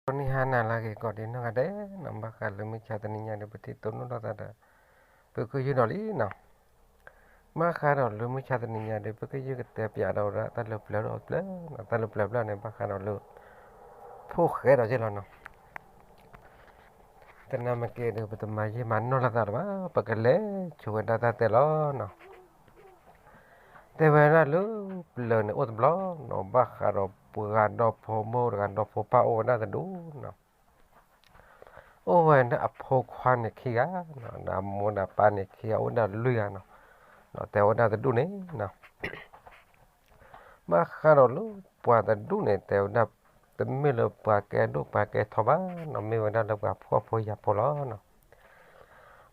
ဂီၤနံၤဟါနၤလၢအဂ့ၤ ကိးဒံနီၢ်ဂၤဒဲးနီၤ, ဘၣ်ဃးလၢမုၢ်ဆါတနံၤညါဒီး ပထံၣ်တိၢ်နီၣ်ထီၣ်သးဒီး ပကယုၢ်နီၤလံနီၤ. ဘၣ်ဃးဒီးလၢမုၢ်ဆါတနံၤညါဒီး ပကယုၢ်ကတဲပၠးဒီးဝဲဒၣ်တၢ်လၢပျၢၤဒီးပျၢၤနီၤ, တၢ်လၢပျၢၤပျၢၤန့ၣ် ဘၣ်ဃးဒီးလၢ ဖိၣ်ဃဲဒီးယ့ၢ်လီၤနီၤ. တနၤမ့ၢ်က့ၤဒီး ပတမၤယံာ်မၤနီၢ်လိာ်သးလၢၤဘၣ်, ပကလဲၤဆိဝဲဒၣ်တၢ်တဲလီၤနီၤ. တဲဝဲဒၣ်လၢပျၢၤန့ၣ်အိၣ်တဘျီနီၤ, ဘၣ်ဃးဒီးပှၤဒီဖိမိၢ်တဂၤဒီဖိပၢ်အိၣ်ဝဲဒၣ်တဒူၣ်နီၤ. အိၣ်ဝဲဒၣ်အဖိခွါန့ၣ်ခံဂၤနီၤ, ဒီးအမိၢ်ဒီးအပၢ်န့ၣ်ခံဂၤ အိၣ်ဝဲဒၣ်လွံၢ်ဂၤနီၤ. တဲဝဲဒၣ်တဒူၣ်န့ၣ်နီၤ ဘၣ်ဃးဒီးလၢပှၤတဒူၣ်န့ၣ် တဲဝဲဒၣ် တမ့ၢ်လၢပှၤကဲဒိၣ်ပှၤကဲထီဘၣ်နီၤ, မ့ၢ်ဝဲဒၣ်လၢပှၤဖှီၣ်ဖိယာ်ဖိလီၤနီၤ.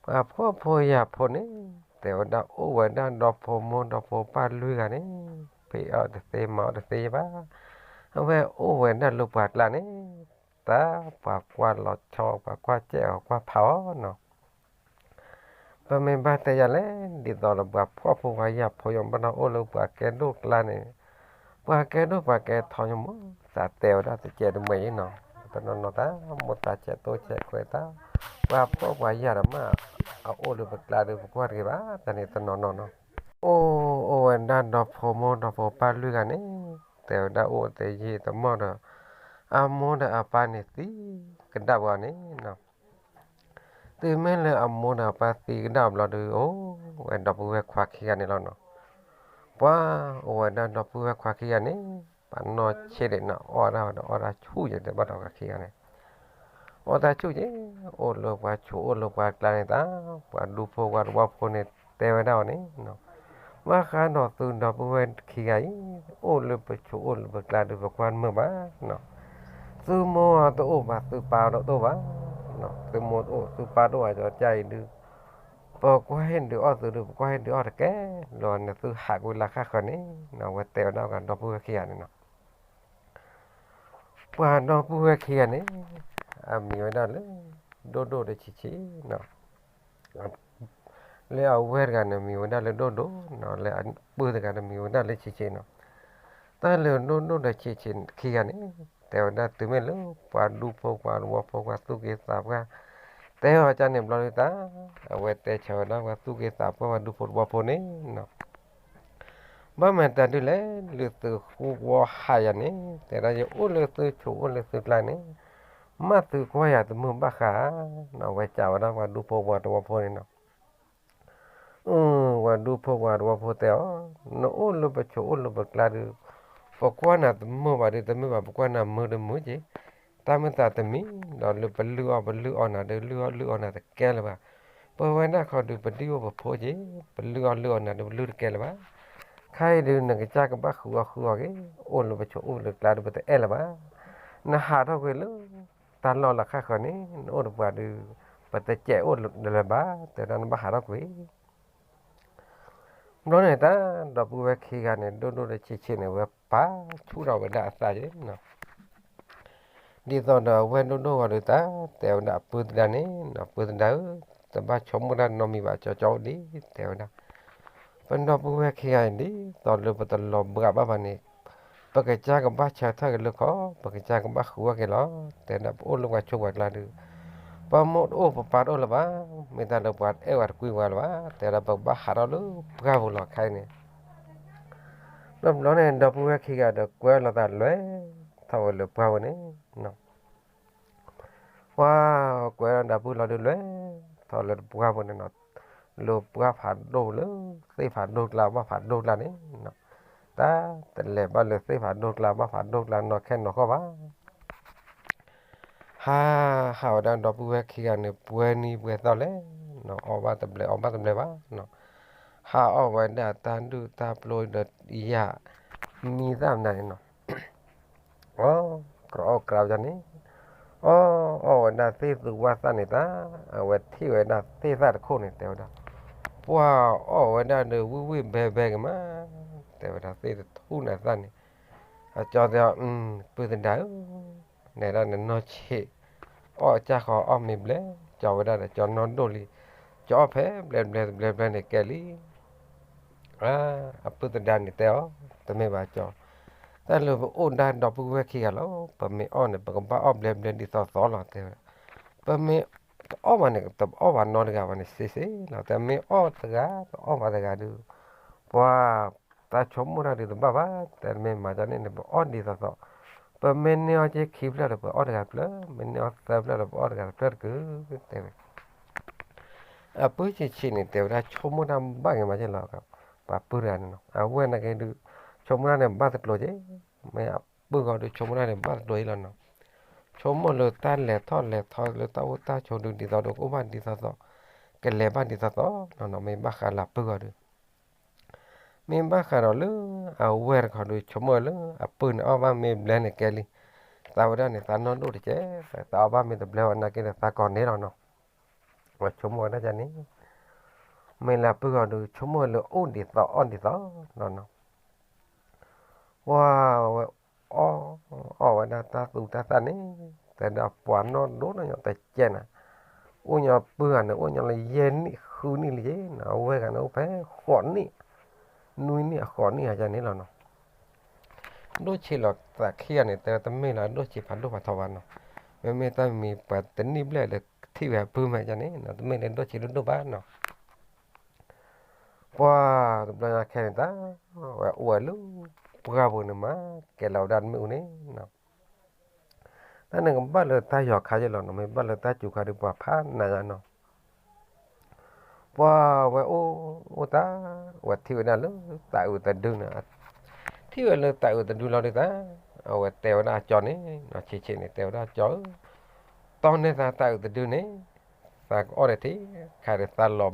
ပှၤဖှီၣ်ဖိယာ်ဖိန့ၣ် တဲဝဲဒၣ်အိၣ်ဝဲဒၣ်ဒီဖိမိၢ်ဒီဖိပၢ်လွံၢ်ဂၤန့ၣ် ဖံးအီၣ်တသ့မၤအီၣ်တသ့ဘၣ်. အဝဲအိၣ်ဝဲဒၣ်လၢပှၤကျါန့ၣ် တၢ်ပှၤကွၢ်လီၤဆီ ပှၤကွၢ်စဲးအီၤ ကွၢ်ဖးအီၤနီၤ. ပမ့ၢ်ဘၣ်တဲယၤလဲၣ်, ဒ်သိးဒီးပှၤဖှီၣ်ဖိပှၤယာ်ဖိ ယဘၣ်နီၢ်အိၣ်လၢပှၤကဲဒိၣ်ကျါန့ၣ်, ပှၤကဲဒိၣ်ပှၤကဲထီညီမး သးတဲဝဲဒၣ်တကဲးတမှဲၤအံၤနီၤ, တနီၤနီၤသး မိၢ်သးဆဲးတိၢ်ဆဲးခွဲးသး, ပှၤဖှီၣ်ပှၤယာ်ဒီးမး အအိၣ်လၢပကျါဒီး ပကွၢ်တဂ့ၤဘၣ် တၢ်န့ၣ်တနီၤနီၤနီၤ. အိၣ်အိၣ်ဝဲဒၣ်ဒီဖိမိၢ်ဒီဖိပၢ်လွံၢ်ဂၤန့ၣ် တဲဝဲဒၣ်အိၣ်တယံာ်တမီၢ်ဒီး အမိၢ်ဒီးအပၢ်န့ၣ်သံကဒါပှၤန့ၣ်နီၤ. တုၤမ့ၢ်လၢအမိၢ်ဒီးအပၢ်သံကဒါအဘျီဒီး အိၣ်ဝဲဒီပုၢ်ဝဲၢ်ခွါခံဂၤန့ၣ်လီၤနီၤ. ပှၤအိၣ်ဝဲဒၣ်ဒီပုၢ်ဝဲၢ်ခွါခံဂၤန့ၣ် ပှၤနီၢ်ဆံးဒံးနီၤ အီၣ်ဒၣ်ဒီးအီၣ်တၢ်ဆူၣ်ယဲၢ် တဲဘၣ်ဒီးခွါခံဂၤန့ၣ် အီၣ်တၢ်ဆူၣ်ယဲၢ် အိၣ်လၢပှၤဆိးအိၣ်လၢပှၤကျါန့ၣ်သး, ပှၤဒူဖိပှၤတဝီဖိန့ၣ် တဲဝဲဒၣ်အီၤန့ၣ်နီၤ, ဘၣ်ဃးဒီးသုဒီပုၢ်ဝဲၢ်ခံဂၤအံၤ အိၣ်လၢပဆိးအိၣ်လၢပကျါဒီး ပကွၢ်တမုာ်ဘၣ်နီၤ. သုမိၢ်တအိၣ်ဘၣ် သုပၢ်တအိၣ်ဘၣ်, သုမိၢ်တအိၣ် သုပၢ်တအိၣ်ဘၣ် ကၠီကၠါအံၤဒုး ပကွၢ်ဟ့ၣ်ဒုးအီၣ်သုဒုး ပကွၢ်ဟ့ၣ်ဒုးအီၣ်တကဲလၢၤန့ၣ် သုဟးကွံာ်လၢခါဃၢၤန့ၣ်, အဝဲတဲဝဲဒၣ်ပှၤဒီပုၢ်ဝဲၢ်ခံဂၤန့ၣ်နီၤ. ပှၤဒီပုၢ်ဝဲၢ်ခံဂၤန့ၣ် အမံၤဝဲဒၣ်လၢ ဒိၣ်ဒိၣ်ဒီးဆံးဆံးနီၤ. လၢအဝဲၢ်တဂၤန့ၣ် မံၤဝဲဒၣ်လၢဒိၣ်ဒိၣ်နီၤ, လၢအပုၢ်တဂၤန့ၣ် မံၤဝဲဒၣ်လၢဆံးဆံးနီၤ. တၢ်လၢဒိၣ်ဒိၣ်ဒီးဆံးဆံးခံဂၤန့ၣ် တဲဝဲဒၣ်တုၤမ့ၢ်လၢပှၤဒူဖိပှၤတဝီဖိ ပှၤသူၣ်က့သးပှၢ် တဲအီၤကန့ၣ်ဘျီဒုးသး, အဝဲတဲဆၢဝဲဒၣ်ပှၤသူၣ်က့သးပှၢ် ပှၤဒူဖိတဝီဖိန့ၣ်နီၤ. ဘၣ်မၤတၢ်ဒုးလဲၣ်, လၢသုဃူဝီဟးယၤန့ၣ် တဲဒၣ်ယအိၣ်လၢသုဆိးအိၣ်လၢသုကျါန့ၣ် မ့ၢ်သုကွၢ်ယၤတမုာ်ဘၣ်ဃးဧါ, အဝဲစံးဝဲဒၣ်ပှၤဒူဖိပှၤတဝီဖိန့ၣ်နီၤ. ပှၤဒူဖိပှၤတဝီဖိတဲအီၤ, နအိၣ်လၢပဆိးအိၣ်လၢပကျါဒီး ပကွၢ်နၤတမုာ်ဘၣ်ဒီး တမ့ၢ်ဘၣ် ပကွၢ်နၤမုာ်ဒီးမုာ်က့ၤ, တၢ်မ့ၢ်သးတမံၤဒီး လၢပလုၢ်အီၣ်ပလုၢ်အီနၤဒီး လုၢ်အီၣ်လုၢ်အီနၤတကဲလၢၤဘၣ်. ပဝဲဒၣ်ခီဒုး ပဒံၣ်အိၣ်ပဖိက့ၤ, ပလုၢ်အီၣ်လုၢ်အီနၤဒီး ပလုၢ်တကဲလၢၤဘၣ်. ခဲအံၤဒုး နကစၢ်ကဘၣ်ဃုအီၣ်ဃုအီက့ၤ, အိၣ်လၢပဆိးအိၣ်လၢကျါဒီး ပတအဲၣ်လၢၤဘၣ်. နဟးထီၣ်ကွံာ်လၢတၢ်လီၢ်လၢခါဃၢၤန့ၣ် နအိၣ်တပှၤဒီး ပတစဲးအိၣ်လၢၤဘၣ်, တဲဒၣ်နဘၣ်ဟးထီၣ်ကွံာ် ဘျီန့ၣ်တၢ် ဒီပုၢ်ဝဲၢ်ခံဂၤန့ၣ် ဒိၣ်ဒိၣ်ဒီးဆံးဆံးန့ၣ် ဝဲပာ်ဆူၣ်ထီၣ်ဝဲဒၣ်အသးက့ၤနီၤ. ဒ်သိးဒီးအဝဲဒိၣ်ဒိၣ်ဂီၤဒီးတၢ် တဲဝဲဒၣ်အပုၢ်သဒါန့ၣ်နီၤ, ပုၢ်သဒါဧၢ, တဘၣ်ဆိကမိၣ်တၢ်နီတမံၤဘၣ် ကၠီကၠီအိၣ်ဒံး တဲဝဲဒၣ်. ပဒီပုၢ်ဝဲၢ်ခံဂၤအံၤ ဒ်သိးလၢပတလီၤဘှးဘၣ်ဘၣ်န့ၣ် ပကစၢ်ကဘၣ်ဆၢထၢၣ်က့ၤလၢခီ, ပကစၢ်ကဘၣ်ဃုအီၣ်က့ၤလီၤ. တဲဒၣ်ပအိၣ်လၢပှၤဆိးပှၤကျါဒီး ပမိၢ်တအိၣ်ပပၢ်တအိၣ်လၢၤဘၣ်, မ့ၢ်တၢ်လၢပှၤတအဲၣ်ဝဲတကွံဝဲလၢၤဘၣ်, တဲဒၣ်ပကဘၣ်ဟးထီၣ်လၢပှၢ်ပူၤလီၤခဲအံၤန့ၣ်. တဘျီန့ၣ် ဒီပုၢ်ဝဲၢ်ခံဂၤဒီးကွဲလီၤသးလွဲထီၣ်ဝဲလၢပှၢ်ပူၤန့ၣ် ပှၤကွဲးဒီးဒီပုၢ်လီၤဒုးလွဲၢ်ထီၣ်လၢပှၢ်ပူၤန့ၣ်နီၤ, လၢပှၢ်ဖးဒိၣ်လၢ သ့ၣ်ဖးဒိၣ်ကျါ ဘၣ်ဖးဒိၣ်ကျါန့ၣ်နီၤ, တၢ်တလဲၤဘၣ်လၢသ့ၣ်ဖးဒိၣ်ကျါ ဘၣ်ဖးဒိၣ်ကျါနီၢ်ခဲနီၢ်ဃီဘၣ်. ဟး ဟးဝဲဒၣ်ဒီပုၢ်ဝဲၢ်ခံဂၤန့ၣ် ပှဲၤနံၤပှဲၤသီလဲၣ်နီၤ, အီၣ်ဘၣ်တဘျဲး အီၣ်ဘၣ်တဘျဲးဘၣ်နီၤ, ဟးအီၣ်ဝဲဒၣ်တၢ်ဒုၣ်တၢ်ပျိဒီးယၤ မံသၣ်မနုၤန့ၣ်နီၤ အီၣ် ကြၢးအီၣ်ကြၢးယၤန့ၣ်, အီၣ် အီၣ်ဝဲဒၣ်သ့ၣ်သူဝၣ်သၣ်န့ၣ်တၢ်, အဝဲထံၣ်ဝဲဒၣ်သ့ၣ်သၣ်တခိၣ်န့ၣ် တဲဝဲဒၣ်, ပှၤအီၣ်ဝဲဒၣ်ဒီးဝံၣ်ဝံၣ်ဘဲဘဲက့ၤမး, တဲဝဲဒၣ်သ့ၣ်တထူၣ်န့ၣ်သၣ်န့ၣ်, အကၠီတဲအီၤ, ပုၢ်သဒါဧၢ, နဲဒၣ်နနီၢ်ဆံး အီၣ်ကၢ်ဃီအီၣ်မ့ၢ်ဘျဲၣ်, ကၠီဝဲဒၣ်ဒီးကၠီနီၢ်ဒိၣ်လံ, ကၠီအီၣ်ဖဲဘျဲၣ်ဘျဲၣ်တဘျဲၣ်ဘျဲၣ်န့ၣ်ကဲလံ အပုၢ်သဒါန့ၣ်တဲအီၤ, တမ့ၢ်ဘၣ်ကၠီ, တ တၢ်လၢပအိၣ်ဒၣ်ဒီပုၢ်ဝဲၢ်ခံဂၤလီၤ. ပမ့ၢ်အီၣ်န့ၣ် ပကဘၣ်အီၣ်ဘျဲဘျဲဒ်သိးသိးလီၤ တဲဝဲ. ပမ့ၢ်တအီၣ်ဘၣ်န့ၣ် တအီၣ်ဘၣ်နီတဂၤဘၣ်န့ၣ် စ့စ့လီၤ. တမ့ၢ်အီၣ်တဂၤ တအီၣ်ဘၣ်တဂၤဒုး ပှၤတၢ်ဆိကမိၣ်တၢ်ဒုးတဘၣ်ဘၣ်. တဲမ့ၢ်မၤကန့ၣ်န့ၣ် ပအီၣ်ဒ်သိးသိး, ပမ့ၢ်န့ၢ်အီၣ်က့ခံဖျၢၣ်ဒီး ပအီၣ်တဂၤတဖျၢၣ်, မ့ၢ်န့ၢ်အီၣ်သၢဖျၢၣ်ဒီး ပအီၣ်တဂၤတဖျၢၣ်တကုာ် တဲဝဲ. အပုၢ်ဆံးဆံးန့ၣ် တဲဝဲဒၣ်ဆိကမိၣ်တၢ်ဘၣ်က့ၤမးက့လီၤ. ပှၤပုၢ်တဂၤန့ၣ်နီၤ အဝဲနာ်က့ဒုး ဆိကမိၣ်တၢ်န့ၣ်ဘၣ်တကျိၤက့, မ့ၢ်အပုၢ်ဂီၤဒုး ဆိကမိၣ်တၢ်န့ၣ်ဘၣ်တကျိၤအံၤလီၤနီၤ. ဆိကမိၣ်လၢတၢ်လဲၤထီၣ်လဲၤထီလၢတၢ်အိၣ်တၢ်ဆိးဒုး ဒ်သိးဒီးကအိၣ်ဘၣ်ဒ်သိးသိး, ကလဲၤဘၣ်ဒ်သိးသိးနီၤနီၤ, မ့ၢ်ဘၣ်ဃးလၢအပုၢ်ဂီၤဒုး မ့ၢ်ဘၣ်ဃးဒီးလၢအဝဲတခီဒုး ဆိကမိၣ်လၢအပုၢ်န့ၣ် အီၣ်ဘၣ်မ့ၢ်ဘျဲန့ၣ်ကဲလံ, သးဝဲဒၣ်န့ၣ် သးနီၢ်ဒိၣ်တကဲ, သးအီၣ်ဘၣ်မ့ၢ်တဘျဲဝဲနာ်က့ဒီး သးကိးန့ၣ်လီၤနီၤ. ဝဲဆိကမိၣ်ဝဲဒၣ်န့ၣ်, မ့ၢ်လၢအပုၢ်ဂီၤဒုး ဆိကမိၣ်လၢအိၣ်ဒ်သိးအီၣ်ဒ်သိးနီၤနီၤ. ပှၤဝဲ အီၣ် အီၣ်ဝဲဒၣ်တၢ်သူတၢ်သၣ်န့ၣ်, တဲဒၣ်ပှၤနီၢ်ဒိၣ်နီၢ်ညီတကဲနၤ, အိၣ်ညီပုၢ်ဂၤန့ၣ် အိၣ်ညီလၢယဲၢ်နံၣ်ဃုနံၣ်လံက့နီၤ, အဝဲဂၤန့ၣ်အိၣ်ဖဲဃိးနံၣ်, နွံနံၣ်အဃိးနံၣ်အယါန့ၣ်လီၤနီၤ. ဒိၣ်ဆံးလီၤသးခံဂၤန့ၣ် တဲတမ့ၢ်လၢအဒိၣ်ဆံးဖးဒိၣ်ဖးထီဘၣ်နီၤ, မ့မ့ၢ်တၢ်မံၤပှၤတနံၣ်ဘျဲၣ်လၢထံၣ်ဝဲအပုၢ်မးယါန့ၣ်နီၤ, တမ့ၢ်လၢဒိၣ်ဆံးဒိၣ်ဒိၣ်ဘၣ်နီၤ. ပှၤတဘျီညါခဲန့ၣ်တၢ်, ဝဲအိၣ်ဝဲလၢပှၢ်ပူၤန့ၣ်မး ကဲလီၤဝဲဒၣ်တမ့ၢ်အူန့ၣ်နီၤ. တၢ်န့ၣ်ကဘၣ်လၢတၢ်ယီၤခါယဲလီၤနီၤ, မ့ၢ်ဘၣ်လၢတၢ်စူၤခါဒုးပှၤဖးနးယါနီၤ. ပှၤဝဲအိၣ် အိၣ်တၢ်, ဝဲထံၣ်ဝဲဒၣ်လၢတၤအုးတဒုန့ၣ်, ထံၣ်ဝဲလၢတၤအုးတဒုလီၤဒုးတၢ်, အဝဲတဲဝဲဒၣ်အကၠီန့ၣ်နီၤ, ဆံးဆံးန့ၣ် တဲဝဲဒၣ်အကၠီဧၢ, တီန့ၢ်သးတၤအုးတဒုန့ၣ်, သးကအီၣ်ဒီးထံ, ခါဒီးသးလီၤဘဲလၢ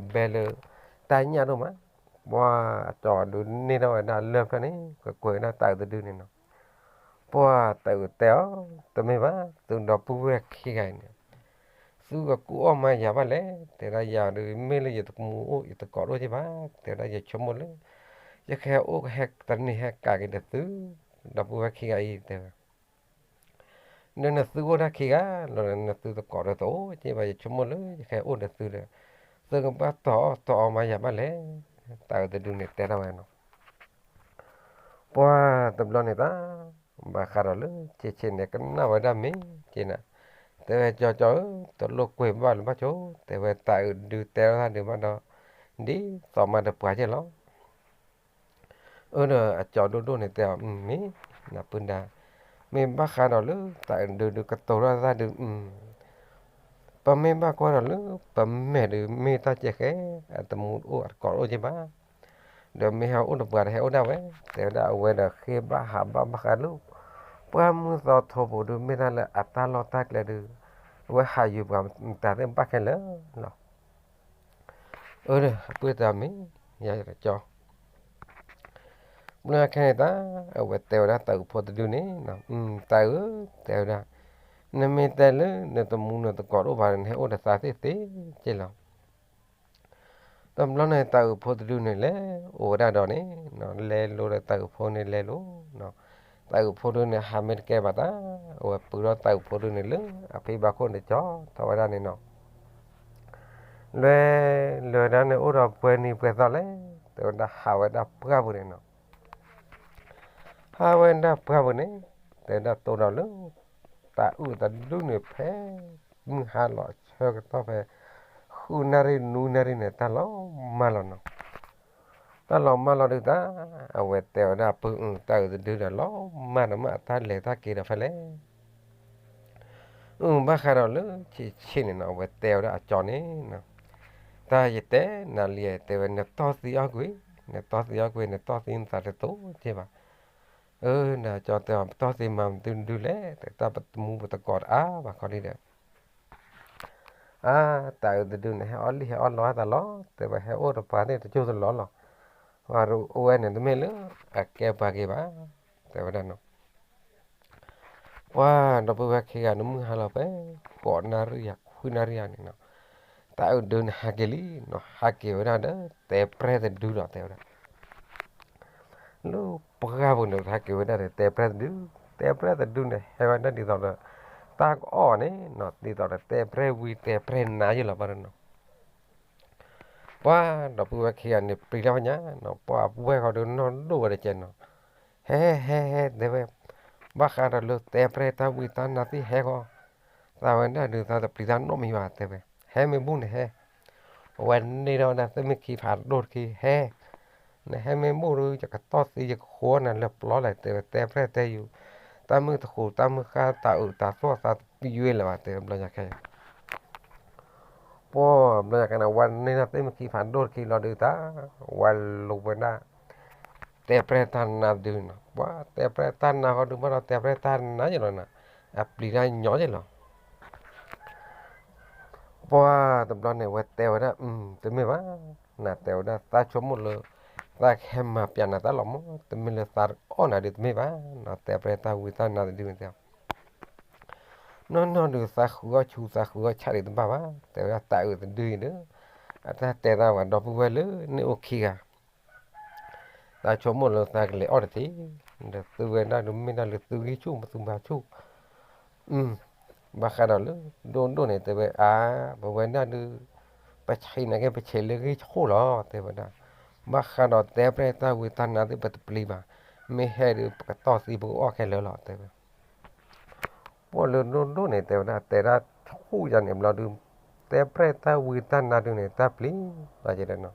တၢ်ညၣ်ဒိၣ်မး. ပှၤအကၠီဒုးန့ၢ်ထီၣ်ဝဲဒၣ်လၢၢ်ဖျၢၣ်န့ၣ် ကွဲးကွဲးဝဲဒၣ်တၤအုးတဒုန့ၣ်နီၤ. ပှၤတၤအုးတဲအီၤ, တမ့ၢ်ဘၣ်, သုဒီပုၢ်ဝဲၢ်ခံဂၤအံၤန့ၣ် သုကကူၣ်အီၣ်မးယၤဘၣ်လဲၣ်, တဲဒၣ်ယၤဒုး မ့ၢ်လၢယတကမူအိၣ်ယတကိးဒိၣ်က့ဘၣ်, တဲဝဲဒၣ်ယဆိကမိၣ်လၢ ယကဟဲအိၣ်ကဟဲတန့ၢ်ဟဲကးက့ၤဒီးသု, ဒီပုၢ်ဝဲၢ်ခံဂၤအံၤ တဲဝဲ ဒီးနသုအိၣ်တၢ်ခံဂၤလီၤဒီး နသုတကိးဒီးတအိၣ်က့ဘၣ်, ယဆိကမိၣ်လၢယကဟဲအိၣ်ဒီးသုဒီး သုကဘၣ်တီၢ်အီၣ်တီၢ်အီမးယၤဘၣ်လဲၣ်, တၤအုးတဒုန့ၣ်တဲထီၣ်ဝဲနီၤ. ပှၤတဘျီန့ၣ်တၢ်, ဘၣ်ဃးဒီးလၢဆံးဆံးန့ၣ် ကနၣ်ဝဲဒၣ်မ့ၢ်က့နၤ, တဲဝဲကၠီကၠီဧၢ, တလိၣ်ကွံာ်ဘၣ်လၢၤဘၣ်ဆိ, တဲဝဲတၤအုးဒုးတဲထီၣ်တၢ်ဒုးဘၣ်ဒီး ဒ်သိးမးတပှၤက့လီၤ. အၢ ဒီးအကၠီဒိၣ်ဒိၣ်န့ၣ်တဲအီၤ, မ့ၢ်နပုၢ်ဒါ, မ့ၢ်ဘၣ်ဃးဒီးလၢတၤအုးဒုးဒုးကတိၤထီၣ်သးဒုး, ပမ့ၢ်ဘၣ်ကွၢ်ဒီးလၢပမဲာ်ဒုး မ့ၢ်တၢ်ကဲဃဲ, အတမူတအိၣ်အတကိးတအိၣ်က့ဘၣ်, ဒီးမ့ၢ်ဟဲအိၣ်တပှၤဒီးဟဲအိၣ်ဒၣ်ဝဲ, တဲဝဲဒၣ်အဝဲဒီးဃ့ဘၣ်ဟးဘၣ်ဘၣ်ဃးလၢ ပှၢ်မုၢ်သီထိပူၤဒုး မ့ၢ်တၢ်လၢအတၢ်လီၢ်တၢ်ကျဲဒုး, အဝဲဟးယုၤပှၤမတၤသ့ၣ်ဘၣ်ခဲလၢာ်လီၤ. အၢ ဒီးအပုၢ်တဲအီၤမ့ၢ်ယၤကၠီ မုၢ်နၤခဲန့ၣ်တၢ်, အဝဲတဲဝဲဒၣ်တၤအုးဖိတဒုန့ၣ်, တၤအုးဧၢ, တဲဝဲဒၣ်, နမ့ၢ်တဲလၢနတမူနတကိးတအိၣ်ဘၣ်ဒီး နဟဲအိၣ်ဒီးသးသ့ၣ်သ့ၣ်က့လီၤ. တဘျီန့ၣ် တၤအုးဖိတဒုန့ၣ်လဲၤအိၣ်ဝဲဒၣ်ဒီးန့ၣ်, လဲၤလိၤဒီးတၤအုးဖိန့ၣ်လဲၤလိၤ, တၤအုးဖိတဒုန့ၣ် ဟးမ့ၢ်တကဲဘၣ်တၢ်, အဝဲပုၢ်ဒီးတၤအုးဖိတဒုန့ၣ်လၢအဖံဘၣ်ခိၣ်န့ၣ် ကၠီထီၣ်ဝဲဒၣ်န့ၣ်နီၤ. လဲၤ လဲၤဒၣ်န့ၣ် အိၣ်ဒီးပှဲၤနံၤပှဲၤသီလဲၣ်, တဲဝဲဒၣ်ဟးဝဲဒၣ်ပှၢ်ပူၤန့ၣ်နီၤ. ဟးဝဲဒၣ်ပှၢ်ပူၤန့ၣ်, တဲဝဲဒၣ်တိၢ်ဒီးလၢ တၤအုးတဒုန့ၣ်ဖဲ မုၢ်ဟါလီၤဆၢကတီၢ်ဖဲ ဃုနၣ်ရံၣ်နွံနၣ်ရံၣ်န့ၣ် တၢ်လီၤမၢ်လီၤနီၤ. တၢ်လီၤမၢ်လီၤဒုးတၢ်, အဝဲတဲဝဲဒၣ်ပုၢ်အုၣ် တၤအုးတဒုဒီးလီၤမၢ်ဒီးမၢ်အတၢ်လဲၤတၢ်က့ၤဒီးဖဲလဲၣ်. အုၣ် ဘၣ်ဃးဒီးလၢဆံးဆံးန့ၣ်နီၤ, အဝဲတဲဝဲဒၣ်အကၠီန့ၣ်, တၢ်ယတဲနၤလံ, တဲဝဲ နတီၢ်သံအီၣ်ကွံာ်, နတီၢ်သံအီၣ်ကွံာ်, နတီၢ်သံနသးတတိၤက့ဘၣ်. အၢ နကၠီတဲအီၤ ပတီၢ်သံမၤမနုၤဒုလဲၣ်, တၢ်ပတမူပတကိးတအါဘၣ်ခီလံဒီး အါ တၤအုးတဒုန့ၣ် ဟဲအီၣ်လံၣ်ဟဲအီၣ်လီအသးလီၤ, တဲဝဲဟဲအိၣ်ဒီးပှၤန့ၣ်တကၠိၢ်တလီၤလီၤ. ပှၤအိၣ်ဝဲန့ၣ်တမ့ၢ်လၢအကဲပှၤက့ဘၣ်, တဲဝဲဒၣ်နီၤ. ပှၤဒီပုၢ်ဝဲၢ်ခံဂၤန့ၣ် မုၢ်ဟါလီၤဖဲ ဃိးနၣ်ရံၣ်ယၤ ခွံနၣ်ရံၣ်ယၤန့ၣ်နီၤ, တၤအုးဒုန့ၣ်ဟးက့ၤလံနီၤ, ဟးက့ၤဝဲဒၣ်ဒီး တဲပြဲၢ်တဒုလီၤ တဲဝဲဒၣ် လၢပှၢ်ပူၤန့ၣ် ဟဲက့ၤဝဲဒၣ်ဒီး တဲပြဲၢ်တဒု, တဲပြဲၢ်တဒုန့ၣ် ဟဲဝဲဒၣ်ဒ်သိးဒီး တၢ်ကအီၣ်န့ၣ်နီၤ, ဒ်သိးဒီးတဲပြဲၢ်ဝံၤတဲပြဲၢ်နါယဲလီၤဘၣ်နီၤ. ပှၤဒီပုၢ်ဝဲၢ်ခံဂၤန့ၣ် ပျံၤလီၤညါနီၤ, ပှၤဝဲၢ်ဃီဒုးနီၢ်ဒိၣ်ဝဲတကဲးနီၤ, ဟဲ ဟဲ ဟဲ တဲဝဲ, ဘၣ်ဃးဒီးလၢတဲပြဲၢ်တၢ်ဝံတၢ်နါသ့ၣ်ဟဲဃီ, သးဝဲဒၣ်ဒုးသးတပျံၤတၢ်နီတမံၤဘၣ် တဲဝဲ, ဟဲမ့ၢ်ဘူၣ်န့ၣ်ဟဲ, အဝဲန့ၣ်ဒီးနသ့ၣ်မ့ၢ်ခံဖးဒိၣ်တခံ ဟဲ, နဟဲမ့ၢ်ဘူၣ်ဒီး ယကတီၢ်သံယကဃိနၤလၢပျီလဲၣ် တဲဝဲ, တဲပြဲၢ်တဲယူၤ, တၢ်မုၢ်တဃူးတၢ်မုၢ်ဃၢ် တၢ်အုးတၢ်သီၣ်သးတပျံၤဝဲလၢၤဘၣ် တဲဝဲ, ဘျီညါခဲ ပှၤဘျီညါခဲန့ၣ် ဝဲန့ၣ်ဒီးသ့ၣ်မ့ၢ်ခံဖးဒိၣ်တခံလီၤဒုးသး, ဝဲလိာ်ဝဲဒၣ် တဲပြဲၢ်တၢ်နါဒုးနီၤ, ပှၤတဲပြဲၢ်တၢ်နါဃီဒုးဘၣ်ဒီးတဲပြဲၢ်တၢ်နါယလီၤနီၤ, အပျံၤတၢ်ညီယလီၤ. ပှၤတဘျီန့ၣ် ဝဲတဲဝဲဒၣ်, တမ့ၢ်ဘၣ်, နတဲဝဲဒၣ် သးဆိကမိၣ်လၢ သးကဟဲမၤပျးနၤတၢ်လီၤမး, တမ့ၢ်လၢသးတအီၣ်နၤဒုးတမ့ၢ်ဘၣ်နီၤ, တဲပြဲၢ်တၢ်ဝံတၢ်နါတဒုးန့ၣ်တဲ နီၢ်နီၢ်ဒုးသးဃုအီၣ်ဆူသးဃုအီၣ်ဆၣ်ဒံးတဘၣ်ဘၣ်, တဲဝဲဒၣ်တၢ်အုးတဒုအံၤဒီး, အတၢ်တဲသးပှၤဒီပုၢ်ဝဲၢ်လၢန့ၣ်အိၣ်ခံဂၤ သးဆိကမိၣ်လၢသးကလဲၤအီၣ်တသ့, ဒီးသုဝဲဒၣ်ဒုးမ့ၢ်ဒၣ်လၢသုဂံၢ်ဆူၣ်မသုဘါဆူၣ်, ဘၣ်ဃးဒီးလၢဒိၣ်ဒိၣ်န့ၣ် တဲဝဲအါ, ပဝဲဒၣ်ဒုး ပဆံးနာ်က့ပဆံးလၢဂံၢ်ဆူၣ်လီၤ တဲဝဲဒၣ်, ဘၣ်ဃးဒီးတဲပြဲၢ်တၢ်ဝံတၢ်နါသ့ၣ်ပတပျံၤဘၣ်, မ့ၢ်ဟဲဒုးပကတီၢ်သံပကအီၣ်ခဲလၢာ်လီၤ တဲဝဲ ပှၤလၢဒိၣ်ဒိၣ်န့ၣ် တဲဝဲဒၣ် တဲဒၣ်ဆူၣ်ယၤန့ၣ်ဘျီဒုး, တဲပြဲၢ်တၢ်ဝံတၢ်နါဒုးန့ၣ် တၢ်ပျံၤဘၣ်က့ၤဒီးနီၤ,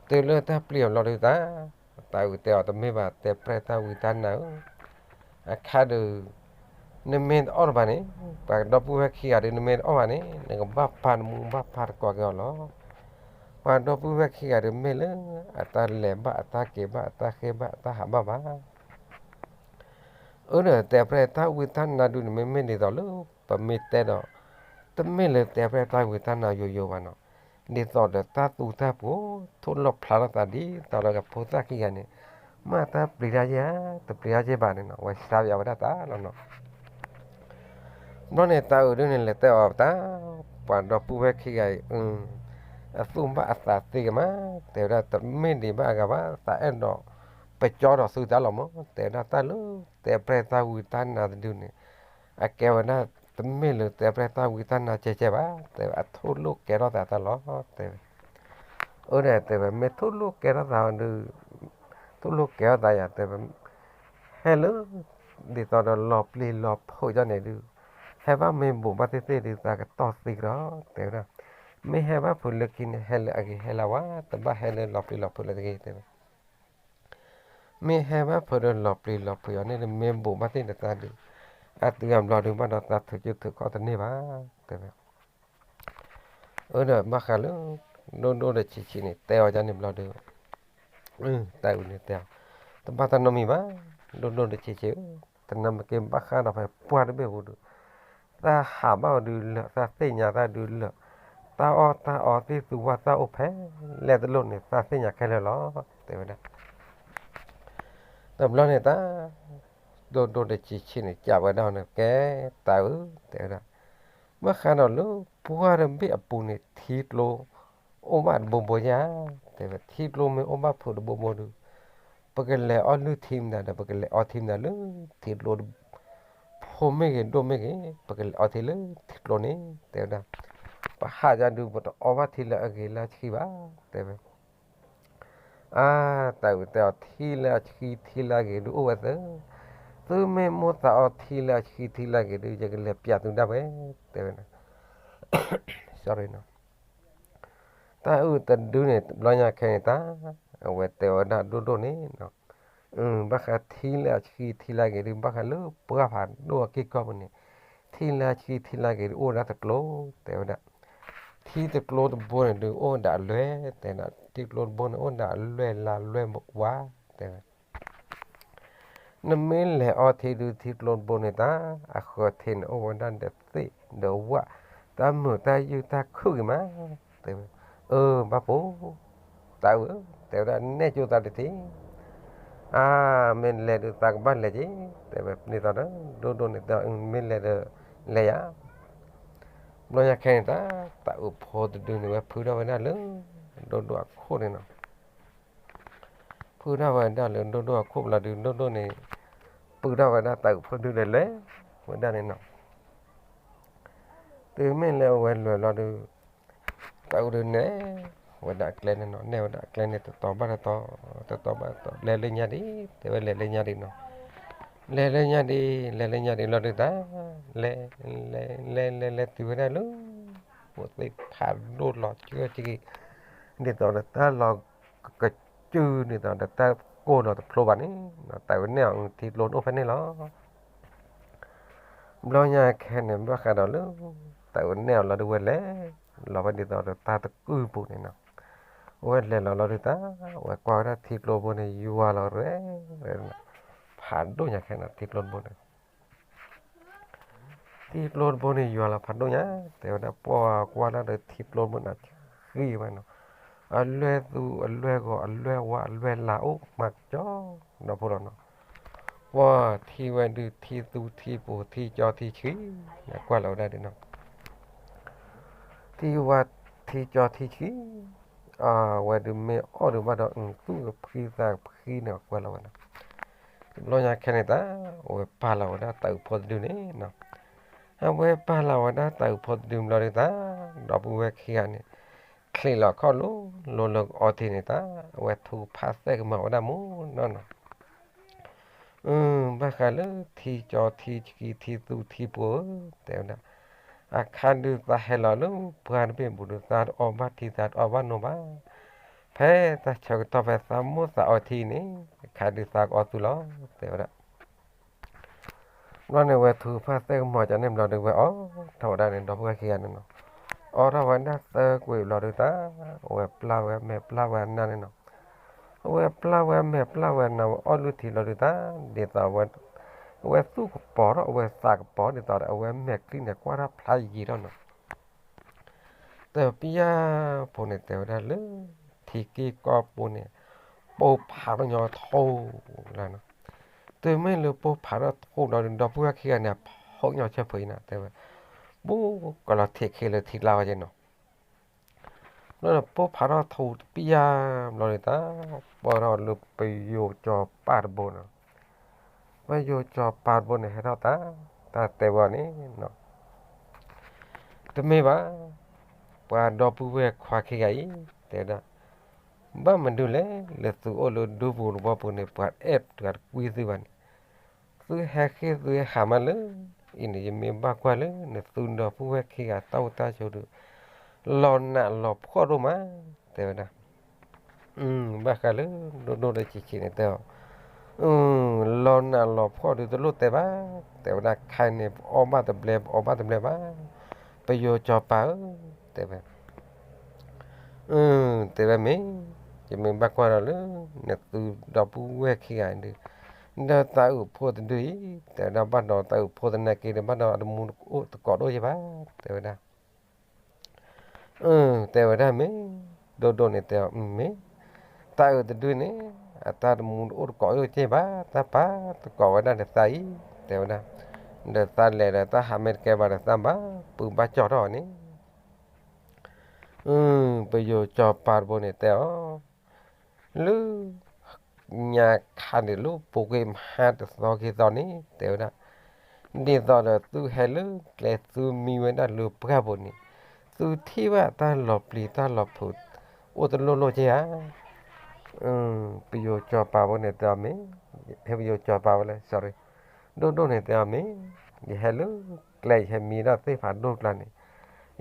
တုၤလၢတၢ်ပျံၤအီၤဘျီဒုးသး, တၢ်အုးတဲအီၤတမ့ၢ်ဘၣ် တဲပြဲၢ်တၢ်ဝံတၢ်နါဧၢ, အခါဒုး နမ့ၢ်တအီၣ်တဘၣ်န့ၣ်, ပှၤဒီပုၢ်ဝဲၢ်ခံဂၤဒုး နမ့ၢ်တအီၣ်ဘၣ်န့ၣ် နကဘၣ်ပာ်နမူဘၣ်ပာ်တကိးက့ၤအီၤလီၤ. ပှၤဒီပုၢ်ဝဲၢ်ခံဂၤဒုးမ့ၢ်လၢ အတၢ်လဲၤဘၣ်အတၢ်က့ၤဘၣ်အတၢ်ဃ့ဘၣ်အတၢ်ဟးဘၣ်ဘၣ် အၢဒီးတဲပြဲၢ်တၢ်ဝံတၢ်နါဒုးန့ၣ် မ့မ့ၢ်ဒ်သိးလၢ ပမ့ၢ်တဲဒီး တမ့ၢ်လၢတဲပြဲၢ်တၢ်ဝံတၢ်နါယိယိဘၣ်နီၤ, ဒ်သိးဒီးတၢ်သူတၢ်ပှိၤ ထိၣ်လီၢ်ဖျါထီၣ်သးဒ်သိးဒီးကဖိသၣ်ခံဂၤန့ၣ်, မ့ၢ်တၢ်ပျံၤတၢ်ယဲၢ်ဧါ တပျံၤတၢ်ယဲၢ်ဘၣ်န့ၣ်နီၤ, ဝဲစါယၤဝဲဒၣ်တၢ်လီၤနီၤ ဘျီန့ၣ်တၢ်အုးဒုးန့ၣ် လဲၤတဲအီၤတၢ်, ပှၤဒီပုၢ်ဝဲၢ်ခံဂၤအံၤ, အသူၣ်ဘၣ်အသးသ့ကမး, တဲဝဲဒၣ်တမ့ၢ်ဒံးဘၣ်အဂၤဘၣ်, သးအဲၣ်ဒိးပကၠီဒီးသုတၢ်လီၤမး, တဲဝဲဒၣ်တၢ်လၢ တဲပြဲၢ်တၢ်ဝံတၢ်နါတဒုန့ၣ်, အကဲဝဲဒၣ် တမ့ၢ်လၢတဲပြဲၢ်တၢ်ဝံတၢ်နါကဲကဲဘၣ်, တဲဝဲအထိၣ်လိာ်ကဲထီၣ်သးတၢ်လီၤ, တဲဝဲ အၢဒီးတဲဝဲ မ့ၢ်ထိၣ်လိာ်ကဲထီၣ်သးဒုး, ထိၣ်လိာ်ကဲထီၣ်သးယၤ တဲဝဲ, ဟဲလၢ ဒ်သိးဒီးလီၤပျံၤလီၤဖုးယၤန့ၣ်ဒုး, ဟဲဘၣ်မ့ၢ်ဘူးဘၣ်သ့ၣ်သ့ၣ်ဒုး သးကတီၢ်သံကဒီး တဲဝဲဒၣ်, မ့ၢ်ဟဲဘၣ်ဖုးလၢခံန့ၣ် ဟဲလၢအဂ့ၤဟဲလၢဝါ, တဘၣ်ဟဲလၢလီၤပျံၤလီၤဖုးလၢတဂ့ၤ တဲဝဲ မ့ၢ်ဟဲဘၣ်ဖုးဒီးလီၤပျံၤလီၤဖုးအီၤန့ၣ် မ့ၢ်ဘူးဘၣ်သ့ၣ်ဒီးသးဒုး, အတုၤအဘျီဒုးဘၣ်ဒီး သးထုးစုထုးခီၣ်တန့ၢ်ဘၣ်, တဲဝဲ အၢဒီးဘၣ်ဃးလၢ ဒိၣ်ဒိၣ်ဒီးဆံးဆံးန့ၣ် တဲအီၤဒ်န့ၣ်ဘျီဒုး, တၢ်အုးန့ၣ်တဲအီၤ, တဘၣ်တၢ်နီတမံၤဘၣ်, ဒိၣ်ဒိၣ်ဒီးဆံးဆံးဧၢ, တနၢ်မ့ၢ်က့ၤဘၣ်ဃးဒီးဖဲပှၢ်တဘ့ၣ်ပူၤဒုး, တၢ်ဟးဘၣ်အီၤဒုးလၢာ်, တၢ်သ့ၣ်ညါတၢ်ဒုးလၢာ်, တၢ်အီၣ်တၢ်အီသ့ၣ်သူဝၣ်တၢ်အိၣ်ဖဲလဲၣ်တလိၣ်န့ၣ် တၢ်သ့ၣ်ညါခဲလၢာ်လီၤ, တဲဝဲဒၣ် တဘျီန့ၣ်တၢ်, ဒိၣ်ဒိၣ်ဒီးဆံးဆံးန့ၣ် ကးဝဲဒၣ်န့ၣ် ကဲတၢ်အုး တဲဝဲဒၣ်, ဘၣ်ဃးဒီးလၢပှၢ်တဘ့ၣ်အပူၤန့ၣ် ထံကျိ အိၣ်ဘၣ်တဘိဘိဧါ, တဲဝဲ ထံကျိမ့ၢ်အိၣ်ဘၣ်ဖုးတဘိဘိဒုး, ပကလဲၤအီၣ်လုၢ်ထံမတၤဒီး ပကလဲၤအီထံမတၤလၢ ထံကျိ ဖိမ့ၢ်ဂ့ၤဒိၣ်မ့ၢ်ဂ့ၤ ပကလဲၤအီထံလၢထံကျိန့ၣ် တဲဝဲဒၣ်, ပဟးယၤဒုး ပတအီဘၣ်ထံလၢအဂ့ၤလၢအဆှံဘၣ် တဲဝဲ အါ, တၢ်အုးတဲအီၤ ထံလၢအဆှံထံလၢအဂ့ၤဒုးအိၣ်ဝဲသၢ, သုမ့ၢ်မိၣ်သးအီထံလၢအဆှံထံလၢအဂ့ၤဒုး ယကလဲၤပျးသုဒၣ်ဝဲ, တဲဝဲဒၣ် sorry တၢ်အုးတဒုန့ၣ် တဘျီညါခဲန့ၣ်တၢ်, အဝဲတဲဝဲဒၣ်ဒိၣ်ဒိၣ်န့ၣ်, ဘၣ်ဃးထံလၢအဆှံထံလၢအဂ့ၤဒုး ဘၣ်ဃးလၢပှၢ်ဖးဒိၣ်အက့ၢ်ကီၢ်ပူၤန့ၣ်, ထံလၢအဆှံထံလၢအဂ့ၤဒုး အိၣ်ဝဲဒၣ်တကျိၤ, တဲဝဲဒၣ်, ထံတကျိၤတဘိန့ၣ်ဒုး အိၣ်ဝဲဒၣ်အလွဲၢ်, တဲဝဲဒၣ် ထံတကျိၤတဘိန့ၣ် အိၣ်ဝဲဒၣ်အလွဲၢ်လါလွဲၢ်ဝါ, တဲဝဲ နမ့ၢ်လဲၤအီထံဒုး ထံကျိတဘိန့ၣ်တၢ်, အဃၢၤထံန့ၣ်အိၣ်ဝဲဒၣ်ဒီးသ့ၣ်ဒီးဝၣ်, တၢ်မုာ်တၢ်ယုၢ်တၢ်ခုၣ်ဂ့ၤမး, တဲဝဲ, အၢ ဘၣ်ပိ, တၢ်အုး, တဲဝဲဒၣ်နဲၣ်ကၠိသးတထံၣ်, အါ, မ့ၢ်လဲၤဒုးသးကဘၣ်လဲၤက့ၤ, တဲဝဲ ပန့ၢ်သီဒီး ဒိၣ်ဒိၣ်န့ၣ်တဲ မ့ၢ်လဲၤဒီး လဲၤယၤ ဘျီညါခဲန့ၣ်တၢ်, တၢ်အုးဖိတဒုန့ၣ် ဝဲဖုထီၣ်ဝဲဒၣ်လၢ ဒိၣ်ဒိၣ်အခိၣ်န့ၣ်နီၤ, ဖုထီၣ်ဝဲဒၣ်လၢဒိၣ်ဒိၣ်အခိၣ်ဘျီဒုး ဒိၣ်ဒိၣ်န့ၣ် ပုၢ်ထီၣ်ဝဲဒၣ်တၢ်အုးဖိဒုလဲၤလဲၤဝဲဒၣ်န့ၣ်နီၤ, တုၤမ့ၢ်လၢအဝဲလဲၤလီၤဒုး တၢ်အုးဒုးနဲၣ် ဝဲဒၣ်အကျဲန့ၣ်နီၤ, နဲၣ်ဝဲဒၣ်အကျဲန့ၣ် တတီၤဘၣ်တတီၤ, တတီၤဘၣ်တတီၤ, လဲၤလၢညါဒံး, တဲဝဲလဲၤလၢညါဒံးနီၤ, လဲၤလၢညါဒံး, လဲၤလၢညါဒံးလီၤဒုးသး, လဲၤ, လဲၤ, လဲၤ, လဲၤ, လဲၤတုၤဝဲဒၣ်လၢ အိၣ်သ့ၣ်ဖးဒိၣ်လီၤဆှၢဆှံ, ဒ်သိးဒီးတၢ်လီၤကစု ဒ်သိးဒီးတၢ်ကိၢ်လီၤတဖျိဘၣ်န့ၣ်, တၢ်အုးနဲၣ်အီၤ ထံကျိအိၣ်ဖဲန့ၣ်လီၤ. ဘျီညါခဲန့ၣ် ဘၣ်ဃးဒီးလၢ တၢ်အုးနဲၣ်အီၤလီၤဒုးဝဲလဲၤ, လီၤဝဲဒ်သိးဒီးတၢ်တကုၢ်ပူၤန့ၣ်နီၤ, အဝဲလဲၤလီၤလီၤဒုးသး, အဝဲကွၢ်ဝဲဒၣ်ထံကျိတဘိန့ၣ် ယွၤလီၤရဲၣ်, ဖးဒိၣ်ညါခဲန့ၣ် ထံကျိတဘိန့ၣ် ထံကျိတဘိန့ၣ် ယွၤလီၤဖးဒိၣ်ညါ, တဲဝဲဒၣ်ပှၤကွၢ်ဒၣ်ဒီးထံကျိတဘိန့ၣ် ဃံဝဲနီၤ, အလွဲၢ်သူ အလွဲၢ်ဂီၤ အလွဲၢ်ဝါ အလွဲၢ်လၤအိၣ်မးကၠီ ဒီဖိလီၤနီၤ, ပှၤထံဝဲဒုး ထံသူထံပူၤ ထံကၠီထံဆှံ, ကွၢ်လီၤဝဲဒၣ်ဒုးနီၤ, ထံဝါထံကၠီထံဆှံ, အဝဲဒုးမ့ၢ်အီၣ်ဒုးဘၣ်ဒီး သူၣ်ကဖှံသးကဖှံန့ၣ် ကွၢ်လီၤဝဲနီၤ, တဘျီညါခဲန့ၣ်တၢ် အဝဲပာ်လီၤဝဲဒၣ်တၢ်အုးဖိတဒုန့ၣ်နီၤ, အဝဲပာ်လီၤဝဲဒၣ်တၢ်အုးဖိတဒုဘျီဒုးတၢ်, ဒီပုၢ်ဝဲၢ်ခံဂၤန့ၣ် ချံးလီၤခီၣ်လိၤလိၤလၢကအီထံန့ၣ်တၢ်, အဝဲထုကဖၣ်သဲကမၤဝဲဒၣ်မူနီၤနီၤ, ဘၣ်ဃးလၢထံကၠီထံဆှံထံသူထံပူၤဧၢ, တဲဝဲဒၣ်, အခါဒုးသးဟဲလီၤလၢပှၢ်တဘ့ၣ်ပူၤဒုး သးတအီဘၣ်ထံသးတအီဘၣ်နိဘၣ်, ဖဲတၢ်ဆၢကတီၢ်ဖဲသးမိၣ်သးအီထံန့ၣ် အခါဒုးသးကအီသုလီၤ, တဲဝဲဒၣ် ဘျီန့ၣ် ဝဲထုကဖၣ်သဲကမၤကန့ၣ်ဘျီဒုး ဝဲအီထီၣ်ဝဲဒၣ်န့ၣ် ဒီပုၢ်ဝဲၢ်ခံဂၤန့ၣ်နီၤ, အီထီၣ်ဝဲဒၣ်သၢကွံာ်ဘျီဒုးတၢ်, အဝဲပျၢ်ဝဲမဲာ်ပျၢ်ဝဲအနၢ်န့ၣ်နီၤ, အဝဲပျၢ်ဝဲမဲာ်ပျၢ်ဝဲအနၢ် ဝဲအီၣ်လုၢ်ထံလီၤဒုးတၢ်, ဒ်သိးဝဲ, အဝဲသူၣ်ကပီၤထီၣ် အဝဲသးကပီၤ ဒ်သိးဒီးအဝဲမဲာ်ချံန့ၣ် ကွၢ်တၢ်ဖျါယံာ်ထီၣ်နီၤ တပျၢ်ဖိန့ၣ် တဲဝဲဒၣ်လၢ ထံက့ၢ်ကီၢ်ပူၤန့ၣ် ပိၢ်ဖးထီၣ်ညီထိၣ်လီၤနီၤ, တုၤမ့ၢ်လၢပိၢ်ဖးထီၣ်ထိၣ်ဒီး ဒီပုၢ်ဝဲၢ်ခံဂၤန့ၣ် အဖီၣ်ညီဆၢဖှံအံၤနီၤ တဲဝဲ, ဘူးကလီၤထံးခ့လၢထံကျါဝဲက့နီၤ, လၢပိၢ်ဖးထီၣ်ထိၣ်တပျၢ်ဘျီန့ၣ်တၢ်, ပၢၢ်ထီၣ်လၢပယိၤစီၤပၤတဘိနီၤ, ပယိၤစီၤပၤတဘိန့ၣ် ဟဲထီၣ်တၢ်, တၢ်တဲဝဲန့ၣ် တမ့ၢ်ဘၣ်, ပှၤဒီပုၢ်ဝဲၢ်ခွါခံဂၤအံၤ တဲဝဲဒၣ်, ဘၣ်မနုၤလဲၣ် လၢသုအိၣ်လၢဒူပူၤတဘီပူၤန့ၣ် ပှၤအဲၣ်ပှၤတကွံသုဘၣ်န့ၣ်, သုဟဲဃ့ၢ်သုဟဲဟးမးလၢအံၤန့ၣ် ယမ့ၢ်ဘၣ်ကွၢ်လၢနသုဒီပုၢ်ဝဲၢ်ခံဂၤတၢ်အိၣ်တၢ်ဆိးဒုး လီၤနးလီၤဖှီၣ်ဒိၣ်မး, တဲဝဲဒၣ် ဘၣ်ဃးလၢ ဒိၣ်ဒိၣ်ဒီးဆံးဆံးန့ၣ်တဲအီၤ, လီၤနးလီၤဖှီၣ်ဒုးတလိၣ်တဲဘၣ်, တဲဝဲဒၣ်ခဲအံၤန့ၣ် ပအီၣ်ဘၣ်တဘျဲ ပအီၣ်ဘၣ်တဘျဲဘၣ်, ပယိၤစီၤပၤဧၢ, တဲဝဲ, တဲဝဲမ့ၢ်, ယမ့ၢ်ဘၣ်ကွၢ်ဒီးလၢ နသုဒီပုၢ်ဝဲၢ်ခံဂၤဒုး, ဒီးတၢ်အုးဖိတဒုအံၤ, တဲဝဲဒၣ်ဘၣ်ဒီးတၢ်အုးဖိသနာ်က့ဒီး ဘၣ်ဒီးအတမူတအိၣ်တကိးဒိၣ်ယဲဘၣ်, တဲဝဲဒၣ် တဲဝဲဒၣ်မ့ၢ်, ဒိၣ်ဒိၣ်န့ၣ်တဲအီၤမ့ၢ်, တၢ်အုးတဒုန့ၣ် အတၢ်တမူတအိၣ်တကိးဒိၣ်ယဲဘၣ်, တၢ်ပာ်တကိးဝဲဒၣ်ဒီးသးအံၤ, တဲဝဲဒၣ်, ဒီးသးလဲၤဒီးတၢ်ဟးမ့ၢ်တကဲဘၣ်ဒီးသးဘၣ်ပုၢ်ဘၣ်ကၠီၣ်ထီၣ်န့ၣ် ပယိၤစီၤပၤတဘိန့ၣ်တဲအီၤ, လၢ ညါခါန့ၣ်လၢပူၤကွံာ်မဟါတသီခံသီန့ၣ် တဲဝဲဒၣ်, ဒ်သိးဒီးသုဟဲလၢကျဲသုမံဝဲဒၣ်လၢပှၢ်ပူၤန့ၣ်, သုထံၣ်ဘၣ်တၢ်လီၤပျံၤတၢ်လီၤဖုး အိၣ်တလိၣ်လိၣ်က့ဧါ ပယိၤစီၤပၤဖိန့ၣ်တဲအီၤမ့ၢ်, ဟဲပယိၤစီၤပၤဖိလဲၣ် sorry, ဒိၣ်ဒိၣ်န့ၣ်တဲအီၤမ့ၢ်, ယဟဲလၢကျဲယဟဲမံဒၣ်သ့ၣ်ဖးဒိၣ်ကျါန့ၣ်,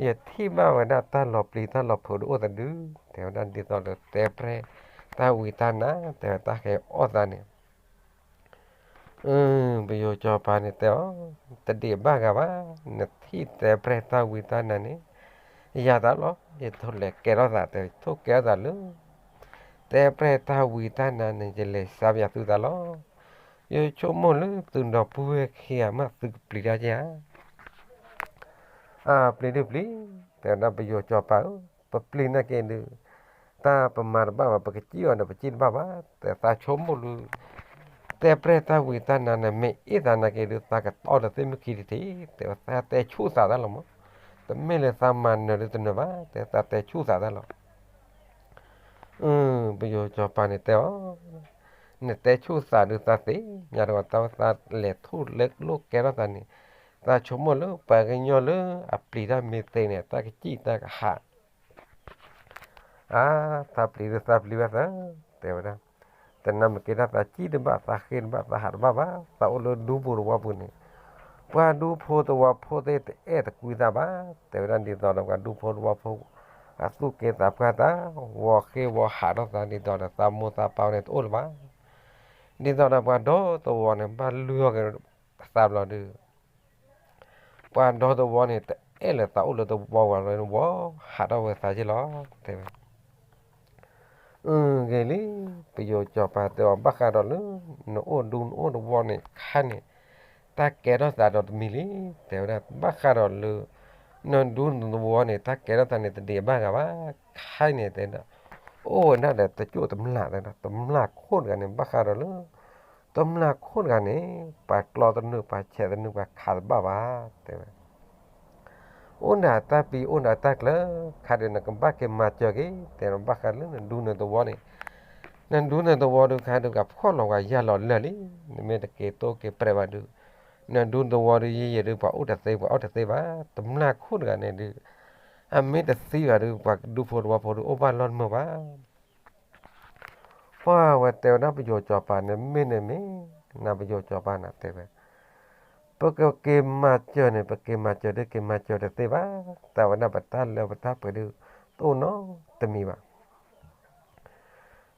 ယထံၣ်ဘၣ်ဝဲဒၣ်တၢ်လီၤပျံၤတၢ်လီၤဖုးတအိၣ်သဒု, တဲဝဲဒၣ်ဒ်သိးဒီးတဲပြဲၢ်တၢ်ဝံတၢ်နါ တဲဝဲတၢ်ဃဲအီၣ်သးန့ၣ် ပယိၤစီၤပၤန့ၣ်တဲအီၤ, တဒံးဘၣ်ဂၤဘၣ်, နထံၣ်တဲပြဲၢ်တၢ်ဝံတၢ်နါန့ၣ်, ယၤသးလီၤ, ယထိၣ်လဲၤကဲထီၣ်သး တဲ ယထိၣ်ကဲထီၣ်သးလၢ တဲပြဲၢ်တၢ်ဝံတၢ်နါန့ၣ် ယလဲၤစါပယၤသုသးလီၤ. ယဆိကမိၣ်လၢသုဒီပုၢ်ဝဲၢ်ခံဂၤမးသုကပျံၤတၢ်က့ဧါ အပျံၤဒုပျံၤ, တဲဝဲဒၣ်ပယိၤစီၤပၤဧၢ, ပပျံၤနာ်က့ဒုး, တၢ်ပမၤတဘၣ်ဘၣ် ပကစံၣ်အီၤဒီးပစံၣ်တဘၣ်ဘၣ်, တဲသးဆိကမိၣ်လၢ တဲပြဲၢ်တၢ်ဝံတၢ်နါန့ၣ် မ့ၢ်အ့ၣ်သးနာ်က့ဒုး သးကတီၢ်ဒီးသ့ၣ်မုၢ်ခံတထံး, တဲဝဲသးတဲဆူၣ်သးတၢ်လီၤမး, တမ့ၢ်လၢသးမၤနၢၤဒုးတနၢၤဘၣ်, တဲသးတဲဆူၣ်သးတၢ်လီၤ. ပယိၤစီၤပၤန့ၣ်တဲအီၤ, နတဲဆူၣ်သးဒုးသးသ့ၣ်ညါတဂီၤ တၢ်ဝဲသးလဲၤထူၣ်လဲၤလိၣ်ကဲထီၣ်သးန့ၣ်, သးဆိကမိၣ်လၢပှၤကညီလၢအပျံၤတၢ်မ့ၢ်သ့န့ၣ် တၢ်ကစံၣ်တၢ်ကဟး အါ, သးပျံၤဒုးသးပျံၤဝဲသၢ, တဲဝဲဒၣ်, တနၢ်မ့ၢ်က့ၤဒၣ်သးစံၣ်တဘၣ် သးဃ့တဘၣ် သးဟးတဘၣ်ဘၣ်, သးအိၣ်လၢဒူပူၤသဝီပူၤန့ၣ်, ပှၤဒူဖိသဝီဖိသ့ၣ်တအဲၣ်တကွံသးဘၣ်, တဲဝဲဒၣ်, ဒ်သိးဒီးပှၤဒူဖိသဝီဖိ အသူၣ်က့သးပှၢ်သး, ဝီၤဃ့ဝီၤဟးထီၣ်သး ဒ်သိးဒီးသးမိၢ်သးပၢ်န့ၣ်တအိၣ်လၢၤဘၣ်, ဒ်သိးဒီးပှၤဒီသဝီန့ၣ် ဘၣ်လုၢ်အီၣ်က့ၤသးဘျီဒုး ပှၤဒီသဝီန့ၣ် တအဲၣ်လၢၤသးအိၣ်လၢသဝီဝဲလီၤ, ဝီၤဟးထီၣ်ဝဲသးက့ၤလီၤ, တဲဝဲ. အဂ့ၤလံ, ပယိၤစီၤပၤတဲအီၤ ဘၣ်ဃးဒီးလၢ နအိၣ်ဒူနအိၣ်သဝီန့ၣ် ခါန့ၣ် တၢ်ကဲထီၣ်သးဒီးတမံၤလံ, တဲဝဲဒၣ်, ဘၣ်ဃးဒီးလၢ နဒူနသဝီန့ၣ် တၢ်ကဲထီၣ်သးန့ၣ် တဒံးဘၣ်ဂၤဘၣ်, ခါန့ၣ်တဲဒၣ်, အိၣ်ဝဲဒၣ်ဒီးတကၠိၣ်တမျၢ်တဲဒၣ်, တမျၢ်ခိၣ်တဂၤန့ၣ် ဘၣ်ဃးဒီးလၢ တမျၢ်ခိၣ်တဂၤန့ၣ် ပှၤကျီသနူ ပှၤဆဲးသနူ ပှၤခးတဘၣ်ဘၣ်, တဲဝဲ. အိၣ်ဒၣ်တၢ်ပံၤ အိၣ်ဒၣ်တၢ်ကျၢၤ, ခါဒုးနကဘၣ်က့ၤမၤစၢၤက့ၤ, တဲဒီးဘၣ်ဃးလၢနဒူနသဝီန့ၣ်, နဒူနသဝီဒုးခါဒုး ကဖှီၣ်လီၤပှၤယၢ်လီၤလၢာ်လံ, နမ့ၢ်တက့ၤတိၢ်က့ၤပြဲးဘၣ်ဒုး, နဒူနသဝီဒုးယံာ်ယံာ်ဒုး ပှၤအိၣ်တသ့ ပှၤအိၣ်တသ့ဘၣ်, တမျၢ်ခိၣ်တဂၤန့ၣ်ဒုး, အမ့ၢ်တသံဘၣ်ဒုး ပှၤဒူဖိသဝီဖိဒုး အိၣ်ဘၣ်လီၢ်တမုာ်ဘၣ် ပှၤဝဲတဲဝဲဒၣ်ပယိၤစီၤပၤန့ၣ် မ့ၢ်န့ၣ်မ့ၢ်, နပယိၤစီၤပၤန့ၣ်တဲဝဲ, ပကက့ၤမၤစၢၤန့ၣ် ပက့ၤမၤစၢၤဒုးက့ၤမၤစၢၤတသ့ဘၣ်, တၢ်ဝဲဒၣ်ပတၢ်လၢပတၢ်ပှဲၤဒုး တအိၣ်နီတမံၤဘၣ်.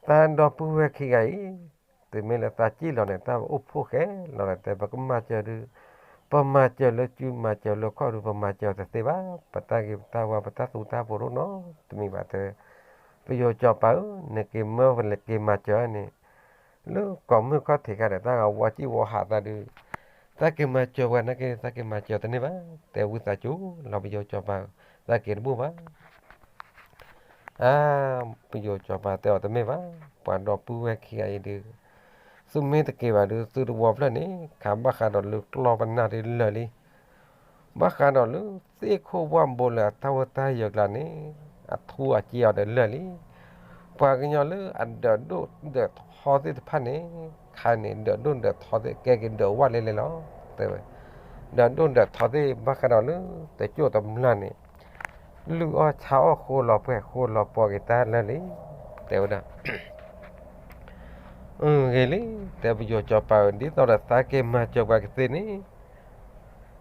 တၢ်ဒီပုၢ်ဝဲၢ်ခံဂၤအံၤ, တုၤမ့ၢ်လၢသးစံၣ်လီၤန့ၣ် တၢ်အိၣ်ဖှိၣ်ဃဲလီၤဒီး တဲပကမၤစၢၤဒုး, ပမၤစၢၤလၢစု မၤစၢၤလၢခီၣ်ဒုး ပမၤစၢၤတသ့ဘၣ်, ပတၢ်ဂ့ၤပတၢ်ဝါ ပတၢ်သူတၢ်ပှိၤဒိၣ်နီတမံၤဘၣ်တဲ, ပယိၤစီၤပၤဧၢ, နက့ၤမၢပလဲၤက့ၤမၤစၢၤန့ၣ် လၢကီၢ်မုၢ်ခီၣ်ထံးခါဒီး တၢ်ဂၤဝါစံၣ်ဝီၤဟးသးဒုး, တၢ်က့ၤမၤစၢၤပှၤနာ်က့ တၢ်က့ၤမၤစၢၤတန့ၢ်ဘၣ်, တဲဝံသးစူၤလီၤပယိၤစီၤပၤဧၢ, တၢ်က့ၤတဘူၣ်ဘၣ် အါ, ပယိၤစီၤပၤတဲအီၤတမ့ၢ်ဘၣ်, ပှၤဒီပုၢ်ဝဲၢ်ခံဂၤအံၤဒုး, သုမ့ၢ်တက့ၤဘၣ်ဒုး သုသဝီဖျၢၣ်န့ၣ် ခးဘၣ်ဃးဒီးလၢကျီၢ်ပနၢ်ဒုးလၢာ်လံ, ဘၣ်ဃးဒီးလၢသ့ၣ်ခိၣ်ဝၣ်ဘိလၢအတၢ်ဝဲတၢ်ယၢၤကျါန့ၣ်, အထူအက့အီၤဒီးလၢာ်လံ, ပှၤကညီလၢအဒၢးဒိၣ်ဒၢးထီသ့ၣ်တဖၣ်န့ၣ်, ခါန့ၣ် ဒၢးဒိၣ်ဒၢးထီသ့ၣ် ကဲက့ၤဒၢးဝၣ်လဲလဲလီၤ, တဲဝဲ, ဒၢးဒိၣ်ဒၢးထီသ့ၣ် ဘၣ်ဃးဒီးလၢ တကၠိၣ်တမျၢ်န့ၣ် လုၢ်အီၣ်ဆါအီၣ်ဃိလီၤပှဲၤ ဃိလီၤပှီၤက့ၤတၢ်လၢာ်လံ, တဲဝဲဒၣ်, ဂ့ၤလံ, တဲပယိၤစီၤပၤဧၢ, ဒ်သိးဒီးသးက့ၤမၤစၢၤပှၤကသ့န့ၣ်,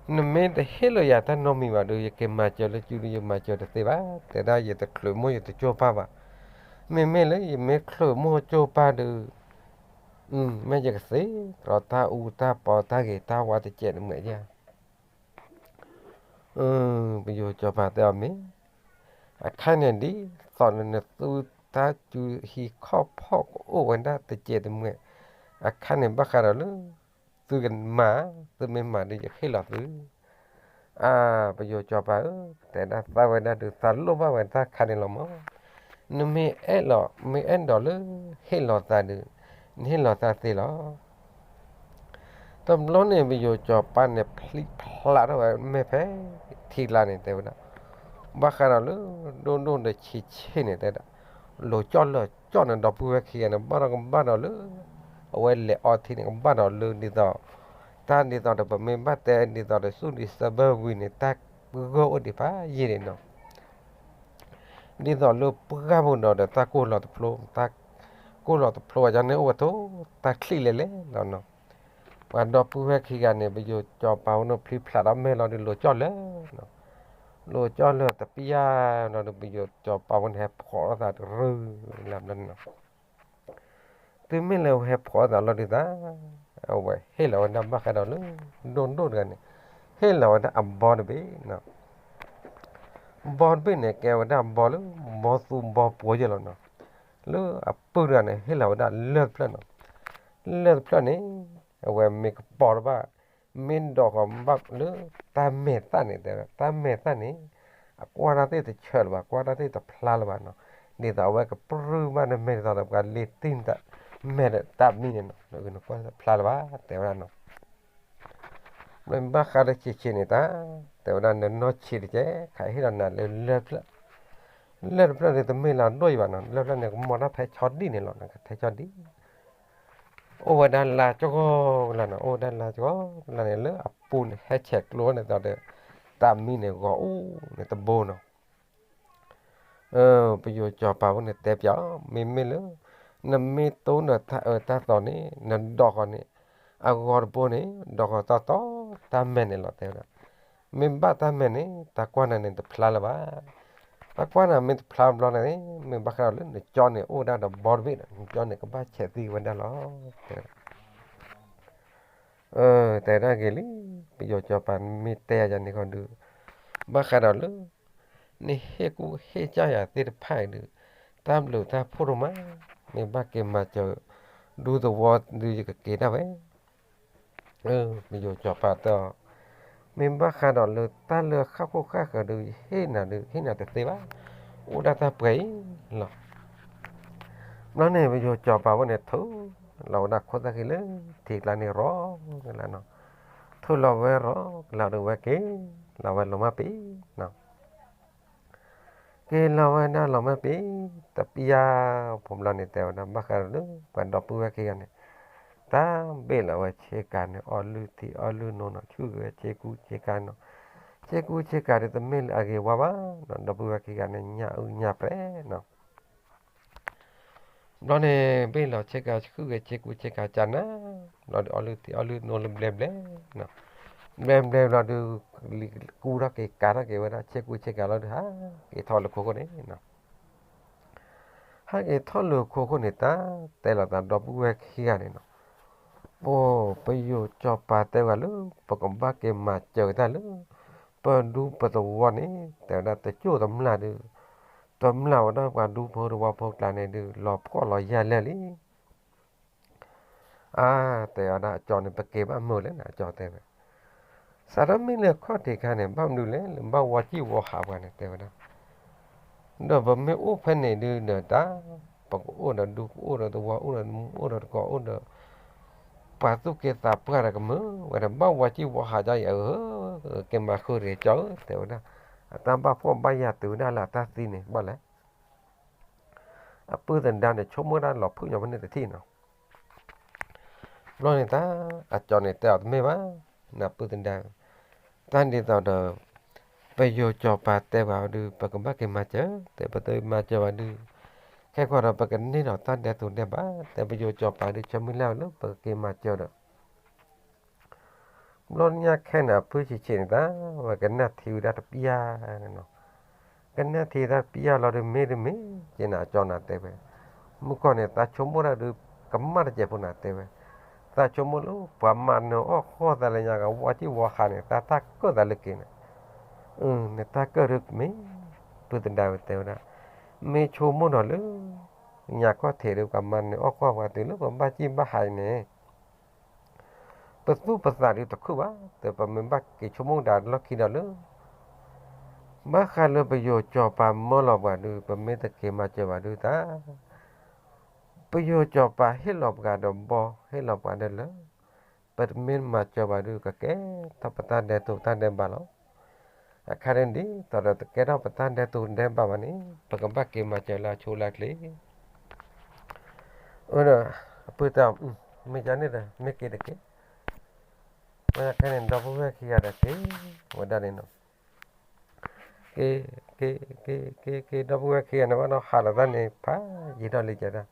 နမ့ၢ်တဟ့ၣ်လီၤယၤတၢ်နီတမံၤဘၣ်ဒီး ယက့ၤမၤစၢၤလၢစုဒုး ယမၤစၢၤတသ့ဘၣ်, တဲဒၣ်ယတချုးမိၢ်ယတကၠိၢ်ပၢ်ဘၣ်, မ့မ့ၢ်လၢယမ့ၢ်ချုးမိၢ်ကၠိၢ်ပၢ်ဒုး, မ့ၢ်ယကသ့ဒီးတၢ်အူတၢ်ပီတၢ်ဂ့ၤတၢ်ဝါတစဲးတမှဲးဧါ ပယိၤစီၤပၤတဲအီၤမ့ၢ်, အခါန့ၣ်ဒ်သိး နသုတၢ်စူၤဟံၣ်ခီၣ်ဖီၣ်ကအိၣ်ဝဲဒၣ်တစဲးတမှဲး, အခါန့ၣ်ဘၣ်ဃးဒီးလၢ သုကမၤ, သုမ့ၢ်မၤဒီးယဟ့ၣ်လီၤသု, အါ, ပယိၤစီၤပၤဧၢ, တဲဒၣ်သးဝဲဒၣ်ဒုး သးလိၣ်ဘၣ်ဝဲတၢ်ခါန့ၣ်လီၤမး, နမ့ၢ်အဲၣ်လီၤ မ့ၢ်အဲၣ်ဒိးလၢ ဟ့ၣ်လီၤသးဒုး, နဟ့ၣ်လီၤသးသ့လီၤ တဘျီန့ၣ် ပယိၤစီၤပၤန့ၣ် ဖျံးဖျးထီၣ်ဝဲမဲာ်ဖဲထံကျါန့ၣ် တဲဝဲဒၣ်, ဘၣ်ဃးဒီးလၢ ဒိၣ်ဒိၣ်ဒီးဆံးဆံးန့ၣ် တဲဒၣ်, လိၤကၠီၣ်လၢာ်ကၠီၣ်န့ၣ် ဒီပုၢ်ဝဲၢ်ခံဂၤန့ၣ် ဘၣ်ဒီးကဘၣ်ဒီးလၢ အဝဲလဲၤအီထံန့ၣ် ကဘၣ်ဒီးလၢဒ်သိး, တၢ်ဒ်သိးဒီးပမ့ၢ်ဘၣ်တဲဒ်သိးဒီး ဆူ December ဝံၤန့ၣ် တၢ်ဂီၢ်အိၣ်ဒံးဖးယံာ်န့ၣ်နီၤ ဒ်သိးလၢပှၢ်ပူၤဒီး ဒီးတၢ်ကိၢ်လီၤတဖျိ, တၢ်ကိၢ်လီၤတဖျိဘၣ်န့ၣ် အိၣ်ဝဲထိ တၢ်ချံၣ်လဲၤလဲၤလီၤနီၤ. ပှၤဒီပုၢ်ဝဲၢ်ခံဂၤန့ၣ် ပယိၤစီၤပၤဝဲန့ၣ် ဖျံဖျးထီၣ်မဲာ်လီၤဒီး လိၤကၠီၣ်လၢာ်နီၤ, လိၤကၠီၣ်လၢာ်တပျၢ်လီၤဒီး ပယိၤစီၤပၤဝဲန့ၣ် ဟဲဖှီၣ်ထီၣ်သးတရုၢ်လၢ်ဘျီန့ၣ်နီၤ. တုၤမ့ၢ်လၢအဝဲဟဲဖှီၣ်သးလီၤဒုးသး, အဝဲဟ့ၣ်လီၤဝဲဒၣ်ဘၣ်ဃးဒီးလၢ ဒိၣ်ဒိၣ်တဂၤန့ၣ်, ဟ့ၣ်လီၤဝဲဒၣ်အဘီတဘ့ၣ်နီၤ. ဘီတဘ့ၣ်န့ၣ် ကဲဝဲဒၣ်ဘီလၢ ဘီသူဘီပှီၤယဲၢ်လီၤနီၤ. လၢအပုၢ်တဂၤန့ၣ် ဟ့ၣ်လီၤဝဲဒၣ်လၢၢ်တဖျၢၣ်နီၤ. လၢၢ်တဖျၢၣ်န့ၣ် အဝဲမ့ၢ်ကပီၤတဘၣ်, မ့ၢ်ဒိးဃီၤဘၣ်လၢတၢ်မဲာ်သၣ်န့ၣ် တဲဝဲဒၣ် တၢ်မဲာ်သၣ်န့ၣ် အကွၢ်တၢ်သ့ၣ်တဆၢလၢၤဘၣ်, ကွၢ်တၢ်သ့ၣ်တဖျါလၢၤဘၣ်နီၤ. ဒ်သိးအဝဲကပြုၢ်ဘၣ်နမဲာ်ဒ်သိးဒီးပှၤလ့တံၢ်န့ၣ် မဲာ်ဒီးတၢ်မံန့ၣ်နီၤ, နကွၢ်တၢ်တဖျါလၢၤဘၣ် တဲဝဲဒၣ်နီၤ. မ့ၢ်ဘၣ်ဃးဒီးဆံးဆံးန့ၣ်တၢ်, တဲဝဲဒၣ်နနီၢ်ဆံးတကဲး ခးဟ့ၣ်လီၤနၤလၢလၢၢ်တဖျၢၣ်, လၢၢ်တဖျၢၣ်န့ၣ် တမ့ၢ်လၢအဒိၣ်အံၤဘၣ်နီၤ, လၢၢ်တဖျၢၣ်န့ၣ် ကမီၤတၢ်ဖဲဆီဒံၣ်န့ၣ်လီၤ, ထဲဆီဒံၣ် အိၣ်ဝဲဒၣ်လါကဂီၤကလါနီၤ, အိၣ်ဝဲဒၣ်လါကဂီၤကလါန့ၣ် လၢအပူၤန့ၣ် ဟဲဆဲးကျိးန့ၣ်ဒီး တၢ်မံန့ၣ် ဂီၤအူန့ၣ်တဘိနီၤ. ပယိၤစီၤပၤဖိန့ၣ်တဲပၠးအီၤ, မ့မ့ၢ်လၢ နမ့ၢ်တိၢ်ဒီးတၢ်အၢတၢ်သီန့ၣ် နဒိးဃီၤန့ၣ် အဂီၤတဘိန့ၣ် ဒိးဃီၤတီတီ တၢ်မဲာ်န့ၣ်လီၤ တဲဝဲဒၣ်. မ့ၢ်ဘၣ်တၢ်မဲာ်န့ၣ် တၢ်ကွၢ်နၤန့ၣ်တဖျါလၢၤဘၣ်. တၢ်ကွၢ်နၤမ့ၢ်တဖျါဘျီန့ၣ် မ့ၢ်ဘၣ်ဃးဒီးလၢနကၠီန့ၣ်အိၣ်ဝဲဒၣ်ဒီးဘီတဘ့ၣ်ဒီး နကၠီန့ၣ်ကဘၣ်ဆဲးသံဝဲဒၣ်လီၤ တဲဝဲဒၣ်. တဲဒၣ်ဂ့ၤလံ, ပယိၤစီၤပၤမ့ၢ်တဲယၤန့ၣ်ခီဒုး ဘၣ်ဃးဒီးလၢ နဟ့ၣ်ကူၣ်ဟ့ၣ်ကၢ်ယၤသ့ၣ်တဖၣ်အံၤဒုး တၢ်ဘျုးတၢ်ဖှိၣ်ဒိၣ်မး, မ့ၢ်ဘၣ်က့ၤမၤစၢၤ ဒူသဝီဒုးယကက့ၤဒၣ်ဝဲ. ပယိၤစီၤပၤတဲအီၤ, မ့ၢ်ဘၣ်ဃးဒီးလၢတၢ်လၢဃၣ်ခိၣ်ဃၣ်ဃၢၤဒုး ယဟ့ၣ်နၤဒုး ဟ့ၣ်နၤတသ့ဘၣ်, အိၣ်ဒၣ်တၢ်ပှဲၤအံၤလီၤ. ဘျီန့ၣ် ပယိၤစီၤပၤဖိန့ၣ် ထူၣ်လီၤဝဲဒၣ်ခိၣ်သၣ်ဃံလၢထံကျါန့ၣ်ရီကလးနီၤ, ထူၣ်လီၤဝဲရီကလးဒုးဝဲက့ၤလီၤဝဲလီၤမၢ်ပ့ၤနီၤ. က့ၤလီၤဝဲဒၣ်လီၤမၢ်ပ့ၤ တပျၢ်ဖိဘျီန့ၣ် တဲဝဲဒၣ် ဘၣ်ဃးဒီးလၢပှၤဒီပုၢ်ဝဲၢ်ခံဂၤန့ၣ် တၢ်ဘ့ၣ်လီၤဝဲဆ့ကၤန့ၣ် အီၣ်လုၢ်ထံအီၣ်လုၢ်နိနီၤ ဆူၣ်ဂဲၤဆ့ကူဆ့ကၤနီၤ, ဆ့ကူဆ့ကၤဒုးတမ့ၢ်လၢအဂ့ၤဝါဘၣ်နီၤ, ဒီပုၢ်ဝဲၢ်ခံဂၤန့ၣ် ညၣ်အုၣ်ညၣ်ပှဲၤနီၤ. ဘျီန့ၣ် ဘ့ၣ်လီၤဆ့ကၤဆူၣ်ဂဲၤဆ့ကူဆ့ကၤကနၤ, ဘျီဒုးအီၣ်လုၢ်ထံအီၣ်လုၢ်နိလၢဘျဲဘျဲနီၤ, ဘျဲဘျဲဘျီဒုး လံၤကူထီၣ်က့ၤကၤထီၣ်က့ၤဝဲဒၣ် ဆ့ကူဆ့ကၤလီၤဒုး ဟးက့ၤထီၣ်လၢခိခိၣ်န့ၣ်နီၤ. ဟးက့ၤထီၣ်လၢခိခိၣ်န့ၣ် တၢ်တဲလီၤသးဒီပုၢ်ဝဲၢ်ခံဂၤန့ၣ်နီၤ, ပ ပယိၤစီၤပၤတဲဝဲလၢ ပကဘၣ်က့ၤမၤစၢၤတၢ်လၢ ပဒူပသဝီန့ၣ် တဲဝဲဒၣ်တကၠိၢ်တမျၢ်ဒုး တမျၢ်ဝဲဒၣ်ပှၤဒူဖိသဝီဖိကျါန့ၣ်ဒုး လီၤဖှီၣ်လီၤယာ်လၢာ်လံ. အါ တဲဝဲဒၣ် အကၠီန့ၣ် ပက့ၤဘၣ်မုာ်လဲၣ်န့ၣ် အကၠီတဲဝဲ, စးထီၣ်မ့ၢ်လၢခီၣ်ထံးခါန့ၣ် ဘၣ်မနုၤလဲၣ် လၢဘၣ်ဝီစံၣ်ဝီဟးပှၤန့ၣ် တဲဝဲဒၣ်, ဒီးပမ့ၢ်အိၣ်ဖဲန့ၣ်ဒုးဒီးတၢ် ပကအိၣ်ဒီးဒူ ပအိၣ်ဒီးသဝီ အိၣ်ဒီးမူ အိၣ်ဒီးတကိး အိၣ်ဒီး ပှၤသူၣ်က့သးပှၢ်ဒီးကမုာ်ဝဲဒီး ဘၣ်ဝီစံၣ်ဝီဟးဒ်အံၤ အၢ က့ၤမၤဃုာ်တဂ့ၤကၠီဧၢ တဲဝဲဒၣ်, အတၢ်ဘၣ်ဖှီၣ်ဘၣ်ယာ်တုၤဝဲဒၣ်လၢအတၢ်သံန့ၣ် ဘၣ်လဲၣ် အပုၢ်သဒါန့ၣ် ဆိကမိၣ်ဒၣ်လီၤဖုၣ်ညီဖဲန့ၣ်တထံၣ်နီၤ. ဘျီန့ၣ်တၢ် အကၠီန့ၣ်တဲအီၤတမ့ၢ်ဘၣ်, နပုၢ်သဒါ, တၢ်ဒ်သိးဒီး ပယိၤစီၤပၤတဲပှၤဒုး ပကဘၣ်က့ၤမၤစၢၤ တဲပတမၤစၢၤဘၣ်ဒုး ခဲကီးဒီးပကန့ၢ်ဒီးတၢ်ဒဲးတိာ်ဒဲးဘး တဲပယိၤစီၤပၤဒုး ဆၢမုၢ်လၢ်လၢပကက့ၤမၤစၢၤဒီး ဘျီညါခဲန့ၣ် အဖုဆံးဆံးန့ၣ်တၢ် ဝဲကနၣ်ထံဝဲဒၣ်တပျၢ်န့ၣ်နီၤ, ကနၣ်ထံတၢ်တပျၢ်လီၤဒုး မ့ၢ်တမ့ၢ်က့ၤနၤ အကၠီနၤတဲဝဲ, မုၢ်ကီၢ်န့ၣ် သးဆိကမိၣ်တၢ်ဒုး ကမၣ်တစဲးဖိနၤတဲဝဲ, သးဆိကမိၣ်လၢပှၤမၤနၢၤအီၣ်ဃီၣ်သးလၢညါကဝီစံၣ်ဝီဟးန့ၣ် သးတၢ်ကၢၣ်သးလၢက့ၤန့ၣ်, နတၢ်ကၢၣ်ဒုးမ့ၢ် ပုၢ်သဒါဝဲတဲဝဲဒၣ်, မ့ၢ်ဆိကမိၣ်ဒီးလၢ ညါခီၣ်ထံးဒုး ပှၤမၤနၢၤအီၣ်ဃီၣ်ပှၤတုၤလၢပဘၣ်စံၣ်ဘၣ်ဟးအံၤန့ၣ် ပသူၣ်ပသးဒုးတခုၣ်ဘၣ် တဲပမ့ၢ်ဘၣ်က့ၤဆိကမိၣ်ဒၣ်လီၢ်ခံဒီးလၢ ဘၣ်ဃးလၢပယိၤစီၤပၤမၢလီၤပှၤဒုး ပမ့ၢ်တက့ၤမၤစၢၤဘၣ်ဒုးတၢ် ပယိၤစီၤပၤဟ့ၣ်လီၤပှၤဒီးဘီ ဟ့ၣ်လီၤပှၤဒီးလၢ ပတမ့ၢ်မၤစၢၤဘၣ်ဒုး ကကဲထီၣ်ပတၢ်ဒဲးတိာ်တၢ်ဒဲးဘးလီၤ. အခါဒ်န့ၣ် ဒ်သိးဒီးတကဲထီၣ်ပတၢ်ဒဲးတိာ်ဒဲးဘးဘၣ်န့ၣ် ပကဘၣ်က့ၤမၤစၢၤလၢအဆိလၢအချ့ အၢ ဒီး အပုၢ်တဲအီၤ မ့ၢ်ကန့ၣ်ဒီး မ့ၢ်က့ၤတက့ၢ်. ဝဲဒၣ်ခဲန့ၣ် ဒီပုၢ်ဝဲၢ်ခံဂၤဒီးက့ၤဝဲဒၣ်န့ၣ်နီၤ. က့ၤ က့ၤ က့ၤ က့ၤ က့ၤ ဒီပုၢ်ဝဲၢ်ခံဂၤန့ၣ် ဘၣ်ဒီးဟးလီၤသးန့ၣ် ဖးယံာ်ထီၣ်လံကဲဒၣ်.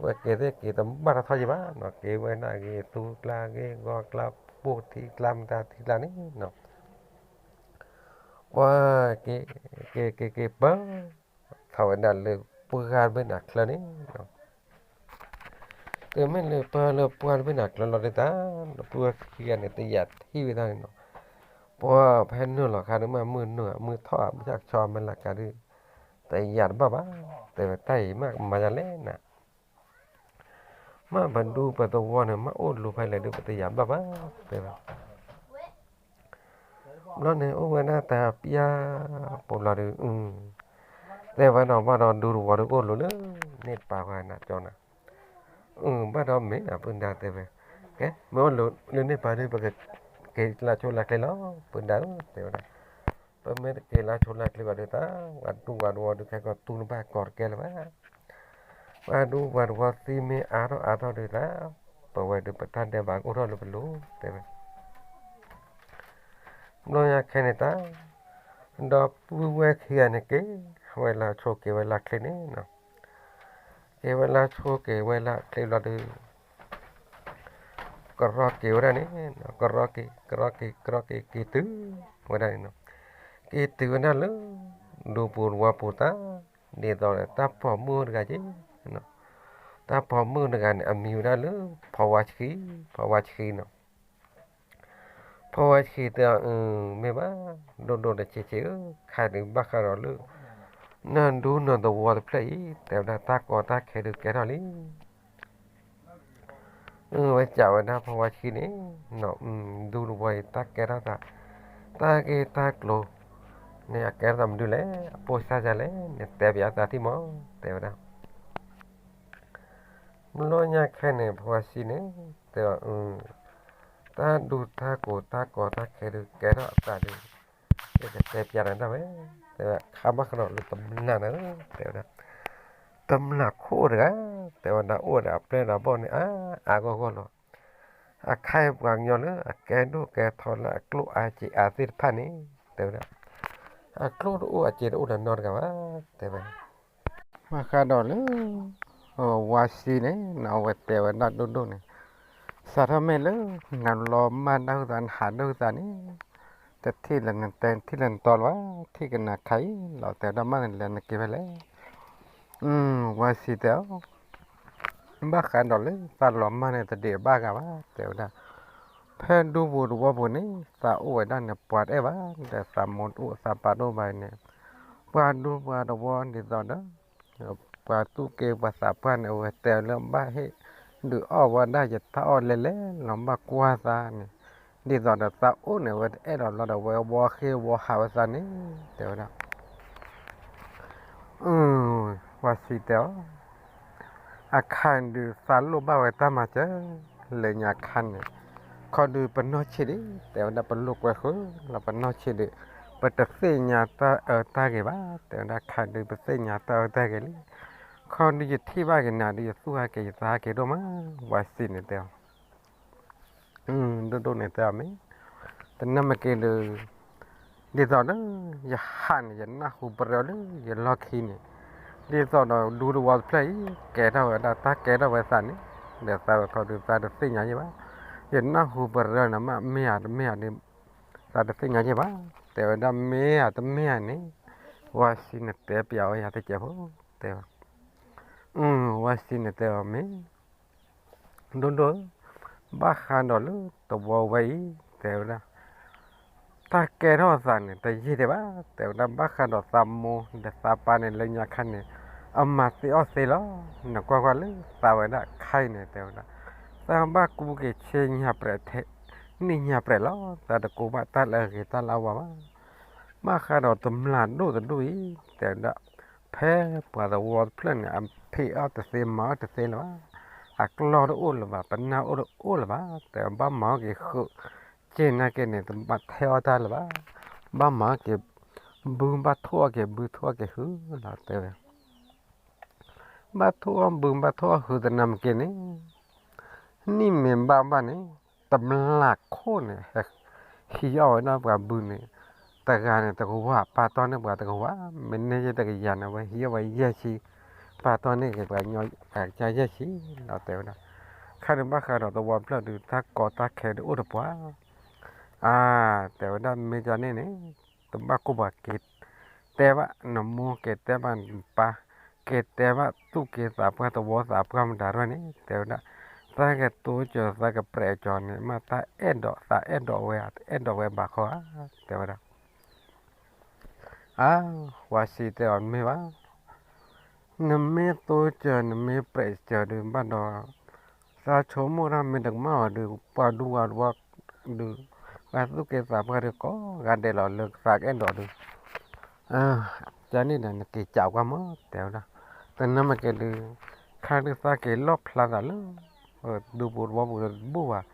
ဝဲက့ၤသ့ၣ်က့ၤတဘၣ်ထီၣ်ထီၣ်ယံၤဘၣ်နီၤ, က့ၤဝဲဒၣ်က့ၤသူကျါ က့ၤဂီၤကျါ ပိာ်ထံကျါ မတၤထံကျါန့ၣ်နီၤ. ပှၤ က့ၤ က့ၤ က့ၤ က့ၤ ပၢ ထီၣ်ဝဲဒၣ်လၢပှၢ်တဘ့ၣ်န့ၣ်အချၢန့ၣ်နီၤ. တုၤမ့ၢ်လၢပၢလၢပှၢ်တဘ့ၣ်န့ၣ်အချၢလီၤဒုးတၢ် ဒီပုၢ်ဝဲၢ်ခံဂၤန့ၣ် တယာ်ထံၣ်ဝဲဒၣ်န့ၣ်နီၤ. ပှၤဖဲနုာ်လီၤခါဒုး မ့ၢ်မုၢ်နုာ် မုၢ်ထီၣ် မုၢ်ဆါကဆီ မ့ၢ်လၢကါဒုး တယာ်တဘၣ်ဘၣ် တဲဝဲ တၢ်အံၤမ့ၢ်ကမၤယၤလဲၣ်နၤ မ့ၢ်ပဒူပသဝီန့ၣ် မ့ၢ်အိၣ်လူၤဖဲလဲၣ်ဒုး ပတယာ်ဘၣ်ဘၣ် တဲဝဲ. ဘျီန့ၣ် အိၣ်ဝဲဒၣ်တပျၢ်ဖိဘျီဒုး တဲဝဲဒီး ဘၣ်ဒီးဒူသဝီဒုးအိၣ်လူၤလၢ န့ၢ်ပာ်ဝဲနၤကၠီနၤ. ဘၣ်ဒီးမ့ၢ်နၤ ပုၢ်ဒါတဲဝဲ, ကဲ မ့ၢ်အိၣ်လူၤလၢန့ၢ်ပာ်ဒုး ပကက့ၤလၢဆိလၢချ့လီၤ ပုၢ်ဒါဧၢ တဲဝဲဒၣ်. ပမ့ၢ်တက့ၤလၢဆိလၢချ့ဘၣ်ဒုးတၢ် ပှၤဒူပှၤသဝီဒုး ခဲကီးတူၢ်တဘၣ်ကီးတကဲလၢၤဘၣ်. ပှၤဒူပှၤသဝီသံမ့ၢ်အါထီၣ်အါထီၣ်ဒုးတၢ် ပဝဲဒုးပတၢ်ဒဲးဘးကအိၣ်ထီၣ်လၢပလိၤ တဲဝဲ. ဘျီညါခဲန့ၣ်တၢ် ဒီပုၢ်ဝဲၢ်ခံဂၤန့ၣ်က့ၤ ဝဲလၢဆိက့ၤဝဲလၢချ့န့ၣ်, က့ၤဝဲလၢဆိက့ၤဝဲလၢချ့ဘျီဒီး ကရီက့ၤဝဲဒၣ်န့ၣ်, ကရီက့ၤ ကရီက့ၤ ကရီက့ၤ က့ၤတုၤဝဲဒၣ်န့ၣ်, က့ၤတုၤဝဲဒၣ်လၢ ဒူပူၤတဝီပူၤတၢ်, ဒ်သိးဒီးတၢ်ပိာ်မုၣ်တဂၤက့ၤ, တၢ်ပိာ်မုၣ်တဂၤန့ၣ် အမံၤဝဲဒၣ်လၢ ဖီဝါဆှံ, ဖီဝါဆှံန့ၣ် ဖီဝါဆှံတဲအီၤ, မ့ၢ်ဘၣ်, ဒိၣ်ဒိၣ်ဒီးဆံးဆံးဧၢ, ခါဒုးဘၣ်ဃးဒီးလၢ နဒူနသဝီတဖျၢၣ်အံၤ တဲဝဲဒၣ်တၢ်ကီတၢ်ခဲဒုးကဲထီၣ်လံ. ဝဲစံးဝဲဒၣ်ဖီဝါဆှံန့ၣ်, ဒူသဝီအံၤတၢ်ကဲထီၣ်သး, တၢ်ဂ့ၢ်တၢ်ကျိၤန့ၣ် အကဲထီၣ်သးမနုၤလဲၣ်, အပိၢ်စၢ်ယၤလဲၣ်, နတဲပၠးသးထံၣ်မး, တဲဝဲဒၣ် မ့ၢ်လီၢ်ညါခဲန့ၣ် ဖီဝါဆှံန့ၣ် တဲအီၤ, တၢ်ဒူတၢ်ကိးတၢ်ကီတၢ်ခဲဒုးကဲထီၣ်အသးဒီး ယကတဲပၠးနၤဒၣ်ဝဲ, တဲဝဲ ခါဘၣ်ဃးဒီးလၢတမျၢ်န့ၣ်, တဲဝဲဒၣ် တမျၢ်ခိၣ်အိၣ်တဂၤ, တဲဝဲဒၣ်အိၣ်ဒီးအပျဲၢ်ဒီးအဘီၣ်န့ၣ် အါအါဂီၢ်ဂီၢ်လီၤ. အခါအံၤပှၤကညီလၢအကဲဒိၣ်ကဲထီလၢအကျိၣ်အါစ့အါသ့ၣ်တဖၣ်န့ၣ်, တဲဝဲဒၣ် အကျိၣ်တအိၣ်အစ့တအိၣ်ဒီးနီတဂၤဘၣ်, တဲဝဲ ဘၣ်ဃးဒီးလၢ ဝါဆှံန့ၣ် အဝဲတဲဝဲဒၣ်ဒိၣ်ဒိၣ်န့ၣ်, စးထီၣ်မ့ၢ်လၢ နလီၤမၢ်ဒၣ်ဟုသး နဟးဒၣ်ဟုသးန့ၣ်, တထံၣ်လၢနတဲ ထံၣ်လၢနတီလၢၤဘၣ်, ထံၣ်ကနၤခါအံၤလီၤ, တဲဝဲဒၣ်မ့ၢ်နလဲၤနက့ၤဖဲလဲၣ်. ဝါဆှံတဲအီၤ, ဘၣ်ဃးဒီးလၢသးလီၤမၢ်န့ၣ် တဒံးဘၣ်ဂၤဘၣ်, တဲဝဲဒၣ် ဖဲဒူပူၤတဝီပူၤန့ၣ် သးအိၣ်ဝဲဒၣ်န့ၣ် ပှၤတအဲၣ်ဘၣ်, ဒီးသးမိၢ်တအိၣ်သးပၢ်တအိၣ်ဘၣ်န့ၣ်, ပှၤဒူပှၤတဝီဒ်သိးဒီး ပှၤသူၣ်က့ပှၤသးပှၢ်န့ၣ် အဝဲတဲလၢဘၣ်ဟ့ၣ်ဒုးအီၣ်ဝဲဒၣ်ယတၢ်အီၣ်လဲၤလဲၤလီၤ ဘၣ်ကွၢ်သးန့ၣ်, ဒ်သိးဒီးသးအိၣ်န့ၣ် အဝဲတအဲၣ်ဒိးလီၤဒီး အဝဲဝီဃ့ဝီဟးဝဲသးန့ၣ်, တဲဝဲဒၣ် ဝါဆှံတဲအီၤ, အခါဒုးသးလိၣ်ဘၣ်ဝဲတၢ်မၤစၢၤ, လၢညါခါန့ၣ် ခီဒုးပနီၢ်ဆံးဒံး, တဲဝဲဒၣ်ပလိာ်ကွဲဃုာ်လီၤ ပနီၢ်ဆံးဒံး, ပတသ့ၣ်ညါတၢ်အၢတၢ်ဂ့ၤဘၣ်, တဲဝဲဒၣ်ခါဒုးပသ့ၣ်ညါတၢ်အၢတၢ်ဂ့ၤလံ, ခီဒုးယထံၣ်ဘၣ်က့ၤနၤဒုး ယသူၣ်ဟးက့ၤယသးဟးက့ၤဒိၣ်မး, ဝါဆှံန့ၣ်တဲအီၤ ဒိၣ်ဒိၣ်န့ၣ်တဲအီၤမ့ၢ်, တနၢ်မ့ၢ်က့ၤဒီး, ဒ်သိးဒီး ယဟးန့ၣ် ယနၢ်ဟူပရၢလၢယလီၢ်ခံန့ၣ်, ဒ်သိးဒီးဒူသဝီတဖျၢၣ်အံၤ ကဲထီၣ်ဝဲဒၣ်တၢ်ကဲထီၣ်ဝဲသးန့ၣ်, ဒီးသးဝဲခီဒုးသးတသ့ၣ်ညါယဲၢ်ဘၣ်, ယနၢ်ဟူပရၢန့ၣ် မ့ၢ်ဧါတမ့ၢ်ဧါဒုး, သးတသ့ၣ်ညါယဲၢ်ဘၣ်, တဲဝဲဒၣ်မ့ၢ်ဧါတမ့ၢ်ဧါန့ၣ်, ဝါဆှံန့ၣ်တဲပၠးဝဲယၤတစဲးဖိ, တဲဝဲ ဝါဆှံန့ၣ်တဲအီၤမ့ၢ် ဒိၣ်ဒိၣ်, ဘၣ်ဃးဒီးလၢသဝီဝဲအံၤ, တဲဝဲဒၣ်, တၢ်ကဲထီၣ်သးန့ၣ် တယံာ်ဒံးဘၣ်, တဲဝဲဒၣ် ဘၣ်ဃးဒီးသးမိၢ်ဒီးသးပၢ်န့ၣ် လၢညါခါန့ၣ် အမၤသ့အီၣ်သ့လီၤ, နကွၢ်ကွၢ်လၢသးဝဲဒၣ်ခဲအံၤန့ၣ် တဲဝဲဒၣ်, သးဘၣ်ကူက့ၤဆ့ညါပြဲးထဲ, နံၣ်ညါပြဲးလီၤ, သးတကူဘၣ်တၢ်လၢအဂ့ၤတၢ်လၢအဝါဘၣ်, ဘၣ်ဃးဒီးတမျၢ်ဒိၣ်တဒူၣ်အံၤ, တဲဝဲဒၣ် ဖဲပှၤသဝီတဖျၢၣ်န့ၣ် အဖံးအီၣ်တသ့မၤအီၣ်တသ့လၢၤဘၣ်, အကျီၢ်တအိၣ်လၢၤဘၣ်, ပနၢ်အိၣ်တအိၣ်လၢၤဘၣ်, တဲဘၣ်မၤအီၣ်က့ၤဃုာ်, က့ၢ်နာ်က့န့ၣ် တဘၣ်ထဲအီၣ်တၢ်လၢၤဘၣ်, ဘၣ်မၤအီၣ်က့ၤ, ဘုဘၣ်ထိၣ်အီၣ်က့ၤ ဘုထိၣ်အီၣ်က့ၤဃုာ်လီၤ တဲဝဲ ဘၣ်ထိၣ်အီၣ်ဘုဘၣ်ထိၣ်အီၣ်ဃုာ်တနၢ်မ့ၢ်က့န့ၣ်, နံၣ်မ့ၢ်ဘၣ်ဘၣ်န့ၣ်, တမျၢ်ခိၣ်န့ၣ် ဟံးအီၣ်ဝဲဒၣ်ပှၤဘုန့ၣ်, တဂၤန့ၣ်တကဝၢ် ပာ်တီၢ်န့ၢ်ပှၤတကဝၢ်, မ့ၢ်န့ၢ်ယဲၢ်တကယၤန့ၣ် အဝဲဟံးအီၣ်ဝဲယဲၢ်ဆံ, ပာ်တီၢ်န့ၢ်က့ၤပှၤကညီအကစၢ်ယဲၢ်ဆံလီၤ တဲဝဲဒၣ်, ခါန့ၣ်ဘၣ်ဃးဒီးသဝီဖျၢၣ်ဒုး တၢ်ကီတၢ်ခဲဒုးအိၣ်တပှၢ် အါ, တဲဝဲဒၣ်မ့ၢ်ကန့ၣ်န့ၣ်, တဘၣ်ကိၢ်ပှၤက့ၤတဲဘၣ်, နမိၢ်က့ၤတဲဘၣ်, နပၢ်က့ၤတဲဘၣ်, သူၣ်က့ၤသးပှၢ်သဝီသးပှၢ်မတၤတဖၣ်န့ၣ် တဲဝဲဒၣ်, သးကတိၤစၢၤသးကပြဲးစၢၤန့ၣ် မ့ၢ်တၢ်အဲၣ်ဒိးသးအဲၣ်ဒိးဝဲ တအဲၣ်ဒိးဝဲဘၣ်ခီဧါ, တဲဝဲဒၣ် အါ, ဝါဆံတဲအီၤမ့ၢ်ဘၣ်, နမ့ၢ်တိစၢၤ နမ့ၢ်ပြဲးစၢၤဒုးဘၣ်ဒီး, သးဆိကမိၣ်တၢ်မ့ၢ်တကမၣ်အီၤဒုး ပှၤဒူပှၤတဝီဒုး, ပှၤသူၣ်က့သးပှၢ်ဒုးကိးဂၤဒဲးလီၤလၢသးကအဲၣ်ဒိးဒုး, ကန့ၣ်ဒီးနက့ၤကးကွၢ်မး တဲဝဲဒၣ်, တနၢ်မ့ၢ်က့ၤဒုး, ခါဒုးသးက့ၤလီၣ်ဖျါသးလၢ ဒူပူၤတဝီပူၤတဘူၣ်ဘၣ်,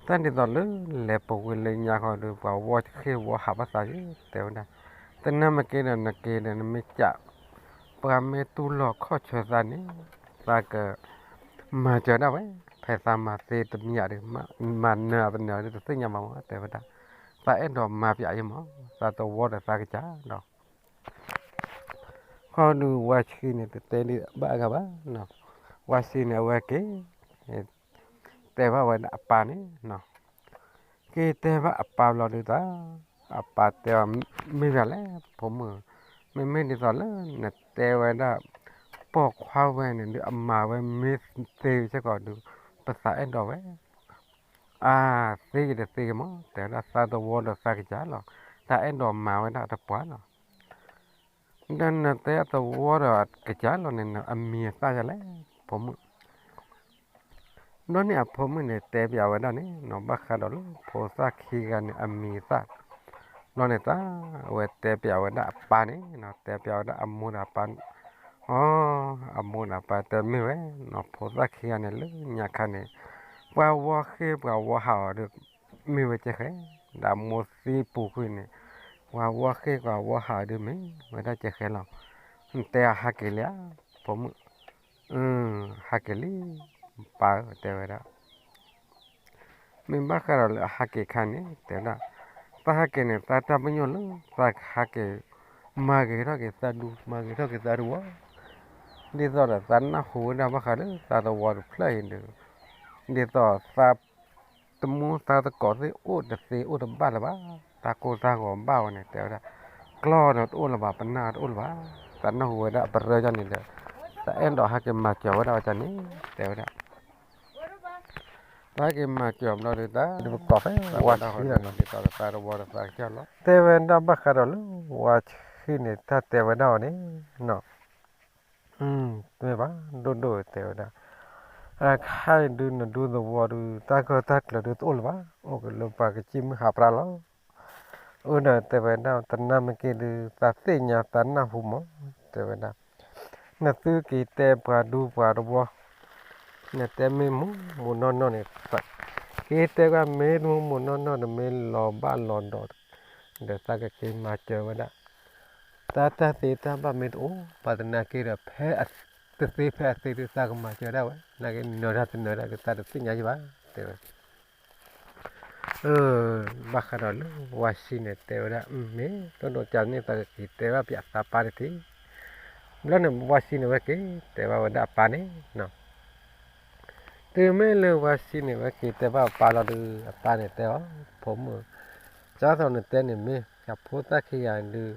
တၢ်ဒ်သိးလၢ လဲၤပဝဲလၢညါဃီဒုး ပှၤဝီတဃ့ၢ်ဝီဟးဘၣ်သးယဲ တဲဝဲဒၣ်, တနၢ်မ့ၢ်က့ၤဒီးနက့ၤဒီးနမ့ၢ်ကး, ပှၤမ့ၢ်တူၢ်လိာ်ခီၣ်ဆၢသးန့ၣ်, သးကမၤစၢၤဒၣ်ဝဲ, ဖဲသးမၤသ့တမံၤဒုး, မၤနၢၤအတနၢၤဒုးတသ့ၣ်ညါဘၣ်မး တဲဝဲဒၣ်, သးအဲၣ်ဒိးမၤပၠးယဲမး, သးသဝီဒီးသးကစၢ်ဒီး အီၤဒုးဝါဆံန့ၣ် တတဲဒံးဘၣ်အဂၤဘၣ်နီၤ. ဝါဆံန့ၣ် အဝဲက့ၤ တဲဘၣ်ဝဲဒၣ်အပၢ်န့ၣ်နီၤ. က့ၤတဲဘၣ်အပၢ်ဘျီဒုးတၢ်, အပၢ်တဲအီၤ, မ့ၢ်ဘၣ်လဲၣ် ဖိမုၣ်, မ့မ့ၢ်ဒ်သိးလၢနတဲဝဲဒၣ် ပိာ်ခွါဝဲန့ၣ်ဒုး အမၤဝဲမ့ၢ်သ့စ့ၢ်ကီးဒုး ပသးအဲၣ်ဒိးဝဲ အါ, သ့က့ၤတသ့က့ၤမး, တဲဝဲဒၣ်သးသဝီဒီးသးကစၢ်လီၤ, တၢ်အဲၣ်ဒိးမၤဝဲဒၣ်တပှၢ်လီၤ. ဒီးနတဲအသဝီဒီးကစၢ်လီၤန့ၣ် အမံၤအသၣ်ဒ်လဲၣ် ဖိမုၣ်. ဘျီန့ၣ်အဖိမုၣ်န့ၣ် တဲပျးဝဲဒၣ်န့ၣ်နီၤ, ဘၣ်ဃးဒီးလၢဖိသၣ်ခံဂၤန့ၣ် အမံၤအသၣ်, ဘျီန့ၣ်တၢ် အဝဲတဲပျးဝဲဒၣ်အပၢ်န့ၣ်နီၤ, တဲပျးဝဲဒၣ်အမိၢ်ဒီးအပၢ်န့ၣ်, အီ, အမိၢ်ဒီးအပၢ်တဲမ့ၢ်ဝဲနီၤ, ဖိသၣ်ခံဂၤန့ၣ် လၢညါခါန့ၣ် ပှၤဝီဃ့ၢ်ပှၤဝီဟးအီၤဒီး မ့ၢ်ဝဲကဲဃဲ, ဒီးမိၢ်သံပူၤကွံာ်န့ၣ် ပှၤဝီဃ့ၢ်ပှၤဝီဟးအီၤဒုးမ့ၢ်ဝဲဒၣ်ကဲဃဲလီၤ. နတဲအဟးက့ၤလံဧါ ဖိမုၣ်, ဟးက့ၤလံ ပၢ်ဧၢ တဲဝဲဒၣ်. မ့ၢ်ဘၣ်ဃးဒီးလၢအဟးက့ၤခါန့ၣ် တဲဝဲဒၣ်, သးဟးက့ၤန့ၣ် သးတၢ်ပညိၣ်လၢ သးကဟးက့ၤ မၤဂ့ၤထီၣ်က့ၤသးဒူ မၤဂ့ၤထီၣ်က့ၤသးတဝီ, ဒ်သိးဒီးသးနၢ်ဟူဝဲဒၣ်ဘၣ်ဃးလၢသးသဝီတဖျၢၣ်အံၤဒီး ဒ်သိးသး တမူသးသကိးသ့ၣ်အိၣ်တသ့အိၣ်တဘၣ်လၢၤဘၣ်, တၢ်ကိၢ်တၢ်ဂီၤဘၣ်ဝဲန့ၣ် တဲဝဲဒၣ်, ကျီၢ်ဒီးတအိၣ်လၢၤဘၣ် ပနၢ်တအိၣ်လၢၤဘၣ်, သးနၢ်ဟူဝဲဒၣ်အပရၢကၢ်န့ၣ်ဒီး သးအဲၣ်ဒိးဟးက့ၤမၤစၢၤဝဲဒၣ်အီၤကၢ်န့ၣ် တဲဝဲဒၣ်. သးဟဲက့ၤမၤစၢၤဘျီဒုးတၢ် ဒ်သိးဒီးသးသဝီဒီးသးကစၢ်လီၤ, တဲဝဲဒၣ်ဘၣ်ဃးဒီးလၢဝါဆံန့ၣ် တၢ်တဲဝဲဒၣ်အီၤန့ၣ်နီၤ တမ့ၢ်ဘၣ် ဒိၣ်ဒိၣ်တဲဝဲဒၣ်, အခါအံၤဒုးနဒူသဝီဒုး တၢ်ဂၢၢ်တၢ်ကျၢၤဒုးတအိၣ်လၢၤဘၣ်, အိၣ်က့ၤလၢပှၤကစံၣ်မုၢ်ဟးပြၢ်လီၤ. အၢဒီးတဲဝဲဒၣ် တနၢ်မ့ၢ်က့ၤဒုး သးသ့ၣ်ညါသးနၢ်ဟူမး တဲဝဲဒၣ်, နသုက့ၤတဲပှၤဒူပှၤတဝီ နတဲမ့ၢ်မူးမူးနီၢ်နီၢ်န့ၣ်, က့ၤတဲကွၢ်မ့ၢ်မူးမူးနီၢ်နီၢ် တမ့ၢ်လီၤဘၣ်လီၤဒီး ဒီးသးကက့ၤမၤစၢၤဝဲဒၣ်, တၢ်တၢ်သ့တၢ်ဘၣ်မ့ၢ်တအိၣ် ပှၤတနာ်က့ၤဒီး ဖဲအတသ့ဖဲအသ့ဒုး သးကမၤစၢၤဒၣ်ဝဲ, နာ်က့ၤနၢၤတၢ်တနၢၤဒၣ်က့ၤ သးတသ့ၣ်ညါယဘၣ် တဲဝဲ ဘၣ်ဃးဒီးလၢဝါဆံန့ၣ် တဲဝဲဒၣ် မ့ၢ်ဒိၣ်ဒိၣ်ကၢ်န့ၣ် သးကက့ၤတဲဘၣ်ပၠးသးပၢ်တထံၣ်, ဘျီန့ၣ် ဝါဆံန့ၣ်ဝဲက့ၤတဲဘၣ်ဝဲဒၣ်အပၢ်န့ၣ်နီၤ, တုၤမ့ၢ်လၢဝါဆံန့ၣ် ဝဲက့ၤတဲဘၣ်အပၢ်လီၤဒုး အပၢ်န့ၣ်တဲအီၤ, ဖိမုၣ်, ဒ်သိးနတဲန့ၣ်မ့ၢ် ယဖိသၣ်ခံဂၤဒုး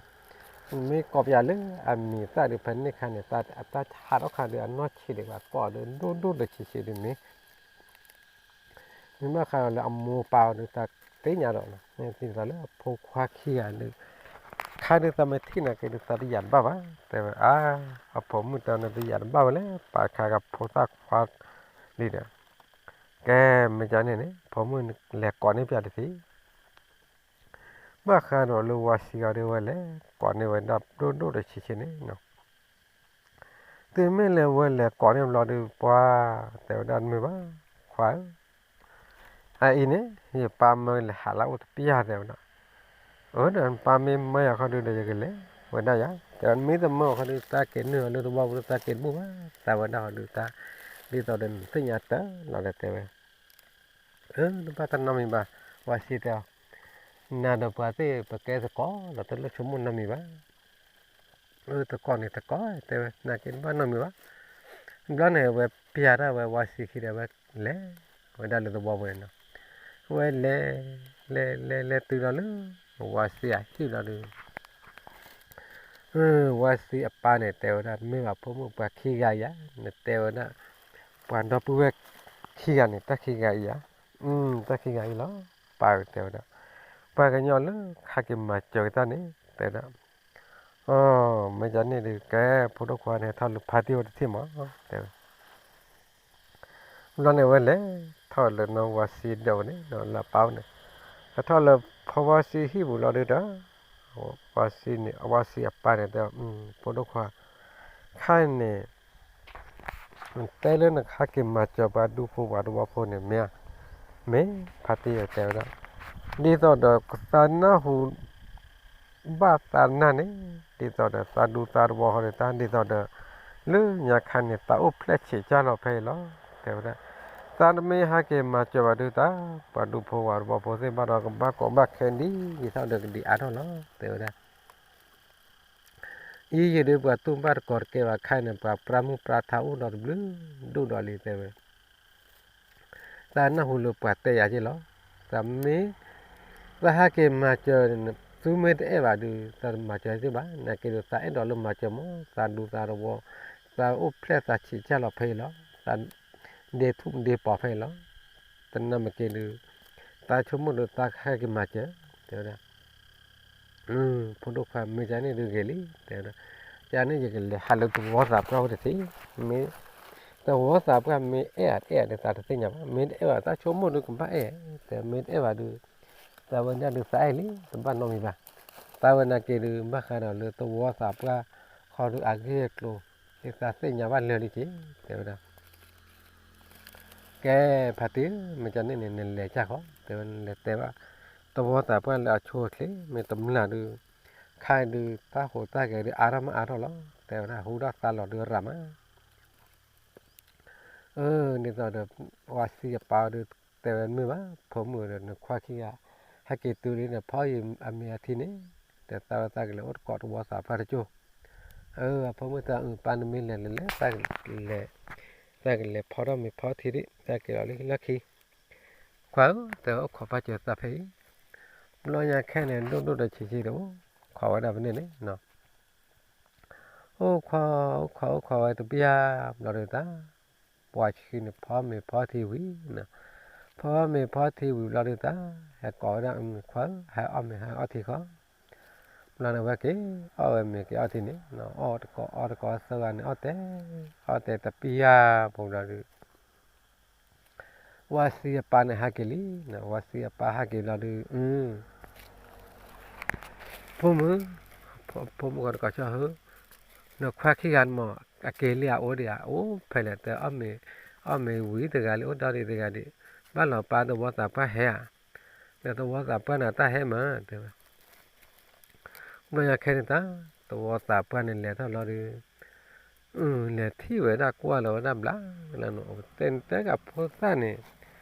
မ့ၢ်ကိးပၠးလၢအမံၤသၣ်ဒုး ဖဲန့ၣ်ခါန့ၣ် အတၢ်ဟးထီၣ်ခါဒုး အနီၢ်ဆံးဒံးဘၣ် ကိးဒုးဒိၣ်ဒိၣ်တဆံးဆံးဒုးမ့ၢ် မ့ၢ်ဘၣ်ဃးဒီးလၢအမိၢ်ပၢ်အီၤဒုး သးသ့ၣ်ညါဒီး မ့ၢ်သ့ၣ်ညါလၢအဖိခွါခံဂၤဒုး ခါဒုးသးမ့ၢ်ထံၣ်နာ်က့ၤဒုး သးတယာ်တဘၣ်ဘၣ် တဲဝဲ အါ, အဖိမုၣ်တဲနတယာ်တဘၣ်ဝဲလဲၣ် ပာ်ခါကဖိသၣ်ခွါလံဒီး, ကဲ မ့ၢ်ကန့ၣ်န့ၣ် ဖိမုၣ်လဲၤကိးန့ၢ်ပၠးတထံၣ် ဘၣ်ဃးဒီးလၢဝါဆံဂၤဒုးဝဲလဲၤကိးန့ၢ်ဝဲဒၣ်ဒိၣ်ဒိၣ်တဆံးဆံးန့ၣ်နီၤ, တုၤမ့ၢ်လၢဝဲလဲၤကိးန့ၢ်ဘျီဒုး ပှၤ တဲဝဲဒၣ်မ့ၢ်ဘၣ် ခွါဧၢ, အအံၤန့ၣ် ယပၢ်မၢလဲၤဟးလၢအအိၣ်တပျၢ်တဲဝဲဒၣ်, အၢဒီးနပၢ်မ့ၢ်မၢယၤခီဒုးဒီးယကလဲၤဝဲဒၣ်ယၤ တဲဝဲမ့ၢ်တမၢအီၤခီဒုး တၢ်က့ၤနုာ်အီၤလၢသဝီပူၤ တၢ်က့ၤတဘူၣ်ဘၣ် သးဝဲဒၣ်ဟီဒုးတၢ် ဒ်သိးဒီးနသ့ၣ်ညါတၢ်လီၤဒီးတဲဝဲ အၢ နဘၣ်တၢ်နီတမံၤဘၣ်, ဝါဆံတဲအီၤ, နၤဒီးပှၤသ့ၣ်ပကဲသကိးဒီး တလိၣ်ဆိကမိၣ်နီတမံၤဘၣ်, အၢ သကိးန့ၣ်သကိး တဲဝဲ နာ်က့ၤတဘၣ်နီတမံၤဘၣ်, ဘျီန့ၣ် အဝဲပျၢ်တၢ်ဝဲဝါဆံခံဒီး ဝဲလဲၤဝဲဒၣ်လၢသဝီပူၤန့ၣ်နီၤ, ဝဲလဲၤ လဲၤ လဲၤ လဲၤတုၤလီၤလၢ ဝါဆံအဟံၣ်လီၤဒုး ဝါဆံအပၢ်န့ၣ် တဲဝဲဒၣ် မ့ၢ်ဘၣ်ဖိမုၣ်ပှၤခံဂၤယၤ နတဲဝဲဒၣ် ပှၤဒီပုၢ်ဝဲၢ်ခံဂၤန့ၣ် တၢ်ခံဂၤအံၤယၤ, တၢ်ခံဂၤအံၤလီၤ, ပၢ်တဲဝဲဒၣ်, ပှၤကညီလၢဟဲက့ၤမၤစၢၤကတၢၢ်န့ၣ် တဲဝဲဒၣ်, အၢ မ့ၢ်ကန့ၣ်ဒုး ကဲ ဖိဒိၣ်ခွါန့ၣ် ထီၣ်လၢဖါတံၢ်အိၣ်တထံၣ်မး တဲဝဲ ဘျီန့ၣ် အဝဲလဲၤထီၣ်လၢနီၢ်ဝါဆံဒီးန့ၣ် လၢအပၢ်န့ၣ်, ဟဲထီၣ်လၢဖိဝါဆံဟံၣ်ပူၤလီၤဒုးဒီး ဝါဆံန့ၣ် အဝါဆံအပၢ်န့ၣ်တဲ, ဖိဒိၣ်ခွါ, ခါန့ၣ် တဲလၢနကဟဲက့ၤမၤစၢၤပှၤဒူဖိပှၤတဝီဖိန့ၣ် မ့ၢ်ဧါ, မ့ၢ်ဖါတံၢ်တဲဝဲဒၣ်, ဒ်သိးဒီးသးနၢ်ဟူ ဘၣ်သးနၢ်န့ၣ် ဒ်သိးဒီးသးဒူသးတဝီဟီဒုးတၢ် ဒ်သိးဒီး လၢညါခါန့ၣ် သးအိၣ်ဖျဲၣ်ဆံးကၢ်လီၤဖဲအံၤလီၤ တဲဝဲဒၣ်, သးတမ့ၢ်ဟဲက့ၤမၤစၢၤဘၣ်ဒုးတၢ် ပှၤဒူဖိပှၤတဝီဖိသ့ၣ်ဘၣ်ဒီး ကဘၣ်ကိးဘၣ်ခဲဒ်ယံာ်ထီၣ်ဒီးကဒံးအါထီၣ်လီၤ တဲဝဲဒၣ်. အံၤယဒုးပှၤတူၢ်ဘၣ်တကီၢ်တကဲဘၣ်ခါန့ၣ် ပှၤပြၢ်မုၢ်ပြၢ်ထါအိၣ်ဒီးတဘျုးဒိၣ်ဒီးလံတဲဝဲ, သးနၢ်ဟူလၢပှၤတဲယၤက့လီၤ. သးမ့ၢ်, သးဟဲက့ၤမၤစၢၤ, သုမ့ၢ်တအဲၣ်ဘၣ်ဒုး သးတမၤစၢၤသုဘၣ်. နာ်က့ဒုး သးအဲၣ်ဒိးလၢမၤစၢၤမး, သးဒူသးတဝီ, သးအိၣ်ဖျဲၣ်သးဆံးစၢ်လီၤဖဲအံၤလီၤ. သးဒ့ထူၣ်ဒ့ပီၤဖဲအံၤလီၤ. တနၢ်မ့ၢ်က့ဒုး, သးဆိကမိၣ်ဒုး သးဟဲက့ၤမၤစၢၤ, တဲဝဲဒၣ်. ဖိဒိၣ်ခွါ မ့ၢ်ကန့ၣ်ဒုးဂ့ၤလံ တဲဝဲဒၣ်. ကန့ၣ်ယကလဲၤဟးလၢသဝီသးပှၢ်အိၣ်တထံၣ်, မ့ၢ်သဝီသးပှၢ်မ့ၢ်အဲၣ်အတအဲၣ်ဒုး သးတသ့ၣ်ညါဘၣ်. မ့ၢ်တအဲၣ်ဘၣ် သးဆိကမိၣ်ဒုးကဘၣ်အဲၣ်, တဲမ့ၢ်တအဲၣ်ဘၣ်ဒုး သးဝဲဒၣ်ဒုးသးအဲၣ်လံ တဘၣ်နီတမံၤဘၣ်. သးဝဲနာ်က့ဒုး ဘၣ်ဃးဒီးလၢသဝီသးပှၢ်ခီဒုးအဂ့ၢ်အကျိၤ, ဒ်သးသ့ၣ်ညါဘၣ်လၢာ်လံက့ၤ တဲဝဲဒၣ်. ကဲ, ဖါတံၢ်ဧၢ, မ့ၢ်ကန့ၣ်န့ၣ် နလဲၤကၢ်ဃီ, တဲဝဲ နလဲၤတဲဘၣ်သဝီသးပှၢ်လၢအဆိအချ့ မ့ၢ်တမျၢ်ဒုး, ခါဒုးတၢ်ဟူးတၢ်ဂဲၤဒုးအါထီၣ်မးအါထီၣ်လီၤ, တဲဝဲဒၣ် ဟူထီၣ်သါလီၤဒုးရၤမး. အၢ, ဒ်သိးဒီး ဝၤစံယပၢ်ဒုးတဲဝဲမ့ၢ်ဘၣ်, ဖိမုၣ်ဒီးနခွါခံဂၤ ဟဲက့ၤတုၤလံန့ၣ် ဖီယံာ်အမ့ၤအထံန့ၣ်, ဒီးသးဝဲသးကလဲၤအိၣ်တကိးသဝီသးပှၢ်တကၠိၢ်. အၢ, အဖိမုၣ်တဲအၢ ပၢ်နမ့ၢ်လဲၤလဲၤလဲၤ, သးကလဲၤဖီထီၣ်မ့ၤဖီထံဒံး, သးက့ၤလီၤလၢဟံၣ်လီၢ်ခံ. ခွါဧၢ, တဲအိၣ်ခိးပၢ်စၢၤသးဖဲအံၤ. ဘျီညါခဲန့ၣ် ဒိၣ်ဒိၣ်ဒီးဆံးဆံးဒီး အိၣ်ခိးဝဲဒၣ်ဖဲန့ၣ်န့ၣ် အိၣ်ခိး, အိၣ်ခိး, အိၣ်ခိးဝဲတပျၢ်ဘျီဒုးသး, ပှၤဆံန့ၣ် ဖီမ့ၤဖီထံဝံၤ, ဖီမ့ၤဖီထံဝံၤဘျီဒုးသး, ဟဲကိးဝဲဒၣ် ခွါဧၢ, ဟဲအီၣ်မ့ၤဟဲအီၣ်ထံဃီ. ဘျီန့ၣ်ဝဲက့ၤအီၣ်ဝဲမ့ၤက့ၤအီၣ်ထံန့ၣ်, အီၣ်တကိးအီၣ်တကိးသၢဂၤန့ၣ် အီၣ်တဲ, အီၣ်တဲတပျၢ်ဘျီဒုး ဝၤစံအပၢ်န့ၣ်ဟဲက့ၤလံ, ဝၤစံအပၢ်ဟဲက့ၤဘျီဒုး, ဖိမုၣ်, ဖိမုၣ်ဂီၤတကိးဆၢဧၢ, နခွါခံဂၤန့ၣ်မ့ၢ် အက့ၤလံဧါ အိၣ်ဒံးဧါ, အိၣ်ဖဲလဲၣ်, တဲအီၣ်မ့ၤ, အီၣ်မ့ၤဝံၤတဂၤလံ အိၣ်ဒီးဒံးတဂၤဒံး, ဘၣ်လီၤပၢ်သဝီသးပှၢ်ဟဲဧါ, ဒီးသဝီသးပှၢ်န့ၣ်တၢ်ဟဲမး တဲဝဲ. ဘျီညါခဲန့ၣ်သး, သဝီသးပှၢ်န့ၣ်လဲၤထီၣ်လီၤဒုး, လဲၤထံၣ်ဝဲဒၣ်ကွၢ်လီၤဝဲဒၣ်ဘျါလီၤန့ၣ်, တဲတဲက့ၤဖိသၣ်န့ၣ်,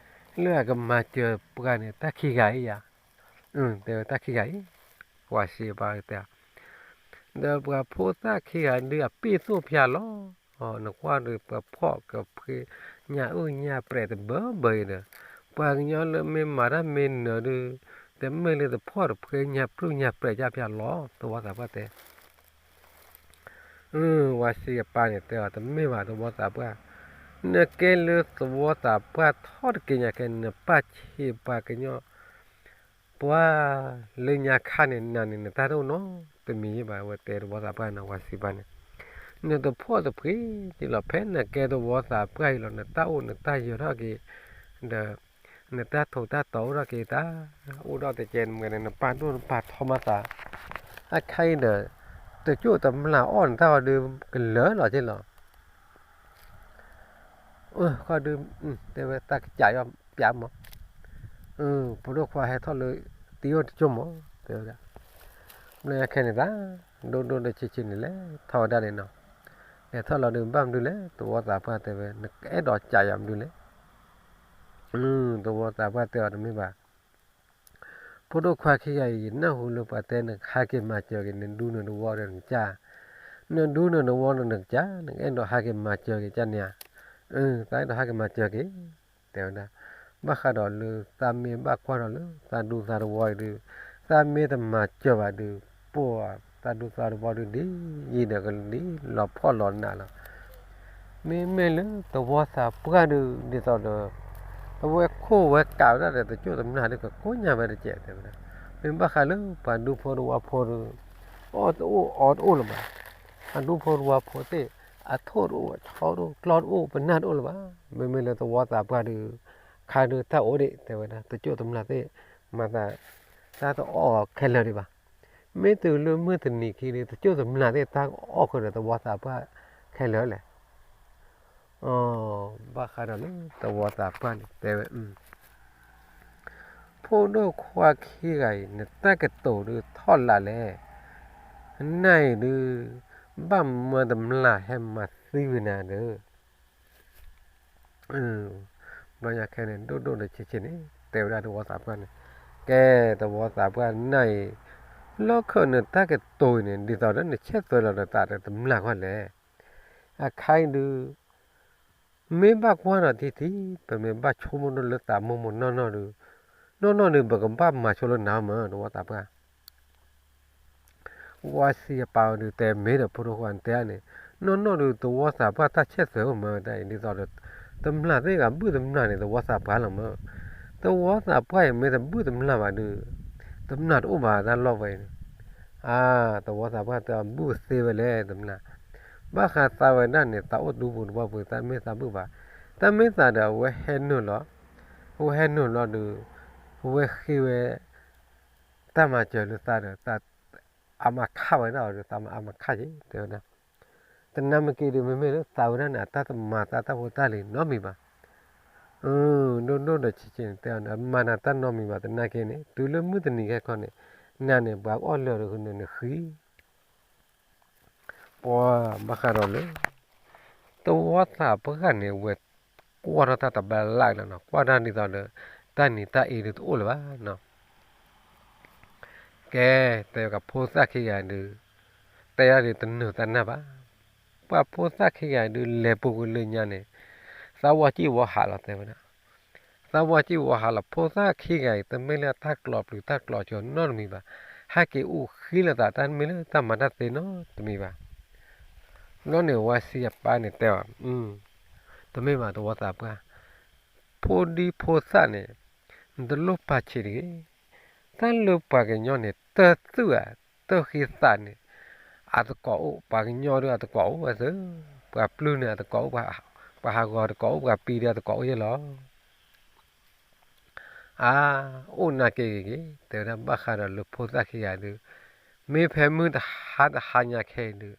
လၢအကမၤစၢၤပှၤန့ၣ် တၢ်ခံဂၤအံၤဧါ, တဲဝဲတၢ်ခံဂၤအံၤ, ဝၤစံအပၢ်တဲ, ဒီးပှၤဖိသၣ်ခံဂၤဒုးအပ့ၢ်သိၣ်ဖၠါလီၤ, နကွၢ်ဒုးပှၤဖှီၣ်ကဖှ့ညၣ်အုၣ်ညၣ်ပြဲးတဘၢဘၢအံၤဒီး, ပှၤကညီလၢမ့ၢ်မၤတၢ်မ့ၢ်နၢၤဒုး, တမ့ၢ်လၢတဖှီၣ်တဖှ့ညၣ်ပြုၢ်ညၣ်ပြဲးကၢ်ဖၠါလီၤ, သဝီသးပှၢ်တဲ ဝၤစံအပၢ်န့ၣ်တဲအီၤ တမ့ၢ်ဘၣ်သဝီသးပှၢ်, နကဲလၢသဝီသးပှၢ်ထီၣ်တက့ၢ်ညါခဲ နပၢ်ဆံးပှၤကညီ, ပှၤလၢညါခါန့ၣ် နၤန့ၣ် နတၢ်တအိၣ်နီတမံၤယံဘၣ် ဝဲတဲသဝီသးပှၢ်န့ၣ် ဝၤစံပၢ်န့ၣ်, နတဖှီၣ်တဖှ့းလီၤ ဖဲနကဲသဝီသးပှၢ်အံၤလီၤ နတၢ်အိၣ်နတၢ်ယၢၤထီၣ်က့ၤ, ဒီး နတၢ်ထိးတၢ်တီၤအိၣ်ထီၣ်က့ၤတၢ်, အိၣ်ဒီးတကဲနမ့ၢ်န့ၣ် နပာ်ဒိၣ်နပာ်ထီမၤသး, အခါအံၤဒီး တကၠိၣ်တမျၢ်အီၣ်နတၢ်အီၤဒုးကလၢာ်လီၤက့လီၤ. အၢ ဃီဒုး, တဲဝဲတၢ်ကစၢ်ယီၤပျးမး, ဖိဒိၣ်ခွါဟဲထီၣ်လၢ တံၤအိၣ်တကၠိၢ်မး, တဲဝဲဒၣ်, ဘျီညါခဲန့ၣ်သး, ဒိၣ်ဒိၣ်ဒီးဆံးဆံးန့ၣ်လဲၤထီၣ်ဝဲဒၣ်န့ၣ်နီၤ, လဲၤထီၣ်လီၤဒုးဘၣ်မနုၤလဲၣ် သဝီသးပှၢ်တဲဝဲ နကအဲၣ်ဒိးကစၢ်ယီၤမနုၤလဲၣ်, သဝီသးပှၢ်တဲအီၤတမ့ၢ်ဘၣ် ဖိဒိၣ်ခွါခံဂၤအံၤ ယနၢ်ဟူလၢပှၤတဲနဟဲက့ၤမၤစၢၤက့ၤ နဒူနဒဝီဒီးနကစၢ်, နဒူနဒဝီဒီးနကစၢ် နကအဲၣ်ဒိးဟဲက့ၤမၤစၢၤက့ၤကန့ၣ်ဧါ, သးအဲၣ်ဒိးဟဲက့ၤမၤစၢၤက့ၤ, တဲဝဲဒၣ်, ဘၣ်ဃးဒီးလၢသးမ့ၢ်ဘၣ်ကွၢ်ဒီးလၢ သးဒူသးတဝီအံၤဒုး, သးမ့ၢ်တမၤစၢၤဘၣ်ဒုး, ပှၤသးဒူသးတဝီဒုး ဒ်ယံၤဒီးကဒ်လီၤဖှီၣ်လီၤနးလီၤ မ့မ့ၢ်လၢသဝီသးပှၢ်ဒုး ဒ်သိးဒီး အဝဲခိၣ်ဝဲကးဝဲဒၣ်ဒီး တကၠိၣ်တမျၢ်ဒုးကကိးညါဝဲတကဲးတဲဝဲဒၣ်, မ့ၢ်ဘၣ်ဃးလၢပှၤဒူဖိတဝီဖိဒီး အီၣ်တအိၣ်အီတအိၣ်လၢၤဘၣ်, အဒူဖိတဝီဖိသ့ၣ် အထိၣ်တအိၣ် အဆီတအိၣ် ကျီတအိၣ် ပနၢ်တအိၣ်လၢၤဘၣ်, မ့မ့ၢ်လၢသဝီသးပှၢ်ဒုး ခါဒုးတၢ်အိၣ်ဒံးတဲဝဲဒၣ် တကၠိၣ်တမျၢ်သ့ၣ် မၤသး တၢ်တအီၣ်ခဲလၢာ်ဒံးဘၣ် မ့ၢ်တုၤလၢမုၢ်တနံၤခံဒုး တကၠိၣ်တမျၢ်သ့ၣ်တၢ်အီၣ်ဃုာ်ဒီးသဝီသးပှၢ်ခဲလၢာ်လဲၣ်. ဘၣ်ဃးဒီးလၢသဝီသးပှၢ်န့ၣ်တဲဝဲ, ဖိဒိၣ်ခွါခံဂၤအံၤ နတၢ်ကတိၤဒုးထီၣ်လၢ်လဲၣ်, နၤအံၤဒုး ဘၣ်မၢတမျၢ်ဟဲမၤသံဝံၤနၤဒီး ဘျီညါခဲန့ၣ် ဒိၣ်ဒိၣ်ဒီးဆံးဆံးန့ၣ် တဲဝဲဒၣ်သဝီသးပှၢ်န့ၣ်, ကဲသဝီသးပှၢ်နၤအံၤ, လၢခၢၣ်နတၢ်ကတိၤအံၤန့ၣ် ဒ်သိးဒီးနဆဲးသွဲးလီၤဒီးသးဒီးတမျၢ်ခီလဲၣ်. အခါအံၤဒုး မ့ၢ်ဘၣ်ကွၢ်ဒီးထံထံ ပမ့ၢ်ဘၣ်ဆိကမိၣ်ဒိၣ်လၢသးမိၢ်မိၢ်နီၢ်နီၢ်ဒုး, နီၢ်နီၢ်ဒုး ပကဘၣ်မၤဆိလၢနၤမ့ၢ် သဝီသးပှၢ် ဝါစံအပၢ်အီၤဒုး တဲမ့ၢ်ဒီးဖိဒိၣ်ခွါတဲန့ၣ်, နီၢ်နီၢ်ဒုး သဝီသးပှၢ်တၢ်ဆဲးသွဲးအိၣ်မ့ၢ်တၢ်အံၤ ဒ်သိးဒီး တမျၢ်သ့ၣ်ဂၤဘုၣ်တမျၢ်န့ၣ် သဝီသးပှၢ်လီၤမ့ၢ်. သဝီသးပှၢ်အံၤ မ့ၢ်တဘုၣ်တမျၢ်ဘၣ်ဒုး တမျၢ်တအိၣ်ဘၣ်တၢ်လီၢ်ဝဲအံၤန့ၣ်. အါ, သဝီသးပှၢ်တဲအီၤ ဘုၣ်သ့ဝဲလဲၣ် တမျၢ်. ဘၣ်ဃးသးဝဲဒၣ်န့ၣ် သးအိၣ်ဒူပူၤတဘီပူၤ တၢ်မ့ၢ်သးဘုၣ်ဘၣ်. တၢ်မ့ၢ်သးဒီး အဝဲဟဲနုာ်လီၤ, အဝဲဟဲနုာ်လီၤဒုး အဝဲဃ့ဝဲ တၢ်မၤစၢၤလၢသးဒီး သးအါမးခးဝဲဒၣ်အီၤဒီး သးမၤအါမးခးက့ၤ တဲဝဲဒၣ်. တနၢ်မ့ၢ်က့ၤဒုး မ့မ့ၢ်လၢသးဝဲဒၣ်န့ၣ် အတၢ်တမၤသးတၢ်ဖိတၢ်လံၤနီတမံၤဘၣ်. ဒိၣ်ဒိၣ်ဒီးဆံးဆံးန့ၣ် တဲအီၤန့ၣ် အမၤနၤတၢ်နီတမံၤဘၣ် သနာ်က့န့ၣ် တုၤလၢမုၢ်တနံၤခဲခီန့ၣ် နၤန့ၣ် ပှၤအီၣ်လၢာ်ဒီးနဃံ ပှၤဘၣ်ဃးဒီးလၢ သဝီသးပှၢ်န့ၣ် အဝဲကွၢ်ထီၣ်တၢ်တဘျါလၢ်လီၤနီၤ, ကွၢ်တၢ်ဒ်သိးဒီး တၢ်နံၤတၢ်အ့ဒုးတအိၣ်လၢၤဘၣ်နီၤ. ကဲ, တဲကဖိသၣ်ခံဂၤဒုး တဲဒၣ်ဒုးတနုာ်တၢ်နၢ်ဘၣ်. ပှၤဖိသၣ်ခံဂၤဒုး လဲၤပူၤကွံာ်လၢညါန့ၣ် သးဝီစံၣ်ဝီဟးလီၤ တဲဝဲဒၣ်. သးဝီစံၣ်ဝီဟးလီၤ ဖိသၣ်ခံဂၤအံၤ တမ့ၢ်လၢတၢ်ကျိးပျုၤတၢ်ကျိးကၠိနီတမံၤဘၣ်. ဟဲက့ၤအူဃံလီၤသး တၢ်မ့ၢ်လၢတၢ်မၤတၢ်သ့နီတမံၤဘၣ်. ဘျီန့ၣ် ဝါစံအပၢ်န့ၣ်တဲအီၤ, တမ့ၢ်ဘၣ် သဝီသးပှၢ်, ဖိဒံဖိသၣ်န့ၣ် နတလိၣ်ပာ်ဆံးတဂ့ၤ. တၢ်လၢပှၤကညီန့ၣ် တၢ်သူၣ်ဧါ, တၢ်ဃံသးန့ၣ် အတကိးအိၣ်, ပှၤကညီဒုးအတကိးအိၣ်ဝဲသ့, ပှၤပျုၢ်န့ၣ်အတကိးအိၣ်, ပှၤဟးဂီၤတကိးအိၣ်, ပှၤပံၤဒုးအတကိးအိၣ်ယဲလီၤ. အါ, အိၣ်နာ်က့ၤဂ့ၤဂ့ၤ တဲဝဲဒၣ် ဘၣ်ဃးဒီးလၢဖိသၣ်ခံဂၤဒုး, မ့ၢ်ဖဲမုၢ်တဟါတဟါညါခဲအံၤဒုး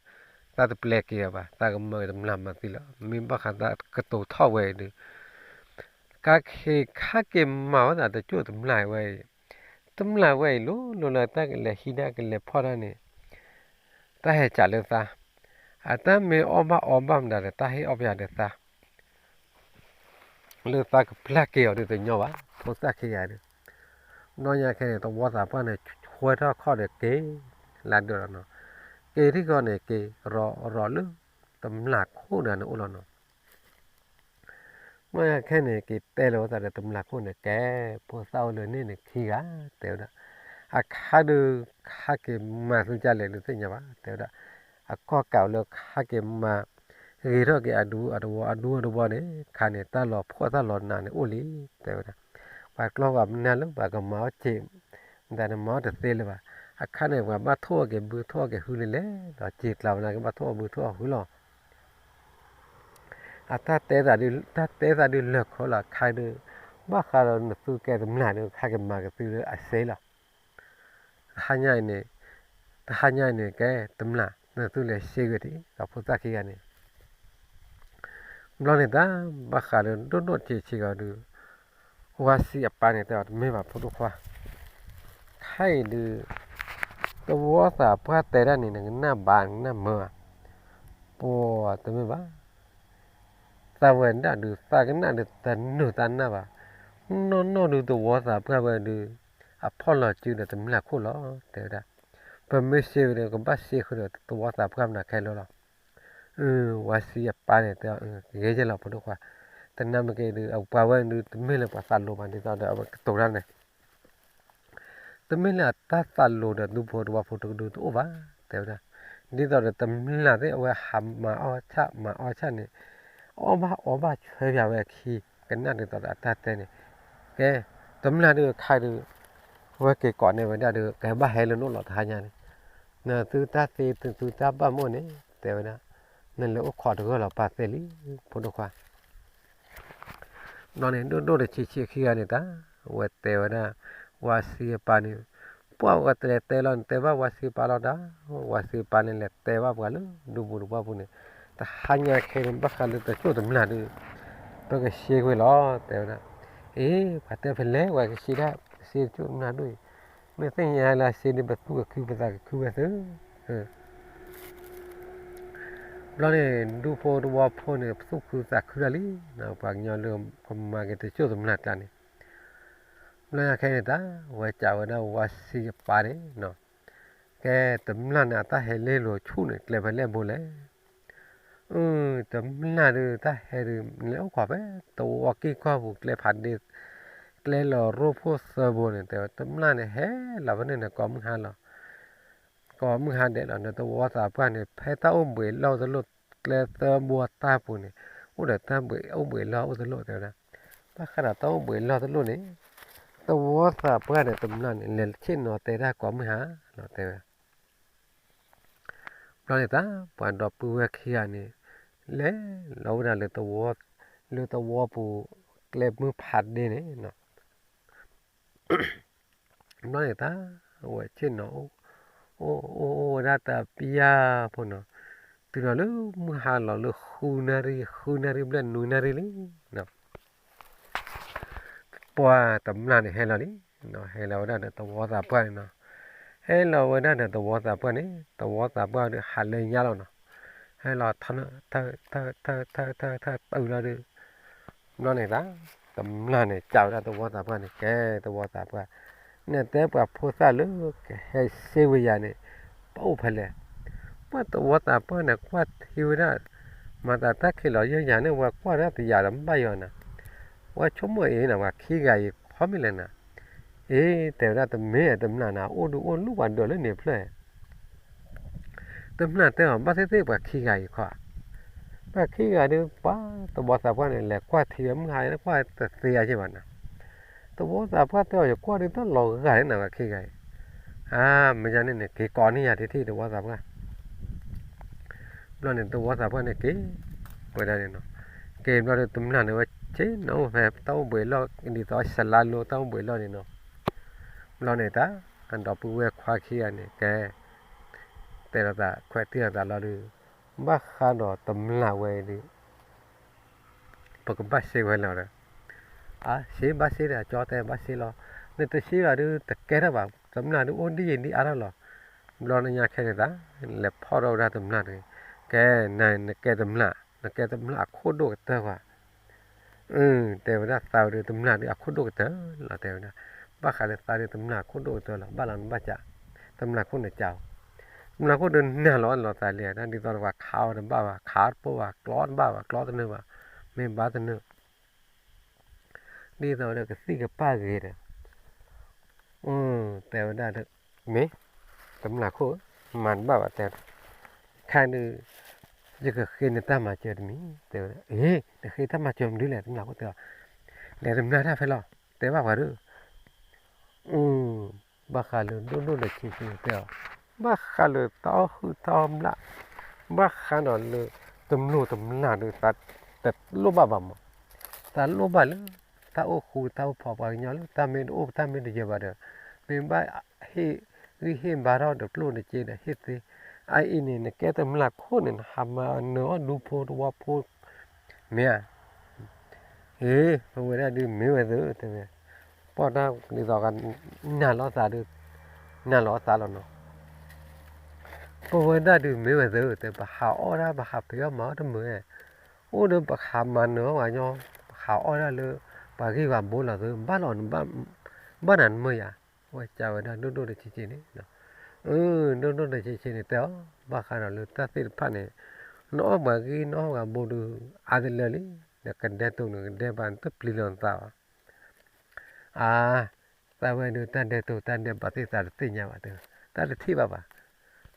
သးတပျဲက့ၤအီၤဘၣ်, သးကမၢက့ၤတမျၢ်မၤသံလီၤ. မ့ၢ်ဘၣ်ဃးသးကတိၤထီၣ်ဝဲအံၤဒုး ကခ့ခါက့ၤမၤဝဲသးတကၠိၣ်တမျၢ်ဝဲအံၤ, တမျၢ်ဝဲအံၤ လိၤလိၤလၢတၢ်ကလဲၤဟံးတၢ်ကလဲၤဖီၣ်တၢ်န့ၣ် တၢ်ဟဲစးလၢသး, အတၢ်မ့ၢ်အီၣ်ဘၣ်အီဘၣ်မတၤဒီး တၢ်ဟ့ၣ်အီၣ်ပယၤဒီးသး လၢသးကပျၢ်က့ၤအီၤဒုးတညီဘၣ်, ဖိသၣ်ခံဂၤဒုး. ဘျီညါခဲန့ၣ် သဝီသးပှၢ်န့ၣ် ဆွဲထီၣ်ခီၣ်ဒီးက့ၤ လၢဒၢးလီၤနီၤ. က့ၤထံၣ်ဃီန့ၣ် က့ၤရီၤရီၤလၢ တမျၢ်ခိၣ်ဒီးန့ၣ်အိၣ်လီၤနီၤ. ဘျီညါခဲန့ၣ် က့ၤတဲလီၤဝဲသးဒီးတမျၢ်ခိၣ်န့ၣ် ကဲ ဖိသၣ်အိၣ်လၢန့ၣ်န့ၣ်ခံဂၤ တဲဝဲဒၣ်. အခါဒုး ခါက့ၤမၤသုကလဲၣ်ဒုးသ့ၣ်ညါဘၣ် တဲဝဲဒၣ်. အခီၣ်ကးလၢခါက့ၤမၤ ဂ့ၤထီၣ်က့ၤအဒူအတဝီ အဒူအတဝီန့ၣ် ခါန့ၣ် တၢ်လီၤဖှီၣ်တၢ်လီၤနးန့ၣ်အိၣ်လံ တဲဝဲဒၣ်. ပှၤကျီၢ်ပှၤမနုၤလၢပှၤကမၤအီၣ်စ့ မတၤန့ၣ်မၤအီၣ်တသ့လၢၤဘၣ်. အခါန့ၣ် ပှၤဘၣ်ထိၣ်အီၣ်က့ၤဘုထိၣ်အီၣ်က့ၤဟုလံလဲၣ်ဒီး စ့ကျါဝဲန့ၣ် ကဘၣ်ထိၣ်အီၣ်ဘုထိၣ်အီၣ်ဟုလီၤ. အတၢ်တဲသးဒုး တၢ်တဲသးဒုးလၢာ်ခီလီၤ ခါဒုး ဘၣ်ဃးဒီးနသုကဲတမျၢ်ဒုး ခါက့ၤမၤက့ၤသုလၢအစ့လီၤ. တဟါညါအံၤန့ၣ် တဟါညါအံၤန့ၣ် ကဲတမျၢ် နသုလဲၤစ့ဂ့ၤဒံး ဒီးဖိသၣ်ခံဂၤန့ၣ် ဘျီန့ၣ်တၢ် ဘၣ်ဃးဒီးဒိၣ်ဒိၣ်ဆံးဆံးဂီၤဒုး ဝါစံအပၢ်န့ၣ်တဲအီၤ တမ့ၢ်ဘၣ်ဖိဒိၣ်ခွါ, ခဲအံၤဒုး သဝီသးပှၢ်တဲဒၣ်န့ၣ် နကနၣ်ဘၣ် နကနၣ်မၢဘၣ်, ပှၤတမ့ၢ်ဘၣ် သးဝဲဒၣ်ဒုး သးကနၣ်ဒုး တနုာ်သးနၢ်ဘၣ်, နီၢ်နီၢ်ဒုး သဝီသးပှၢ်ဝဲဒုး အဖီၣ်လီၤစုဒီးတမျၢ်ခိၣ်လီၤ တဲဝဲဒၣ်. ပမ့ၢ်စ့ဝဲဒီး ကဘၣ်စ့ဃုာ်ဒီးသဝီသးပှၢ်မနုၤခဲလၢာ်လီၤ. ဝါစံအပၢ်န့ၣ်တဲအီၤ ဂ့ၤယဲလီၤဖိဒိၣ်ခွါ, တနၢ်မ့ၢ်က့ၤဒုး အပှၤဝဲဒုး တမ့ၢ်လၢပှၤသးလိၤဘၣ် ဒ်သိးဒီးအဝဲကတိၤတၢ်န့ၣ် တမ့ၢ်လၢအတၢ်သးလိၤဒီးဒူဖိတဝီဖိတကဒုတအိၣ်ဘၣ် တဲဝဲဒၣ်. ဒ်သိးဒီးတမျၢ်သ့ၣ်အဝဲဟးမၤအီၣ်ဆၣ်မၤအီၣ်ဆၣ်န့ၣ် အီၣ်ဘၣ်အီဘၣ်ဆွဲပၠးဝဲအခံ ကနၣ်ဒ်သိးဒီးအတၢ်တဲန့ၣ်, ကဲ တမျၢ်ဒုးခါဒုး အဝဲက့ၤကိးန့ၢ်ဝဲဒၣ်ဒုး ကဘၣ်ဟဲလၢနအိၣ်လီၤတဟါညါန့ၣ်, နသုတၢ်သ့သုတၢ်ဘၣ်မ့ၢ်န့ၣ် တဲဝဲဒၣ်, နလဲၤအိၣ်ခိးတဂၢၢ်လီၤပာ်သ့လံ ဖိဒိၣ်ခွါ ဘျီန့ၣ် ဒိၣ်ဒိၣ်တဆံးဆံးခံဂၤန့ၣ်တၢ် အဝဲတဲဝဲဒၣ် ဝါစံအပၢ်န့ၣ်, ပှၤဝဲတလဲၤတဲလီၤန့ၣ် တဲဘၣ်ဝါစံအပၢ်လီၤတၢ်, ဝါစံအပၢ်န့ၣ် လဲၤတဲဘၣ်ပှၤလၢဒူပူၤတဝီပူၤန့ၣ်, တဟါညါခဲန့ၣ် ဘၣ်ဃးလၢတကၠိၣ်တမျၢ်ဒုး ပကစ့ကွံာ်လီၤ တဲဝဲဒၣ်. အ့ ပှၤတဲဖဲလဲၣ် ပှၤကစ့ဒၣ် စ့တကၠိၣ်တမျၢ်ဒုးအံၤ, မ့ၢ်သ့ၣ်ညါလၢစ့ဒုး ပသူၣ်ကခုပသးကခုဝဲသ့ ဘျီန့ၣ် ဒူဖိတဝီဖိန့ၣ် ပသူၣ်ခုသးခုတၢ်လံ, ပှၤကညီလၢကမၤက့ၤတကၠိၣ်တမျၢ်ကျါန့ၣ်, ဘျီညါခဲန့ၣ်တၢ် ဝဲစံးဝဲဒၣ်ဝါစံအပၢ်န့ၣ်, ကဲတမျၢ်န့ၣ် အတၢ်ဟဲလ့လိာ်ဆူၣ်န့ၣ် ကျဲဖဲလဲၣ်ဘိလဲၣ်. အၢ တမျၢ်ဒုး တၢ်ဟဲဒုး လဲၤအိၣ်ခိးဖဲ သဝီကံၢ်ကီၢ်ပူၤ ကျဲဖးဒ့ ကျဲလီၤရိဖှိၣ်သၢဘိန့ၣ် တဲဝဲတမျၢ်န့ၣ် ဟဲလီၤဖဲန့ၣ်န့ၣ် ကိးမုၢ်ဟါလီၤ. ကိးမုၢ်ဟါဒဲးလီၤန့ၣ် သဝီသးပှၢ်န့ၣ် ဖဲတၢ်အိၣ်ဘှံးလီၢ်တလိၣ် ကျဲသၢဘိတၢ်ပူၤန့ၣ် အိၣ်ဒီးတၢ်ဘှံး အိၣ်ဘှံးလီၢ်အိၣ်တလိၣ်တဲဝဲဒၣ်. ဘၣ်ဃးဒီးတၢ်အိၣ်ဘှံးလီၢ်တလိၣ်န့ၣ် သဝီသးပှၢ်န့ၣ် တမျၢ်န့ၣ် လဲၤဆ့ၣ်နီၤတဲတၢ်ကိးမုၢ်ဟါလီၤတဲဝဲ. ဘျီန့ၣ်သး ပှၤဒီပုၢ်ဝဲၢ်ခံဂၤန့ၣ် လဲၤလီၤဝဲဒၣ်လၢသဝီ လၢသဝီပူၤ ကျဲမုၢ်ဖးဒ့န့ၣ် ဘျီန့ၣ်သး အဝဲဆ့ၣ်နီၤ အိၣ်အိၣ်အိၣ်ဝဲဒၣ်တပျၢ်ဖိနီၤ, တုၤလီၤလၢမုၢ်ဟါလီၤလၢဃုနၣ်ရံၣ် ဃုနၣ်ရံၣ်ဘျဲၣ်နွံနၣ်ရံၣ်လံနီၤ, ပှၤတမျၢ်န့ၣ်ဟဲလီၤလံ, ဟဲလီၤဝဲဒၣ်ဒီးသဝီသးပှၢ်န့ၣ်နီၤ, ဟဲလီၤဝဲဒၣ်ဒီးသဝီသးပှၢ်န့ၣ် သဝီသးပှၢ်ဒုးဟးလၢညါလီၤနီၤ, ဟဲလီၤထ ထ ထ ထ ထ ထ တုၤလီၤဒုး ဘျီန့ၣ်သး တမျၢ်န့ၣ် ကးဝဲဒၣ်သဝီသးပှၢ်န့ၣ် ကဲသဝီသးပှၢ်, နတဲပှၤဖိသၣ်လၢကဟဲစ့ဝဲယၤန့ၣ် ပအိၣ်ဖဲလဲၣ်, ပှၤသဝီသးပှၢ်န့ၣ် ကွၢ်ထံဝဲဒၣ် မၤသးတၢ်ခံးလီၤယဲၢ်ယၤန့ၣ် ဝဲကွၢ်ဒၣ်တယၤဒီးဘၣ်ယီၤနၤ, ဝဲဆိကမိၣ်အံၤနၤ ပှၤခံဂၤအံၤခီမ့ၢ်လဲၣ်နၤ, အ့ တဲဝဲဒၣ်တမ့ၢ်တမျၢ်နၤ အိၣ်ဒုးအိၣ်လူၤပှၤဒၢးလၢန့ၣ်ဖျၢၣ် တမျၢ်တဲအီၤ ဘၣ်သ့ၣ်သ့ၣ်ပှၤခံဂၤအံၤခီ, ပှၤခံဂၤဒုး ပှၤသဝီသးပှၢ်န့ၣ် လဲၤကွၢ်ထံဝဲမုၢ်ဟါန့ၣ် ကွၢ်တသ့အါက့ဘၣ်နၤ, သဝီသးပှၢ်တဲအီၤ ယကွၢ်ဒုးတၢ်လီၤဂာ်လၢနၤ ပှၤခံဂၤအံၤ, အါ မ့ၢ်ယၤန့ၣ်န့ၣ် က့ၤကိးန့ၢ်ယၤထံထံၣ်သဝီသးပှၢ်, ဘျီန့ၣ်သဝီသးပှၢ်န့ၣ်က့ၤ ဝဲဒၣ်န့ၣ်နီၤ, က့ၤဘျီဒုးတမျၢ်န့ၣ် ဝဲဆ့ၣ်နီၤအိၣ်ဖဲတၢ်အိၣ်ဘှံးလီၢ် ဒ်သိးစလါလိတၢ်အိၣ်ဘှံးလီၢ်န့ၣ်နီၤ, ဘျီန့ၣ်တၢ် အဒီပုၢ်ဝဲၢ်ခွါခံဂၤန့ၣ် ကဲ တဲလိာ်သးခွဲးတံၢ်လိာ်သးလီၤဒုး, ဘၣ်ဃးဒီးတမျၢ်ဝဲအံၤဒုး ပကဘၣ်စ့ဝဲလီၤဒီး, အါ စ့ဘၣ်စ့ဒီး ကၠီတဲဘၣ်စ့လီၤ, နတစ့ဘၣ်ဒုး တကဲထီၣ်ဘၣ် တမျၢ်ဒုးအိၣ်ဒ်ယံၤဒ်အါထီၣ်လီၤ, ဘျီနညါခဲန့ၣ်သး လဲၤဖီၣ်ထီၣ်ဝဲဒၣ်တမျၢ်န့ၣ်, ကဲ နကဲတမျၢ် နကဲတမျၢ်အခိၣ်ဒိၣ်ကတၢၢ်ကွၢ် အ တဲဝဲဒၣ်သးဝဲဒုးတမျၢ်ဒုးအခိၣ်ဒိၣ်ကတၢၢ်လီၤ တဲဝဲဒၣ်, ဘၣ်ဃးလၢသးဒုးတမျၢ်အခိၣ်ဒိၣ်ကတၢၢ်လီၤ ဘၣ်လီၤနဘၣ်ကး, တမျၢ်ခိၣ်န့ၣ်ကး, တမျၢ်ခိၣ်ဒုးနၢ်လီၤလီၤသးလံ ဒ်သိးပှၤခးအီၤတဘၣ်ဘၣ် ခးတပိၢ်ဘၣ် ကျီတဘၣ်ဘၣ် ကျီတနၢၤဘၣ်, မ့ၢ်ဘၣ်တနၢၤ ဒ်သိးဒီးကသံၣ်ကပၢ်ဂ့ၤဒီး တဲဝဲဒၣ်, မ့ၢ် တမျၢ်ခိၣ် မၤတဘၣ်ဘၣ်တဲ, ခါဒုး ယကဃ့နတၢ်မၤစၢၤတမံၤ တဲဝဲဒၣ်, အ့ နဃ့တၢ်မၤစၢၤမနုၤလဲၣ် တမျၢ်ခိၣ်တဲအီၤ, လဲၤတမျၢ်တၢ်ဖဲလီၤ တဲဘၣ်ပှၤဒုး ဘၣ်ဃးလၢဒိၣ်ဒိၣ်ဒီးဆံးဆံးတဲအီၤ, ဘၣ်ဃးလၢတၢ်အီၣ်ဟုၣ်တၢ်အီၣ်မျၢ်, ဘၣ်ဃးဒီးလၢ တမျိၢ်တမျၢ်ဒုး သးတလိၣ်ဘၣ်ဘၣ်မး, သးလိၣ်ဘၣ်လၢ တၢ်အိၣ်ဃူတၢ်အိၣ်ဖိးပှၤကညီလၢ တၢ်မ့ၢ်တအိၣ်တၢ်မ့ၢ်တယၢၤဘၣ်ဒီး မ့ၢ်ဘၣ်ဟ့ၣ်ဂံၢ်ဟ့ၣ်ဘါထီၣ်တကျိၣ်တစ့ဒီးဟ့ၣ်သ့, အအံၤန့ၣ် နကဲတမျၢ်ခိၣ်န့ၣ် နဟးမၤနၢၤအီၣ်ဒူဖိတဝီဖိ မ့ၢ်ဧါ အ့ ပဝဲဒၣ်ဒုးမ့ၢ်ဝဲသ့ၣ်တဲဝဲ, ပှၤတၢ်ဒ်သိး နၢ်လီၤသးဒုး နၢ်လီၤသးလီၤနီၤ, ပဝဲဒၣ်ဒုးမ့ၢ်ဝဲသ့ၣ်တဲ ပဟးအီၣ်ဒၣ် ပဟးဖံးအီၣ်မၤအီၣ်တမုာ်, အိၣ်ဒီးပဟးမၤနၢၤအီၣ်ပှၤကညီ, ပဟးအီၣ်ဒၣ်လၢ ပှၤဂံၢ်ပှၤဘိလီၤသ့ၣ် ဘၣ်လီၤ ဘၣ်နၤနမုာ်ယၤ, ဝဲကးဝဲဒၣ်ဒိၣ်ဒိၣ်ဒီးဆံးဆံးန့ၣ် အ ဒိၣ်ဒိၣ်ဒီးဆံးဆံးန့ၣ်တဲအီၤ, ဘၣ်ဃးဒီးလၢတၢ်သ့ၣ်တဖၣ်န့ၣ် နအီၣ်ပှၤဂံၢ်နအီၣ်ပှၤဘိဒုး အါတလၢလံ, ဒီးကဒဲတိၢ်နကဒဲဘၣ်နတပျံၤလီၤနသးဘၣ်, အါ သးဝဲဒုးတၢ်ဒဲတိၢ်တၢ်ဒဲဘၣ်သ့ၣ်သးတသ့ၣ်ညါဘၣ်, တၢ်တထံၣ်ဘၣ်ဘၣ်,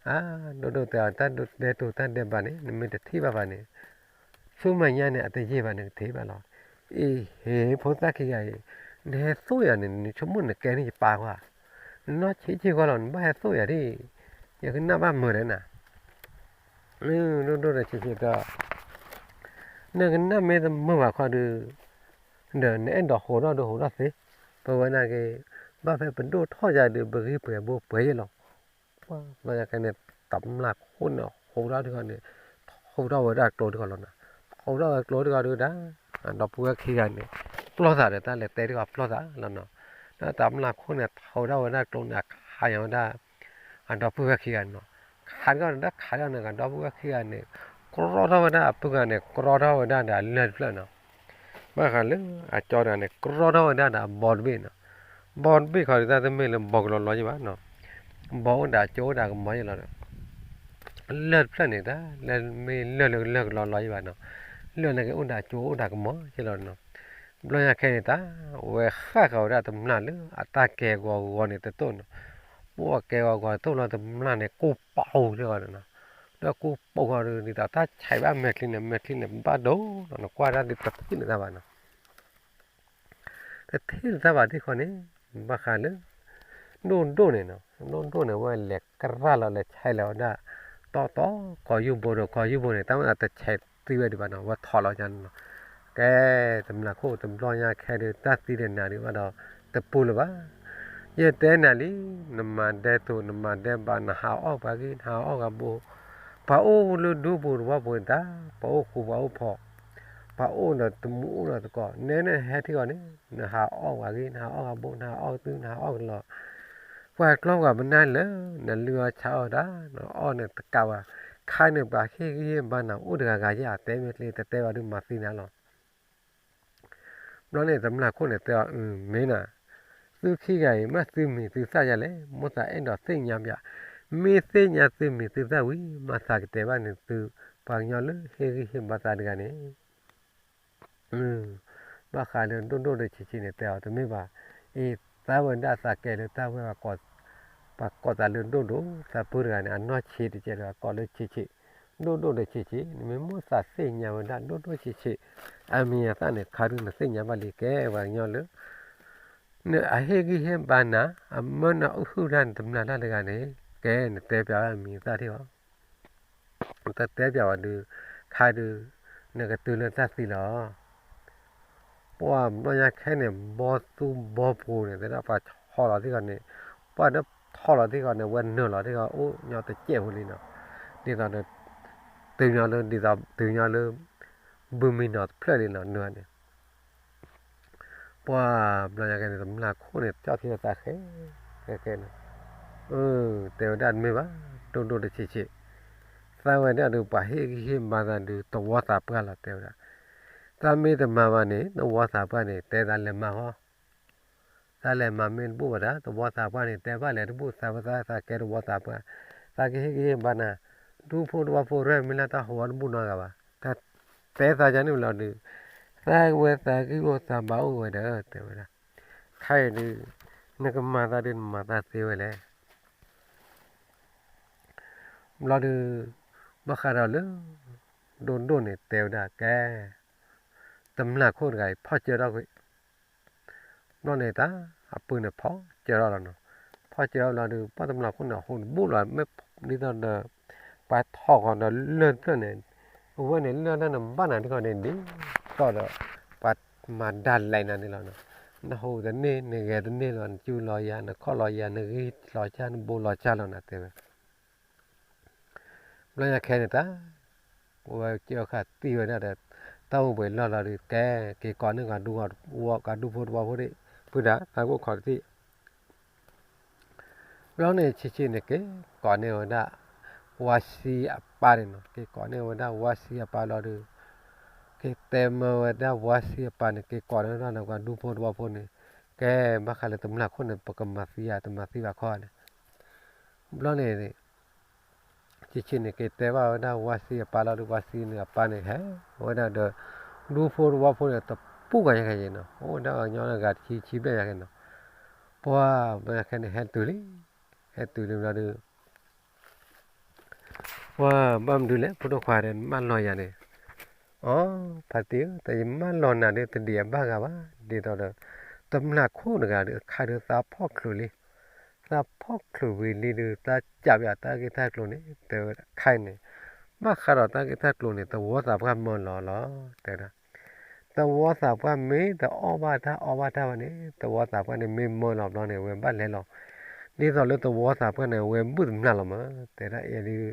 အ ဒိၣ်ဒိၣ်တဲအီၤ တၢ်ဒဲတိၢ်တၢ်ဒဲဘၣ်န့ၣ် နမ့ၢ်တထံၣ်ဘၣ်ဘၣ်န့ၣ် ဆူမဲာ်ညါန့ၣ် အတယံာ်ဘၣ်န့ၣ် ကထံၣ်ဘၣ်လီၤ. အ့ဟ့ ဖိသၣ်ခံဂၤအံၤ နဟဲသိၣ်ယၤန့ၣ် နဆိကမိၣ်နကဲန့ၢ်ယပၢ်ကွၢ်, နနီၢ်ဆံးဆံးကွၢ်လီၤ နဘၣ်ဟဲသိၣ်ယၤဒ်, ယကနၣ်ဘၣ်မုာ်လဲၣ်နၤ, ဒိၣ်ဒိၣ်ဒီးဆံးဆံးတဲ, နကနၣ်မ့ၢ်တမုာ်ဘၣ်ခီဒုး, ဒီးနအဲၣ်ဒိးဟိးထီၣ်ဒုးဟိးထီၣ်သ့, ပဝဲဒၣ်က့ၤ, ဘၣ်ဖဲပဒိၣ်ထီၣ်ယၤဒုး ပဂံၢ်ပှဲၤဘိပှဲၤယဲၢ်လီၤ. ဘၣ်ယၤကဲန့ၣ် တမျၢ်ခိၣ်န့ၣ် ဟိးထီၣ်တဂီၢ်န့ၣ်, ဟိးထီၣ်ဝဲဒၣ်ကျိတဂီၢ်လီၤနီၤ, ဟိးထီၣ်ဝဲကျိတဂီၢ်ဒုးဒၣ်, ဒီပုၢ်ဝဲၢ်ခံဂၤန့ၣ်, ပျီသးဒီးတၢ်လဲၤတဲတဂီၢ် ပျီသးလီၤနီၤ, ဒီးတမျၢ်ခိၣ်န့ၣ် ဟိးထီၣ်ဝဲဒၣ်ကျိန့ၣ် အခးယၤဝဲဒၣ် အဒီပုၢ်ဝဲၢ်ခံဂၤန့ၣ်နီၤ, ခးတဂီၢ်န့ၣ် တၢ်ခးတဂီၢ်န့ၣ် အဒီပုၢ်ဝဲၢ်ခံဂၤန့ၣ်, ကြီထီၣ်ဝဲဒၣ်အပုၢ်ဂၤန့ၣ် ကြီထီၣ်ဝဲဒၣ်ဒီးအလၢၢ်တဖျၢၣ်နီၤ, ဘၣ်ဃးလၢအကၠီတဂၤန့ၣ် ကြီထီၣ်ဝဲဒၣ်ဒီးအဘီတဘ့ၣ်နီၤ, ဘီတဘ့ၣ်ခီဒုးတၢ်တမ့ၢ်လၢဘီကလီလီယဲၢ်ဘၣ်နီၤ, ဘီအိၣ်ဒၣ်ကၠိအိၣ်ဒၣ်ကမီၤယဲလီၤဒီး လၢၢ်တဖျၢၣ်န့ၣ်တၢ် လၢမ့ၢ်လၢၢ်လၢကလီလီယဲဘၣ်နီၤ, လၢၢ်န့ၣ်က့ၤအိၣ်ဒၣ်ကၠိအိၣ်ဒၣ်ကမီၤယဲလီၤနီၤ, ဘျီညါခဲန့ၣ်တၢ် ဝဲဃၣ်ဃီၤဝဲဒၣ်တမျၢ်လၢအတၢ်ကဲဂီၤဂီၤန့ၣ်တတိၢ်နီၤ, ပှၤကဲဂီၤဂီၤတတိၢ်လီၤတမျၢ်န့ၣ် ကိးပီၣ်အိၣ်လၢဂီၤန့ၣ်နီၤ, ဒီးကိးပီၣ်ဂီၤဒီး ဒ်သိးတၢ်ဆဲးဘၣ်မဲာ်ချံန့ၣ် မဲာ်ချံန့ၣ် ဘၣ်ဒိနီၤ နကွၢ်ဒၣ်ဒ်တထံၣ်န့ၢ်တၢ်ဘၣ်နီၤ တထံၣ်န့ၢ်တၢ်ဘၣ်ဒ်ဃီန့ၣ် ဘၣ်ဃးလၢ ဒိၣ်ဒိၣ်န့ၣ်နီၤ, ဒိၣ်ဒိၣ်န့ၣ် ဝဲလဲၤကရၢ်လီၤလဲၤဆဲးလီၤဝဲဒၣ် တီတီ ကီၢ်ယူဘိဒီး ကီၢ်ယူဘိန့ၣ် တၢ်ဝဲဒၣ်တဆဲးသံဝဲဒံးဘၣ်နီၤ, ဝဲထီၣ်လီၤန့ၣ်နီၤ, ကဲ တမျၢ်ခိၣ်တဘျီညါခဲဒုး တၢ်သံဒံးနၤဒံးဘၣ်ဒီး တပူၤလၢၤဘၣ်. ယတဲနၤလံ, နမၤဒဲးသိး နမၤဒဲးဘး နဟးအီၣ်ပှၤဂ့ၢ် နဟးအီၣ်ဂၤဘိ, ပှၤအိၣ်လၢဒူပူၤတဝီပူၤတၢ်, ပှၤအိၣ်ဃူပှၤအိၣ်ဖိး, ပှၤအိၣ်ဒီးတမူအိၣ်ဒီးသကိး, နဲနဟဲထံဂီၤန့ၣ် နဟးအီၣ်ပှၤဂ့ၢ် နဟးအီၣ်ဂၤဘိ နဟးအီၣ်သု နဟးအီၣ်ကလီၤ, ပှၤကျီပှၤမနုၤလၢ နလုၢ်အီၣ်ဆါအီၣ်တၢ် နအီၣ်န့ၣ်တကးဘၣ်, ခါန့ၣ်ပှၤဟ့ၣ်ဂံၢ်ဟ့ၣ်ဘါနၤအိၣ်တဂၤဂၤယဲ အတဲမ့ၢ်ကျ့ တတဲဘၣ်ဒုးမၤသံနၤလီၤ. ဘျီန့ၣ် တမျၢ်ခိၣ်န့ၣ်တဲအီၤ, မ့ၢ်နၤ, သုခံဂၤအံၤ မ့ၢ်သုမံၤသုသၣ်ယၤလဲၣ်, မိၣ်သးအဲၣ်ဒိးသ့ၣ်ညါပၠး, မ့ၢ်သ့ၣ်ညါသုမံၤသုသၣ်ဝံၤ မၤသးကတဲဘၣ်န့ၣ်သု ပှၤကညီလၢဟ့ၣ်ဂံၢ်ဟ့ၣ်ဘါသးတဂၤန့ၣ် ဘၣ်ဃးလၢဒိၣ်ဒိၣ်ဒီးဆံးဆံးန့ၣ် တဲအီၤတမ့ၢ်ဘၣ်, အံၤသးဝဲဒၣ်သးကဲလၢတၢ်ဝဲ ပှၤကိးသးလၢဒိၣ်ဒိၣ်, သးပှၢ်တဂၤန့ၣ် အနီၢ်ဆံးတကဲးဒီး အကိးလၢဆံးဆံး, ဒိၣ်ဒိၣ်ဒီးဆံးဆံး, နမ့ၢ်မိၣ်သးသ့ၣ်ညါဝဲဒၣ်ဒိၣ်ဒိၣ်ဆံးဆံး, အမံၤအသၣ်န့ၣ် ခါဒုးနသ့ၣ်ညါဘၣ်လံ ကဲပှၤကညီလၢ နအဟ့ၣ်ဂံၢ်ဟ့ၣ်ဘါနၤ, အမၢနအုၣ်ဟုၣ်တၢ်နတမျၢ်တၢ်တဂၤန့ၣ် ကဲနတဲပၠးဝဲအမံၤအသၣ်ထံၣ်အီၤ တတဲပၠးဝဲဒုး ခါဒုး နကတုၤလၢတၢ်သံလီၤ. ပှၢ်ဘျီညါခဲန့ၣ် ဘီသူဘီပှိၤန့ၣ် တဲဒၣ်ပှၤထီၣ်လီၤသ့ၣ်ဃီန့ၣ်, ပှၢ်ဒီးထီၣ်လီၤသ့ၣ်ဃီန့ၣ် ဝဲနုာ်လီၤသ့ၣ်ဃီ အိၣ်ညီတစဲးဖိလံနီၤ, ဒ်သိးဒီး တုၤညီလၢ ဒ်သိးတုၤညီလၢ ဘုမံနီၤတဖျၢၣ်လံနီၤ နုာ်န့ၣ် ပှၢ်ဘျီညါကဲန့ၣ် တမျၢ်ခိၣ်န့ၣ် ကၠီၣ်ထံသးဃဲ ဃဲဃဲန့ၣ်, တဲဝဲဒၣ်တမ့ၢ်ဘၣ်, ဒိၣ်ဒိၣ်တဆံးဆံး, သးဝဲဒၣ်ဒီးပှၤဟ့ၣ်ဂံၢ်ဟ့ၣ်ဘါသးဒုး သဝီသးပှၢ်လီၤ တဲဝဲဒၣ်, သးမ့ၢ်တမၤဘၣ်န့ၣ် သဝီသးပှၢ်န့ၣ် တဲသးလဲၤမၤဟီ, သးလဲၤမၤမ့ၢ်တဘူၣ်ဘၣ်ဒၣ် သဝီသးပှၢ်န့ၣ် တဲဘၣ်လဲၤတဘူၣ် သးဝဲသးသးကဲသဝီသးပှၢ်, သးကဟ့ၣ်ဂံၢ်ဟ့ၣ်ဘါနၤ, ဒူဖိသဝီဖိရဲၣ်မ့ၢ်လၢတၢ်ဟီဝီတဘူၣ်နီတဂၤဘၣ်, တၢ်တဲသးယါန့ၣ်လီၤဒုး, သးဝဲသးဂံၢ်အိၣ်သးဘါအိၣ်ဝဲဒီး တဲဝဲဒၣ်, ခဲအံၤဒုး နကမၤသးဒုးနမၤသးသ့ဝဲလဲၣ် ဘျီဒုး ဘၣ်ဃးဒီးလၢ ဒိၣ်ဒိၣ်န့ၣ်တဲဝဲဒၣ်ကဲ, တမျၢ်ခိၣ်တဂၤအံၤ ဖီၣ်စၢထီၣ်ကွံာ်, ဘျီန့ၣ်တၢ် အပုၢ်န့ၣ်ဖီၣ်စၢထီၣ်လီၤနီၤ, ဖီၣ်စၢထီၣ်ဘျီဒုး ပှၢ်တမျၢ်ခိၣ်န့ၣ် ဟူးတဘူၣ်လီၤ မ့ၢ်ဒ်သိးဒီး ပှၤထီၣ်ဃီၤဒီးလၢၢ်တဖျၢၣ်န့ၣ်, အဝဲန့ၣ်လၢၢ်တၢ်န့ၣ်ဘၣ်နၤဒ်ဃီန့ၣ် ဒ်သိးဒီး ပှၤမၤဒၣ်လဲာ်နၤန့ၣ်လီၤနီၤ, နဟူးတန့ၢ် နဂဲၤတန့ၢ်လီၤ နစူလီၤယၤ နခီၣ်လီၤယၤ နဂံၢ်လီၤဆၣ် နဘိလီၤဆၣ်လီၤနၤတဲဝဲ ဘျီညါခဲန့ၣ်တၢ် ဝဲကၠီဃာ်တံၢ်ဝဲဒၣ်ဒီး တၢ်အိၣ်ဘှံးလီၢ်လီၤဒုးကဲ က့ၤကိးန့ၢ်ကဒူ ကဒူဖိတဝီဖိဒံး ဖုဒၣ် သးကိၣ်ခီၣ်တထံၣ် ဘျီန့ၣ်ဆံးဆံးန့ၣ် က့ၤကိးန့ၢ်ဝဲဒၣ် ဝါစံအပၢ်န့ၣ်နီၤ, က့ၤကိးန့ၢ်ဝဲဒၣ်ဝါစံအပၢ်လီၤဒုး က့ၤတဲမၢဝဲဒၣ်ဝါစံအပၢ်န့ၣ် က့ၤကိးန့ၢ်ဝဲဒၣ်နကဒူဖိတဝီဖိန့ၣ် ကဲ ဘၣ်ဃးလၢတမျၢ်ခိၣ်န့ၣ် ပကမၤသံဧါ တမၤသံဘၣ်ခီန့ၣ် ဘျီန့ၣ် ဆံးဆံးန့ၣ် က့ၤတဲဘၣ်ဝဲဒၣ်ဝါစံအပၢ်လီၤဒုး ဝါစံန့ၣ်အပၢ်န့ၣ် ဟဲဝဲဒၣ်ဒီး ဒူဖိတဝီဖိန့ၣ် တပူၤဂၤညါခဲအံၤနီၤ, အိၣ်ဝဲဒၣ်ကညီလၢဂၤတဆံဆံဘျဲၣ်ညါခဲနီၤ, ပှၢ်ဘျီညါခဲန့ၣ် ဟဲတုၤလံ, ဟဲတုၤလံဘျီဒုး ပှၢ်ဘၣ်မနုၤလဲၣ် ဖိဒိၣ်ခွါဒီး နမၢလီၤယၤန့ၣ်, အိ ဖါတံၢ်ဧၢ တၢ်ယမၢလီၤနၤဒုး တဒံးအဘၣ်ဂၤဘၣ်, ဒ်သိးဒီး တမျၢ်ခိၣ်တဂၤဒုး အခါဒုးသးဖီၣ်ချုးလံ, သးဖီၣ်ချုးဝံၤလံဒုး သးစံးဘၣ်တၢ်ဂ့ၢ်တၢ်ကျိၤန့ၣ် တဲဝဲဒၣ်ခဲအံၤန့ၣ်, ဘၣ်ဃးဒီးတၢ်ဂ့ၢ်တၢ်ကျိၤန့ၣ် သဝီသးပှၢ်မၢလီၤလီၤ တဲဝဲဒၣ် သဝီသးပှၢ်မ့ၢ်တအီၣ်ဘၣ်တၢ်အီဘၣ်တၢ်ဘၣ်န့ၣ် သဝီသးပှၢ်န့ၣ်မ့ၢ်မၢလီၤဘျီန့ၣ် အဝဲဘၣ်လဲၤလီၤ, ဒ်သိးလၢသဝီသးပှၢ်န့ၣ် အဝဲဘုၣ်တမျၢ်လီၤမး တဲဒၣ်အဲၣ်ဒုး,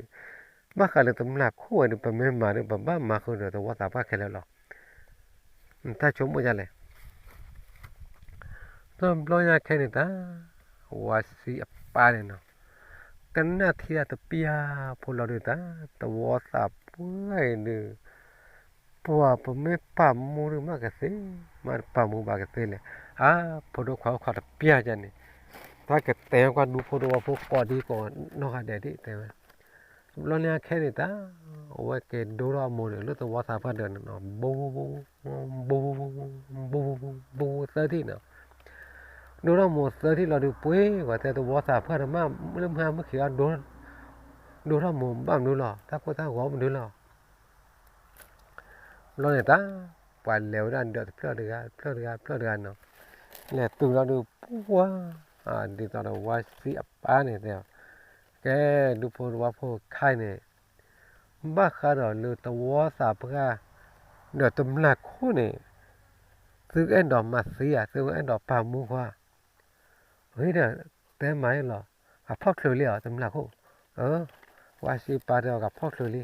ဘၣ်ဃးလၢတမျၢ်ခိၣ်ဝဲဒုး ပမ့ၢ်မၤဒုး ပဘၣ်မၤဃုာ်ဒီးသဝီသးပှၢ်ခဲလၢာ်လီၤ, နတၢ်ဆိကမိၣ်ဒ်လဲၣ် တဘျီညါခဲန့ၣ်တၢ် ဝါစံအပၢ်န့ၣ်နီၤ, ကနၣ်ထံတၢ်တပျၢ်ဖိလီၤဒုးတၢ် သဝီသးပှၢ်အံၤဒုး, ပှၤပမ့ၢ်ပာ်မူဒုးမးကသ့, မ့ၢ်တပာ်မူဘၣ်ကသ့လဲၣ်, အါ ဖိဒိၣ်ခွါအိၣ်ခိးတပျၢ်ယါန့ၣ်, တ တၢ်ကတဲကွၢ်ဒူဖိသဝီဖိကိးဒံကိးနီၢ်ဂၤဒဲးဒ်တဲဝဲ, တဘျီန့ၣ်အခဲန့ၣ်တၢ်, အဝဲက့ၤဒိထီၣ်အမိၢ်န့ၣ် လၢသဝီသးပှၢ်ဒီးန့ၣ်နီၤ, ဘိ, ဘိ, ဘိ, ဘိ, သၢထံၣ်နီၤ, ဒိထီၣ်မိၢ်သၢထံၣ်လီၤဒုး ပှ့ၤဝဲတဲသဝီသးပှၢ်ဒီးမး လၢမုၢ်ဟါမုၢ်ခံးအီၤ ဒိထီၣ်မိၢ်ဘၣ်မနုၤလီၤ, တၢ်ကိၢ်တၢ်ဂီၤမနုၤလီၤ. ဘျီန့ၣ်တၢ်, ပှၤလဲၤဝဲဒၣ်ဒီးတဖျၢၣ်တဂၤ တဖျၢၣ်တဂၤ တဖျၢၣ်တဂၤနီၤ, လဲၤတုၤလီၤဒုး ပှၤ, ဒ်သိးဒီးဝါစံအပၢ်န့ၣ်တဲ, ကဲ, ဒူဖိသဝီဖိခါအံၤန့ၣ်, ဘၣ်ဃးဒီးလၢသဝီသးပှၢ်, ဒီးတမျာ်ခိၣ်န့ၣ်, သုအဲၣ်ဒိးမၤသံဧါ, သုအဲၣ်ဒိးပာ်မူဧါ, အဃိဒီး, တဲမၤအလီၤ, ကဖီၣ်ချုးလံဧါ တမျာ်ခိၣ်, ဝါစံပၢ်တဲအီၤကဖီၣ်ချုးလံ,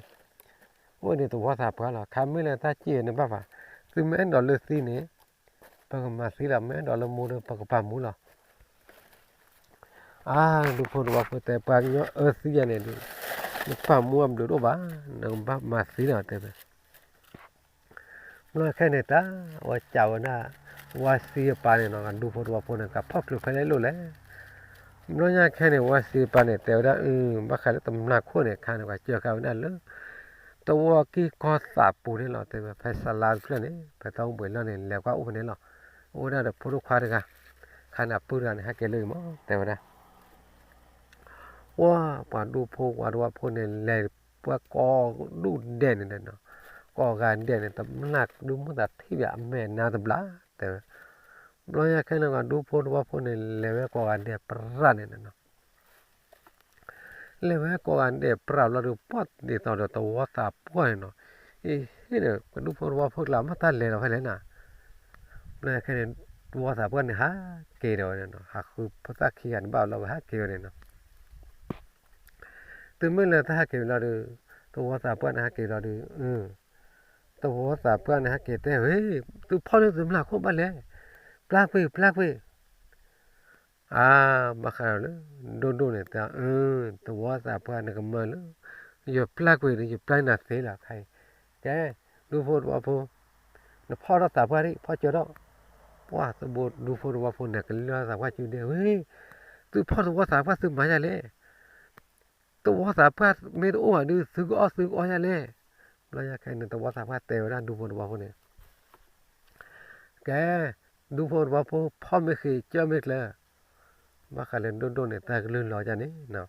အိၣ်ဒ်သဝီသးပှၢ်လီၤ, ခါမ့ၢ်လၢတၢ်စံၣ်အံၤန့ၣ်ဘၣ်ဘၣ်, သုမ့ၢ်အဲၣ်ဒိးလၢသံန့ၣ်, ပကမၤသံလီၤ, မ့ၢ်အဲၣ်ဒိးလၢမူဒီး ပကပာ်မူလီၤ. အါ, ဒူဖိသဝီဖိတဲ ပှၤကညီအၢသံယၤန့ၣ်ဒုး, နပာ်မူအဘျုးတအိၣ်ဘၣ်, နကဘၣ်မၤသံလီၤတဲဝဲ. ဘျီခဲန့ၣ် တၢ်ဝဲစံးဝဲဒၣ်, ဝါစံအပၢ်န့ၣ်နီၤ ဒူဖိသဝီဖိန့ၣ် ကဖီၣ်ချုးဖဲလဲၣ်လိၣ်လဲၣ်. ဘျီညါခဲန့ၣ် ဝါစံအပၢ်န့ၣ် တဲဝဲဒၣ်, အု, ဘၣ်ဃးလၢတမျာ်ခိၣ်န့ၣ် ခါန့ၣ် ပှၤစၢဃာ်ဝဲဒၣ်လၢ သဝီကံၢ်ကီၢ်သးပူၤန့ၣ်လီၤ တဲဝဲ, ဖဲစလါတဖျၢၣ်န့ၣ် ဖဲတၢ်အိၣ်ဘှံးလီၢ်န့ၣ် လဲၤကွၢ်အိၣ်ဖဲန့ၣ်လီၤ. အိၣ်ဝဲဒၣ်ဒီးဖိဒိၣ်ခွါတဂၤ, ခါန့ၣ်အပုၢ်တဂၤန့ၣ် ဟဲက့ၤလၢအံၤမး တဲဝဲဒၣ်. ပှၤ, ပှၤဒူဖိဝါသဝီဖိန့ၣ် လဲၤပှၤကိးဒူၣ်ဒဲးန့ၣ်ဒီး, ကိးဂၤဒဲးန့ၣ် တမျာ်ဒုးမုၢ်သးထံၣ်ဘၣ်အမဲာ်နါတဘျီ တဲဝဲ. ဘျီညါခဲန့ၣ် ဒူဖိသဝီဖိန့ၣ် လဲၤဝဲကိးဂၤဒဲးပြးန့ၣ်ဒီး လဲၤဝဲကိးဂၤဒဲးပြးဘျီဒီး ပှၤဒ်သိးဒီးသဝီသးပှၢ်န့ၣ်နီၤ, အ့ဟ့ၣ်ဒီး ပဒူဖိသဝီဖိကျါ မ့ၢ်တၢ်လဲၤလီၤဖဲလဲၣ်နၤ. ဘျီခဲန့ၣ် သဝီသးပှၢ်န့ၣ် ဟးက့ၤဒီးဝဲန့ၣ်နီၤ, ဟးဃုဖိသၣ်ခံဂၤတဘၣ်လီၤ ဝဲဟးက့ၤဝဲန့ၣ်နီၤ. တုၤမ့ၢ်လၢတၢ်ဟးက့ၤဝဲလီၤဒီး, သဝီသးပှၢ်န့ၣ်ဟဲက့ၤလီၤဒီး, သဝီသးပှၢ်န့ၣ်ဟဲက့ၤတဲဝဲ, သုဖီၣ်လၢတမျာ်ခိၣ်ဘၣ်လဲၣ်, ပျၢ်ကွံာ် ပျၢ်ကွံာ် အါ, ဘၣ်ဃးဒီးလၢ ဒိၣ်ဒိၣ်န့ၣ်တဲ, အၢ, သဝီသးပှၢ်န့ၣ်ကမၢလၢ ယပျၢ်ကွံာ်ဒီး ယပျၢ်နၤသ့လီၤခါအံၤ, ကဲ, ဒူဖိသဝီဖိ, နဖီၣ်ထီၣ်သးပှၢ်ဒံး ဖီၣ်ကၢထီၣ်, ပှၤသဘိဒူဖိသဝီဖိန့ၣ် ကလၢထီၣ်သးပှၢ်စုဒဲးဝဲ, သုဖီၣ်သဝီသးပှၢ်သုမၤယၤလဲၣ် သဝီသးပှၢ်မ့ၢ်တအိၣ်ဘၣ်ဒီး သုကအီၣ်သုကအီယၤလဲၣ်. ဘျီညါခဲန့ၣ် သဝီသးပှၢ်တဲဝဲဒၣ်ဒူဖိသဝီဖိန့ၣ်, ကဲ, ဒူဖိသဝီဖိ ဖီၣ်မ့ၢ်ဃ့ၢ်ကၢၢ်မ့ၢ်ကျၢၤ, ဘၣ်ဃးလၢဒိၣ်ဒိၣ်န့ၣ် တၢ်ကလုၢ်လီၤဒ်န့ၣ်,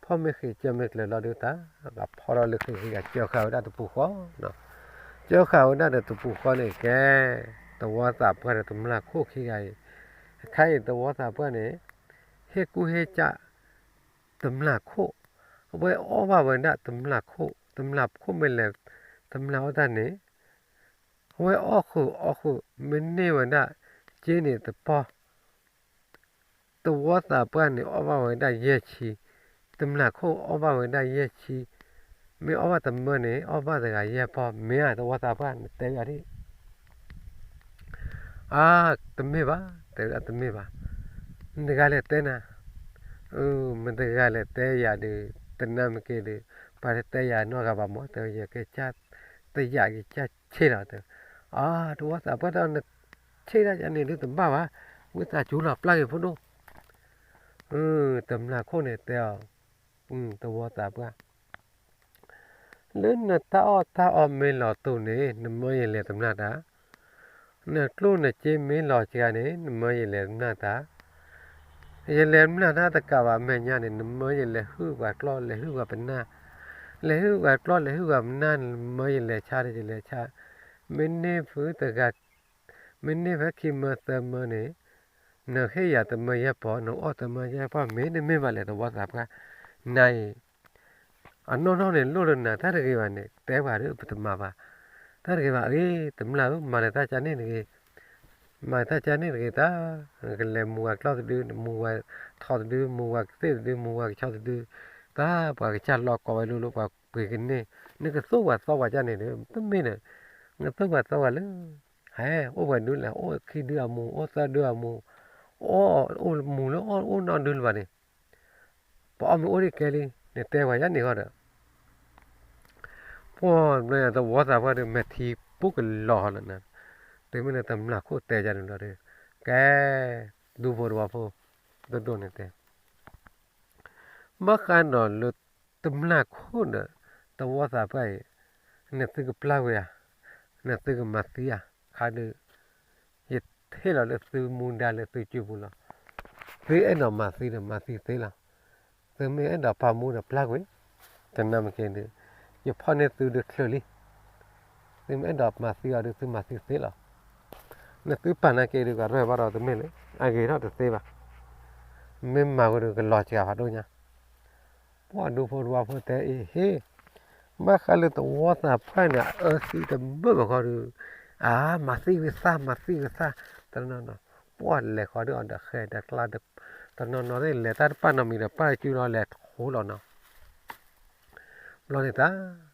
ဖီၣ်မ့ၢ်ဃ့ၢ်ကၢၢ်မ့ၢ်ကျၢၤလီၤဒုးတၢ်, ကဖီၣ်ထီၣ်လၢဃ့ၢ်ခံဂၤ ကၢဃာ်ဝဲဒၣ်တပူၤဃီ, ကၢဃာ်ဝဲဒၣ်ဒီးတပူၤဃီန့ၣ် ကဲ, သဝီသးပှၢ်ဒီးတမျာ်ခိၣ်ခံဂၤအံၤ, ခဲအံၤသဝီသးပှၢ်န့ၣ် ဟ့ၣ်ကူၣ်ဟ့ၣ်ကၢ် တမျာ်ခိၣ်, အဝဲအီၣ်ဘၣ်ဝဲဒၣ်တမျာ်ခိၣ်, တမျာ်ခိၣ်မ့ၢ်လဲၤ, တမျာ်အီၣ်တၢ်န့ၣ်, အဝဲအီၣ်ဃုာ်အီၣ်ဃုာ် မ့ၢ်န့ၢ်ဝဲဒၣ် က့န့ၣ်တပီၢ်, သဝီသးပှၢ်န့ၣ် အီၣ်ဘၣ်ဝဲဒၣ်ယဲၢ်ဆံ, တမျာ်ခိၣ်အီၣ်ဘၣ်ဝဲဒၣ်ယဲၢ်ဆံ, မ့ၢ်အီၣ်ဘၣ်တမၢန့ၣ် အီၣ်ဘၣ်တဂၤယဲၢ်ပီၢ်, မ့ၢ်ဧါ သဝီသးပှၢ် နတဲဝဲဒၣ်ဒ် အါ, တမ့ၢ်ဘၣ်, တဲဝဲဒၣ်တမ့ၢ်ဘၣ်, နတဂၤလဲၤတဲနၤ, မတဂၤလဲၤတဲယၤဒီး, တနၢ်မ့ၢ်က့ၤဒီး, ပှၤတတဲယၤနီတဂၤဘၣ်မး တဲဝဲ ယကစၢ်တယာ်ကစၢ်ဆ့လီၤ တဲဝဲ, အါ, သဝီသးပှၢ်ဒီးနဆ့ဒၣ်ယၤန့ၣ်ဒုးတဘၣ်ဘၣ်, ဝံသးစူၤလီၤပျၢ်က့ၤဖိဒိၣ်, တမျာ်ခိၣ်န့ၣ်တဲအီၤ, သဝီသးပှၢ် လၢနတၢ်အီၣ်တၢ်အီမ့ၢ်လီၤတူာ်န့ၣ် နမၢယလဲၤတမျာ်တၢ်, နကျိၣ်နစ့မ့ၢ်လီၤစှၤန့ၣ် နမၢယလဲၤတမျာ်တၢ်, ယလဲၤတမျာ်တၢ်တကးဘၣ် မဲာ်ညါန့ၣ် နမၢယလဲၤဟုၣ်ပှၤကျီၢ် လဲၤဟုၣ်ပှၤပနၢ်, လဲၤဟုၣ်ပှၤကျီၢ် လဲၤဟုၣ်ပှၤပနၢ် နမၢယလဲၤဆါဒီးယလဲၤဆါ, မ့ၢ်န့ၢ်ဖုတဂၤ, မ့ၢ်န့ၢ်ဖဲခံမၢသၢမၢန့ၣ် နဟ့ၣ်ယၤတမၢယဲၢ်ပီၢ် နအီၣ်တမၢယဲၢ်ပီၢ် မ့ၢ်တမ့ၢ်ဘၣ်လဲၣ် သဝီသးပှၢ်, နၤအံၤ အနီၢ်နီၢ်န့ၣ် လိၣ်လၢနၤ တၢ်တဂ့ၤဘၣ်န့ၣ် တဲပှၤဒီးပတမၤဘၣ်, တၢ်တဂ့ၤဘၣ် အ့ တမျာ်ဧၢ မၤလၢတၢ်ကါန့ၣ်တဂ့ၤ, မၤတၢ်ကါန့ၣ်တဂ့ၤ တၢ်, ကလဲၤမူဝဲကျီၢ်တဒု မူဝဲထီတဒု မူဝဲကသ့ၣ်တဒု မူဝဲကဆီတဒု, တၢ်ပှၤကစၢ်လီၤကိးဝဲလိၤလိၤ ပှၤပှ့ၤကန့ၢ်, နကသိၣ်ပှၤသီပှၤကၢ်န့ၣ်ဒီး တမ့ၢ်ဒီး, နကသိၣ်ပှၤသီပှၤလၢ ဟဲ အိၣ်ပှဲၤဒုလဲၣ်, အိၣ်ခံဒုအမူ, အိၣ်သၢဒုအမူ, အိၣ်မူလၢအိၣ်နီၢ်ဒုလၢၤဘၣ်န့ၣ်, ပအီၣ်မ့ၢ်အိၣ်ဒံးကဲလံ, နတဲပှၤယါန့ၣ်ဃီဒီး, ပှၤဘျီသဝီသးပှၢ်ဒီး မဲာ်ထံပူၤကလီၤလီၤနၤ, တုၤမ့ၢ်လၢတမျာ်ခိၣ်တဲယါန့ၣ်လီၤဒီး, ကဲ, ဒူဖိသဝီဖိ ဒိၣ်ဒိၣ်န့ၣ်တဲ ဘၣ်ဃးဒီးလၢတမျၢ်ခိၣ်ဒီး သဝီသးပှၢ်အံၤ, နသုကပျၢ်ဝဲဧါ, နသုကမၤသံဧါ, ခါဒုး ယထံၣ်လီၤလၢသုမူဒါလၢသုစုပူၤလီၤ. သုအဲၣ်ဒိးမၤသံဒီးမၤသံသ့လီၤ. သုမ့ၢ်အဲၣ်ဒိးပာ်မူဒီးပျၢ်ကွံာ်, တနၢ်မ့ၢ်က့ၤဒုး ယဖီၣ်န့ၢ်သုဒုးချုးလံ. သုမ့ၢ်အဲၣ်ဒိးမၤသံအီၤဒုး သုမၤသံသ့လီၤ. နသုပာ်နာ်က့ဒုး ကရဲၣ်ဘၣ်ဒီးတမ့ၢ်လၢ အဂ့ၤထီၣ်တသ့ဘၣ်. မ့ၢ်မၤဝဲဒုး ကလီၤစှၤဖးဒိၣ်ညါ. ပှၤဒူဖိတဝီဖိတဲအံၤ ဟ့ၣ်, ဘၣ်ဃးလၢသဝီသးပှၢ်န့ၣ် အအၢသံတဘၣ်ဘၣ်ဃီဒုး, အါ, မၤသံဝံသး, မၤသံဝံသး, တနီၤနီၤ, ပှၤလဲၤဃီဒုးအီၤဒီးဃဲဒီးကျါ, တနီၤနီၤသ့ၣ်လဲၤတၢ်တပာ်နီတမံၤဒီး ပာ်စုလီၤလဲၤထီလီၤနီၤ. ဘျီန့ၣ်တၢ်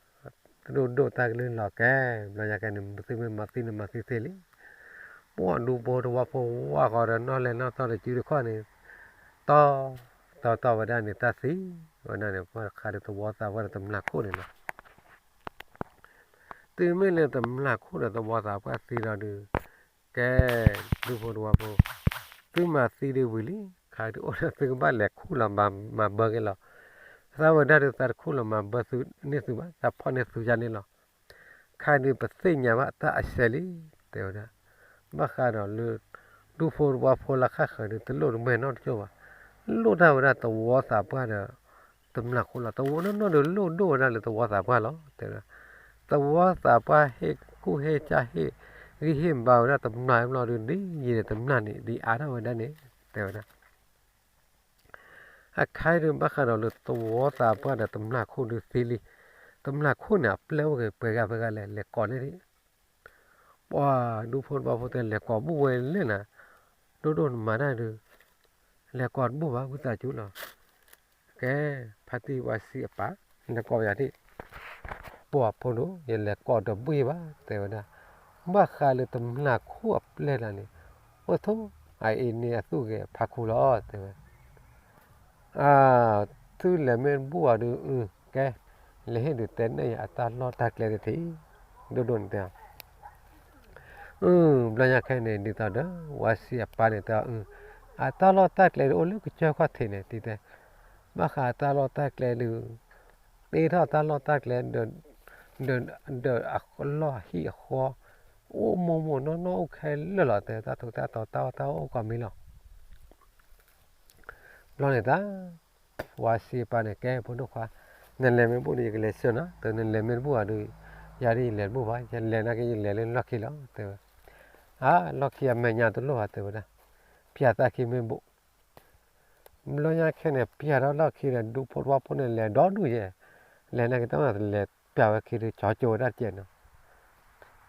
တဒိၣ်ဒိၣ်တၢ်ကလုၢ်လီၤကဲ, ဘျီညါကဲန့ၣ် သုမ့ၢ်မၤသံန့ၣ်မၤသံသ့လံ. ပှၤဒူဖိတဝီဖိဝါဃီဒီးနီၢ်လဲၤနီၢ်သီတစုတခီန့ၣ်, တီတီတီဝဲဒၣ်န့ၣ် တၢ်သံဝဲဒၣ်န့ၣ် ပှၤတခါဒီးသဝီသးပှၢ်ဒီးတမျၢ်ခိၣ်န့ၣ်လီၤ. တုၤမ့ၢ်လၢတမျၢ်ခိၣ်ဒီးသဝီသးပှၢ်သံလီၤဒုး, ကဲ, ဒူဖိတဝီဖိ, သုမၤသံဒုးဝံၤလံ, ခါဒုးအိၣ်ဒီးသုကဘၣ်လဲၤခူၣ်လီၤမၤဘၢက့ၤလီၤ. သးဝဲဒၣ်ဒုးသးတခူၣ်လီၤမၤဘၢသုန့ၢ်သုဘၣ်, သးဖီၣ်န့ၢ်သုယါန့ၣ်လီၤ. ခါဒုးပသ့ၣ်ညါဘၣ်တၢ်အစဲးလံ, တဲဝဲဒၣ်. ဘၣ်ဃးဒီးလၢ ဒူဖိတဝီဖိလၢဃၣ်ဃၢၤဒုး တလိၣ်တမဲာ်နီတကၠိၢ်ဘၣ်. လိၣ်တၢ်ဝဲဒၣ်သဝီသးပှၢ်ဒီး တမျၢ်ခိၣ်လီၤ. သဝီနီၢ်နီၢ်ဒုးလိၣ်ဒိၣ်ဝဲဒၣ်လၢသဝီသးပှၢ်လီၤ, တဲဝဲဒၣ်. သဝီသးပှၢ်ဟ့ၣ်ကူၣ်ဟ့ၣ်ကၢ်ဟ့ၣ် ဂံၢ်ဟ့ၣ်ဘါဝဲဒၣ်တမျၢ်ဘျီဒုး ဒ်ယံာ်ဒီးတမျၢ်န့ၣ် ဒ်အါထီၣ်ဝဲဒၣ်န့ၣ် တဲဝဲဒၣ်. အခါဒုးဘၣ်ဃးဒီးလၢသဝီသးပှၢ်ဒီးတမျၢ်ခိၣ်ဒုးသံလံ. တမျၢ်ခိၣ်န့ၣ် အပျဲၢ်အိၣ်က့ၤပှဲၤဂၤဖဲဂၤလဲၣ်, လဲၤကိးန့ၣ်ဒံး. ပှၤဒူဖိတဝီဖိတဲ လဲၤကိးဘူၣ်ဝဲလဲၣ်နၤ, ဒိၣ်ဒိၣ်နမၤတၢ်ဒုး လဲၤကိးတဘူၣ်ဘၣ် ဝံသးစူၤလီၤ. ကဲ, ဖါတံၢ်ဝါဆံးအပၢ် လဲၤကိးယၤဒံး. ပှၤဖိဒိၣ် ယလဲၤကိးတဘူၣ်ဘၣ် တဲဝဲဒၣ်. ဘၣ်ဃးလၢတမျၢ်ခိၣ်အပျဲၢ်လၢ်န့ၣ်, အိၣ်ထိၣ်, အအံၤန့ၣ်အသူၣ်ဂဲၤဖးခူလီၤ တဲဝဲ. အၢ, သုလဲၤမ့ၢ်တဘူၣ်အီၤဒုး, အု, ကဲ, လဲၤဟ့ၣ်ဒုးတဲနဲၣ်ယၤအတၢ်လီၢ်တၢ်ကျဲတထံး, ဒိၣ်ဒိၣ်န့ၣ်တဲအီၤ. အု, ဘျီညါခဲန့ၣ် ဒ်သိးဒီး ဝါဆံးအပၢ်န့ၣ်တဲအီၤ, အု, အတၢ်လီၢ်တၢ်ကျဲဒုးအိၣ်လၢကစၢၢ်ခီၣ်ထံးန့ၣ် တဲ, ဘၣ်ဃးတၢ်လီၢ်တၢ်ကျဲဒုး, တ့ထီၣ်တၢ်လီၢ်တၢ်ကျဲ ဒီး, ဒီးအလီၢ်ဟံၣ်အဃီ, အိၣ်မိၢ်မိၢ်နီၢ်နီၢ်အိၣ်ခဲလၢာ်လီၤ တဲ, တၢ်ထူးတၢ်တီၤတၢ်အီၣ်တၢ်အီအိၣ်ကိးမံၤလီၤ. ဘျီန့ၣ်တၢ် ဝါဆံးအပၢ်န့ၣ် ကဲဖိဒိၣ်ခွါ, နလဲၤမ့ၢ်ဘူၣ်ဒီး ယကလဲၤဆှၢနၤ, တဲ, နလဲၤမ့ၢ်တဘူၣ်ဘၣ်ဒီး, ယၤဒ်ယလဲၤတဘူၣ်ဘၣ်, ယလဲၤနာ်က့ ယလဲၤလၢလီၢ်ခံလီၤ တဲဝဲ. အါ, လီၢ်ခံအမဲာ်ညါတလိၣ်ဘၣ် တဲဝဲဒၣ်, ဖၠးသးခံမ့ၢ်ဘူး. ဘျီညါခဲန့ၣ် ဖၠးထီၣ်လီၢ်ခံဒီး ဒူဖိတဝီဖိန့ၣ် လဲၤဒီဒူၣ်ယဲ, လဲၤနာ်က့တၢ်မၤ လဲၤဖၠးဝဲခံဒီး ကၠီကၠိဝဲဒၣ်တကဲးနီၤ.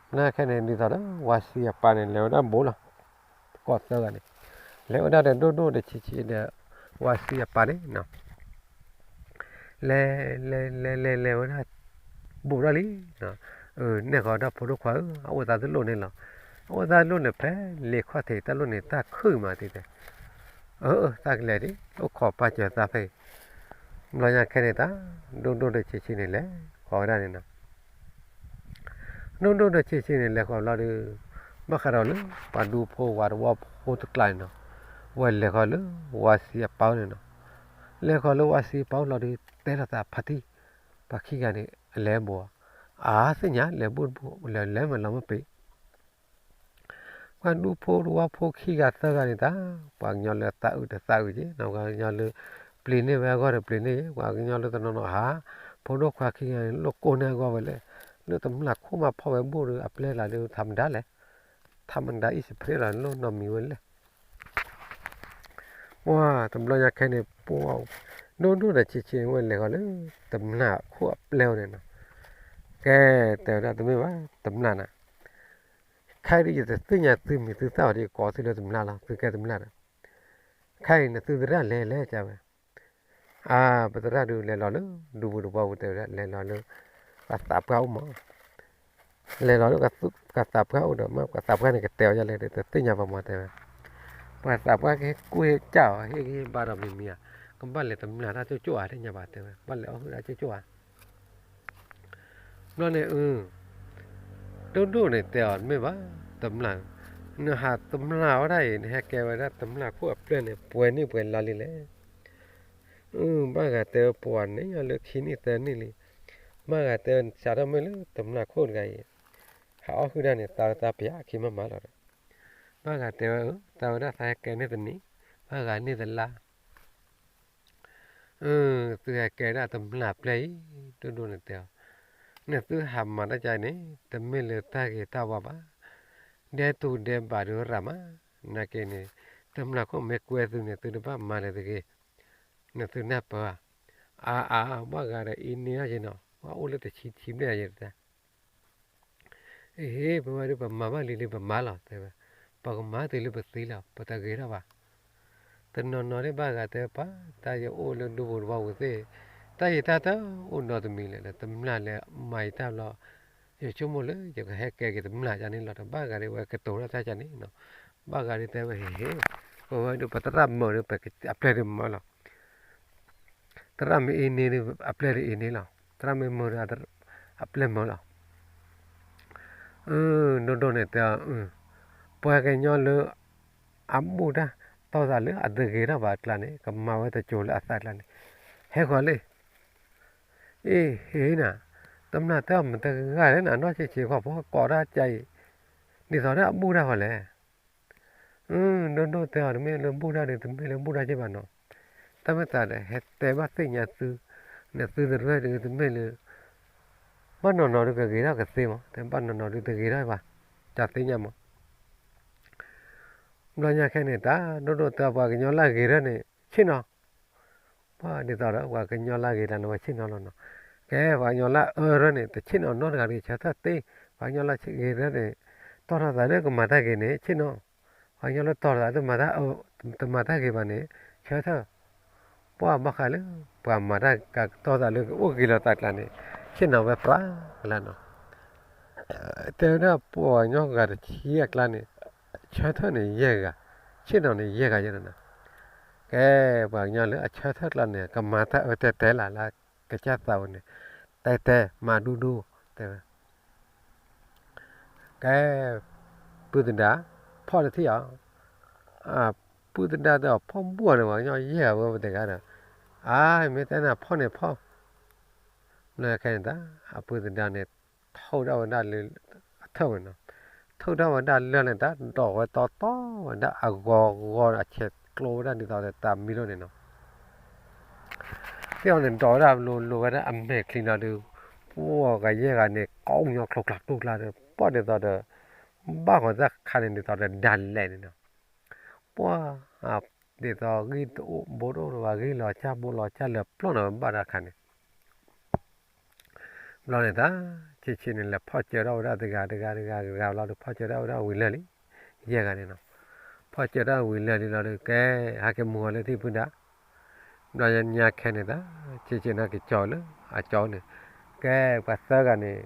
ဘျီညါခဲန့ၣ် ဒ်သိးဒီး ဝါဆံးအပၢ်န့ၣ် လဲၤဝဲဒၣ်ဘူးလီၤ. ကိးသၢဂၤန့ၣ်, လဲၤဝဲဒၣ်ဒီးဒိၣ်ဒိၣ်ဒီးဆံးဆံးဒီး ဝါဆံးအပၢ်န့ၣ်နီၤ. လဲၤ, လဲၤ, လဲၤ, လဲၤ, လဲၤဝဲဒၣ် ဘူးထီၣ်လံ. အၢ, နဲၣ်ဃီဒီးဖိဒိၣ်ခွါဧၢ, အအိၣ်သးတလိၣ်န့ၣ်လီၤ. အအိၣ်သးတလိၣ်န့ၣ် ဖဲလ့ၤခီၣ်ထံးတၢ်လိၣ်န့ၣ် တၢ်ခုၣ်မးတံၤတဲ. အၢ, အၢ, သးကလဲၤဒံး, အိၣ်ခိးပာ်စၢၤသးဖဲအံၤ. ဘျီညါခဲန့ၣ်တၢ် ဒိၣ်ဒိၣ်ဒီးဆံးဆံးန့ၣ် လဲၤဃီၤဝဲဒၣ်န့ၣ်နီၤ. ဒိၣ်ဒိၣ်ဒီးဆံးဆံးန့ၣ် လဲၤဃီၤဘျီဒီး ဘၣ်ဃးဒီးလၢ ပှၤဒူဖိဝၤတဝီဖိတကျါန့ၣ်နီၤ, ဝဲလဲၤဃီၤလၢ ဝါဆံးအပၢ်န့ၣ်နီၤ. လဲၤဃီၤလၢဝါဆံးအပၢ်လီၤဒီး တဲထီၣ်သးဖါတံၢ်, ပှၤခံဂၤန့ၣ် အလဲၤဘူးဧါ. အါ, သ့ၣ်ညါ လဲၤဘူးတဘူး, လဲၤလဲၤမးလီၤမ့ၢ်ပ့ၤ ပှၤဒူဖိတဝီဖိခံဂၤသၢဂၤန့ၣ်တၢ်, ပှၤကညီလၢသးအုးဒီးသးအုးက့ၤ, ပှၤကညီလၢ ပျံၤန့ၢ်ဝဲအဂီၢ်ဒီးပျံၤန့ၢ်က့ၤ, ပှၤကညီလၢတနီၤနီၤဧါ, ဖိဒိၣ်ခွါခံဂၤန့ၣ် လိၣ်ကိၢ်န့ၢ်အဂီၢ်ဝဲလဲၣ်, လၢတမျၢ်ခိၣ်မးဖီၣ်ဝဲဘူးဒီး အပျဲၢ်လၢဒုး ထးမတၤလဲၣ်, ထးမတၤအံၣ်စဖရ့လီၤ လိၣ်နီတမံၤဝဲလဲၣ်. ပှၤတဘျီညါခဲန့ၣ် ပှၤဒိၣ်ဒိၣ်ဒီးဆံးဆံးန့ၣ် ဝဲလဲၤဃီၤလၢ တမျၢ်ခိၣ်အပျဲၢ်ဝဲန့ၣ်နီၤ. ကဲ, တဲဝဲဒၣ်တမ့ၢ်ဘၣ် တမျၢ်နၤ ခဲအံၤဒုး ယတသ့ၣ်ညါသုမံၤသုသၣ်ဘၣ်ဒီး ယကိးသုလၢတမျၢ်လီၤ, သုကဲတမျၢ်ဒီး, ခဲအံၤနသုသရၣ်လဲၤလဲၤကဝဲ. အါ, ပသရၣ်ဒုးလဲၤလီၤလၢ ဒူပူၤတဝီပူၤ တဲဝဲဒၣ် လဲၤလီၤလၢ ပှၤသးပှၢ်အိၣ်မး, လဲၤလီၤလၢ ပှၤသးပှၢ်အိၣ်ဒီး မ့ၢ်ပှၤသးပှၢ်န့ၣ် ကတဲအီၤဒ်လဲၣ်ဒီး တသ့ၣ်ညါဘၣ်မး တဲဝဲ. ပှၤသးပှၢ်ကဟ့ၣ်ကူၣ်ဟ့ၣ်ကၢ်အီၤ ဟ့ၣ်ဂံၢ်ဟ့ၣ်ဘါဒီးမံၤမံၤဧါ, ကဘၣ်လဲၤတမျၢ်တၢ်ကၠိၣ်ကၠိၣ်ဧါ သ့ၣ်ညါဘၣ် တဲဝဲ, ဘၣ်လဲၤအီၣ်ဟုၣ်တၢ်ကၠိၣ်ကၠိၣ်ဧါ. ဘျီန့ၣ် အု, ဒိၣ်ဒိၣ်န့ၣ်တဲအီၤ မ့ၢ်ဘၣ်, တမျၢ်, နဟးတမျၢ်ဝဲဒၣ်အံၤ နဟဲကဲဝဲဒၣ်တမျၢ်ခိၣ်အပျဲၢ်န့ၣ် ပှဲၤနံၣ်ပှဲၤလါလံလဲၣ်. ဘၣ်ဂၤတဲဝဲပှၤန့ၣ်လၢခံနံၣ်သၢနံၣ်လံ. ဘၣ်ဂၤတဲဝဲစးထီၣ်မ့ၢ်လၢတမျၢ်ခိၣ်တဂၤအံၤ ဟးအီၣ်ဟုၣ်ဒၣ်န့ၣ် သးဝဲသးပယါခံမးမးလီၤဒီး ဘၣ်ဂၤတဲဝဲ သးဝဲဒၣ်သးဟဲကဲန့ၢ်တနံၣ်, ဘၣ်ဂၤန့ၢ်တလါ သုဟဲကဲဒၣ်တမျၢ်ပျဲၢ်အံၤ ဒိၣ်ဒိၣ်န့ၣ်တဲအီၤ, နသုဟးမၤတၢ်ကါန့ၣ် တမ့ၢ်လၢတၢ်ဂ့ၤတၢ်ဝါဘၣ်, ဒဲတူၢ်ဒဲဘးဒုးရၤမး, နာ်က့န့ၣ် တမျၢ်ခိၣ်မ့ၢ်ကွဲသုန့ၣ် သုတဘၣ်မၤလၢၤတဂ့ၤ, နသုနၢ်ပၢၢ်ဧါ. အါအါ ဘၣ်ဂၤဒီးအ့န့ထီၣ်က့နီၤ, ဘၣ်အိၣ်လၢတဆံဆံဘျဲၣ်ယဲတၢ် အဟ့ၣ် ပဝဲဒၣ်ပမၤဘၣ်လံလံပမၤလီၤ တဲဝဲ, ပကမၤတုၤလၢပသံလီၤ ပတဂ့ၤထီၣ်ဘၣ်. တနီၤနီၤဒ်ဘၣ်ဂၤတဲပှၤ တၢ်ယအိၣ်လၢဒူပူၤတဝီပူၤသ့ၣ်, တၢ်ယတၢ်တအိၣ်နီတမံၤလဲၣ်ဒီး တမျၢ်လၢမၤယတၢ်ဘျီ, ယဆိကမိၣ်လၢယကဟဲကဲက့ၤတမျၢ်ကါန့ၣ်လီၤ. တဘၣ်ဂၤဒ်ဝဲကတိၤထီၣ်တၢ်ကါန့ၣ်နီၤ, ဘၣ်ဂၤဒ်တဲဝဲဟ့ၣ်ဟ့ၣ်, ပဝဲဒၣ်ပသရၣ်မုာ်ဒီး အပျဲၢ်ဒုးမၤလီၤ သရၣ်မ့ၢ်အ့န့ဒီး အပျဲၢ်ဒုးအ့န့လီၤ, သရၣ်မ့ၢ်မုာ်ဒီး အပျဲၢ်မုာ်လီၤ. ဒိၣ်ဒိၣ်န့ၣ်တဲအီၤ, ပှၤကညီလၢ အဘူၣ်တၢ်တီၢ်သးလၢအတဂ့ၤထီၣ်ဘၣ်အကျါန့ၣ် ကမၤဝဲတစိၤလၢအသးကျါန့ၣ်, ဟဲဃီၤလံ. အ့ ဟ့ၣ်နၤ, တမျၢ်တဲအီၤမတဂၤလဲၣ်နၤ နီၢ်ဆံးဆံးဃီၤဖိကိးတၢ်ကါအံၤ, ဒ်သိးဒီးအဘူၣ်တၢ်ဃီလဲၣ် ဒိၣ်ဒိၣ်တဲအီၤ တမ့ၢ်လၢဘူၣ်တၢ်ဒီး တမ့ၢ်လၢဘူၣ်တၢ်က့ဘၣ်နီၤ, တၢ်မ့ၢ်သးဒီး ဟဲတဲဘၣ်သ့ၣ်ညါသု, နသုတရၢၢ်ဒီး တမ့ၢ်လၢ ဘၣ်နီၢ်နီၢ်ဒုးကဂ့ၤထီၣ်ကသ့မး, တဘၣ်နီၢ်နီၢ်ဒုးတဂ့ၤထီၣ်ဘၣ်, တၢ်သ့ၣ်ညါမး. ဘျီညါခဲန့ၣ် တၢ်ဒိၣ်ဒိၣ်တဲပှၤကညီလၢအဂ့ၤထီၣ်န့ၣ် ဆ့ၣ်နီၤ ပှၤဒ်သိးဒီး ပှၤကညီလၢအဂ့ၤတၢ်န့ၣ် ပှၤဆ့ၣ်နီၤလီၤနီၤ, ကဲ ပှၤကညီလၢအအၢထီၣ်န့ၣ် တဆ့ၣ်နီၤနီတဂၤတဂ့ၤ ဆၢထၢၣ်သ့, ပှၤကညီလၢအဂ့ၤထီၣ်န့ၣ် တီၢ်ထီၣ်သးလၢကမၤတၢ်ဂ့ၤန့ၣ် ဆ့ၣ်နီၤ, ပှၤကညီလၢတီၢ်ထီၣ်သးလၢ တမၤတၢ်ဂ့ၤဘၣ်န့ၣ် ဆၢထၢၣ် ပှၤဘၣ်ဃးလၢ ပှၤမၤတၢ်ကတီၢ်သးလၢကအိၣ်ဂ့ၤလီၤသးကျါန့ၣ် ဆ့ၣ်နီၤဝဲပြးလၢနီၤ, တဲဝဲဒၣ်ပှၤကညီဂၤတဆံအကျါန့ၣ် ဆၢထၢၣ်န့ၣ်ယဲၢ်ဂၤ, ဆ့ၣ်နီၤန့ၣ်ယဲၢ်ဂၤယဲၢ်နီၤ, ကဲ ပှၤကညီလၢအဆၢထၢၣ်ကျါန့ၣ် ကမၤတၢ်အၢတဲတဲလၢ်လၢကစၢ်သးဝဲန့ၣ်, တဲတဲမၤဒူဒူ တဲဝဲ ကဲ ပုၢ်သဒါ ဖီၣ်တထံၣ်အီၤ, ပုၢ်သဒါတဲအီၤ ဖီၣ်ဘူၣ်အီၤန့ၣ် ပှၤကညီယဲၢ်ဂၤဝဲပတဂၤဒီး, အါ မ့ၢ်တဲနၤဖီၣ်န့ၣ်ဖီၣ်, ဘျီခဲန့ၣ်တၢ် အပုၢ်သဒါန့ၣ် ထုးထီၣ်ဝဲဒၣ်လၢ အထၢၣ်ဝဲနီၤ, ထုးထီၣ်ဝဲဒၣ်လၢန့ၣ် တၢ်ဒိးဝဲတီတီဝဲဒၣ်အဂီၤဂီၤ အဆဲးကျိဝဲဒၣ်ဒ်သိးဒီးတၢ်မံထီၣ်န့ၣ်နီၤ သ့ၣ်အီၤန့ၣ် ဒိးဝဲဒၣ်လိၤလိၤဝဲဒၣ်အမဲာ်ချံလီၤဒုး, ပှၤကယဲၢ်ဂၤန့ၣ် ကိးညီချိကျါတူၢ်ကျါဒီး ပှၤဒ်သိးဒီး ဘၣ်ဃီၤတၢ်ခါန့ၣ်ဒ်သိးဒီးဒၣ်လဲာ်န့ၣ်နီၤ, ပှၤ ဒ်သိးဂံၢ်တအိၣ်ဘိတအိၣ်ဘၣ် ဂံၢ်လီၤကၢ်ဘိလီၤကၢ်လၢာ်ပျီၢ်နီၤ ဘၣ်တၢ်ခါန့ၣ် ဘျီန့ၣ်တၢ် ဆံးဆံးန့ၣ် လဲၤဖီၣ်စၢၤထီၣ်ဝဲဒၣ်တဂၤတဂၤတဂၤတဂၤလီၤဒီး ဖီၣ်စၢၤထီၣ်ဝဲဒၣ်ဝံၤလၢာ်လံ, ယဲၢ်ဂၤန့ၣ်နီၤ, ဖီၣ်စၢၤထီၣ်ဝံၤလၢာ်လံလီၤဒီး ကဲ ဟဲက့ၤမူဝဲလၢထံၣ်ပုၢ်ဒါ, ဘျီညါခဲန့ၣ်တၢ် ဆံးဆံးန့ၣ်က့ၤကၠီလၢအကၠီန့ၣ်, ကဲ ပှၤသၢဂၤန့ၣ်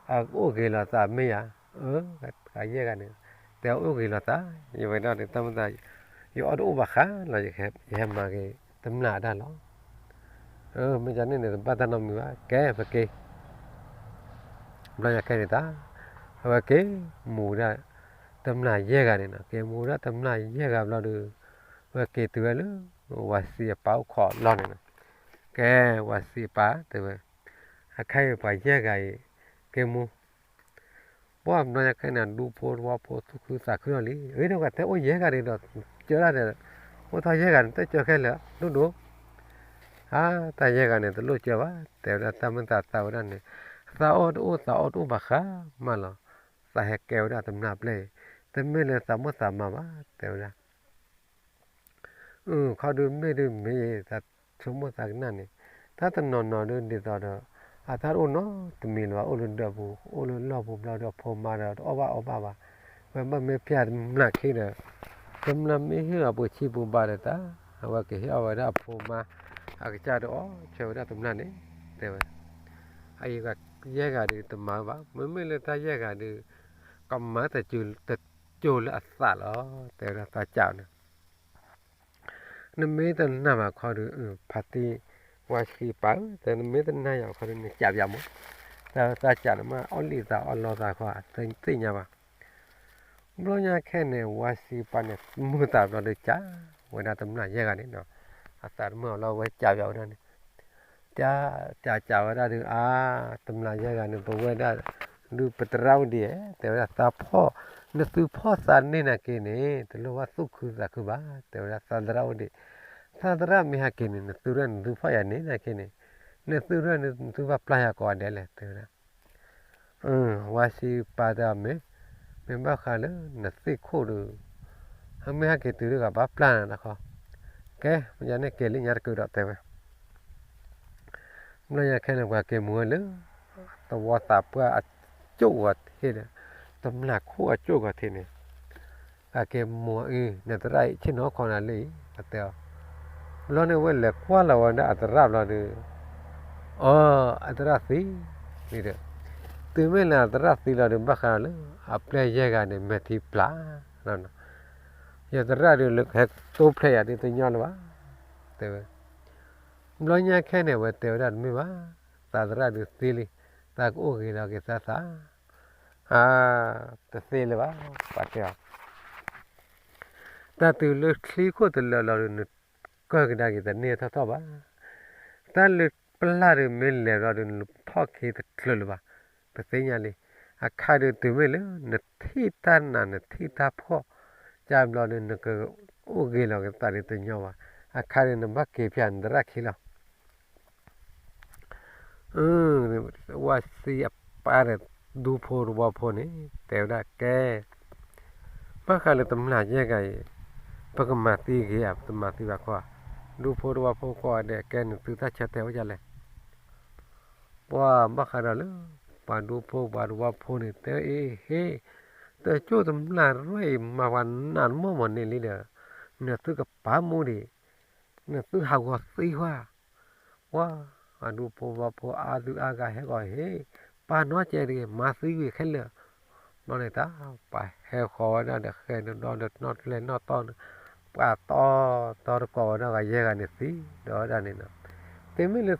အအိၣ်ဂ့ၤလီၤသးမ့ၢ်ယၤ, အၢ ယဲၢ်ဂၤန့ၣ် တဲအိၣ်ဂ့ၤလီၤသး, ယဝဲဒၣ်တၢ်မ့ၢ်သး ယအီၣ်တအိၣ်ဘၣ်ဃးလီၤ ယဟဲမၤက့ၤတမျၢ်အတၢ်လီၤ မ့ၢ်ကန့ၣ်န့ၣ် တဘၣ်တၢ်နီတမံၤဘၣ် ကဲပက့ၤ, ဘျီညါခဲန့ၣ်တၢ် အဝဲက့ၤမူဝဲဒၣ် တမျၢ်ယဲၢ်ဂၤန့ၣ်နီၤ က့ၤမူဝဲဒၣ်တမျၢ်ယဲၢ်ဂၤဘျီဒီး အဝဲက့ၤတုၤဝဲလၢ ဝၤစံးအပၢ်အိၣ်ခိးလီၢ်န့ၣ်နီၤ, ကဲ ဝၤစံးအပၢ်တဲဝဲ, အခဲအံၤပှၤယဲၢ်ဂၤအံၤ က့ၤမူ ပှၤဘျီညါခဲန့ၣ် ဒူဖိတဝီဖိသူၣ်ခုသးခုလီၤလံ, အ့ ဒီးပှၤတဲအိၣ်ယဲၢ်ဂၤန့ၣ်ဒီး ကၢဒၣ်ဒီး အိၣ်ထီၣ်ယဲၢ်ဂၤန့ၣ် တကၢခဲလၢာ် ဒိၣ်ဒိၣ်, အါ တၢ်ယဲၢ်ဂၤန့ၣ် တလိၣ်ကၢဘၣ် တဲဝဲဒၣ်တၢ်မ့ၢ်သးသးဝဲဒၣ်န့ၣ်, သးအီၣ်တအိၣ်သးအီၣ်တအိၣ်ဘၣ်ဃးမးလီၤ, သးဟဲကဲဝဲဒၣ်တမျၢ်ပျဲၢ်အံၤ, တမ့ၢ်လၢသးမိၣ်သးမၤဘၣ် တဲဝဲဒၣ် ခီဒုးမ့ၢ်ဒုးမ့ၢ် သးဆိကမိၣ်သးကနၣ်န့ၣ်, တၢ်တနီၤနီၤဒုးဒ်သိးဒီး အတၢ်တအိၣ်နီတမံၤလၢၤဘၣ် အိၣ်လၢဒၢးပူၤ အိၣ်လၢလီၢ်ပူၤဘျီဒီးအဖိမါဒီးတအီၣ်ဘၣ်အီဘၣ်ဘၣ်, ဝဲဘၣ်မ့ၢ်ဖျါတမျၢ်ခံဒီး တမျၢ်မ့ၢ်ဟ့ၣ်အီၤပှ့ၤဆံပူၤဘၣ်ဒီးတၢ် အဝဲကဟ့ၣ်အီၣ်ဝဲဒၣ်အဖိမါ အကစၢ်ဒီးအီၣ်ဆၢဝဲဒၣ်တမျၢ်န့ၣ် တဲဝဲ, အအံၤယဲၢ်ဂၤဒုးတမၤဘၣ် မ့မ့ၢ်လၢတၢ်ယဲၢ်ဂၤဒုး ကမၤတ ကၠိလၢအသးလီၤ တဲဝဲဒၣ်သးစၢ်န့ၣ်, နမ့ၢ်တနာ်ဘၣ်ခီဒုး ဖါတံၢ် ဝၤစံးပၢ်ဧၢ တဲနမ့ၢ်တနာ်ယၤခီဒုး နကးပၠးမး, တဲသးစၢ်န့ၣ်မ့ၢ်အီၣ်လံသးအီၣ်လီသးခီ သ့ၣ်ညါဘၣ်, ဘျီညါခဲန့ၣ် ဝါစံပၤန့ၣ် မုာ်သးဘျီဒီး ကးဝဲဒၣ်တမျၢ်ယဲၢ်ဂၤန့ၣ်နီၤ, အသးတမုာ်အီၤလီၤ ဝဲကးပၠးဝဲဒၣ်န့ၣ်, ကး, ကး, ကးဝဲဒၣ်ဒီး အါ, တမျၢ်ယဲၢ်ဂၤန့ၣ် ပဝဲဒၣ် ဒုးပသရၣ်အိၣ်ဒံးဧါ, တဲဝဲဒၣ် သးဖီၣ်, နသုဖီၣ်သးန့ၢ်နာ်က့န့ၣ် တလိၣ်ဘၣ်သူၣ်ခုသးခုဘၣ်, တဲဝဲဒၣ် သးသရၣ်အိၣ်ဒံး, သးသရၣ်မ့ၢ်ဟဲက့ၤန့ၣ် နသုရဲၣ်နသုဖီၣ်ယၤန့ၢ်နာ်က့န့ၣ်, နသုရဲၣ်နသုဘၣ်ပျၢ်ယၤကိးဂၤဒဲးလဲၣ် တဲဝဲဒၣ် ဝါစံပၤတဲအီၤ မ့ၢ်, မ့ၢ်ဘၣ်ဃးလၢနသ့ၣ်ခိၣ်ဒီး, မ့ၢ်ဟဲက့ၤတုၤဒီး ကဘၣ်ပျၢ်နၤတခီ, ကဲ, ယၤန့ၣ်က့ၤလံ ညါတကဲဒီးတဲဝဲ, ဘျီညါခဲန့ၣ် ပှၤက့ၤမူဝဲလၢ သဝီသးပှၢ်အကၠိၣ်ဂီၤထံးဒီး, တမျၢ်ခိၣ်အကၠိၣ်ဂီၤထံးန့ၣ်, ပှၤက့ၤမူအီၤအံၤ နသရၣ်အံၤ ဆ့ၣ်နီၤခီနၤလၢအံၤ အတဲအီၤ, ဘျီန့ၣ်ဝဲလဲၤကွၢ်လီၤဝဲဒၣ်အသရၣ်ဘျီဒီး အီ, အသရၣ်သံ, ဒီး, တုၤမ့ၢ်လၢအသရၣ်သံလီၤဒီး ဘၣ်ဃးလၢ အပျဲၢ်ယဲၢ်ဂၤန့ၣ် မဲာ်ထံပျၢ်လီၤ, ယသရၣ်ဒီး လၢကဟဲတိဖျဲးယၤဒ်တညီလၢၤဘၣ်, တဲဝဲ, ဘျီညါခဲန့ၣ် အဝဲတဲဝဲဒၣ်တမ့ၢ်ဘၣ်, သးသရၣ်ဒုးသံလံ, သးကအိၣ်ဂ့ၤလီၤက့ၤသးသး, အါ, တသ့လၢၤဘၣ်, ပှၤတဲအီၤ တၢ်တုၤလၢချံခိၣ်တလၢာ်လီၤဒီး နကၢၢ်ကဒါက့ၤတန့ၢ်ထီၣ်ထီၣ်ဘၣ်, တၢ်လၢပျၢ်ဒီးမ့ၢ်လဲၤဘျီဒီး နဖီၣ်က့ၤတချုးလၢၤဘၣ်, ပသ့ၣ်ညါလံ, အခါဒီးတုၤမ့ၢ်လၢ နထံၣ်တၢ်နးနထံၣ်တၢ်ဖှီၣ်, ကၢ်ဘျီဒီး နကအိၣ်ဂ့ၤလီၤက့ၤသးဒ်တညီဘၣ်, အခါဒီးနဘၣ်က့ၤဖၠးနသရၣ်ခံလီၤ ဝါစံအပၢ်ဒီး ဒူဖိတဝီဖိန့ၣ် တဲဝဲဒၣ်ကဲ, ဘၣ်ဃးလၢတမျၢ်ယဲၢ်ဂၤအံၤ, ပကမၤသံဂ့ၤဧါ ပတမၤသံဘၣ်ခီ, ဒူဖိတဝီဖိကိးဂၤဒဲး ကဲနသုတၢ်ဆၢတဲာ်အိၣ်ဒ်လဲၣ်, ပှၤဘၣ်ဃးဒီးလၢ ပှၤဒူဖိပှၤတဝီဖိန့ၣ် တဲအ့ဟ့, တကၠိၣ်တမျၢ်ရဲၣ်အံၤ မၤပှၤနးတမီၢ်မီၢ်န့ၣ်လံဒီး, နသုကပာ်မူဒံး, နသုဟးဂီၤသံကွၢ် ပှၤ, အဒူဖိဝီဖိအါဒုအါဂၤဟဲဂီၤဟ့ၣ်, ပာ်နီၢ်ကဲတဂ့ၤ မၤသံဝံၤခဲလၢာ်, ဘျီန့ၣ်တၢ်, ပှၤဟဲဃီၤဝဲဒၣ်ဒီးဃဲၤဒီးဒီဒီးနီၣ်ကျဲနီၣ်တီန့ၣ်, ပှၤတီတီတကိးဝဲဒၣ်ဂၤယဲၢ်ဂၤန့ၣ်သံဒီးဝဲဒၣ်န့ၣ်နီၤ, တမ့ၢ်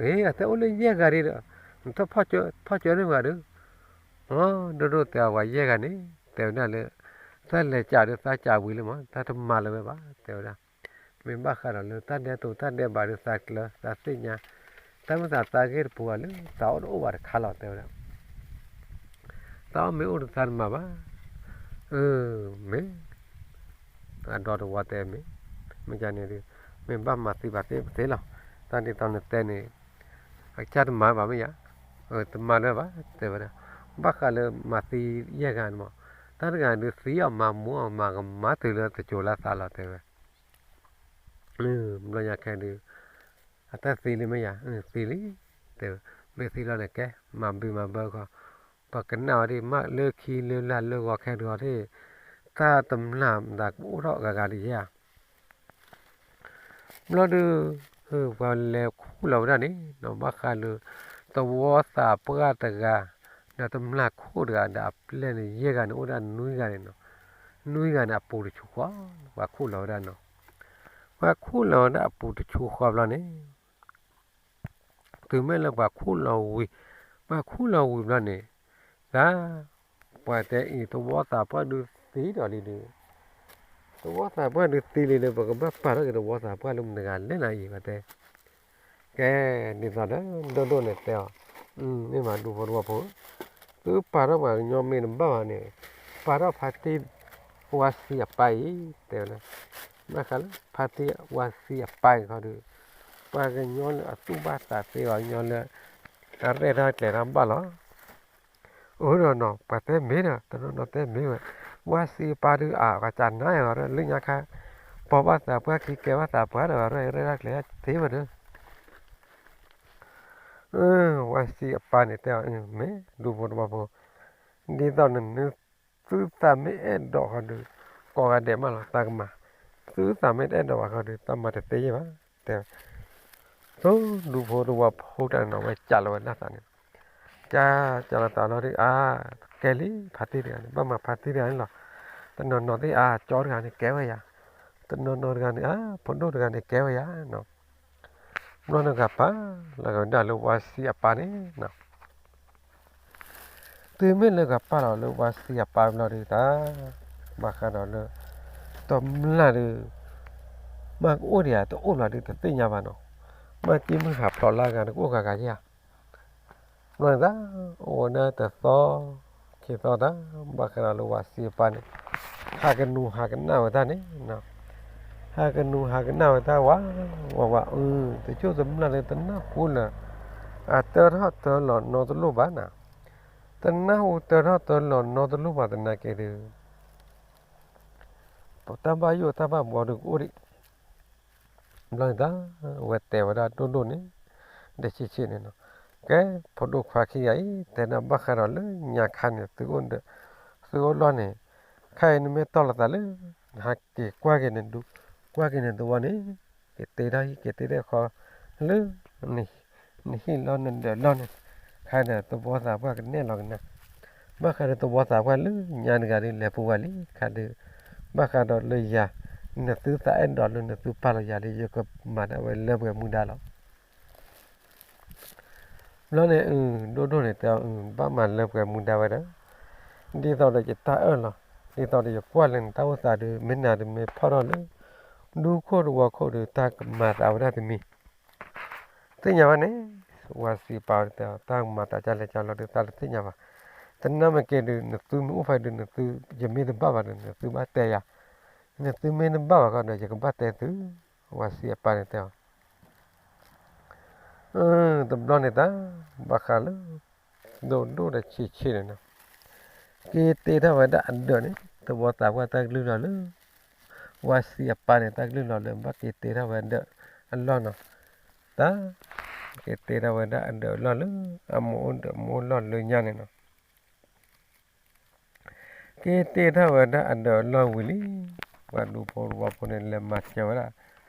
လၢသံလီၤဒီး အ့ အတဲအိၣ်လၢယဲၢ်ဂၤဒံးဒီး, နထီၣ်ဖီၣ်ကၢန့ၢ်ပှၤဒီး, ဒိၣ်ဒိၣ်တဲအီၤပှၤယဲၢ်ဂၤန့ၣ် တဲဝဲဒၣ်လၢ, သးလဲၤကးဒီးသးကးဝံၤလံမး တၢ်တမၤလၢၤဝဲဘၣ် တဲဝဲဒၣ် မ့ၢ်ဘၣ်ဃးဒီးလၢတၢ်ဒဲးတိာ်တၢ်ဒဲးဘးဒီးသးကျၢၤသးသ့ၣ်ညါ, တၢ်မ့ၢ်သးသးဂ့ၢ်တပူၤဘၣ်လၢသးအိၣ်တအိၣ်ဘၣ်တခါလီၤ တဲဝဲဒၣ်, သးအိၣ်မ့ၢ်အိၣ်ဒီးသးတမၤဘၣ်, မ့ၢ်, အဒီတဝီတဲမ့ၢ်, မ့ၢ်ကန့ၣ်ဒီး, မ့ၢ်ဘၣ်မၤသံဘၣ်သ့ပသ့လီၤ, တၢ်ဒ်သိးနတဲန့ၣ်, အကစၢ်တမၤဘၣ်မ့ၢ်ယၤ, တမၤလၢၤဘၣ် တဲဝဲဒၣ်, ဘၣ်ဃးလၢမၤသံယဲၢ်ဂၤန့ၣ်မး, တၢ်တဂၤဒုးသံအီၤမၤမူအီၤမၤကမၤတုၤလၢတစိၤလၢသးလီၤ တဲဝဲ ဘျီညါခဲဒုး, အတၢ်သံလံမ့ၢ်ယၤ, သံလံ, တဲဝဲ, မ့ၢ်သံလီၤန့ၣ်ကဲ, မၤဘံၣ်မၤဘၢခီ, ပှၤကနၣ်ဝဲဒၣ်မးလၢခံလၢလာ်လၢဂီၤခဲဒုးအီၤဒၣ်, တၢ်တမျၢ်မတၤကအိၣ်ထီၣ်ဂၤဂၤဒ်ယဲၢ်ဧါ ဘျီဒုး, ပှၤလဲၤခူၣ်လီၤဝဲဒၣ်န့ၣ် နီၢ်ဘၣ်ဃးလၢ သဝီသးပှၢ်တဂၤ, ဒီးတမျၢ်ခိၣ်တဂၤ ဒီးအပျဲၢ်န့ၣ် ယဲၢ်ဂၤန့ၣ်အိၣ်ဒၣ်နွံဂၤန့ၣ်နီၤ, နွံဂၤန့ၣ်အပူၤတဆူဃီ, ပှၤခူၣ်လီၤဝဲဒၣ်နီၤ, ပှၤခူၣ်လီၤဝဲဒၣ်အပူၤတဆူဃီဘျီန့ၣ် တုၤမ့ၢ်လၢပှၤခူၣ်လီၤဝံၤ, ပှၤခူၣ်လီၤဝံၤဘျီန့ၣ်, ဒ်, ပှၤတဲအံၤ သဝီသးပှၢ်ဒုးသံဒီးလံဒီး, သဝီသးပှၢ်ဒုးသံလံဒီး ပကဘၣ်ပာ်ထီၣ်က့ၤသဝီသးပှၢ်လၢမတၤတဂၤလဲၣ်နၤအံၤ ပှၤတဲ, ကဲ, ဒ်သိးဒီး ဒိၣ်ဒိၣ်န့ၣ်တဲအီၤ, မ့ၢ်မၤဒူဖိတဝီဖိ, သုပာ်ထီၣ်ပှၤကညီမ့ၢ်တဘၣ်ဘၣ်န့ၣ်, ပာ်ထီၣ်ဖါတံၢ်ဝါစံအပၢ်အံၤ, တဲဝဲဒၣ်, ဘၣ်ဃးလၢဖါတံၢ်ဝါစံအပၢ်အံၤခီဒီး, ပှၤကညီလၢအသူၣ်ဘၣ်သးသ့ ပှၤကညီလၢ အရဲၣ်တၢ်ကျဲၤတၢ်ဘၣ်လီၤ. အိၣ်ဒီးနီၤ ပှၤတဲမ့ၢ်ဒီး တနီၤနီၤတဲမ့ၢ်ဝဲ, ဝါစံအပၢ်ဒုးအါ ပှၤကနၣ်ဝဲလၢညါခါ, ပိာ်ဘၣ်သးပှၢ်ခံကဲဘၣ်သးပှၢ်ဒီး အရဲၣ်တၢ်ကျဲၤသ့ဝဲဒီး ဝါစံအပၢ်န့ၣ်တဲအီၤ, မ့ၢ်ဒူဖိတဝီဖိ, ဒ်သိးနနုၤ သုသးမ့ၢ်အဲၣ်ဒိးဃီဒီး, ကိးဂၤဒဲးမးလီၤ တၢ်ကမၤ, သုသးမ့ၢ်တအဲၣ်ဒိးဘၣ်ဃီဒီး တၢ်မၤတသ့ယဲၢ်ဘၣ်, တဲဝဲ, ဒူဖိတဝီဖိတၢ်န့ၣ်နီၤ ဝဲကးလီၤဝဲဒၣ်သးန့ၣ်, ကး, ကးလီၤသးလီၤဒီး အါ, ကဲလံ ဖါတံၢ်တဂၤန့ၣ် ဘၣ်မၤဖါတံၢ်တဂၤန့ၣ်လီၤ, တနီၤနီၤသ့ၣ်အါ ကၠီတဂၤန့ၣ်ကဲဝဲယၤ, တနီၤနီၤတဂၤန့ၣ် အါ, ဖိဒိၣ်တဂၤန့ၣ်ကဲဝဲယၤနီၤ, ဘျီန့ၣ်ဂၤပာ်လီၤက့ၤဝဲဒၣ်လၢဝါစံအပၢ်န့ၣ်နီၤ တုၤမ့ၢ်လၢဂၤပာ်လီၤလၢဝါစံအပၢ်ဘျီဒုးတၢ်, ဘၣ်ဃးဒီးလၢ တမျၢ်ဒုး မ့ၢ်ကအိၣ်ဒံးဧါ တအိၣ်ဘၣ်ဒုးတသ့ၣ်ညါဘၣ်နီၤ, မ့ၢ်က့မုၢ်ဟးဖျိးလၢအဂၤ နကအိၣ်ဂၤဂၤဧါ ဘျီန့ၣ်တၢ် အိၣ်ဝဲဒၣ်တသီ ခံသီတၢ် ဘၣ်ဃးဒီးလၢဝၤစံအပၢ်န့ၣ် ဟးကနူၤဟးကနၣ်ဝဲတၢ်န့ၣ် ဟးကနူၤဟးကနၣ်ဝဲတၢ်ဝး ဝးဝး အၢ တစိၢ်တမျၢ်လၢတနၢ်ဟူလၢ အတၢထီၣ်တၢလီၤနီတလိၣ်ဘၣ်နၤ, တနၢ်ဟူတၢထီၣ်တၢလီၤနီတလိၣ်ဘၣ်သနာ်က့ဒုး တၢ်ဘၣ်ယိၣ်တၢ်ဘၣ်ဘှီဒုးကအိၣ်ဒံး ဘျီန့ၣ်တၢ် အဝဲတဲဝဲဒၣ်ဒိၣ်ဒိၣ်န့ၣ် တဆံးဆံးန့ၣ်နီၤ, ကဲ ဖိဒိၣ်ခွါခံဂၤအံၤ တဲဒၣ်ဘၣ်ဃးဒီးလၢညါခါန့ၣ် သုအိၣ်ဒီး သုအိၣ်လီၢ်န့ၣ် ခဲအံၤနမ့ၢ်တီၢ်လိာ်သးလၢ နဟးက့ၤကွၢ်က့ၤနဒူ ကွၢ်က့ၤနသဝီန့ၣ် က့ၤတ့ထီၣ်ဟံၣ်က့ၤတ့ထီၣ်ဃီ လၢ နဟံၣ်လီၢ်နဒၢးလီၢ်န့ၣ် ခါဒီးသဝီသးပှၢ်ကနဲၣ်လီၤကနၣ်, ဘၣ်ဃးဒီးသဝီသးပှၢ်လၢညါတဂၤဒုးလဲၤပူၤဝဲလံ ခါဒီး ဘၣ်ဃးဒီးလၢယၤ နသုသးအဲၣ်ဒိးလၢနသုပာ်လီၤယၤလံ ယကမၤဒၣ်ဝဲလၢပှဲၤမူဒါလီၤ. ဘျီန့ၣ် အု ဒိၣ်ဒိၣ်န့ၣ်တဲအီၤ အု ဘၣ်မၤလၢပှဲၤမူဒါဝဲဒီး ဒ်သိးဒီးယတၢ်အၢၣ်လီၤ ဒ်သိးဒီးယကွၢ်လၢနတၢ်အိၣ်သးဒုး မ့ၢ်နၤဒုးမ့ၢ်ဖီၣ်ထီၣ်လၢ ဒူခိၣ်သဝီခိၣ်ဒုး တၢ်ကမၤသးဝဲဒၣ်တမံၤ သ့ၣ်ညါဘၣ်န့ၣ် ဝၤစံးပာ်တဲအီၤ တၢ်ကမၤသးဒ်လဲၣ်ဒ်လဲၣ်ဒုး တၢ်တသ့ၣ်ညါဘၣ်, တနာ်မ့ၢ်က့ၤဒုး နသုမ့ၢ်အိၣ်ဖဲဒုး နသု ယမ့ၢ်တဘၣ်ဘၣ်ဒီး နသုဘၣ်တဲယၤ, နသုမ့ၢ်တဘၣ်ဘၣ်ဃီဒီး ယကဘၣ်တဲသု, ဝၤစံးအပၢ်န့ၣ်တဲအီၤ အၢ တဘျီန့ၣ်တၢ် ဘၣ်ဃးလၢ ဒိၣ်ဒိၣ်ဒီးဆံးဆံးန့ၣ်နီၤ, က့ၤတ့ထီၣ်ဝဲဒၣ်အဒၢးန့ၣ် သဝီသးပှၢ်တၢ်ကလုၢ်လီၤလၢ ဝၤစံးအပၢ်န့ၣ် တၢ်ကလုၢ်လီၤလၢ ဘၣ်က့ၤတ့ထီၣ်ဝဲဒၢးအလီၢ်နီၤ, တၢ် က့ၤတ့ထီၣ်ဝဲဒၣ်အဒၢးအလီၢ်လၢ အမိၢ်အိၣ်ဒီးမိၢ်လီၢ်လၢညါန့ၣ်နီၤ က့ၤတ့ထီၣ်ဝဲဒၣ်အဒၢးအလီၢ်ဝံၤလံ, ပှၤဒူဖိသဝီဖိန့ၣ် လဲၤမၤစၢၤဝဲဒၣ်,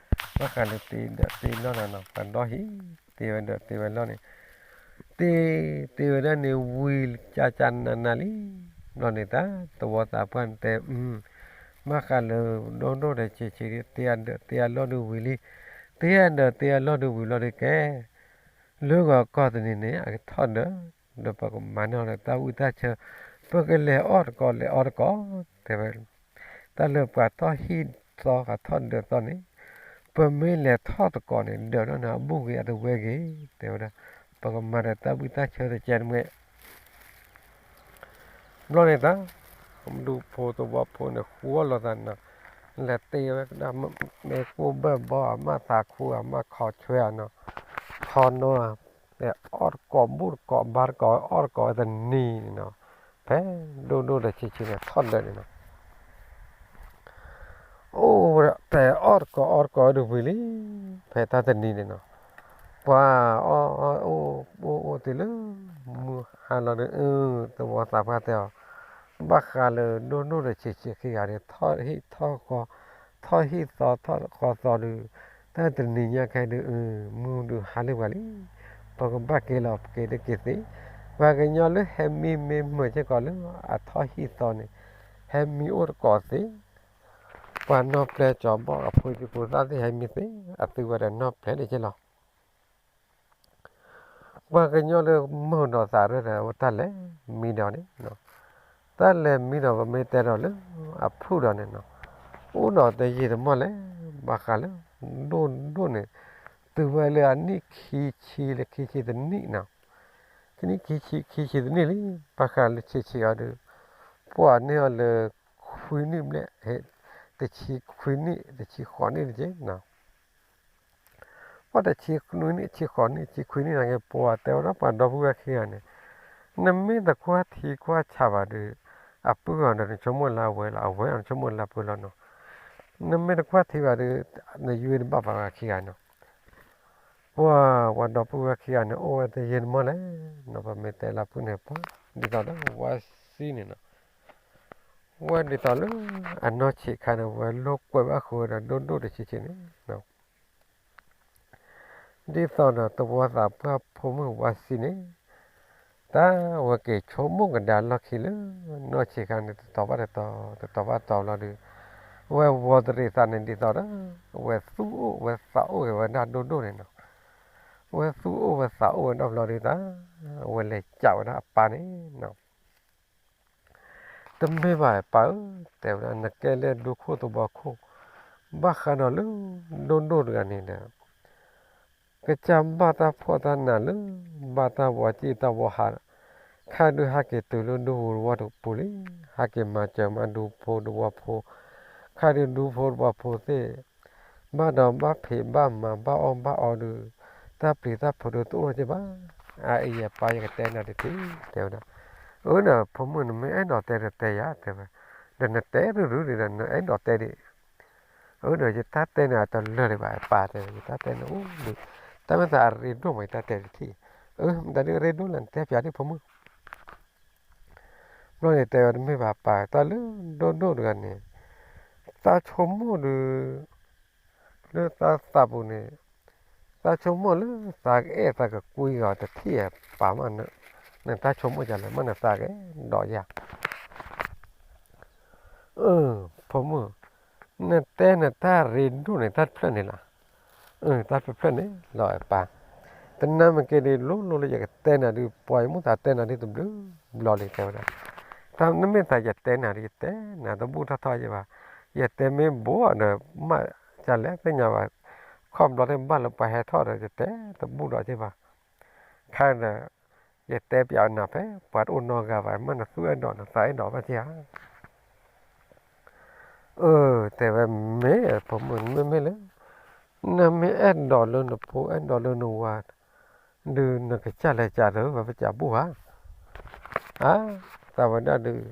ဘၣ်ဃးလၢတ့ဒၢးတ့လီၢ်နီၤနီၤ, ပှၤဒီဟံၣ် တ့ဝဲဒၢးတ့ဝဲလီၢ်န့ၣ်, တ့ တ့ဝဲဒၣ်န့ၣ်ဝံၤကကနးနးလံ, ဘျီန့ၣ်တၢ် သဝီသးပှၢ်န့ၣ်တဲ, ဘၣ်ဃးလၢ ဒိၣ်ဒိၣ်ဒီးဆံးဆံး တ့အဒၢးတ့အလီၢ်ဒုးဝံၤလံ, တ့အဒၢးတ့အလီၢ်ဒုးဝံၤလီၤဒုးကဲ လၢဂီၤကီၢ်တနံၤန့ၣ် အကထီၣ်ဒၢး, ဒီးပကမၤန့ၢ်အီၤဒီးတၢ်ဝံတၢ်ဆၢ, ပကလဲၤအီၣ်တကိးလဲၤအီတကိး, တဲဝဲ, တၢ်လၢပှၤထီၣ်ဟံၣ်သီ ပှၤထီၣ်ဒၢးသီန့ၣ်, ပမ့ၢ်လဲၤထီၣ်တကိးန့ၣ် ဒၢးနီၢ်န့ၣ်အဘူၣ်ဂ့ၤအတဝဲဂ့ၤ, တဲဝဲဒၣ်, ပကမၤဒီးတၢ်ဝံတၢ်ဆၢတကဲတမှဲ ဘျီန့ၣ်တၢ် ဒူဖိသဝီဖိန့ၣ် ဃူအီၣ်လိာ်သးနီၤ, လဲၤတ့ဝဲဒၣ် မ့ၢ်ကိၢ်ဘၢၣ်ဘီ အမၢ်သးခူ အမၢ်ခီဆွဲအနီၤ, ခီနီၤ, အီၣ်တကိးဘူၣ်တကိးဘါတကိး အီၣ်တကိးဝဲတနံၤန့ၣ်နီၤ, ဖဲဒိၣ်ဒိၣ်ဒီးဆံးဆံးန့ၣ် ထီၣ်ဒၢးန့ၣ်နီၤ အိၣ်ဝဲဒၣ် ဖဲအီၣ်တကိးအီတကိးဝဲဒၣ်ဝံၤလံ, ဖဲတၢ်တနံၤန့ၣ်နီၤ, ပှၤအီၣ်အီၣ်အိၣ်အိၣ်တုၤလၢ မုၢ်ဟါလီၤဒီး အၢ သဝီသးပှၢ်တဲအီၤ, ဘၣ်ဃးလၢဒိၣ်ဒိၣ်ဒီးဆံးဆံးခံဂၤန့ၣ် ထီၣ်ဟံၣ်ထီၣ်ဃီ, ထီၣ်ဟံၣ်သီထီၣ်ဃီသီဒီး, တၢ်တနံၤညါခဲအံၤဒုး အၢ မုၢ်ဒုးဟါလံပှၤလံ, ပကဘၣ်က့ၤလီၤ ပက့ၤတက့ၤသ့, ပှၤကညီလၢဟဲမံမ့ၢ်မုာ်စ့ၢ်ကီးလၢအထီၣ်ဟံၣ်သီန့ၣ်, ဟဲမံအိၣ်တကိးသ့, ပှၤနီၢ်ပျဲၢ်ကၠီၤဘီၣ်အဖိသံဖိသၣ်သ့ၣ်ဟဲမံသ့, အသုဝဲဒီးနီၢ်ပျဲၢ်ဒၣ်က့လီၤ. ပှၤကညီလၢမုာ်ဒီးသးရၢၢ်ဒီး တၢ်လဲၤမံဒီးန့ၣ်, တၢ်လဲၤမံဒီး ပမ့ၢ်တဲဒီးလၢအဖုၣ်ဒီးန့ၣ်နီၤ, အိၣ်ဒီးတယံာ်တမီၢ်လဲၣ်, ဘၣ်ဃးလၢ ဒိၣ်ဒိၣ်န့ၣ်, တုၤဝဲလၢအနံၣ်ခံဆံလၢခံဆံတနံၣ်နီၤ, ခံနံၣ်ခံဆံ ခံဆံတနံၣ်လံ, ဘၣ်ဃးလၢဆံးဆံးအီၤဒီး, ပှၤန့ၢ်အီၤလၢ ခွံနံၣ်ဘျဲၣ်, တဆံခွံနံၣ် တဆံဃိးနံၣ်တက့ၢ်နီၤ ပှၤတဆံနွံနံၣ် ဆံဃိးနံၣ် ဆံခွံနံၣ်န့ၣ်က့ ပှၤတဲဝဲဒၣ်ပှၤဒီပုၢ်ဝဲၢ်ခံဂၤန့ၣ်, နမ့ၢ်တကွၢ်ထံကွၢ်ဆးဘၣ်ဒီး, အပုၢ်အီၤဒီးနဆိကမိၣ်လၢအဝဲလီၤ, အဝဲအီၤနဆိကမိၣ်လၢအပုၢ်လီၤနီၤ, နမ့ၢ်တကွၢ်ထံဘၣ်ဒီး, နယွ့တဘၣ်ပှၤဂၤခံဂၤနီၤ, ပှၤ ပှၤဒီပုၢ်ဝဲၢ်ခံဂၤန့ၣ် အိၣ်ဝဲတယံာ်တမီၢ်လဲၣ်နီၤ, ပမ့ၢ်တဲလၢအပုၢ်န့ၣ် ပှၤဒ်သိးဒီးဝဲစံန့ၣ်နီၤ ဝဲဒ်သိးလၢအနီၢ်ဆံးခါန့ၣ် ဝဲလိာ်ကွဲဘၣ်ဃုာ်ဝဲဒီးဒိၣ်ဒိၣ်တဆံးဆံးန့ၣ်, ဒ်သိးဒီးသဝီသးပှၢ်ဖိမုၣ်ဝါစံန့ၣ်, တၢ်ဝဲက့ၤဆိကမိၣ်ကဒါလီၢ်ခံလၢ နီၢ်ဆံးခါန့ၣ် တတီၤဘၣ်တတီၤ တတီၤဘၣ်တတီၤလီၤဒီး, အဝဲဝီၤတရံးသးန့ၣ်ဒ်သိးဒီး, အဝဲသူၣ်အိၣ်ဝဲသးအိၣ်ဂ့ၤဝဲဒၣ်ဒိၣ်ဒိၣ်န့ၣ်နီၤ, အဝဲသူၣ်အိၣ်ဝဲသးအိၣ်ဝဲဒီးဘျီဒီးတၢ်, အဝဲလဲၤကးဝဲဒၣ်အပၢ်န့ၣ်နီၤ တမ့ၢ်ဘၣ်ပၢ်ဧၢ, တဲဝဲဒၣ် နကဲလၢဒူခိၣ်သဝီခိၣ်, ဘၣ်ဃးဒီးလၢ ဒိၣ်ဒိၣ်တဂၤန့ၣ်ဒီး ကစၢ်ဘၣ်တၢ်ဖှီၣ်တၢ်နးလၢ ဘၣ်တၢ်ဝီစ့ၣ်တၢ်ဝီဟး, ခါဒုးဟဲက့ၤတုၤလၢဒူသဝီတပူၤလံ, ဟဲက့ၤမၤစၢၤမးဒူဖိဒူဝီဖိ, ခါဒုးဒူဖိဒူဝီဖိသ့ၣ် ဘၣ်ဒီးဘၣ်ဖံးဘၣ်မၤဘၣ်အီၣ်ဘၣ်အီဒုး, တၢ်ပျံၤတၢ်ဖုးဒုးတအိၣ်လၢၤဘၣ်, အအံၤယပၢ်ယကတဲနၤတထံၣ် တဲဝဲဒၣ်, အၢဒီးဖိမုၣ် နမ့ၢ်အဲၣ်ဒိးတဲဒီးတဲယၤ တဲဝဲ, ဒီးနတဲရုၢ်ရုၢ်ဒံးဒီး နအဲၣ်ဒိးတဲဒံး အၢဒီးယတၢ်တဲန့ၣ်အတလၢာ်ဒံးဘၣ် ပၢ်တဲ ယတၢ်တဲန့ၣ်အိၣ်ဒံး, တၢ်မ့ၢ်သးအရ့ဒိၣ်မး ယတၢ်တဲတထံၣ်, အၢ မတၤဒ်အရ့ဒိၣ်လဲၣ် နတဲပၠးဒံးဖိမုၣ်, ဘျီန့ၣ်တဲဝဲတမ့ၢ်ဘၣ်ပၢ် တၢ်လၢဒိၣ်ဒိၣ်တဂၤန့ၣ်, သးဆိကမိၣ်ဒုး, လၢသးသးပူၤန့ၣ်, သးဆိကမိၣ်လၢသးကအဲၣ်သးကကွံဂီၤတထံၣ်ဧါ ပၢ်မး, နတၢ်ဆိကမိၣ်ဒ်လဲၣ် မ့ၢ်နသးကအဲၣ်ဒိးယၤ အၢ ဖိမုၣ်, နတဲနတၢ်ရ့ဒိၣ်န့ၣ် တၢ်တဖျၢၣ်န့ၣ်လီၤ. အၢ တၢ်တဖျၢၣ်န့ၣ်လီၤပၢ်, တနၤမ့ၢ်က့ၤဒုးလိၤလိၤလၢယကတဲနၤဒုး ပှၤယမိၣ်သးတဲနၤဒုးတဘျုးဘျီလံ တဲဝဲဒၣ်, တၢ်နမ့ၢ်သးယတဲနၤဒုး ယတဲနၤတဘူၣ်ထီၣ်ထီယဲဘၣ်, ယတဲမ့ၢ်ဘိဒီး မးဒ်လဲၣ်သ့ၣ်ညါဘၣ်, ခီဘျီသ့ၣ်ဘၣ်လၢပှၤဟဲထီၣ်ဒီး ယတဲတဘူၣ်ဒီးယဲဘၣ်, ခဲဒီး ယတဲပၠးနၤဖဲ ပှၤတအိၣ်နီတဂၤဘၣ် မ့ၢ်နသူအဲၣ်ဒိးနသးအဲၣ်ဒိး ဘၣ်က့ဧါ. အၢ တဲဝဲ မ့ၢ်ဖိမုၣ် မ့မ့ၢ်လၢ နမ့ၢ်အဲၣ်ဒိးလၢနဖိအဲၣ်ဒိးလၢနဝၤ ဒုးနကစၢ်လဲၤကးဒီး ပစံးဘူၣ်ဧါ. အါ သးဝဲဒၣ်ဒုး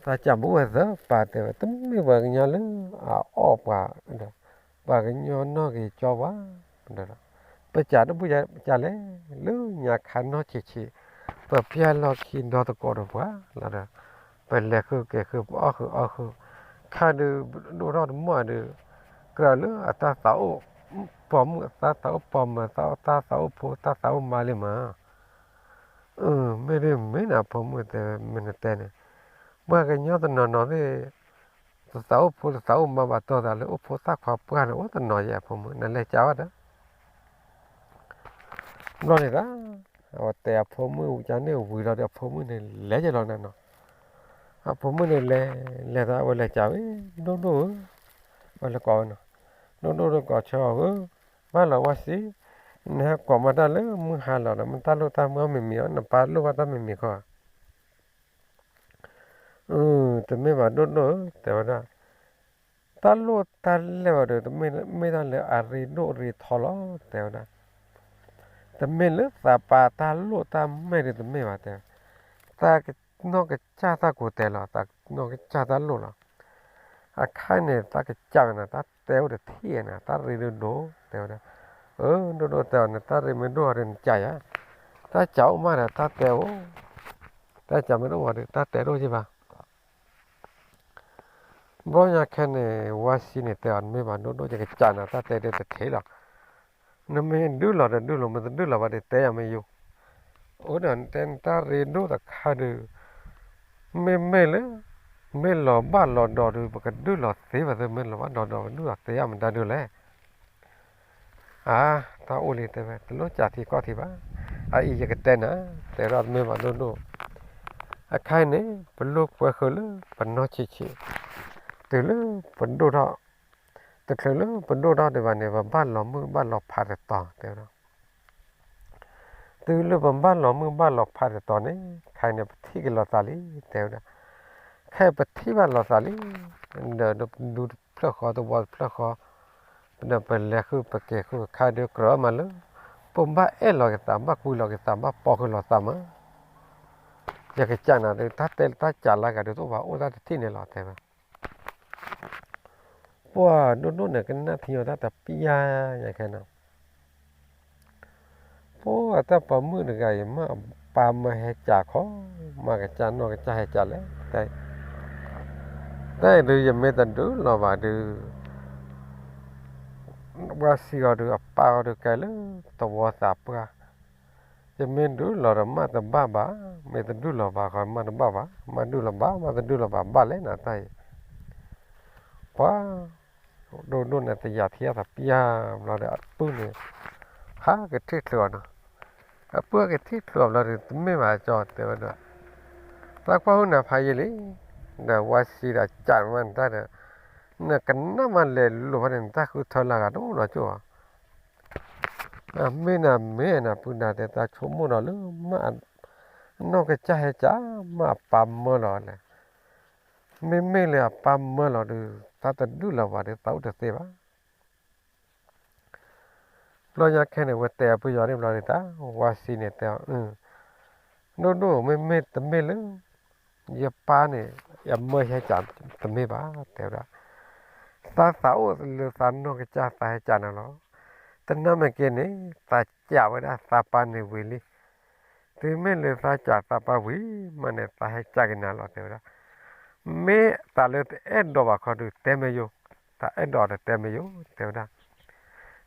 သးစံးဘူၣ်ဝဲသၢ ပၢ်တဲဝဲ တမ့ၢ်ပှၤကညီလၢ အအီၣ်ပှၤဒီး ပှၤကညီနီၢ်ဂ့ၤကၠီပှၤဒီး ပစံးတဘူၣ်ကလဲၣ် လၢညါခါနီၢ်ဆံးဆံး ပပျၢ်လီၢ်ခံဒီသကိးဒီးပှၤလီၤဒီး ပလဲၤဃုက့ၤဃု ပအီၣ်ဃုအီဃု ခါဒုး ဒိၣ်ထီၣ်တမီၢ်ဒုး ကြၢးလၢအတၢ်သးအိၣ်ပိာ်မုၣ် အတၢ်သးအိၣ်ပိာ်မၢၤ တၢ်သးအိၣ်ဖိ တၢ်သးအိၣ်မါလံမး. မ့ၢ်ဒ်မ့ၢ်နဖိမုၣ်တဲ မ့ၢ်နတဲန့ၣ် ပှၤကညီတနီၤနီၤသ့ၣ် တသးအိၣ်ဖိတသးအိၣ်မါဘၣ် တီၢ်သးလၢအိၣ်ဖိသၣ်ခွါပှၢ်န့ၣ် အိၣ်တနီၤယဲအဖိမုၣ် နလဲၤကးဝဲဒီး ဘျီန့ၣ်သး အဝဲတဲအဖိမုၣ်ကန့ၣ်ဝံၤလီၤဒီး အဖိမုၣ်န့ၣ် လဲၤယလီၤနၤနီၤ. အဖိမုၣ်န့ၣ်လဲၤ လဲၤသး အဝဲလဲၤကးဝဲ ဒိၣ်ဒိၣ်ဧၢ, အဝဲလဲၤကိးဝဲနီၤ, ဒိၣ်ဒိၣ်ဒိၣ်ကိးဆၢအီၤဧၢ, ဘၣ်လီၤဝဲစံး, နဟဲကိးမၤတၢ်လၢမုၢ်ဟါလီၤဒီး မ့ၢ်တၢ်လိၣ်တၢ်မုၢ်မ့ၢ်မံၤအီၤ နပၢ်လိၣ်ဘၣ်တၢ်မ့ၢ်မံၤခီ တမ့ၢ်ဘၣ်ဒိၣ်ဒိၣ်ဧၢ တဲဝဲဒၣ်, တၢ်လိၣ်တၢ်လဲၢ်ဘၣ်ဒီး တမ့ၢ်မ့ၢ်တၢ်လၢအရ့ဒိၣ်ရ့ထီလီၤ တဲဝဲဒၣ်, တမ့ၢ်လၢသးပၢ်တၢ်လိၣ်တၢ်မဲာ်ဒီးတမ့ၢ်ဘၣ်တဲ, သးကနီၢ်ကစၢ်တၢ်ကူၣ်တဲလီၤ သးနီၢ်ကစၢ်တၢ်လိၣ်လီၤ, အခါန့ၣ် သးကစၢ်နၤ တၢ်တဲအိၣ်တထံၣ်နၤ တၢ်ရ့ဒိၣ်ဒိၣ် တဲဝဲဒၣ်, အၢ ဒိၣ်ဒိၣ်တဲအီၤ နတၢ်ရ့မ့ၢ်ဒိၣ်ဒီးနကးယၤ, တၢ်စံးအိၣ်မးဒီးတၢ်တဲအိၣ်, တၢ်စံးမ့ၢ်တအိၣ်ဘၣ်ဒီး တၢ်တဲတအိၣ်က့ဘၣ် ဘျီညါခဲန့ၣ် ဝါစံန့ၣ်တဲအီၤ နမ့ၢ်ဘၣ်ဒိၣ်ဒိၣ် ယကစံးနၤ တၢ်တဲဒုးတထံၣ်လီၤ, နမ့ၢ်ဒုးလီၤဒီးဒုးလီၤ မ့ၢ်တဒုးလီၤဘၣ်ဒီး တဲယၤမ့ၢ်ယိၤ, အိၣ်ဒီးနတဲနတၢ်ရ့ဒိၣ်တခါဒီး မ့မ့ၢ်လၢ မ့ၢ်လီၤဘၣ်လီၤဒီးဒီး ပကဒုးလီၤသ့ဘၣ်သ့ မ့ၢ်လီၤဘၣ်လီၤဒီး ပဒုးလီၤသ့ယမတၤဒုးလဲၣ် အါ တၢ်အိၣ်လံတဲဝဲ တလိၣ်စံးထံကီၢ်ထံဘၣ်, အအံၤယကတဲနၤ, တဲထီၣ်တမ့ၢ်ဘၣ်ဒိၣ်ဒိၣ်, အခါအံၤန့ၣ် ပလိၣ်ကွဲဃုာ်လၢပနီၢ်ဆံးဆံး, တုၤလၢပဒိၣ်ထီၣ်, တချုးလၢပဒိၣ်ထီၣ်ဒံးဘၣ်န့ၣ် ပဘၣ်လီၤမုၢ်ဘၣ်လီၤဖးတတီၤ တဲဝဲဒၣ် တုၤလၢပဘၣ်လီၤမုၢ်ဘၣ်လီၤဖးတတီၤန့ၣ် ခဲအံၤန့ၣ် ပထံၣ်က့ၤလိာ်သးလံ တဲဝဲဒၣ်, ခဲအံၤပထံၣ်ဘၣ်လိာ်သးလံ, ဒီးဒူတဖျၢၣ်ဃီ သဝီတဖျၢၣ်ဃီ, ဒီးပလဲၤဃုပက့ၤဃုခါဒုးကြၢးမးလၢ ပဘၣ်အဲၣ်လီၤက့ၤသး ဘၣ်ကွံလီၤက့ၤသး ဘၣ်ပိာ်ဃုာ်လိာ်သးမး, ယကစံးနၤဒီး တၢ်တဲတၢ်စံးလၢဂၤဒုးတအိၣ်ဘၣ် အိၣ်တၢ်တထံၣ်န့ၣ်လီၤ တဲဝဲ ပှၤဒိၣ်ဒိၣ်န့ၣ် ကနၣ်ထံအီၤတၢ်တပျၢ်ညါခဲနီၤ, ပှၤတၢ်ပိာ်မုၣ်တဂၤအံၤ မ့ၢ်အပၢ်မ့ၢ်ဟဲကးခီ, မ့ၢ်ကစၢ်နီၢ်ကစၢ်ဟဲကးလဲၣ်, တၢ်အံၤဒုး ယမ့ၢ်တဒုးလီၤဘၣ်ဒုး ပှၤစံးအီၤဒုး အပၢ်အီၤဒုးကဲလၢသဝီသးပှၢ်, ယမ့ၢ်ဒုးလီၤဒီးမ့ၢ်တဘၣ်ဘၣ်, မ့ၢ်တဒုးလီၤဘၣ်ဃီမ့ၢ်တဘၣ်ဘၣ်, မ့ၢ်ဒုးလီၤဘၣ် မ့ၢ်တဒုးလီၤဘၣ်ဘၣ်လဲၣ်နတၢ်အံၤ, ပှၤ ဒိၣ်ဒိၣ်န့ၣ် တယာ်ထံအသးပျၢ်ဘျီဒီး အပုၢ်န့ၣ် ဟးကထံၣ်ချုးအီၤနီၤ, အပုၢ်ဟဲကထံၣ်ချုးအီၤဘျီဒီး တမ့ၢ်ဘၣ်ကၠီတဲဝဲဒၣ်, သးကွၢ်ဟုၣ်နၤဖးယံာ်လံ ဒီးဝါစံဒီးကးမးနတၢ်ဒီး, နကနၣ်မးလဲၤလိာ်ဖဲန့ၣ် နတၢ်ဃုထၢလၢဂၤတအိၣ်နီတကၠိၢ်ဘၣ်. မ့ၢ်နမ့ၢ်နပုၢ်နၤတဲ သးဆိကမိၣ်ဒီးလၢ မ့ၢ်အနီၢ်ကစၢ်ဟဲကး မ့ၢ်အပၢ်မၢလီၤလဲၣ်. မ့မ့ၢ်လၢအပၢ်မၢလီၤဒီး သးတဒုၣ်လၢၤဘၣ်ဒီး သးအိၣ်တသ့ဘၣ်. ဘျီညါခဲန့ၣ် ဝဲတဲအပုၢ်ယီၤန့ၣ်ဘျီန့ၣ်တၢ် ဝါစံန့ၣ်တဲအီၤ, ဒိၣ်ဒိၣ် မ့မ့ၢ်တမ့ၢ်လၢ ယပၢ်န့ၣ် ယမၢဟဲကးတမ့ၢ်ဘၣ် တဲဝဲဒၣ်, သးသးအိၣ်လၢသးနီၢ်ကစၢ်သးဟဲကးနၤလီၤ. တနၢ်မ့ၢ်က့န့ၣ် သးကးဝဲဒၣ်သးပၢ်န့ၣ်ဝံၤလံ. တုၤမ့ၢ်လၢသးကးသးပၢ်ဝံၤမးန့ၣ် သးဟဲကးက့ၤနၤလီၤ တဲဝဲဒၣ်. မ့ၢ်သးလၢတအဲၣ်ဒိးဘၣ်ခီဒုး တဲမ့ၢ်ယိာ်, သးအဲၣ်ဒိးဒီးတဲမ့ၢ်ယိာ် တဲဝဲဒၣ်.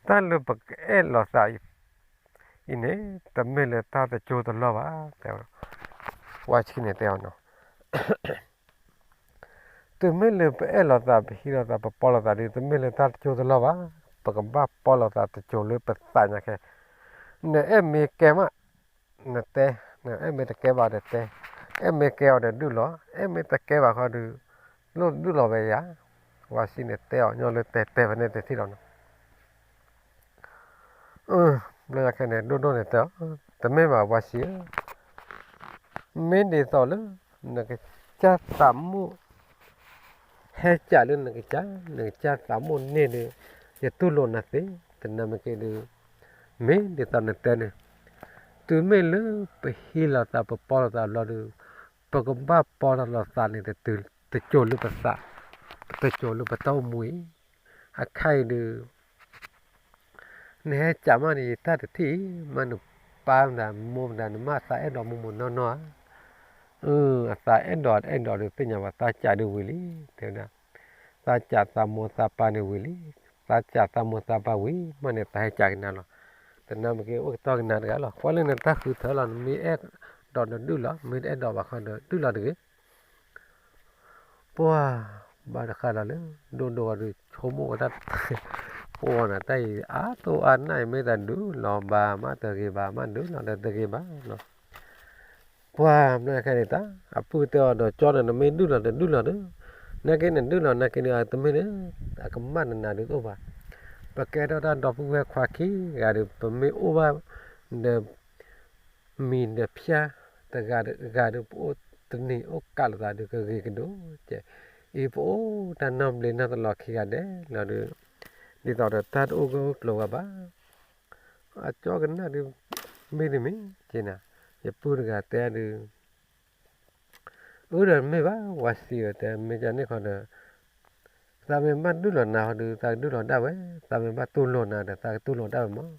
တၢ်လၢပကအဲၣ်လိာ်သးအံၤန့ၣ် တမ့ၢ်လၢတၢ်တကၠိတလီၢ်ဘၣ် တဲဝဲဒၣ်. ဝါဆံန့ၣ်တဲအီၤနီၤ, တုၤမ့ၢ်လၢပအဲၣ်လိာ်သး ပဟံးလိာ်သး ပပီလိာ်သးဒီး တမ့ၢ်လၢတၢ်တကၠိတလီၢ်ဘၣ်. ပကဘၣ်ပီလိာ်သးတကၠိလၢပသးညါခဲ နအဲၣ်မ့ၢ်ကဲမး နတဲ, နအဲၣ်မ့ၢ်တကဲဘၣ်ဒီးတဲ, အဲၣ်မ့ၢ်ကဲအီၤဒီးဒုၣ်လီၤ, အဲၣ်မ့ၢ်တကဲဘၣ်ခီဒီး လိၣ်ဒုၣ်လီၤဝဲယၤ. ဝါဆံန့ၣ်တဲအီၤညီလၢတဲတဲဖဲန့ၣ်တထံၣ်လီၤနီၤ. ဘျီညါခဲန့ၣ် ဒိၣ်ဒိၣ်န့ၣ်တဲအီၤ, တမ့ၢ်ဘၣ်ဝါဆံဧၢ, မ့ၢ်ဒ်သိးလၢ နကစၢ်သးမိၣ် ဟဲကးလၢနကစၢ်, နကစၢ်သးမိၣ်န့ၢ်ဒီး ယတူၢ်လိာ်နၤသ့, တနၢ်မ့ၢ်က့ဒီး မ့ၢ်ဒ်သိးနတဲန့ၣ်, တုၤမ့ၢ်လၢပဟံးလိာ်သး ပပီလိာ်သးဘျီဒီး ပကဘၣ်ပီထီၣ်လိာ်သးန့ၣ် တကၠိၤလၢပသး, တကၠိၤလၢပတၢ်အိၣ်မူအံၤ, အခါအံၤဒီး နဟဲကးမးန့ၣ် ယတၢ်တထံၣ်အံၤ မ့ၢ်နပၢ်မတၤ မိၢ်မတၤ နမ့ၢ်သးအဲၣ်ဒိးမိၢ်မိၢ်နီၢ်နီၢ်ဧါ. အသးအဲၣ်ဒိးတအဲၣ်ဒိးဒီး သ့ၣ်ညါဘၣ် သးကးဒုးဝံၤလံ တဲဝဲဒၣ်, သးကးသးမိၢ်သးပၢ်န့ၣ်ဝံၤလံ, သးကးသးမိၢ်သးပၢ်ဝံၤမးန့ၣ် သးဟဲကးက့ၤနၤလီၤ. တနၢ်မ့ၢ်က့ အိၣ်ကတီၢ်က့ၤနၤတဂၤလီၤ. ကွၢ်လၢနတၢ်ဃုထၢလီၤ, နမ့ၢ်အဲၣ်ဒိးဒီးဒုၣ်လီၤ, မ့ၢ်တအဲၣ်ဒိးဘၣ်ခီဒီးဒုၣ်လီၤတဂ့ၤ. ပှၤ ဘၣ်တဃၣ်လီၤလၢ ဒိၣ်ဒိၣ်ဂီၤဒီး ဆိကမိၣ်ဝဲဒၣ်, ပှၤန့ၣ် တၢ်အံၤအါတိၢ်အါနၢ်အံၤ မ့ၢ်တၢ်ဒုးလီၤဘၣ်မးတဂ့ၤဘၣ်, မ့ၢ်ဒုးလီၤဒီးတဂ့ၤဘၣ်နီၤ. ပှၤမ့ၢ်ခဲန့ၣ်တၢ် အပုၢ်တဲအီၤဒီး ကၠီန့ၣ် နမ့ၢ်ဒုးလီၤဒီးဒုးလီၤဒီး, နာ်က့နဒုးလီၤ နာ်က့ဒီး တမ့ၢ်န့ၣ် အကမၣ်နနၤဒုးတအိၣ်ဘၣ်. ပကဲထီၣ်တၢ်ဒီပုၢ်ဝဲၢ်ခွါခံဂၤဒီး ပမ့ၢ်အိၣ်ဘၣ်ဒီး မံၤဒီးဖၠၣ်တဂၤဒီးဂၤဒီး ပအိၣ်တနံၤအိၣ်ကးလိာ်သးဒီး ကဂ့ၤကဒိၣ်ကဲ, အံၤပအိၣ်တၢ်နီတဘျီနီတလီၤခံဂၤဒဲးလီၤဒီး, ဒ်သိးဒီးတၢ်တအိၣ်ဂၢၢ်အိၣ်ကျိၤဝဲဘၣ်. အကၠီကနၣ်ဒုး မ့ၢ်ဒ်မ့ၢ်က့နၤ, ယပုၢ်တဂၤတဲဒုး အၢ ဒီးမ့ၢ်ဘၣ် ဝၤစံးဧၢ တဲ မ့ၢ်ကန့ၣ်ခီဒီး သးမ့ၢ်ဘၣ်ဒုးလီၤနၤဟီဒီး သးကဒုးလီၤဒၣ်ဝဲ, သးမ့ၢ်ဘၣ်တူၢ်လိာ်နၤဒီး သးကတူၢ်လိာ်ဒၣ်ဝဲမး.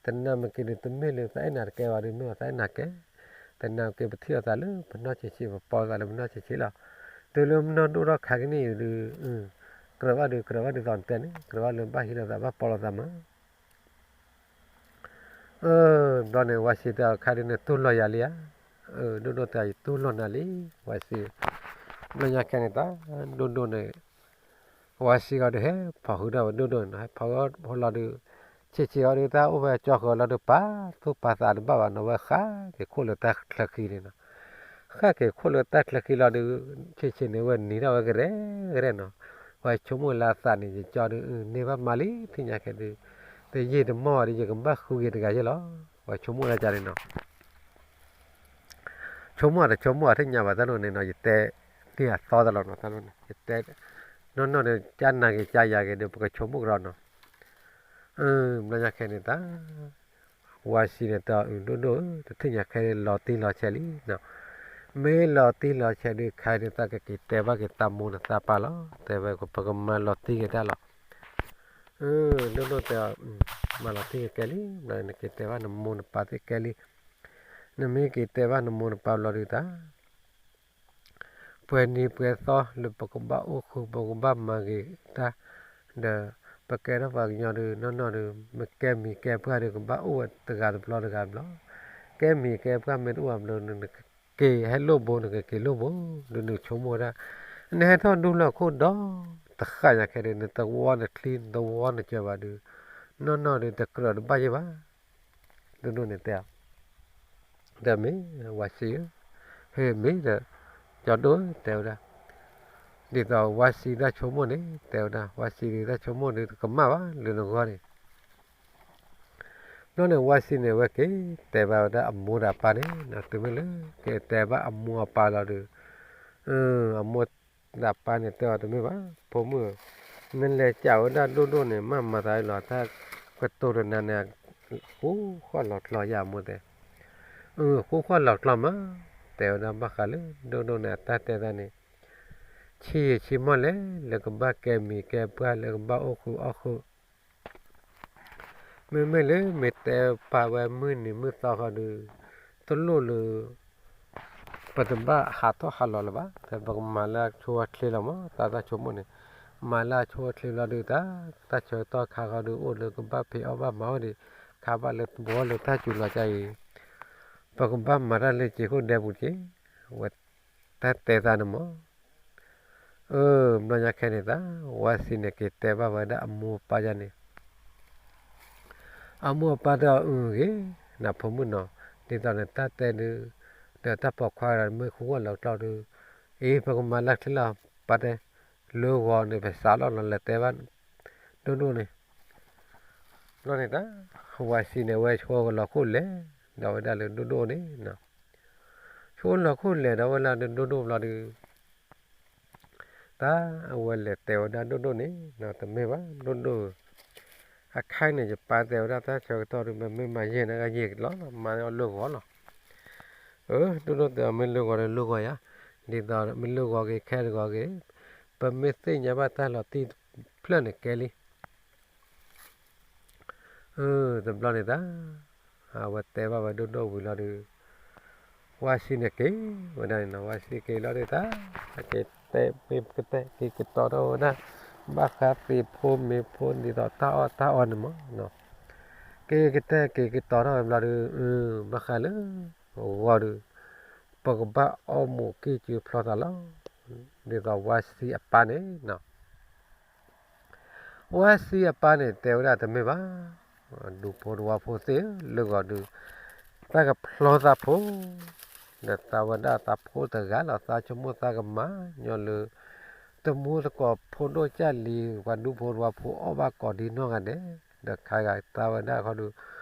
တနၢ်မ့ၢ်က့ဒီး တမ့ၢ်လၢသးအဲၣ်နၤတကဲဘၣ်ဒီး မ့ၢ်အသးအဲၣ်နၤကဲ, တနၢ်မ့ၢ်က့ ပထံၣ်လိာ်သးလၢပနီၢ်ဆံးဆံး ပပီလိာ်သးလၢပနီၢ်ဆံးဆံးလီၤ. တုၤလၢမနီၢ်ဒိၣ်ထီၣ်ခါကနံၣ်အံၤဒီး ကြၢးဘၣ်ဒီး ကြၢးဘၣ်ဒ်သိးနတဲန့ၣ် ကြၢးဘၣ်လၢဘၣ်ဟံးလိာ်သးဘၣ်ပီလိာ်သးမး. ဘျီန့ၣ် ဝၤစံးတဲအီၤ ခါဒုးန့ၣ် တူၢ်လိာ်ယၤလံဧါ. ဒိၣ်ဒိၣ်တဲအီၤ ယတူၢ်လိာ်နၤလံ ဝၤစံး. ဘျီညါခဲန့ၣ်တၢ် ဒိၣ်ဒိၣ်န့ၣ် ဝၤစံးဂီၤဒီး ဟဲဖီၣ်ဃုာ်ဒီးဝဲဒိၣ်ဒိၣ်န့ၣ်နီၤ, ဟဲဖီၣ်ဃုာ်လီၤဒီး ဆံးဆံးဂီၤဒီး တၢ်အိၣ်ဖဲကၠီဃၢၤလီၤဒီး ပာ်သူၣ်ပာ်သးတဘၣ်ဘၣ်နီၤ, ဝဲဃၣ်က့ၤခိၣ်လၢတၢ်ချၢဃံန့ၣ်နီၤ. ဃၣ်က့ၤခိၣ်လၢတၢ်ချၢဃံလီၤဒီး ဆံးဆံးန့ၣ် ဝဲနံၤထီၣ်ဝဲကရဲကရဲနီၤ. ဝဲဆိကမိၣ်လၢအသးန့ၣ် ယကၠီဒီး န့ၢ်ဘၣ်မးလံ ထံၣ်ညါခဲဒီး တယံာ်တမီၢ်ဘၣ်ဒီး ယကဘၣ်ဃုက့ၤတဂၤယဲၢ်လီၤ. ဝဲဆိကမိၣ်လၢကန့ၣ်နီၤ. ဆိကမိၣ်တဆိကမိၣ် အထံၣ်ညါဘၣ်တၢ်လိၤန့ၣ်နီၤ, ယတဲန့ၢ်အသီတၢ်လီၤနီၤ, တၢ်လိၤန့ၣ် ယတဲ နီၢ်နီၢ်ဒီး ကနၤက့ၤကယၤက့ၤဒီး ပကဆိကမိၣ်ကဒီးနီၤ. ဘျီညါခဲန့ၣ်တၢ် ဝၤစံးန့ၣ်တဲအီၤ ဒိၣ်ဒိၣ်ဧၢ တထံၣ်ညါခဲလီၤတံၢ်လီၤဆဲးလံနီၤ. မ့ၢ်လီၤတံၢ်လီၤဆဲးဒီး ခဲအံၤန့ၣ် သးကက့ၤတဲဘၣ်က့ၤသးမိၢ်နသးပၢ်လီၤ. တဲဝဲ ပကမၤလီၤတံၢ်က့ၤတၢ်လီၤ. ဒိၣ်ဒိၣ်တဲအီၤ မၤလီၤတံၢ်က့ၤကဲလံ, နက့ၤတဲဘၣ်နမိၢ်နပၢ်သ့ၣ်ကဲလံ. နမ့ၢ်က့ၤတဲဘၣ်နမိၢ်နပၢ်ဘျီဒုးတၢ် ပှဲၤနံၤပှဲၤသီလၢပကဘၣ်အိၣ်ဃုာ် ပကဘၣ်မၤဂ့ၤတၢ် ဒီး ပကဲထီၣ်ပှၤကညီဒီး နီၢ်နီၢ်ဒီး မ့ၢ်ကဲမံၤကဲပှၢ်ဒီး ကဘၣ်အိၣ်ဝဲတဂၤတဘျီတဂၤတဘျီ, ကဲမံၤကဲပှၢ်မ့ၢ်တအိၣ်ဘၣ်ဘျီ နကက့ၤဟဲလိၣ်ဘိ နကက့ၤလိၣ်ဘိ, ဒီးနကဆိကမိၣ်ဝဲဒၣ် နဟဲထီၣ်ဒူလၢခိၣ်ဒီး တဃၣ်ညါခဲဒီး နသဝီနချံ နသဝီနစၢၤဘၣ်ဒီး နီၢ်နီၢ်ဒီး တကြၢးတဘၣ်ယဲၢ်ဘၣ်. ဒိၣ်ဒိၣ်န့ၣ်တဲအီၤ ဒီးမ့ၢ်ဝၤစံးဧၢ, ဟ့ၣ်မ့ၢ်ဒီး ကၠီဒိၣ်တဲဝဲဒၣ်, ဒ်သိးဝါစံတၢ်ဆိကမိၣ်န့ၣ် တဲဝဲဒၣ် ဝါစံဒုးတၢ်ဆိကမိၣ်ဒုးတကမၣ်ဘၣ်လၢနဂီၢ်န့ၣ် ဘျီန့ၣ် ဝါစံန့ၣ် ဝဲက့ၤတဲဘၣ်ဝဲဒၣ်အမိၢ်ဒီးအပၢ်န့ၣ် တုၤမ့ၢ်လၢက့ၤတဲဘၣ်အမိၢ်အပၢ်လီၤဒီး အမိၢ်ဒီးအပၢ်န့ၣ် တဲအီၤတမ့ၢ်ဘၣ် ဖိမုၣ်ဧၢ, နလဲၤကးဝဲဒၣ်ဒိၣ်ဒိၣ်န့ၣ် မ့ၢ်မၤသးလီၤ တၢ်ကတိၤတနၤန့ၣ် ဃူဃီၣ်လီၤကျီယၤ အမိၢ်တဲ, ဃူဃီၣ်လီၤကျီမး, တဲဝဲဒၣ်ဘၣ်ဃးလၢဒိၣ်ဒိၣ်န့ၣ် အတၢ်တဲတၢ်န့ၣ် ဆံးယံာ်ဆံးမီၢ်လဲၣ် လၢကဘၣ်ကဲမံၤကဲပှၢ် လၢကဘၣ်အိၣ်ဃုာ်အီၣ်ဃုာ် မ့မ့ၢ်လၢမ့ၢ်တဲပာ်ဝဲမုၢ်နံၤမုၢ်သီဃီဒီး တလိၣ်လၢ ပတဘၣ်ဟးထီၣ်ဟးလီၤလၢၤဘၣ်, ပကမၤလၢအဆိအချ့လီၤမး တၢ်တၢ်ဆိကမိၣ်န့ၣ်, မၤလၢအဆိအချ့လီၤဒုး တၢ် တၢ်ဆၢကတီၢ်ခါဃီဒီး အိၣ်လၢကဘၣ်ဖံးအီၣ်ဘၣ်မၤအီၣ်ဒီး ခါဘၣ်လၢတဘီလၢတၢ်စူၤလီၤကါအံၤ, ပကဘၣ်မၤတၢ်လၢစ့ခိၣ်ဒဲပူၤတက့ၢ်, ဝဲတၢ်တဲသးန့ၣ်မး အၢ ဘျီညါခဲန့ၣ်သး ဝါစံန့ၣ်က့ၤတဲဘၣ်ဝဲဒၣ်အမိၢ်အပၢ်ယါန့ၣ်, အမိၢ်အပၢ်တဲအီၤ အုဂ့ၤ, နဖိမုၣ်နီၤ, ဒ်သိးနတၢ်တဲဒုး ဒီးတၢ်ပိာ်ခွါဒီးမ့ၢ်ဃူဂီၢ်လီၤကျီဒုး, အ့ ပကမၤလၢချ့လီၤ, ပာ်တဲ, လၢဂီၤန့ၣ် ပစးလီၤနီၤ လဲၤတဲဘၣ် ဒိၣ်ဒိၣ်န့ၣ် ဘျီန့ၣ်တၢ် ဝါစံန့ၣ် အဝဲဆိလီၤခိၣ်လဲၤ ဒီးဝဲဒၣ်လၢဒိၣ်ဒိၣ်န့ၣ် ဆိလီၤခိၣ်လဲၤဒီးဝဲလၢဒိၣ်ဒိၣ်ဘျီဒုး တၢ်အဝဲလဲၤတဲဝဲဒၣ်ဒိၣ်ဒိၣ်န့ၣ် တမ့ၢ်ဘၣ် ဒိၣ်ဒိၣ်ဧၢ, အခါန့ၣ် ယပၢ်တဲဝဲဒၣ်တၢ်ဆၢကတီၢ်ဒုး မ့မ့ၢ်မၤယဲၢ်န့ၣ် ယဲၢ်လီၤ မၤအီၤလၢဂီၤလီၤ, အၢ ဒိၣ်ဒိၣ်တဲအီၤ မ့ၢ်လၢဂီၤဒီးလၢဂီၤယါ, ဒ်သိးမ့ၢ်လၢဂီၤဂ့ၤ ခဲတဂီၤဂ့ၤ, ပမ့ၢ်သ့ၣ်ညါဘၣ်တၢ်လီၤတံၢ်တဖျၢၣ်န့ၣ်ကဲလံ တဘျီန့ၣ်တၢ် အဝဲတဲဘၣ်ဝဲဒိၣ်ဒိၣ်ဝံၤလီၤဒုး ဝါစံန့ၣ်က့ၤဝဲဒၣ်န့ၣ်နီၤ ဝါစံက့ၤလီၤဒုးတၢ် က့ၤတဲမ့ၢ်ကတဲက့ၤကတီၤထီၣ်ဝဲဒၣ် ဘၣ်ဃးသ့ၣ်ဖိမ့ၤဖိဒ်သိးတၢ်အီၣ်တၢ်အီန့ၣ်မး က့ၤကတဲက့ၤကတီၤထီၣ်ဝဲဘျီဒုး ဘၣ်ဃးလၢ ဂီၤဒုး ပကဘၣ်အီၣ်မူးကံၢ်စုဖျီသးလီၤ ဒ်သိးဝါစံအပၢ်န့ၣ်နီၤ ဝါစံအပၢ်န့ၣ် တဲဝဲဒၣ်တမ့ၢ်ဘၣ်, ဒူဖိတဝီဖိသ့ၣ်ဧၢ, လၢဂီၤဒုး တၢ်ကဖျီသးဖိ, ဒီးသးဝဲဒၣ်သးဖိတဂၤလီၤ သးဆိကမိၣ်သးကမၤညီလၢ တမူသကိးဖိဒိၣ်ကၢ်လံၤ ပှၤဒူဖိတဝီဖိအီၣ်ဘၣ်ကိးဒံနီၢ်ဂၤဒဲး, ဒီးခါဂၤသးဝဲဒၣ်ခီဒုး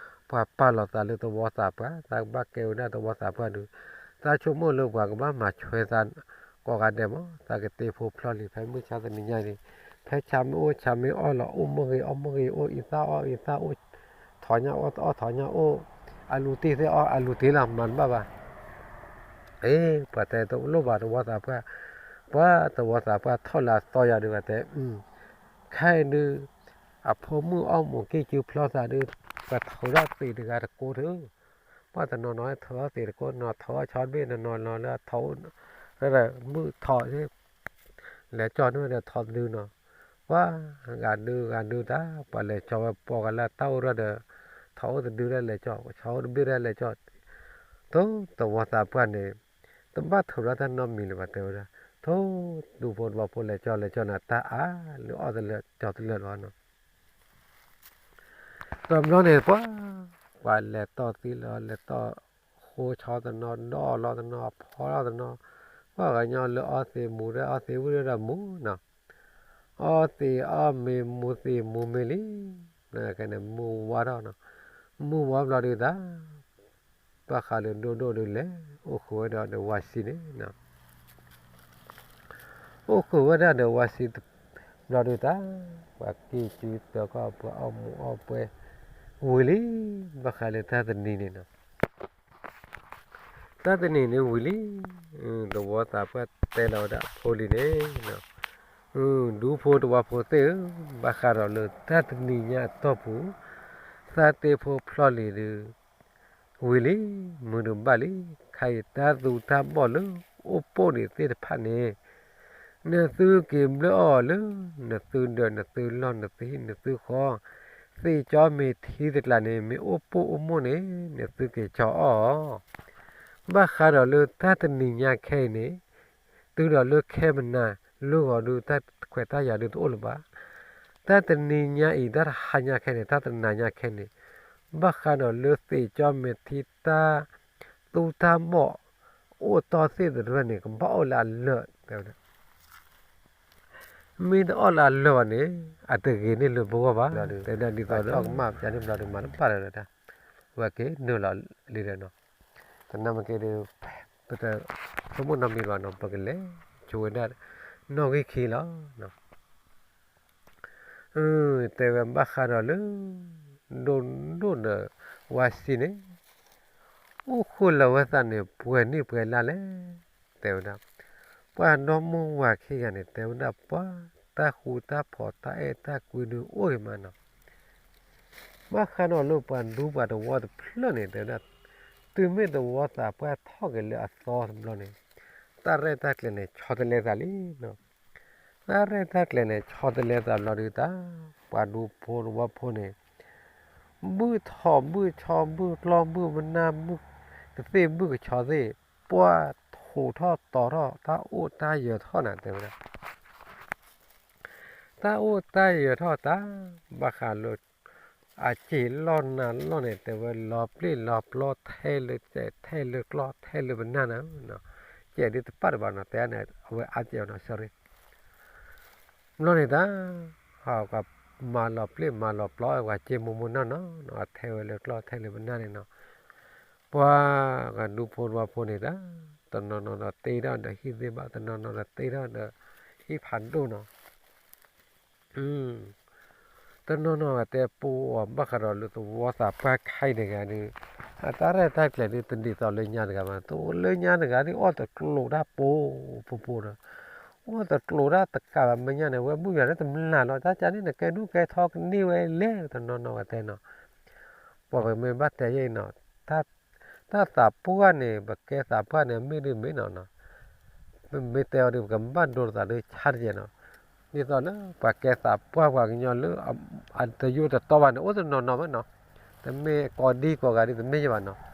ပှၤပာ်လီၤသးလၢသဝီသးပှၢ် သးကဘၣ်ကဲဝဲဒၣ်သဝီသးပှၢ်ဒုး, သးဆိကမိၣ်လၢပှၤကဘၣ်မၤဆွဲသး ကိးဂၤဒဲးမး သးကတ့ဖိဖျီလံၤ ဖဲမုၢ်ဆါတနံၤညါန့ၣ်, ဖဲဆါမ့ၢ်အိၣ်ဆါမ့ၢ်အီၣ်လီၤ အိၣ်မုၢ်ဂ့ၤအီၣ်မုၢ်ဂ့ၤ အိၣ်အံသၣ်အီၣ်အံသၣ် အိၣ်ထီၣ်ညၣ်အီၣ်အီၣ်ထီၣ်ညၣ်အိၣ်, အလူၤတ့ၢ်သ့ၣ်အီၣ်အလူၤတ့ၢ်လီၤ မၤတဘၣ်ဘၣ်. အ့ ပှၤတဲတလိၣ်ဘၣ်သဝီသးပှၢ်, ပှၤသဝီသးပှၢ်ထီၣ်လၢအသီယၤဒုး ပှၤတဲ, ခဲအံၤဒုး အဖိမုၣ်အီၣ်မူးကံၢ်စုဖျီသးဒုး ပှၤထုးထီၣ်သ့ၣ်တဂၤတကိးထုး ပှၤတနီၤနီၤထုးထီၣ်သ့ၣ်တကိး နီၤထုးဆီတဘ့ၣ် နီၤနီၤလၢအထီၣ်အိၣ်, မုၢ်ထီၣ်, လဲၤကၠီၣ်န့ၢ်ဒီးထီၣ်တဒုနီၤ, ပှၤဂၤဒုဂၤဒုတၢ် ပှၤလဲၤကၠီဝဲပိာ်ဂၤလၢတၢ်အိၣ်ရၢ်ဒီး, ထီၣ်အိၣ်တဒုဒၣ်လဲၤကၠီၣ် ဆီအိၣ်တဘ့ၣ်ဒၣ်လဲၤကၠီၣ်, ထိၣ်သဝီသးပှၢ်န့ၣ်, တဘၣ်ထုးထီၣ်တၢ်နီတမံၤလၢၤဘၣ်တဲဝဲဒၣ်, ထိၣ်ဒူဖိတဝီဖိလဲၤကၠီလဲၤကၠီန့ၣ် တၢ်အါလၢအီၣ်တလၢာ်ကၠီတလၢာ်လီၤနီၤ တဘျီန့ၣ်ပှၤ, ပှၤလဲၤတီၢ်သံလၢ လဲၤတီၢ်ဃိဆီတနီၤ ဒီၣ်လီၤတနီၤ ဖီလီၤတနီၤ, ပှၤကညီလၢအီၣ်သ့ၣ်မူၤဒီး အီၣ်သ့ၣ်ဝံၣ်ဒီးမူၤနီၤ, အီၣ်သ့ၣ်အီၣ်မ့ၤမူၤသ့ၣ်မူၤမ့ၤလံ, ခဲန့ၣ်မုၢ်ဝါထီၣ်နီၤ, မုၢ်ဝါဘျီဒုးတၢ် ဘၣ်ဃးလၢဒိၣ်ဒိၣ်ဒုးလဲၤ အိၣ်ဃုာ်ဝဲဒီးဒီးဝါစံန့ၣ် အိၣ်ဃုာ်ဝဲဒၣ်ဒီးဝါစံ, ဘျီဒုးတၢ်, ပှၤက့ၤစုတၢ်ကီၢ်ပှၤအီၣ်မူးအီၣ်ပွဲ, ဝံၤလံ, ဘၣ်ဃးလၢတၢ်တနံၤန့ၣ်နီၤ, တၢ်တနံၤန့ၣ်ဝံၤလံ, သဝီသးပှၢ်တဲလီၤဝဲဒၣ်အဖိလံၤန့ၣ်, ဒူဖိတဝီဖိသ့ၣ်ဧၢ, ဘၣ်ဃးဒီးလၢတၢ်တနံၤညါအတီၢ်ပူၤ, သးတ့ဖိဖျီလံၤဒုး ဝံၤလံ, မုာ်ဒုးဘၣ်လံ, ခဲအံၤတၢ်သူတၢ်ဘီၣ်လၢအိၣ်ပိာ်န့ၣ်သ့ၣ်တဖၣ်န့ၣ်, နသုက့ၤဘျၢအီၤလၢ နသုဒၢးနသုလီၢ်နသုဟံၣ်နသုဃီ, သ့ၣ်ကၠီမ့ၤထံတကျးန့ၣ် မ့ၢ်အိၣ်ပိာ်အိၣ်မိၢ်န့ၣ် နသုက့ၤကၠီအီၣ်အီၤ, ဘၣ်ဃးဒီးလၢတၢ်တနံၤညါခဲအံၤန့ၣ်, တုၤဒီးလၢခဲမနၤ, လၢဂီၤဒုးတၢ်ခွဲးတၢ်ယာ်ဒုးတအိၣ်လၢၤဘၣ်. တၢ်တနံၤညါအံၤ တၢ်တဟါညါခဲန့ၣ် တၢ်တနၤညါခဲန့ၣ်, ဘၣ်ဃးဒီးလၢသ့ၣ်ကၠီမ့ၤထံတၢ်သူတၢ်ဘီၣ် အိၣ်တီၢ်သ့ၣ်တဖၣ်န့ၣ် ကဘၣ်အိၣ်လၢအလၢာ်, တဲဝဲဒၣ် မ့ၢ်တအီၣ်လၢအလၢာ်ဘၣ်န့ၣ် အတဂ့ၤန့ၢ်လၢပဂီၢ်ဘၣ်. တဲဒၣ်ဒ်သိးဒီး ကမၣ်ပျၢ်န့ၢ်ဘျီဒီး မၤတဘၣ်လၢၤဒီး ဝဲက့ၤနုာ်လီၤလံဒီးနီၤ. သနာ်က့ဒီး ပတဆိကမိၣ်နီတမံၤဘၣ်နီၤ, ပကလဲၤဆိဝဲဒၣ်နီၣ်ဂံၢ်ခံလီၤ. တဲဝဲဘၣ်ဃးဒီးလၢ ဒိၣ်ဒိၣ်ဒီးဝါစံန့ၣ် အိၣ်ဃုာ်လီၤဝဲသးန့ၣ် ပှဲၤနံၣ်ပှဲၤလါလဲၣ်. တဲဝဲဒၣ် ပှၤဒီမါဝၤခံဂၤန့ၣ် တဲဝဲဒၣ် ပှၤတၢ်ဃူတၢ်ဖိးတၢ်အဲၣ်တၢ်ကွံဒုးအိၣ်ဂ့ၤမးနီၤ. ဘၣ်ဃးဒီးလၢပှၤဒူပှၤသဝီတဖျၢၣ်န့ၣ် တဲဝဲဒၣ် တုၤမ့ၢ်သဝီသးပှၢ်ထီၣ်က့ၤလၢအသီတဘျီန့ၣ် တၢ်ရဲၣ်တၢ်ကျဲၤန့ၣ် ဆီတလဲသးလံနီၤ. တၢ်ရဲၣ်တၢ်ကျဲၤန့ၣ် ဆီတလဲသးဘျီဒုးတၢ် ပှၤဒူဖိသဝီဖိန့ၣ် ဘုၣ်ထီၣ်ဘုၣ်ဆီဘုၣ်ကျီၢ်ဘုၣ်ပနၢ်ဘုၣ်ကသ့ၣ်ဘုၣ်ကဆီသ့ၣ် ပှၢ်ထူးထီၣ်တီၤထီၣ် တၢ်အိၣ်တၢ်ယၢၤထီၣ်နၤ တဲဝဲဒၣ် တၢ်အိၣ်တၢ်ယၢၤထီၣ်တၢ် ဘၣ်ဃးလၢ အစ့ၤလီၢ်နၤလီၢ်န့ၣ် တဲဝဲလီၤပျ့ၢ်လီၤပျီထဲလၢစဲး ထဲလၢကျီၢ် ထဲလၢပနၢ်နၤ, စဲးဒ်တပာ်တဘၣ်နီၤ တဲန့ၣ် အဝဲအါစဲးနီၤ sorry ဘျီန့ၣ်တၢ် ပှၤမၤလီၤပျ့ၢ်မၤလီၤပျီ ပှၤစ့မိၢ်မိၢ်နီၢ်နီၢ်နီၤ အထဲဝဲလၢကျီၢ်ထဲလၢပနၢ်န့ၣ်နီၤ ပှၤကဒူဖိသဝီဖိန့ၣ်တၢ် တနီၤနီၤဒီးတ့ထီၣ်ဒီးဟံၣ်သ့ၣ်ဘၣ် တနီၤနီၤဒီးတ့ထီၣ်ဒီးဟံၣ်ဖးဒိၣ်နီၤ တနီၤနီၤဂၤတဲပူအီၤဘၣ်ဃးဒီးလၢသဝီသးပှၢ်ခဲအံၤတဂၤဒီး အတၢ်ရဲၣ်တၢ်ကျဲၤဒ်တဒ်သိးလၢညါတဂၤဘၣ် တအိၣ်လၢညါတဂၤဒ်အီၣ်တကျိၤတၢ်ပူၤပူၤပူၤဒီး အီၣ်တကျိၤတၢ်တကးဘၣ်မဲာ်ညါန့ၣ် ဝဲဘူၣ်ယၤလၢတမျၢ်လီၤ တၢ်ကန့ၣ်နကဲဒူၣ်ကဲထီကန့ၢ်ဝဲလဲၣ် တနီၤနီၤဂၤတဲနီၤ ပှၤပမ့ၢ်ဘၣ်တဲယဲအံၤနီၤ တၢ်သးပှၢ်န့ၣ် ပကဲသးပှၢ်န့ၣ် မ့ၢ်ဒ်မ့ၢ်နီၤနီၤ ပမ့ၢ်တဲအီၤဒီး ပကဘၣ်ဒိသးဒ်ဆါတကဲနီၤ ဒ်သိးလၢပှၤကဲသးပှၢ်ပှၤကညီလၢ အတယိတတီဘၣ်န့ၣ် အိၣ်တနီၤနီၤမ့ၢ်နီၤ တမ့ၢ်ကိးဒံကိးဂၤဒ်တမ့ၢ်ယဘၣ်နီၤ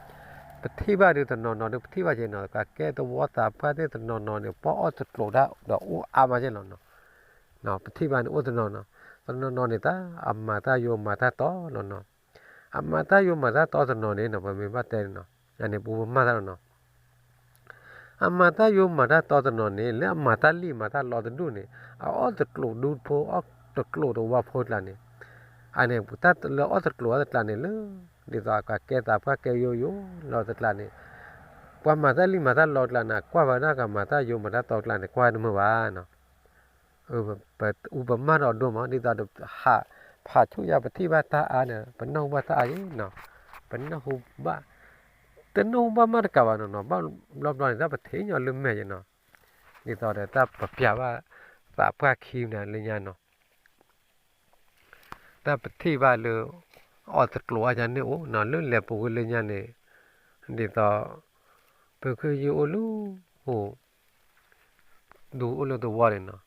ပထံၣ်ဘၣ်ဒ်တနီၤနီၤဒီး ပထံၣ်ဘၣ်က့ၤနီၤ ပှၤကဲသဝီသးပှၢ်သ့ၣ်တနီၤနီၤန့ၣ် ပှၤအီၣ်တကျိၤတၢ်ဒီးအိၣ်အါမးကဲလီၤနီၤ ပထံၣ်ဘၣ်န့ၣ်အိၣ်တနီၤနီၤ တနီၤနီၤန့ၣ်တၢ်အမၤတၢ်ယိမၤတၢ်တီလီၤနီၤ အမၤတၢ်ယိမၤတၢ်တီတနီၤန့ၣ်နီၤ ပမ့ၢ်ဘၣ်တဲနီၤ ယၤန့ၣ်ပူပမၢ်တၢ်လီၤနီၤ အမၤတၢ်ယိမၤတၢ်တီတနီၤန့ၣ် လၢအမၤတၢ်လံၣ်မၤတၢ်လီတဒူၣ်န့ၣ် အအီၣ်တကျိၤဒူဖိ အီၣ်တကျိၤသဝီဖိတကျါန့ၣ် အန့ၣ်တၢ်လၢအီၣ်တကျိၤအီၤတကျါန့ၣ်လၢ ဒ်သိးပှၤကဲသးပှၢ်ကဲယိယိလီၤတကျါန့ၣ် ပှၤမၤတၢ်လံၣ်မၤတၢ်လီတကျါန့ၣ် ကွၢ်ဝဲဒၣ်ကမၤတၢ်ယိမၤတၢ်တီတကျါန့ၣ် ကွၢ်တမုာ်ဘၣ်နီၤ ပအူပမၢ်ဒီးဒိၣ်မး ဒ်သိးဒီး ဖးဆူၣ်ယၤပထံၣ်ဘၣ်တၢ်အါဒီး ပနၢ်ဟူဘၣ်တၢ်အါယဲနီၤ ပနၢ်ဟူဘၣ် တနၢ်ဟူဘၣ်မးတကးဘၣ်နီၤနီၤ ဘၣ်ဘျီဘျီန့ၣ် တၢ်ပထံၣ်ညီလၢမဲာ်ယဲနီၤ ဒ်သိးဒီးတၢ်ပပျးဘၣ် သးပှၢ်ခံန့ၣ်လၢညါနီၤ တၢ်ပထံၣ်ဘၣ်လၢ အီၣ်တကျိၤအါယၤန့ၣ်အိၣ်နီၤ လၢလဲၤပူၤကွံာ်လၢညါန့ၣ် ဒ်သိး ပခုယုၢ်အိၣ်လၢ အိၣ် ဒူအိၣ်လၢသဝီန့ၣ်နီၤ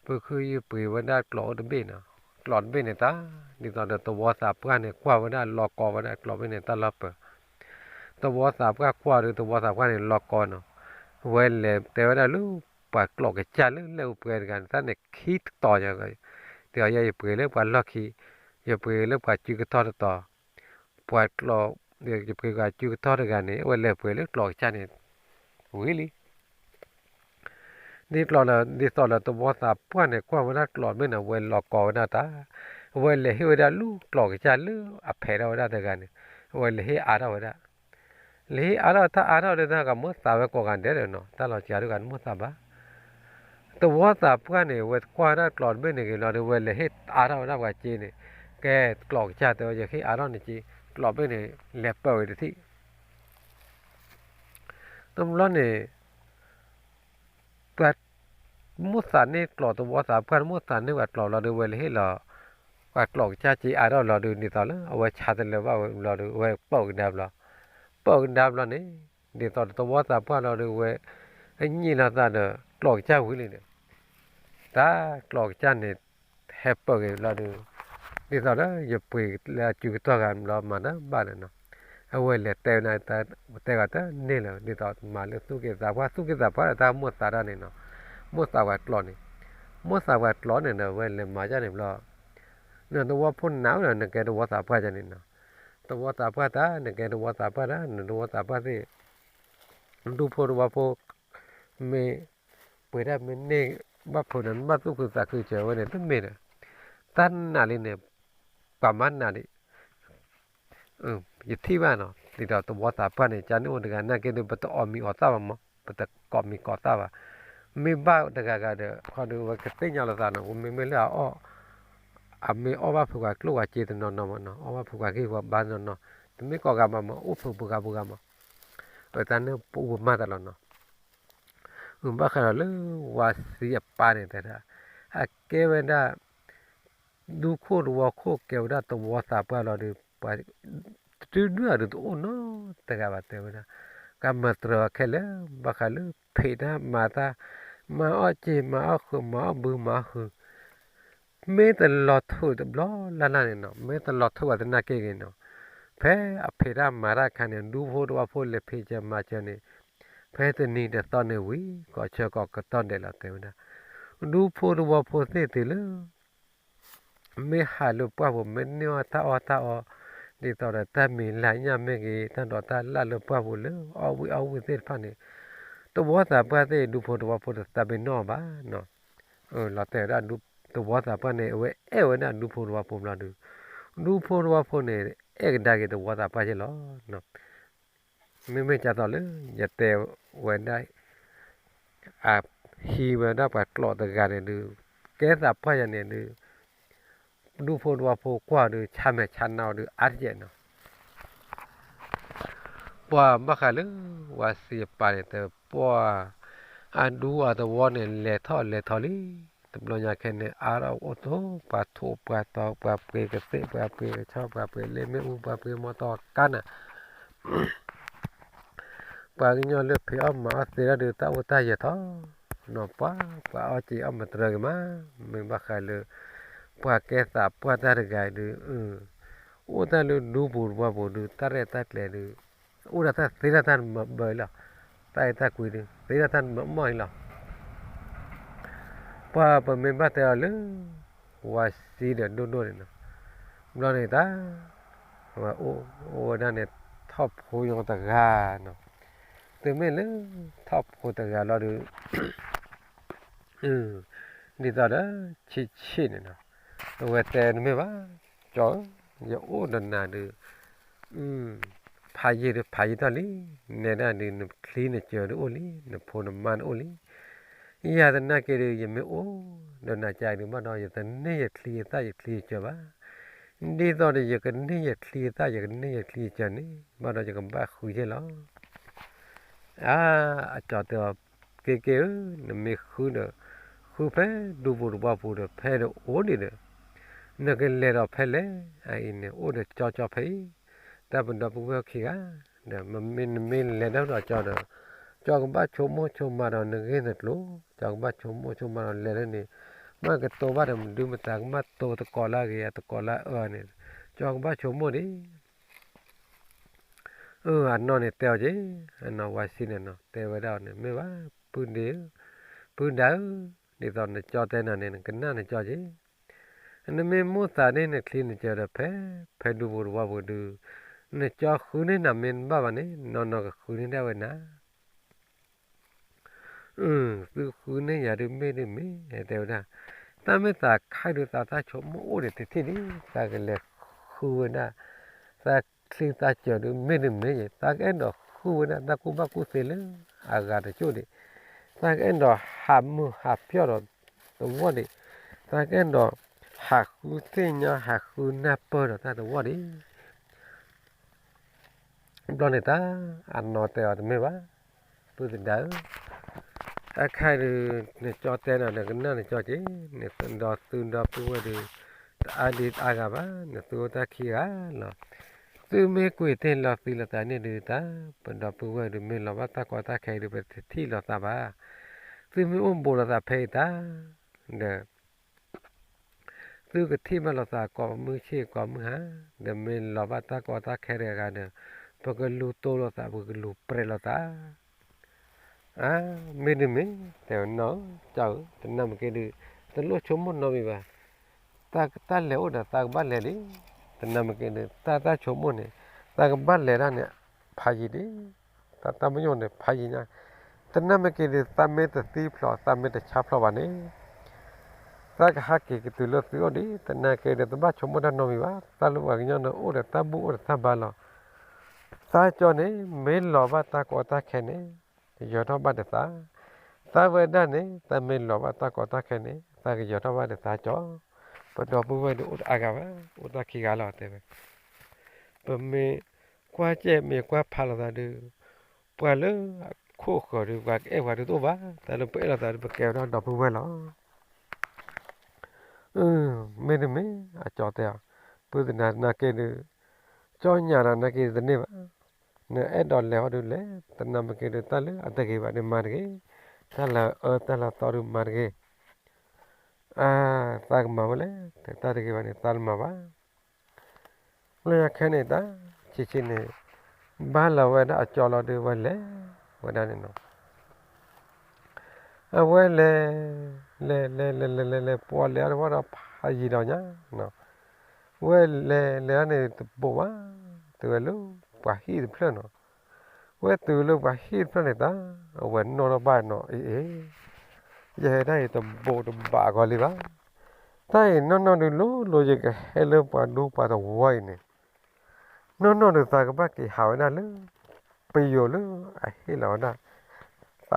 ပခုယုၢ်ပှ့ၤဝဲဒၣ်ကျိးအိၣ်တဘ့ၣ်နီၤ ကျိးတဘ့ၣ်န့ၣ်တၢ် ဒ်သိးဒီးသဝီသးပှၢ်န့ၣ် ကွၢ်ဝဲဒၣ်လီၤကီဝဲဒၣ်ကျိးဘ့ၣ်န့ၣ် တၢ်လီၤပၢၤ သဝီသးပှၢ်ကွၢ်ဒီး သဝီသးပှၢ်န့ၣ် လီၤကီနီၤ ဝဲလဲၤတဲဝဲဒၣ်လၢ ပှၤကျိးကစၢ်လၢလဲၤအိၣ်ပှဲၤတဂၤန့ၣ် တၢ်န့ၣ်ခံတီၤယၤ တဲအီၤယဲ ယပှ့ၤလၢပှၤလီၢ်ခံ ယပှ့ၤလၢပှၤစုကထီၣ်တတီၤ ပှၤကျိး ယပှ့ၤပှၤစုကထီၣ်တဂၤန့ၣ် အဝဲလဲၤပှ့ၤလၢကျိးကစၢ်န့ၣ် ဝံၤလံ ဒ်သိးလၢ ဒ်သိးလၢသဝီသးပှၢ်န့ၣ် ကွၢ်ဝဲဒၣ်ကျိးဘ့ၣ်န့ၣ် အဝဲလီၤကီဝဲဒၣ်တၢ် အဝဲလဲၤဟ့ၣ်ဝဲဒၣ်လူၢ်ကျိးကစၢ်လၢအဖဲးထီၣ်ဝဲဒၣ်တဂၤန့ၣ် အဝဲလဲၤဟ့ၣ်အါထီၣ်ဝဲဒၣ် လဲၤဟ့ၣ်အါထီၣ်တၢ်အါထီၣ်လၢတၢ်ကမိၣ်သးဝဲကိးဂၤဒဲးဒီးနီၤ တၢ်လီၤစှၤတဂၤန့ၣ်မိၣ်သးဘၣ် သဝီသးပှၢ်န့ၣ် ဝဲကွၢ်ဝဲဒၣ်ကျိးတဘ့ၣ်န့ၣ်ဂ့ၤလီၤဒီး ဝဲလဲၤဟ့ၣ်အါထီၣ်ဝဲဒၣ်ပှၤစ့န့ၣ် ကဲကျိးကစၢ်တဲဝဲ ယဟ့ၣ်အါထီၣ်နစ့ ကျိးဘ့ၣ်န့ၣ် လဲၤပၢၢ်ဝဲတထံၣ် တဘျီန့ၣ် ပှၤ မိၣ်သးန့ၢ်ကျိးသဝီသးပှၢ် မိၣ်သးန့ၢ်ပှၤကျိးလီၤဒီး ဝဲလဲၤဟ့ၣ်လီၤ ပှၤကျိးကစၢ်စ့အါထီၣ်လီၤဒီး ဒ်သိးလၢ အဝဲဆါတလၢာ်ဘၣ်ဝဲဘျီဒီး ဝဲပၢၢ်ကဒါဘျီ ပၢၢ်ကဒါဘျီန့ၣ် ဒ်သိးဒီးသဝီသးပှၢ်လီၤဒီး ဝဲ အညံးလီၤသးဒီး ကျိးကစၢ်ဝံၤလံန့ၣ် တၢ်ကျိးကစၢ်န့ၣ် ဟဲပၢၢ်က့ၤဘျီဒီး ဒ်သိးလၢယပှ့ၤလၢအစုကထီၣ်ဂၤဘျီမၤတဘၣ်န့ၣ်နီၤ အဝဲလဲၤတဲဝဲန့ၣ် တဲဂၤတန့ၢ်လၢၤ ဒ်သိးမၤလၢသူၣ်က့သးပှၢ် သူၣ်က့သးပှၢ်ဒီးတၢ်မိၣ်သးတၢ်န့ၣ်နီၤ မိၣ်သးပှၤကျိးန့ၣ် မိၣ်သးပှၤကျိးန့ၣ်ဒီး အဝဲလဲၤမၤဒ်န့ၣ်ဘျီ နသဝီဖိနၤဒီး နကဲသဝီသးပှၢ်ဒ်န့ၣ်နီၤ သဝီသးပှၢ်တၢ် နကဲသဝီသးပှၢ်တၢ် နသဝီသးပှၢ်သ့ၣ် ဒူဖိသဝီဖိ မ့ၢ် ပှ့ၤတၢ်မ့ၢ်န့ၢ် ဘၣ်ဖုးဒီး နဘၣ်သူၣ်ခုသးခုစၢၤဝဲန့ၣ် တမ့ၢ်ဒီး တၢ်နာ်လံန့ၣ် ပှၤမၤနာ်ဒံး ယထံၣ်ဘၣ်နီၤ ဒ်သိးသဝီသးပှၢ်န့ၣ် ကန့ၣ်အိၣ်တဂၤနာ်က့ဒီး ပတအီၣ်မံၤအီၣ်သၣ်ဘၣ်မး ပတကိးမံၤကိးသၣ်ဘၣ်, မ့ၢ်ဘၣ်တဂၤဂၤဒီး ခီဒီး အဝဲကသ့ၣ်ညါလိာ်သးနီၤ မ့မ့ၢ်လၢအအီၣ် အမ့ၢ်အီၣ်ဘၣ်ဖုးပှၤကျိၣ်ပှၤစ့တနီၤနီၤမးနီၤ အီၣ်ဘၣ်ဖုးပှၤဂံၢ်ပှၤဘါတနီၤနီၤ တမ့ၢ်ကိးဂၤမးမး အိၣ်ဖုးပှၤဂၤပှၤဂၤမး, အတၢ်န့ၣ်ပအိၣ်ပမၤတၢ်လီၤနီၤ ဘၣ်ဃးဒီးလၢဝၤစံအပၢ်န့ၣ်တဲဒၣ် အကဲဝဲဒၣ် ဒူခိၣ်သဝီခိၣ် ကဲဝဲဒၣ်သဝီသးပှၢ်လီၤဒီး ပှၤတဒုအဒုတအိၣ်နီတဂၤဘၣ် တဲဝဲဒၣ် ကမၤတြၢၤအီၤခဲလၢာ် ဘၣ်ဃးလၢဖံးတၢ်မၤတၢ် မၤအီၣ်စ့မၤအီၣ်ဃုာ် မၤအီၣ်ဘုမၤအီၣ်ဟုၣ် မ့ၢ်တလီၤထုးတဘျီလၢ်လၢ်န့ၣ်နီၤ မ့ၢ်တလီၤထုးဘၣ်သနာ်က့ဂ့ၤနီၤ ဖဲအဖံးတၢ်မၤတၢ်အခါန့ၣ် ဒူဖိသဝီဖိလဲၤဖံးစၢၤမၤစၢၤန့ၣ် ဖဲတနံၤတသီန့ၣ်ဝံၤ ကီၢ်ဆၢကီၢ်ကတီၢ်ဒဲးလီၤတဲဝဲဒၣ် ဒူဖိသဝီဖိသ့ၣ်တုၤလၢ မ့ၢ်ဟးလၢပှၢ်ပူၤ မ့ၢ်န့ၢ်အီၣ်တၢ်အီၣ်တၢ်အီ ဒ်သိးဒီးတၢ်မံၤလၢညၣ်မ့ၢ်ဂ့ၤ တၢ်ဒိးတၢ်လၢ်လၢပှၢ်ပူၤလၢအီၣ်ဝံၣ်အီၣ်ဝံၣ်သ့ၣ်တဖၣ်န့ၣ် သဝီသးပှၢ်သ့ၣ် ဒူဖိသဝီဖိတသးပ့ၤနီၣ်ဘၣ်နီၤ လီၤတဲာ်ဝဲဒၣ် သဝီသးပှၢ်န့ၣ် အဝဲအဲၣ်ဝဲဒၣ်ဒူဖိသဝီဖိဘျီဒုး ဒူဖိသဝီဖိန့ၣ် အဲၣ်ကဒါက့ၤသဝီသးပှၢ်က့လီၤ မ့မ့ၢ်ကၢ်သိးလၢ ယတဲဝဲဒၣ် အဟံးဝဲဒၣ်ပှၤကျိာ်တဂၤန့ၣ်ဒုး ကဲသးပှၢ်ယၤန့ၣ်ဒုး ဒူဖိသဝီဖိကွၢ်ဒုး ဆါမဲာ်ဆါနါအီၤဒုး အါတကဲးနီၤ ပှၤဘၣ်ဃးလၢ ဝၤစံအပၢ်န့ၣ် တပှၢ် အဒူအသဝီန့ၣ် လဲၤထီၣ်လဲၤထီလံ တဘျီညါခဲန့ၣ် အါထီၣ်အိၣ်ထီၣ် ပှၤထိၣ်ပှၤတီၤ ပှၤပှ့ၤကသ့ၣ် ပှၤပှ့ၤကဆီ ပှၤပှ့ၤလ့မ့ၣ်အူ ပှၤပှ့ၤမီတီကါနၤ ပှၤကညီလၢဖံးအီၣ်မၤအီၣ်သ့ဒၣ်ဒုး တၢ်အိၣ်တၢ်ယၢၤထီၣ်နီၤ ပှၤ ပှၤအီၣ်က့ၤအီၣ်မတြၢၤက့ၤမး မ့ၢ်ဘၣ်ဃးလၢ ပှၤကဲသးပှၢ်တၢ်တဂၤအံၤဒုး အိၣ်တၢ်လၢဒူပူၤတဝီပူၤဒုး တၢ်ရဲၣ်တၢ်ကျဲၤဒုး အိၣ်ဒၣ်တၢ်သ့ဒၣ်တၢ်မၤဘၢလီၤ တၢ်အဲၣ်တၢ်ကွံဒုး သ့ဒၣ်တၢ်မၤမီၢ်အံၤလီၤ ပှၤပမ့ၢ်ဘၣ်တဲအီၤလၢ ဝၤစံဒီးဒိၣ်ဒိၣ်န့ၣ်နီၤ ဘျီန့ၣ်တၢ် ဝဲအိၣ်ဝဲဒၣ်န့ၣ် ထီၣ်ဖိယိတဂၤနီၤ တုၤမ့ၢ်လၢ ထီၣ်ဖိတဂၤလီၤဒုး ဒ်သိးဒီး ဆံးဆံးန့ၣ်နီၤ အဝဲတဲတမ့ၢ်ဘၣ် ကၠီဧၢ ယအိၣ်ဒီးနၤဒုး ဖးယံာ်ဒီးဖးယံာ်ထီၣ်လံ နဲဒၣ်ဒုး နချံနကၢၤဒုးအိၣ်လံ နဖိနမါဒုးအိၣ်လံ ယၤသနာ်က့ဒုး ယမ့ၢ်အိၣ်ဒီးနၤကၢ်ဒုးဘၣ်ဒီး ယတန့ၢ်ယချံယသၣ်ယချံယကၢၤဘၣ် ဒ်သိးဒီးယကန့ၢ်ယချံယသၣ် ယကန့ၢ်ယချံယကၢၤန့ၣ် ဘၣ်ဒီးယကဘၣ်ဃုယဲၢ်လီၤ အါ အကၠီတဲအီၤ က့က့ဧၢ, နမ့ၢ်ဃုဒီး ဃုဖဲဒူပူၤတဝီပူၤဒီး ဖဲဒီးအိၣ်ဒံးဒီး နကလဲၤဒီးဖဲလဲၣ်, အအံၤန့ၣ် အိၣ်ဒီးကၠီကၠီဖဲအံၤ, တၢ်ပဒီပုၢ်ဝဲၢ်ခံဂၤ, ဒီးမ့မ့ၢ်နမ့ၢ်လဲၤဒီးကၠီဒီး ကၠီကဘၣ်ဆိကမိၣ်ဆိကမးဒီးနဂ့ၢ်နကျိၤ, ကၠီကဘၣ်ဆိကမိၣ်ဆိကမးဒီးလဲၤလၢန့ၣ်, မ့ၢ်ကတိၤဘၣ်ဒီးမနုၤမတၤ ကမၣ်တိၤသကိးလၢအဂ့ၤအသကိးလၢအအၢန့ၣ်, ကၠီကဘၣ်ဆိကမိၣ်ဒံး အနီၢ်န့ၣ်တဲအီၤက့ၤ, အနီၢ်ဝၤစံန့ၣ်နီၤ တဲဝဲဒၣ်အီၤန့ၣ် မ့ၢ်ဘၣ် ပုၢ်ဒ့ဧၢ, ပုၢ်ဒါဧၢ, ဒ်သိးနကၠီတဲနၤန့ၣ် နကနၣ်နကၠီက့ၤ, နမ့ၢ်မိၣ်သးန့ၢ်နချံနကၢၤဒီးဖဲ, ဖဲဒူပူၤတဝီပူၤဒုး, နကၠီဃုန့ၢ်နၤမ့ၢ်တဘၣ်ဘၣ်န့ၣ် နီၢ်နီၢ်ကဃုန့ၢ်ဒၣ်ဝဲနၤ သုဃုန့ၢ်ယၤဒုးမ့ၢ်ဒုးမ့ၢ် တဲဝဲဒၣ်, တၢ်မ့ၢ်သးခါဒုးသးတၢ်ဆိကမိၣ်အိၣ်ဒံးတထံၣ်ဒံး သးကလဲၤဃုဝဲဒၣ်, သးချံသးစၢၤဒုးမ့ၢ်ဒုးမ့ၢ်ယဲ သးကအဲၣ်ဒိးဃုဝဲဒၣ်တၢ်ကူၣ်ဘၣ်ကူၣ်သ့လၢအဂၤတကၠိၣ်ဒံး, သးကအဲၣ်ဒိးဟးမုာ်ဟးပျီၢ်ဒီးသဝီဒံး, သးကအဲၣ်ဒိးဟးဃုသ့ၣ်ညါဟးဃုနၢ်ပၢၢ်ဒီးတၢ်သဝီဒံး ဘျီန့ၣ်တၢ် အနီၢ်တဲအီၤတမ့ၢ်ဘၣ်, ပုၢ်သဒါဧၢ, အခါဒုး နကၠီတဲနၤဒီးကနၣ်နကၠီက့ၤ, နဒီးသုဒီပုၢ်ဝဲၢ်ဒုး တအါဒံးတအါဂၤဘၣ်, နသုအိၣ်တၢ်ခံဂၤလီၤ, သုမ့ၢ်ကွံာ်တ့ၢ်လီၤသံလိာ်သးန့ၣ်ဒုးတၢ်, ပဒီပုၢ်ဝဲၢ်ဒုးမ့ၢ်လီၤဘၣ်တၢ်ကီတၢ်ခဲဒုး ပတထံၣ်လိာ်သးဘၣ်, သုမ့ၢ်အိၣ်ဘူးလိာ်သးဖဲအံၤတၢ်, ဒီး သုကထံၣ်ဘၣ်လိာ်သးကိးမုၢ်ဆ့ၣ်ကိးမုၢ်ဟါ, ဒီးမ့ၢ်လီၤဘၣ်တၢ်ကီတၢ်ခဲတဂၤဒီး ပကလူၤတိလိာ်သး ပကလူၤပြဲးလိာ်သး, အါ, မ့ၢ်ဒုးမ့ၢ်, တဲဝဲနီၢ်ဧၢ, ကၠီဧၢ, တနၢ်မ့ၢ်က့ဒုး, တလိၣ်ဆိကမိၣ်နီတမံၤဘၣ်, တၢ်လဲၤအိၣ်ဒီးသးကဘၣ်လဲၤလံ, တနၢ်မ့ၢ်က့ဒုး တၢ်တၢ်ဆိကမိၣ်န့ၣ်, သးကဘၣ်လဲၤဒၣ်န့ၣ်, ဖးယံာ်ဒံး, တၢ်တၢ်မညိၣ်န့ၣ် ဖးယံာ်ညါ, သနာ်က့ဒီး သးမ့ၢ်တသံဖျိး သးမ့ၢ်တဆါဖျိးဘၣ်န့ၣ် သးကဟးက့ၤကတုၤလၢသုအိၣ်ဒံး. သနာ်က့ဒီး တဘၣ်ဆိကမိၣ်တၢ်နီတမံၤဘၣ်. တၢ်လၢပှၤကညီန့ၣ်အိၣ်ဒီးတၢ်ဘူၣ်အိၣ်ဒီးတၢ်ဘါလီၤ. သးကၠီန့ၣ် မ့ၢ်လီၤဘၣ်တၢ်ကီတၢ်ခဲန့ၣ် ကယီၤထီၣ်ဘၣ်ဒီးသး, သးဝဲဒၣ်န့ၣ် သးမ့ၢ်လီၤဘၣ်တၢ်ကီတၢ်ခဲန့ၣ် သးကယီၤထီၣ်ဘၣ်ဒီးသးကၠီ. ပဒီပုၢ်ဝဲၢ်ဒီးအိၣ်တအါဂၤဘၣ်, အိၣ်တၢ်ခံဂၤလီၤတဲဝဲ. ပမ့ၢ်ကွၢ်စဲၣ်မ့ၢ်ကွၢ်ဖးလိာ်သးဒီး ပှၤလၢအခိၣ်ဃၢၤဒီး ပှၤကအဲၣ်ပှၤဒုးတအိၣ်ဘၣ်, တၢ်လၢပအဲၣ်လိာ်သးဒီး ပကဲဝဲဒၣ်ဒီပုၢ်ဝဲၢ်လီၤ. မ့တမ့ၢ် အကၠီတဲအီၤ, ပုၢ်သနာ်က့ဒီး ကၠီညါတနာ်က့တန့ၢ်ဘၣ်. နအဲၣ်ဒိးလဲၤဟီဒီးလဲၤ, သနာ်က့ဒီး တၢ်လၢအတဂ့ၤဘၣ်ဒီးမၤတဂ့ၤ, တၢ်လၢအအၢတၢ်လၢအသီဒီးမၤတဂ့ၤ. အါ, သးကမၤဝဲလဲၣ်, တၢ်တဂ့ၤဘၣ်န့ၣ် သးတမၤဘၣ်. လၢညါခဲန့ၣ်တၢ် ဆံးဆံးန့ၣ် ဘၣ်လီၤဝဲဒၣ်အကၠီလီၤဒီး ဝဲလဲၤဝဲဒၣ်န့ၣ်နီၤ. အဝဲလဲၤ လဲၤ လဲၤ လဲၤ လဲၤ လဲၤ လဲၤ ပှၤလဲၤအီၤတဝီဒီးဖးယံာ်ဒီးညါနီၤ. ဝဲလဲၤ လဲၤအီၤန့ၣ်တဘိးဘၣ်, တုၤဝဲလၢပှၤဟံၣ်တဖျၢၣ်နီၤ. ဝဲတုၤလၢပှၤဟံၣ်တဖျၢၣ်န့ၣ်တၢ် အဝဲနီၣ်ထီၣ်ဘၣ်နီၤ, အ့ အ့ ယဟဲဒၣ်အံၤတဘိးတဘးကီးလံဘၣ်. တၢ်အံၤနီၢ်နီၢ်ဒုးလိၤလိၤ ယကဟဲလၢပှၤဒူပှၤသဝီအံၤန့ၣ် နီၢ်နီၢ်ဒုးသးကဘၣ်က့ၤဟးဝဲဒၣ်လၢ ပယိၤလၢအဟ့ၣ်လီၤဝဲဒၣ် သး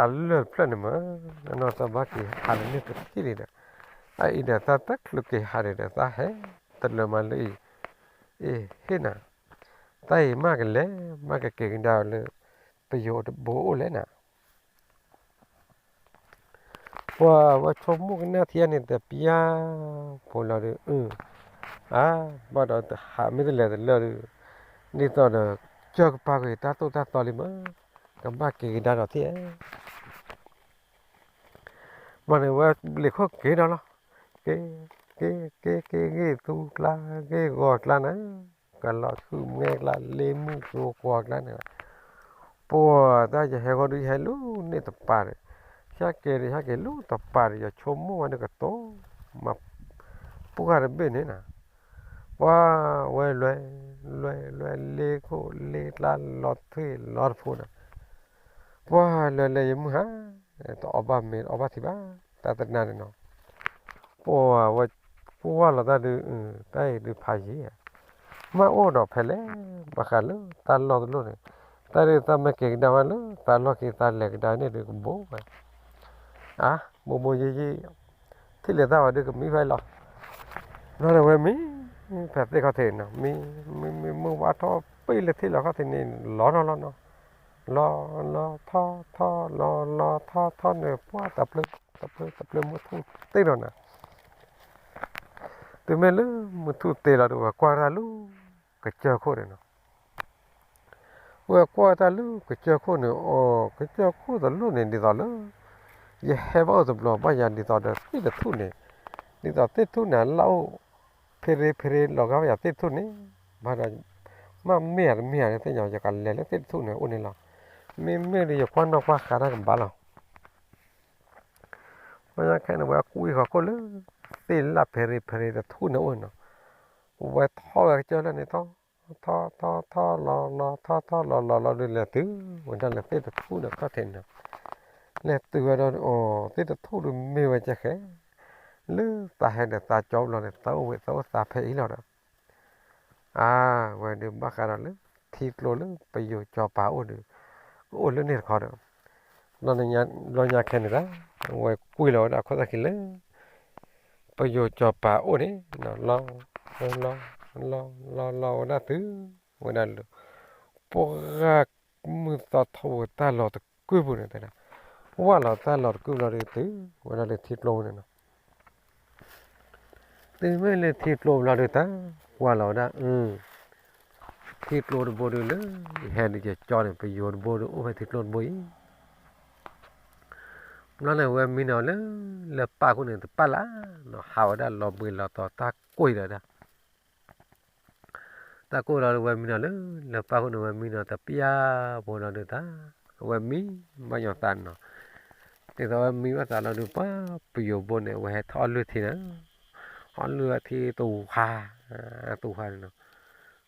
လၢၢ်တဖျၢၣ်န့ၣ်မး, နီၢ်နီၢ်သးဘၣ်က့ၤဟးလၢန့ၣ်တထံၣ်န့ၣ်ဒီး အအံၤဒီးသးတချုးက့ၤဟးန့ၣ်ဒီး သးဟဲတလၢာ်မးလၢအံၤ, အ့ ဟ့ၣ်နၤ, တၢ်အံၤမ့ၢ်ကလဲၤ မ့ၢ်ကက့ၤကဒါလၢ ပယိၤတဘိအိၣ်လဲၣ်နၤ. ပှၤဝဲဆိကမိၣ်ကနၣ်ထံန့ၣ် တပျၢ်ဖိလီၤဒီး အၢ အါ ဘၣ်ဒီးတဟးမ့ၢ်တလဲၤတလၢာ်ဒီး ဒ်သိးဒီး ကၢၢ်ကပၤကွံာ်တၢ်သိၣ်တၢ်သီလံမး, ကဘၣ်က့ၤကဒါဒီးထံၣ်ဧါ. ဘၣ်န့ၣ်ဝဲဘျံးခိၣ်က့ၤဒီးလီၤ, က့ၤ က့ၤ က့ၤ က့ၤ က့ၤဂ့ၢ်သူကျါ ဂ့ၢ်ဂီၤကျါန့ၣ် ကလီၤဆူမဲကျါ လ့မုၢ်ကျိၤကွာ်ကျါန့ၣ်, ပှၤတၢ်ယဟဲဃီဒုးယဟဲလၢန့ၣ်တပၤဒီး ဟဲက့ၤဒီးဟဲက့ၤလၢတပၤဒီး ယဆိကမိၣ်ဝဲဒၣ်ကတိၤ မၤ ပှၢ်တဘ့ၣ်န့ၣ်နၤ, ပှၤဝဲလွဲ လွဲ လွဲ လ့ခိၣ်လ့ကျါလီၤထွံၣ်လီၤတဖိဒီး ပှၤလွဲလဲၤယမုၢ်ဟါ တအီၣ်ဘၣ်မ့ၤတအီၣ်ဘၣ်ထံဘၣ် တၢ်တနါန့ၣ်နီၤ, ပှၤဝဲ ကွၢ်လီၤတၢ်ဒုး တၢ်အံၤဒုးဖးယံၤ, မ့ၢ်အိၣ်ဒီးဖဲလဲၣ် ဘၣ်ဃးလၢတၢ်လီၢ်တလီၢ်န့ၣ်, တၢ်ဒုးသးမ့ၢ်က့ၤကဒါဝဲလၢတၢ်လီၢ်ခံ သးလဲၤကဒါန့ၣ်ဒုးကဘိဝဲ, အါ မိၢ်မိၢ်ယံၤယံၤ ထံၣ်လဲၤတၢ်ဝဲဒုးကမံဖဲလီၤ, ဘျီန့ၣ်ဝဲမံ ဖဲသ့ၣ်ခီၣ်ထံးနီၤ မံ မံ မံ မုၢ်ဝါထီၣ်ပ့ၢ်လၢထံၣ်လီၤခီၣ်ထံးန့ၣ် လီၤနီၤလီၤနီၤ, လီၤ လီၤ ထီၣ် ထီၣ် လီၤ လီၤ ထီၣ် ထီၣ်န့ၣ် ပှၤတဖျၢၣ် တဖျၢၣ် တဖျၢၣ်မုၢ်ထူၣ်တ့ၢ်လီၤနၤ, တုၤမ့ၢ်လၢမုၢ်ထူၣ်တ့ၢ်လီၤဒီး ပှၤကွၢ်တၢ်လၢ ကစၢၢ်ခိၣ်န့ၣ်နီၤ, ဝဲကွၢ်တၢ်လၢကစၢၢ်ခိၣ်န့ၣ် အိၣ် ကစၢၢ်ခိၣ်တလိၣ်န့ၣ် ဒ်သိးလၢ ယဟဲဘၣ်အိၣ်တဘျီဘၣ်ယၤ ဒ်သိးဒီးသ့ၣ်တထူၣ်န့ၣ်, ဒ်သိးသ့ၣ်တထူၣ်န့ၣ် အလၢ်အိၣ် ဖဲရ့ဖဲရ့လီၤဂာ်ဘၣ်ယၤသ့ၣ်တထူၣ်န့ၣ်, ဘၣ်ဒီး မ့ၢ်မ့ၢ်ဧါတမ့ၢ်ဧါန့ၣ် သ့ၣ်ညါ ယကလဲၤလၢသ့ၣ်တထူၣ်န့ၣ်အိၣ်န့ၣ်လီၤ, မ့မ့ၢ်ဒီး ယကွၢ်နီၣ်ကွၢ်ဃာ်တၢ်ကဘၣ်လီၤ. ဝဲခဲန့ၣ် ဝဲကွံာ်ဃီခိၣ်လၢ သ့ၣ်လၢ်ဖဲရ့ဖဲရ့တထူၣ်န့ၣ်အိၣ်နီၤ, ဝဲထီၣ်ဝဲကစၢၢ်လၢန့ၣ် ထီၣ် ထီၣ် ထီၣ် ထီၣ် လီၤ လီၤ ထီၣ် ထီၣ် လီၤ လီၤ လီၤဒီး လဲၤတုၤဝဲဒၣ်လၢသ့ၣ်တထူၣ်န့ၣ်ခီၣ်ထံးန့ၣ်, လဲၤတုၤဝဲဒီး အိၣ် သ့ၣ်တထူၣ်ဒီးမ့ၢ်ဝဲကဲဃဲ, လၢသးဟဲဒီးသးကၠီဘျီန့ၣ် သးအိၣ်ဝဲသးအိၣ်သးဖဲအံၤလီၤဒီး အါ ဝဲဒုးဘၣ်ဃးဒီးလၢ ထံကျိလၢပယိၤစီၤပၤအိၣ်ဒီး ကအိၣ်လၢန့ၣ်တခီဒီး ဘျီညါခဲန့ၣ်ဒၣ် ဝဲကွံာ်လီၤဝဲဒၣ်ခိၣ်သၣ်ခံလၢ ပယိၤစီၤပၤအိၣ်န့ၣ် လီၤ လီၤ လီၤ လီၤ လီၤဝဲဒၣ်တုၤ ဝဲဒၣ်လၢ ပှၤဂၤမုၢ်သီထီၣ်ဝဲတၢ်လီၤတကုၢ်ပူၤန့ၣ်တဲဒၣ် ဝၢ်လီၤတၢ်လီၤတကုၢ်ဘျီဒီးတုၤ ဝဲဒၣ်လၢထံကျိန့ၣ်နီၤ တုၤမ့ၢ်လၢထံကျိဘျီဒီးတၢ် ကွၢ်လီၤဝဲဒၣ် ထံကျိတဘိဒီးလၢ ယဟဲဒုးယကၠီန့ၣ် ပယိၤတဘိဒီးအိၣ်ဖဲထံကျိတဘိအံၤ ဘျီန့ၣ်ဝဲမံနီၤလၢ လၢပၢ်ခိၣ်န့ၣ်တပၢ်လၢ်နီၤ ဟးဝဲဒၣ်လီၤဘှံးလီၤတီၤတၢ်ကိၢ်ဒီးဒၣ် တၢ်ကိၢ်လီၤဒီးဝဲမံနီၤလၢ လၢပၢ်ခိၣ်န့ၣ်ဝဲမံနီၤတပျၢ်ဖိလီၤဒီးတၢ် အဝဲမံဘၣ်ယီၤသးနီၤ ဒ်သိးဝဲမံဘၣ်သးလီၤဒီးပှၤပယိၤဘိန့ၣ် အဝဲဟဲထီၣ်အီၣ်လုၢ်ထံန့ၣ် အီၣ်လုၢ်အထံတဝါ တဝါန့ၣ်နီၤ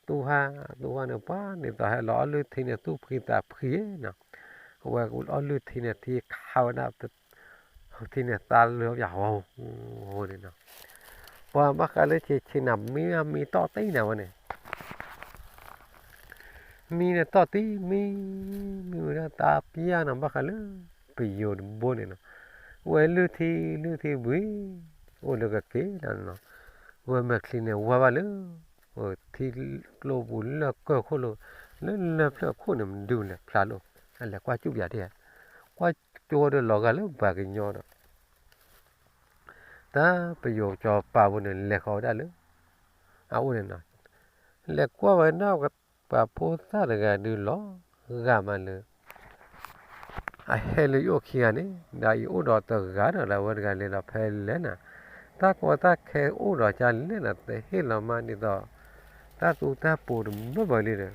တဝါ တဝါန့ၣ် ပှၤဒ်သိးဟဲလီၤအီၣ်လုၢ်ထံန့ၣ် သူၣ်ဖှံသးဖှံနီၤ ဝဲအီၣ်လုၢ်ထံန့ၣ် ထံခးဝဲဒၣ် ထံန့ၣ်သါလၢပၠးဟီ ဟီန့ၣ်နီၤ, ပှၤဘၣ်ဃးလၢဆံးဆံးနၤ မံမံတီၢ်တံၢ်နၤဝဲန့ၣ် မံန့ၣ်တီၢ်တံၢ် မံ မံဝဲဒၣ်တၢ်ပျၢ်နီၤ ဘၣ်ဃးလၢ ပယိၤတဘိန့ၣ်နီၤ, ဝဲလုၢ်ထံ လုၢ်ထံဘှံး အိၣ်လၢကက့ၤလီၤနီၤ, ဝဲမဲာ်ချံန့ၣ်ဝါဘၣ်လၢ ထံကျိပူၤလၢကၢၢ်ခိၣ်လိၤ လၢလၢၢ်ဖျၢၣ်ခိၣ်န့ၣ် မဒုးလဲၤဖျါလိာ် အလဲၤကွၢ်ကၠူၣ်ပၠးတ့ၢ်, ကွၢ်ကၠိဒီးလီၤဂာ်လၢပှၤကညီဒီး တၢ်ပယိၤစီၤပၤဖိန့ၣ် လဲၤဃီၤဝဲဒၣ်လၢ အအိၣ်န့ၣ်နီၤ, လဲၤကွၢ်ဝဲဒၣ်ပှၤဖိသၣ်တဂၤဒုးလီၤဂာ်မးလၢ အဟဲလၢယအိၣ်ခံဂၤန့ၣ် ဒီးယအိၣ်ဒီးတဂၤဒီး ဒီးဝဲတဂၤလဲၤဒီးဖဲလဲၣ်နၤ, တၢ်ကီတၢ်ခဲအိၣ်ဒီးကလဲၣ်နၤ တဟ့ၣ်လီၤမးဒ်သိး တၢ်သူတၢ်ပူၤတဘၢဘၢလံဒီး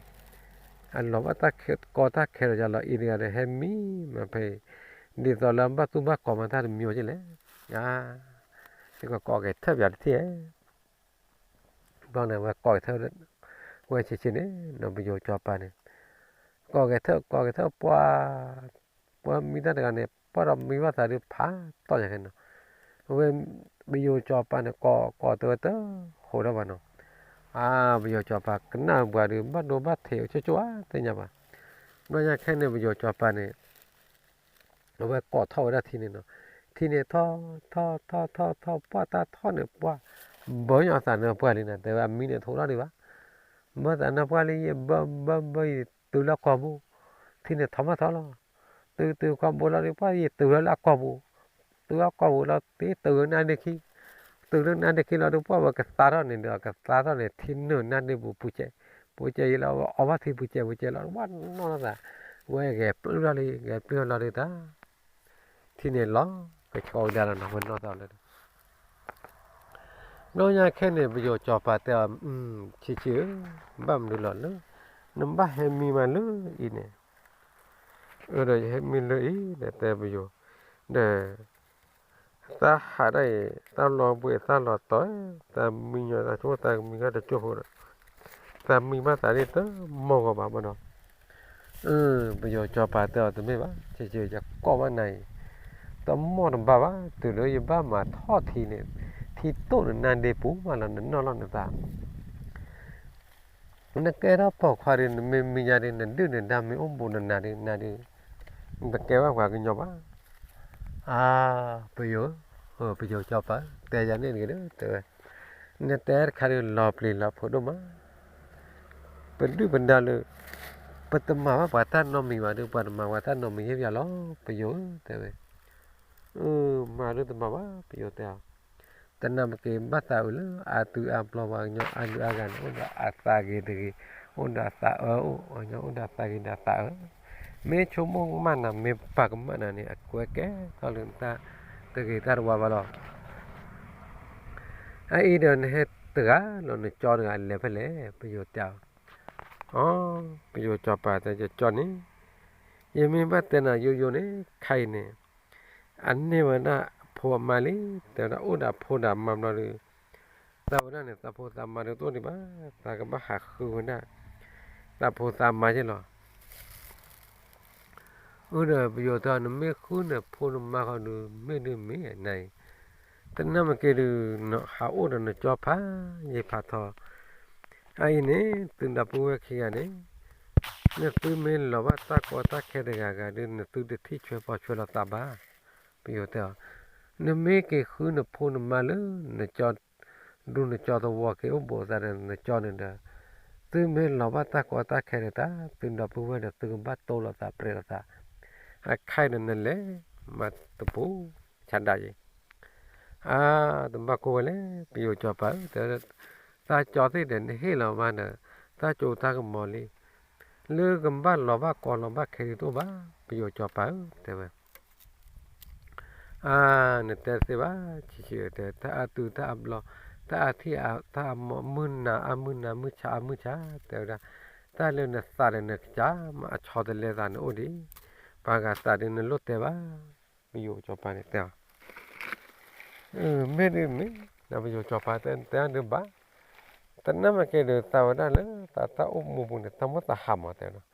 အလီၤဘၣ်တၢ်ကီတၢ်ခဲဒီးယလီၤအံၤတဂၤဒီး ဟဲမံမးဖဲအံၤ ဒ်သိးလၢဘၣ်သူဘၣ်ကီမးတၢ်တမံၤကလဲၣ်, ယကကိးက့ၤထၢၣ်ပၠးတထံၣ်ဧါ ဘျီန့ၣ် ဝဲကိးက့ၤထၢၣ် ဝဲဆံးဆံးန့ၣ် ဒီးပယိၤစီၤပၤန့ၣ် ကိးက့ၤထၢၣ် ကိးက့ၤထၢၣ်ပှၤ ပှၤမံတၢ်တဂၤန့ၣ် ပှၤဒီးမံဘၣ်သးဒုးဖးတီၢ်ယၤခဲနီၤ, အဝဲ ပယိၤစီၤပၤန့ၣ် ကိးကိးတဲဝဲတဟိးထီၣ်ဘၣ်နီၤ, အါ ပယိၤစီၤပၤကနၣ်ပှၤဒုး ဘၣ်ဒိဘၣ်ထံးအိၣ်ကၠိကၠိဧါ သ့ၣ်ညါဘၣ်, ဘျီညါခဲန့ၣ် ပယိၤစီၤပၤန့ၣ် အဝဲကိးထီၣ်ဝဲဒၣ်ထံန့ၣ်နီၤ, ထံန့ၣ်ထီၣ် ထီၣ် ထီၣ် ထီၣ် ထီၣ် ပှၢ်တၢ်ထီၣ်န့ၣ် ပှၢ်ဘၢညီအသးန့ၣ်ပှၢ်လံန့ၣ် တဲဝဲအမံန့ၣ်တဟိးထီၣ်ဒံးဘၣ်, ဘၢသးန့ၣ်ပှၢ်လံ ယဘၢဘၢဘၢယတုၤလၢအကီၢ်ပူၤ, ထံန့ၣ်ထီၣ်မးထီၣ်လီၤ, တုၤတုၤကီၢ်ပူၤလီၤဒုး ပှၢ်ယတုၤလၢအကီၢ်ပူၤ, တုၤအကီၢ်ပူၤလီၤ တတုၤနါဒ့ခံ, တုၤလၢနါဒ့ခံလီၤဒုး ပှၢ်ဝဲကသါထီၣ်န့ၣ်ဒီး ကသါထီၣ်န့ၣ် ထံနုာ်နါဒ့ပူၤပူၤစဲး, ပူၤစဲးယံၤလီၤ ဝဲအီၣ်ဘၣ်ထံပူၤစဲးပူၤစဲးလီၤ ဝဲနီၢ်သး, ဝဲဂဲၤပျုၢ်ထီၣ်လံ ဂဲၤပျုၢ်ထီၣ်လီၤဒုးတၢ် ထံန့ၣ်လီၤ ကဆှီကဒါလီၤနီၤ ဝဲနီၢ်သးလၢ ဘျီညါခဲန့ၣ် ပယိၤစီၤပၤတဲအီၤ ဆံးဆံးဧၢ, ဘၣ်မနုၤလီၤလၢ နဘၣ်ဟဲမံမးလၢအံၤန့ၣ်, အၢ ဒီးယဟဲမံလၢအံၤ ဒီးတဲပယိၤ, ဒီး သးဟးဒၣ်အံၤ သးလီၤဘှံးသးလီၤတီၤ, သးမံညီသးဆိ သးကမံကတကၠိဖိဒီး သးမံဘၣ်သးဒ်တမီၢ်ဂီၤဘၣ်ဘၣ်ဒီး ပယိၤစီၤပၤတဲအီၤတမ့ၢ်ဘၣ်, ဆံးဆံး ယကိးဘၣ်နၤအံၤ တမီၢ်တဘၣ်ဘၣ်, တုၤလၢယဘၣ်မၤထီၣ်ထံန့ၣ် ထံတိၢ်နနါဒ့ပူၤမးလီၤ နနီၢ်လီၤနသး နကဲထီၣ်ပိာ်ခွါဒီး နမ့ၢ်မံယါဒီး နဒုၣ်နဒါမ့ၢ်အိၣ်ဘူးနနၤဒီး နၤဒီး နတကဲဘၣ်ပှၤကညီဘၣ်. အါ ပယိၤ, ပယိၤစီၤပၤ တဲယၤန့ၣ်တဂ့ၤဒီး တဲဝဲ, နတဲတခါဒီး လီၤပျံၤလီၤဖုးဒိၣ်မး ပဒုၣ်ပဒါလၢ ပတမၤဘၣ်ပှၤတၢ်နီတမံၤဘၣ်ဒီး ပှၤတမၤပှၤတၢ်နီတမံၤဟ့ၣ်ပယၤလီၤ ပယိၤဧၢ တဲဝဲ. မၤဒုးတမၤဘၣ် ပယိၤတဲအီၤ, တနၢ်မ့ၢ်က့ၤဘၣ်သးအုးလၢအါတုၤအါဘျီပှၤကညီအါလုၢ်အါဂၤန့ၣ် အိၣ်ဒီးအသးဂ့ၤတဂ့ၤ, အိၣ်ဒီးအသးအၢအိၣ်, အိၣ်ဒီးအသးဂ့ၤဒီးအသးအၢ, မ့ၢ်ဆိကမိၣ်ကမၣ်နၤ မ့ၢ်ပာ်ကမၣ်နၤန့ၣ် အကွဲကဲထီၣ်လၢနတၢ်တဂ့ၤတၢ်တဝါဘၣ်လီၤ. အအံၤဒီးနဟဲတဂၤလီၤ နကၠီတဂၤလဲၤဖဲလဲၣ် ပယိၤတဲအီၤ. အီ ပယိၤစီၤပၤတဲ ယကၠီန့ၣ် ယမ့ၢ်ဘၣ်တဲနၤယိယိန့ၣ် ခဲအံၤန့ၣ် အန့ၢ်ဝဲဒၣ်အဖိအမါလံ, တဲဝဲဒၣ်အိၣ်ဒီးအဖိဒီးအမါဘျီဒီး သးဝဲဒၣ်န့ၣ် သးဖိသးမါဒုးတအိၣ်ဒံးဘၣ်, သးကဘၣ်ဟးဃုဝဲဒၣ် သးဖိသးမါယ့ၣ်လီၤ. အၢ ဒီးပယိၤတဲအီၤ နမ့ၢ်ဃုနဖိနမါဃီဒုး မ့ၢ်ဒုးမ့ၢ်နၤအံၤ, တနၢ်မ့ၢ်က့ၤဒုး ဟးအိၣ်ဒီးနကၠီဖးယံာ်ဖးထီ, အအံၤန့ၣ် သုဒီပုၢ်ဝဲၢ်ခံဂၤန့ၣ် နသုမ့ၢ်လီၤဘၣ်တၢ်ကီတၢ်ခဲတဂၤဂၤဒုး နသုတထံၣ်ဆွဲပီဆွဲလီၤသးဘၣ်. ပယိၤတဲအီၤ, နမ့ၢ်က့ၤဃုနဖိနမါလၢ နကၠီ ဒူနကၠီသဝီက့ၤအိၣ်ဘူးသးဒီးနကၠီန့ၣ်ဒီး သုမ့ၢ်လီၤဘၣ်တၢ်ကီတၢ်ခဲဒီးတၢ် သုဒီပုၢ်ဝဲၢ်ဒီး သုကဘၣ်တိၢ်လိာ်သးပြဲးလိာ်သး, အခဲအံၤဒီးနလဲၤမၤတပူၤဆးဒးယံၤ. အါ တဘၣ်ကိၢ်ဝဲလဲၣ် ပယိၤစီၤပၤဧၢ, တၢ်ကၠီသ့ၣ်ဒီး နဟ့ၣ်လီၤမးဒီး တၢ်ကၠိတၢ်ကမီၤလံ, လၢကဘၣ်လီၤဘၣ်ကီလီၤဘၣ်ခဲဒုးတအိၣ်ဘၣ် ပယိၤစီၤပၤဧၢ တဲဝဲ. အါ နတဲတသ့ဘၣ် ဆံးဆံးဧၢ တဲ တၢ်အါတုၤတၢ်အါဘျီ တၢ်အါထံၣ်တၢ်အါမီၢ် မုၢ်နၤအါမုၢ်နၤ မုၢ်ဆါအါမုၢ်ဆါ တဲဝဲဒၣ်, တၢ်လၢနသးဒီးနကစၢ်မး အဆီတလဲသးန့ၣ်အိၣ်ဒံး, ပှၤဂၤသးဒုးနလိၣ်တဲဘၣ် ပယိၤစီၤပၤန့ၣ်တဲအီၤ. မ့ၢ်ဒ်မ့ၢ် နပယိၤစီၤပၤတဲတဲဒုးဘၣ်, တနၢ်မ့ၢ်က့ၤဒီးသးဝဲဒၣ်လၢသးတၢ်အိၣ်မူပူၤန့ၣ် သးမိၢ်သးဟးမးတဲဒီး,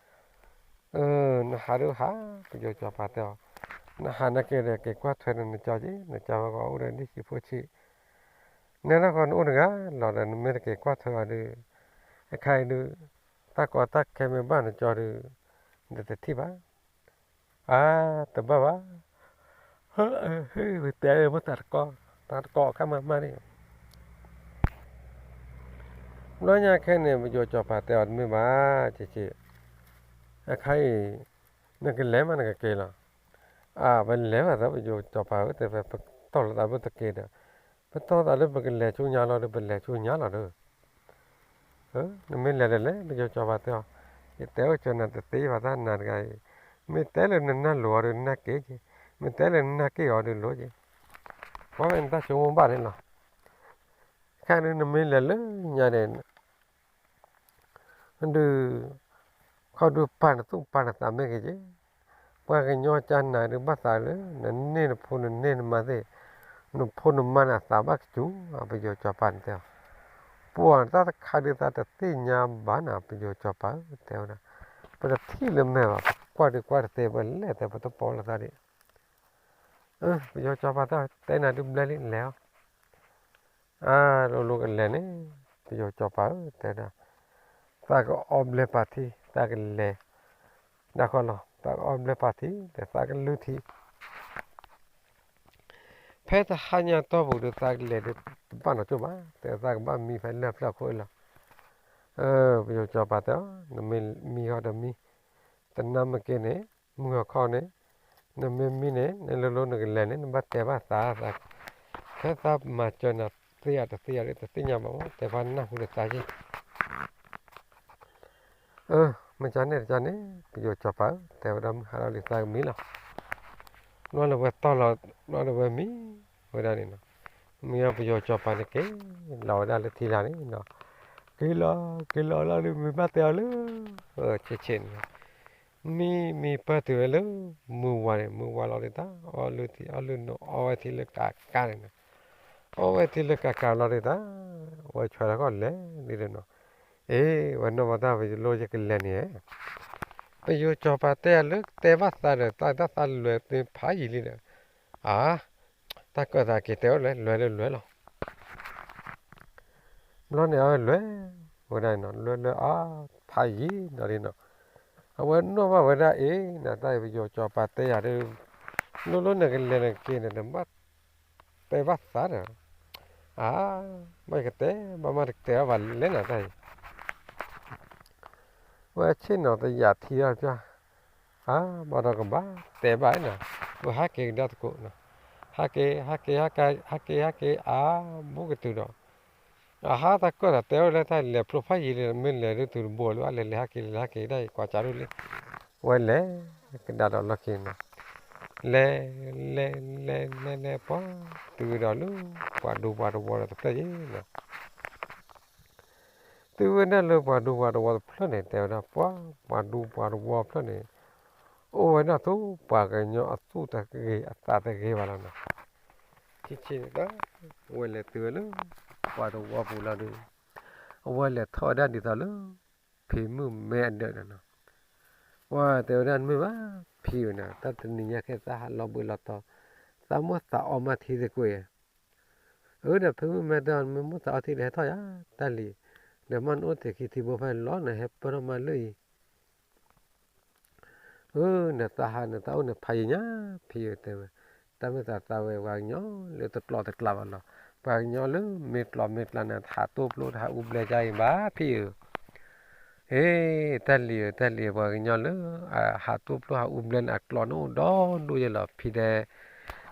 နဟးဒုးဟး, ပယိၤစီၤပၤတဲအီၤ, နဟးနက့ၤဒီး က့ၤကွၢ်ထွဲဒီးနကၠီက့ၤ, နကၠီဝဲကအိၣ်ဒီးဒ်ဆံးဖိဆံး, နဲဒၣ်ဃီနအိၣ်တဂၤလီၤဒီး နမ့ၢ်တက့ၤကွၢ်ထွဲအီၤဒီး, အခါအံၤဒုး, တၢ်ကီတၢ်ခဲမ့ၢ်ဘၣ်နကၠီဒုး, နတထံၣ်ဘၣ်. အါ, တဘၣ်ဘၣ်, တဲအီၤမိၢ်သးတကီ, သးတကီအခါမးမးန့ၣ် ဘျီညါခဲန့ၣ် ပယိၤစီၤပၤတဲအီၤတမ့ၢ်ဘၣ်, ဆံးဆံး, အခါအံၤ, နကလဲၤမးနကက့ၤလီၤ. အါ, ပလဲၤဘၣ်သးပယိၤစီၤပၤဧၢ, တဲဝဲပတီၢ်လိာ်သးလၢပက့ၤဒီး, ပတီၢ်လိာ်သးလၢပကလဲၤဆူညါလီၤဒီး ပလဲၤဆူညါလီၤဒီး နမ့ၢ်လဲၤဒီးလဲၤ, ပယိၤစီၤပၤတဲအီၤ, ယတဲအိၣ်ကၢနၤတသ့ဘၣ်တၢ်နၤတဂၤအံၤ, မ့ၢ်တဲလၢနနၢ်လိၤအီၤဒီးနနၢ်က့ၤက့ၤ, မ့ၢ်တဲလၢနနၢ်က့ၤအီၤဒီးလိၤက့ၤ, ပှၤဝဲနတၢ်ဆိကမိၣ်ဘၣ်န့ၣ်လီၤ. ခဲဒုးနမ့ၢ်လဲၤလၢညါန့ၣ် ဒုး, ခီဒုးပာ်နသူၣ်ပာ်နသးမ့ၢ်ဂ့ၤက့ၤ, ပှၤကညီကၢနၤဒုးဘၣ်သးလၢ နန့ၢ်နဖိနန့ၢ်နမါသ့ၣ်, နဖိနမါန့ၣ်အသးဘၣ်ကစူၤ, ပယိၤစီၤပၤန့ၣ်တဲအီၤ, ပှၤတၢ်တခါဒုးသးတသ့ၣ်ညါဘၣ်နၤ ပယိၤစီၤပၤဧၢ တဲဝဲဒၣ်, ပတထံၣ်လၢမဲာ်ဘၣ် ပကွၢ်ဒုးကွၢ်တသ့ ပလဲၤတဲပတပိာ်လိာ်သးဒံး ပယိၤစီၤပၤတဲအီၤ တဲနၤဒုးဘျဲလံ လဲၤအီၤ, အါ, လိၤလိၤကလဲၤန့ၣ်, ပယိၤစီၤပၤဧၢ တဲဒၣ်, သးကအီဘျဲပာ်ထံ သးကလဲၤ, ဒၣ်ဃီလီၤ သးကအီဘျဲပာ်ထံ ဒီးသးကလုၢ်ထံ ဖဲသးဟါညါတီၢ်ပူၤဒီး သးကလဲၤဒီးတဘၣ်နီၢ်ကၠိၣ်ဘၣ်, တဲသးကဘၣ်မံဖဲလၢၢ်ဖျၢၣ်ခိၣ်အံၤလီၤ. ပယိၤစီၤပၤတဲအီၤ နမ့ၢ်မံဃီဒီးမံ, တနၢ်မ့ၢ်က့န့ၣ်, မုၢ်ဂီၤခီန့ၣ်, နမ့ၢ်မံန့ၣ် နလိၤလိၤနကလဲၤန့ၣ် နဘၣ်တဲဘၣ်သး, ဖဲသးမၤစၢၤနၤသ့ဧါတသ့ဧါ တသ့ၣ်ညါဘၣ်မး တဲပှၤနၢ်ဟူဒီးသးယ့ၢ် မ့ၢ်ကန့ၣ်တကန့ၣ် ပယိၤစီၤပၤဧၢ တဲဝဲဒၣ်မုၢ်ဟါလီၤလံ သးကမံလီၤ. ဘျီန့ၣ်ဝဲတီၢ်လီၤ, ဘျီန့ၣ်ဝဲမံဝဲဒၣ်န့ၣ်နီၤ, မ့ၢ်ပယိၤစီၤပၤန့ၣ်က့ၤလီၤဝဲဒၣ်လၢထံလာ်န့ၣ်, က့ၤလီၤ, က့ၤလီၤလီၤဒီး မ့ၢ်ဘၣ်တဲအီၤလၢ ဆ့ဆ့န့ၣ်, မံမံပၢၢ်တုၤဝဲလၢ မုၢ်ဝါန့ၣ် မုၢ်ဝါလီၤဒံးတၢ် အီလုၢ်ထံ အီလုၢ်နီၤ အီဝဲထံလၢကးကးန့ၣ်နီၤ, အီဝဲထံလၢကးကးလီၤဒံးတၢ်, ဝဲဆွဲလီၤခီၣ်လဲၤဒ်န့ၣ်နီၤ, အ့ ဝဲနီၢ်ဘၣ်တၢ်ပယိၤလိၢ်ယကလဲၤန့ၣ် ပယိၤစီၤပၤတဲယၤလၢတဲဘၣ်သးဒီး တၢ်တၢ်သးလွဲၤသ့ဖးယံာ်လံဒီး, အါ, တၢ်ကၢၣ်သးက့ၤတဲအိၣ်လဲၤ လွဲၤလၢလွဲၤလီၤ. ဘျီန့ၣ်အဝဲလွဲၤဝဲဒၣ်နီၤ လွဲၤလၢအါ, ဖးယံာ်နီၤလံနီၤ, အဝဲနီၢ်ဘၣ်ဝဲဒၣ်အ့ၣ် နတၢ်ပယိၤစီၤပၤတဲယၤဒီး, လိၣ်လိၣ်နကလဲၤနက့ၤန့ၣ် နဘၣ်တဲဘၣ်သးဒီး, အါ, ဘၣ်ယကတဲ ဘၣ်မ့ၢ်တတဲဘၣ်လဲၣ်နတၢ်အံၤ ဝဲဆ့ၣ်နီၤတယာ်ထံအီၤပျၢ်, အါ, ဘၣ်ဒီးကဘၣ်တဲဘၣ်နီၤ, ဝဲဟးက့ၤကဒါသကိးနီၤ, ဟးက့ၤ ဟးက့ၤ ဟးက့ၤ ဟးက့ၤ အါ, ဘူးကတုၤဒီး, အဟါတၢ်ကၢၣ်သးတဲအိၣ်လၢတၢ်လဲၤဖျိဖးယံာ်လံ မ့ၢ်လဲၤဒုးတုၤတဘိလၢအလဲၤလဲၤဟးက့ၤလဲၤဟးက့ၤဒၣ်အံၤ ကွၢ်ကးဒိၣ်လံ, ဝဲလဲၤကဒါဒီးလီၢ်ခံနီၤ, လဲၤ လဲၤ လဲၤ လဲၤ လဲၤ ပှၤ, တုၤဝဲဒီးလၢ ပှၤဒူပှၤတဝီဒီးတဖျၢၣ်ယံၤနီၤ တုၤဝဲဒၣ်လၢပှၤဒူပှၤတဝီတဖျၢၣ်န့ၣ် တဲဝဲဒၣ်ပှၤ, ပှၤဒူပှၤတဝီဖျၢၣ်န့ၣ်, အိၣ်ဝဲဒၣ်သိးပှၤကညီအသူၣ်တဂ့ၤအသးတဂ့ၤဘၣ်လီၤနီၤ, ဆံးဆံးန့ၣ်, ဝဲလဲၤတုၤဝဲလၢ ပှၤတဝီပူၤလီၤဒီး, အဝဲလဲၤထီၣ်ဝဲဒၣ်ဒ်သိးလၢ ဖံမုၣ်မဲအဒၢးဒီးနီၤ, ပှၤတဲဝဲဒၣ်မ့ၢ်ဘၣ်, ဖံဧၢနီၤ တၢ်တနံၤညါခဲသးဟးလီၤဘှံးလီၤတီၤ, သးမိၣ်သးအီမးထံသကွံာ် အၢ ဒီးဖံမုၣ်မဲတဲအီၤ မ့ၢ်မိၣ်သးအီထံဒီးဟဲထီၣ်ယၤ, တၢ်လံၤ, ဒီးမ့ၢ်နအိၣ်သ့ၣ်ခံထံဘိဖဲလီၤ နဟဲပၢၢ်ထီၣ်မးလၢအံၤ, အၢ နသးဟးနသးအိၣ်န့ၣ်ဖးယံာ်ညါ, ဖံဧၢတဲဝဲ, တၢ်မ့ၢ်သးသးဝဲပှၤကညီလၢတကျိးတကျဲဘၣ်လီၤ, ပှၤကညီလၢမ့ၢ်ကျိးမ့ၢ်ကျဲန့ၣ် ဟးတိၢ်ပျိဟးအူဘျဲကါအံၤဘၣ် ဖံဧၢ အ့ တၢ်လံၤဧၢ တၢ်လံၤဧၢ ပှၤကညီလၢ ဟးတိၢ်ပျိဟးအူဘျဲန့ၣ် အကျိးန့ၣ်အိၣ်ဒီဒိၣ်ယဲလီၤ ဖံတဲ,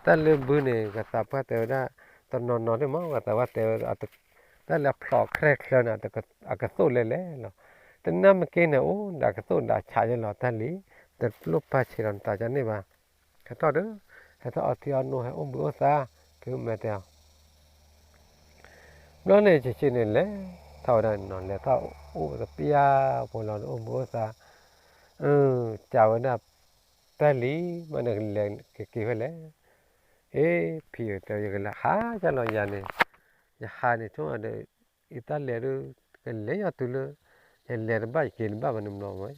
တၢ်လၢဘုန့ၣ် ပှၤသးပှၢ်တဲဝဲဒၣ်, တနီၤနီၤဒ်မ့ၢ် ပှၤသးပှၢ်တဲဝဲ, တၢ်လၢအဖျိးချဲချၢန့ၣ် အကသိၣ်လဲၤလဲၤလီၤ, တနၢ်မ့ၢ်က့န့ၣ် အိၣ်ဒီးအကသိၣ်ဒီးအဆးယဲလီၤ တၢ်လံၤ, တလိၣ်ပာ်ဆံးလီၤနသးကန့ၣ်ဘၣ်, ဟဲထီၣ်ဒီး, ဟဲထီၣ်အီထံအီနိ ဟဲအိၣ်ဘှံးအိၣ်သါ, ဖံမ့ၢ်တဲအီၤ ဘျီန့ၣ် ဆံးဆံးန့ၣ် လဲၤထီၣ်ဝဲဒၣ်န့ၣ်နီၤ လဲၤထီၣ်အိၣ်တပျၢ်ဖိလီၤ အိၣ်မုာ်အိၣ်သး, စံးဝဲဒၣ်, တၢ်လံၤ မ့ၢ်နကလဲၤကက့ၤဖဲလဲၣ်, အ့ ဖံဧၢ တဲယကလဲၤဟးယလီၤယၤန့ၣ်, ယဟးန့ၣ်ဆိဒီး, ယတၢ်လဲၤဒီး, ကလဲၤယီၤတုၤလၢ, ယလဲၤတဘၣ်ယက့ၤတဘၣ်ဘၣ်န့ၣ်ဘျီမး,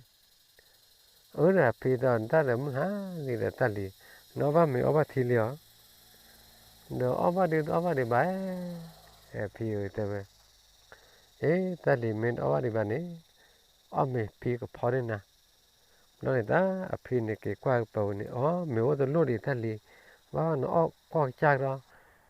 အၢ ဒီးဖံတဲအီၤ တၢ်ဒီးမုၢ်ဟါလံဒီးတၢ်လံၤ, နအီၣ်ဘၣ်မ့ၤအီဘၣ်ထံလံဧါ, ဒီးအီၣ်ဘၣ်ဒုးတအီၣ်ဘၣ်ဒံးဘၣ်, ဖံတဲဝဲ, အ့ တၢ်လံၤမ့ၢ်တအီၣ်ဘၣ်ဒံးဘၣ်န့ၣ်, အီၣ်မ့ၤဖံကဖီန့ၢ်နၤ, ဘျီန့ၣ်တၢ်အဖံန့ၣ်က့ၤကွၢ်ကပၤဝဲန့ၣ် အီ မ့ၤအိၣ်တလိၣ်ဒံးတၢ်လံၤ, ဘၣ်နအီၣ်ကွၢ်ကစၢ်ကဒီး,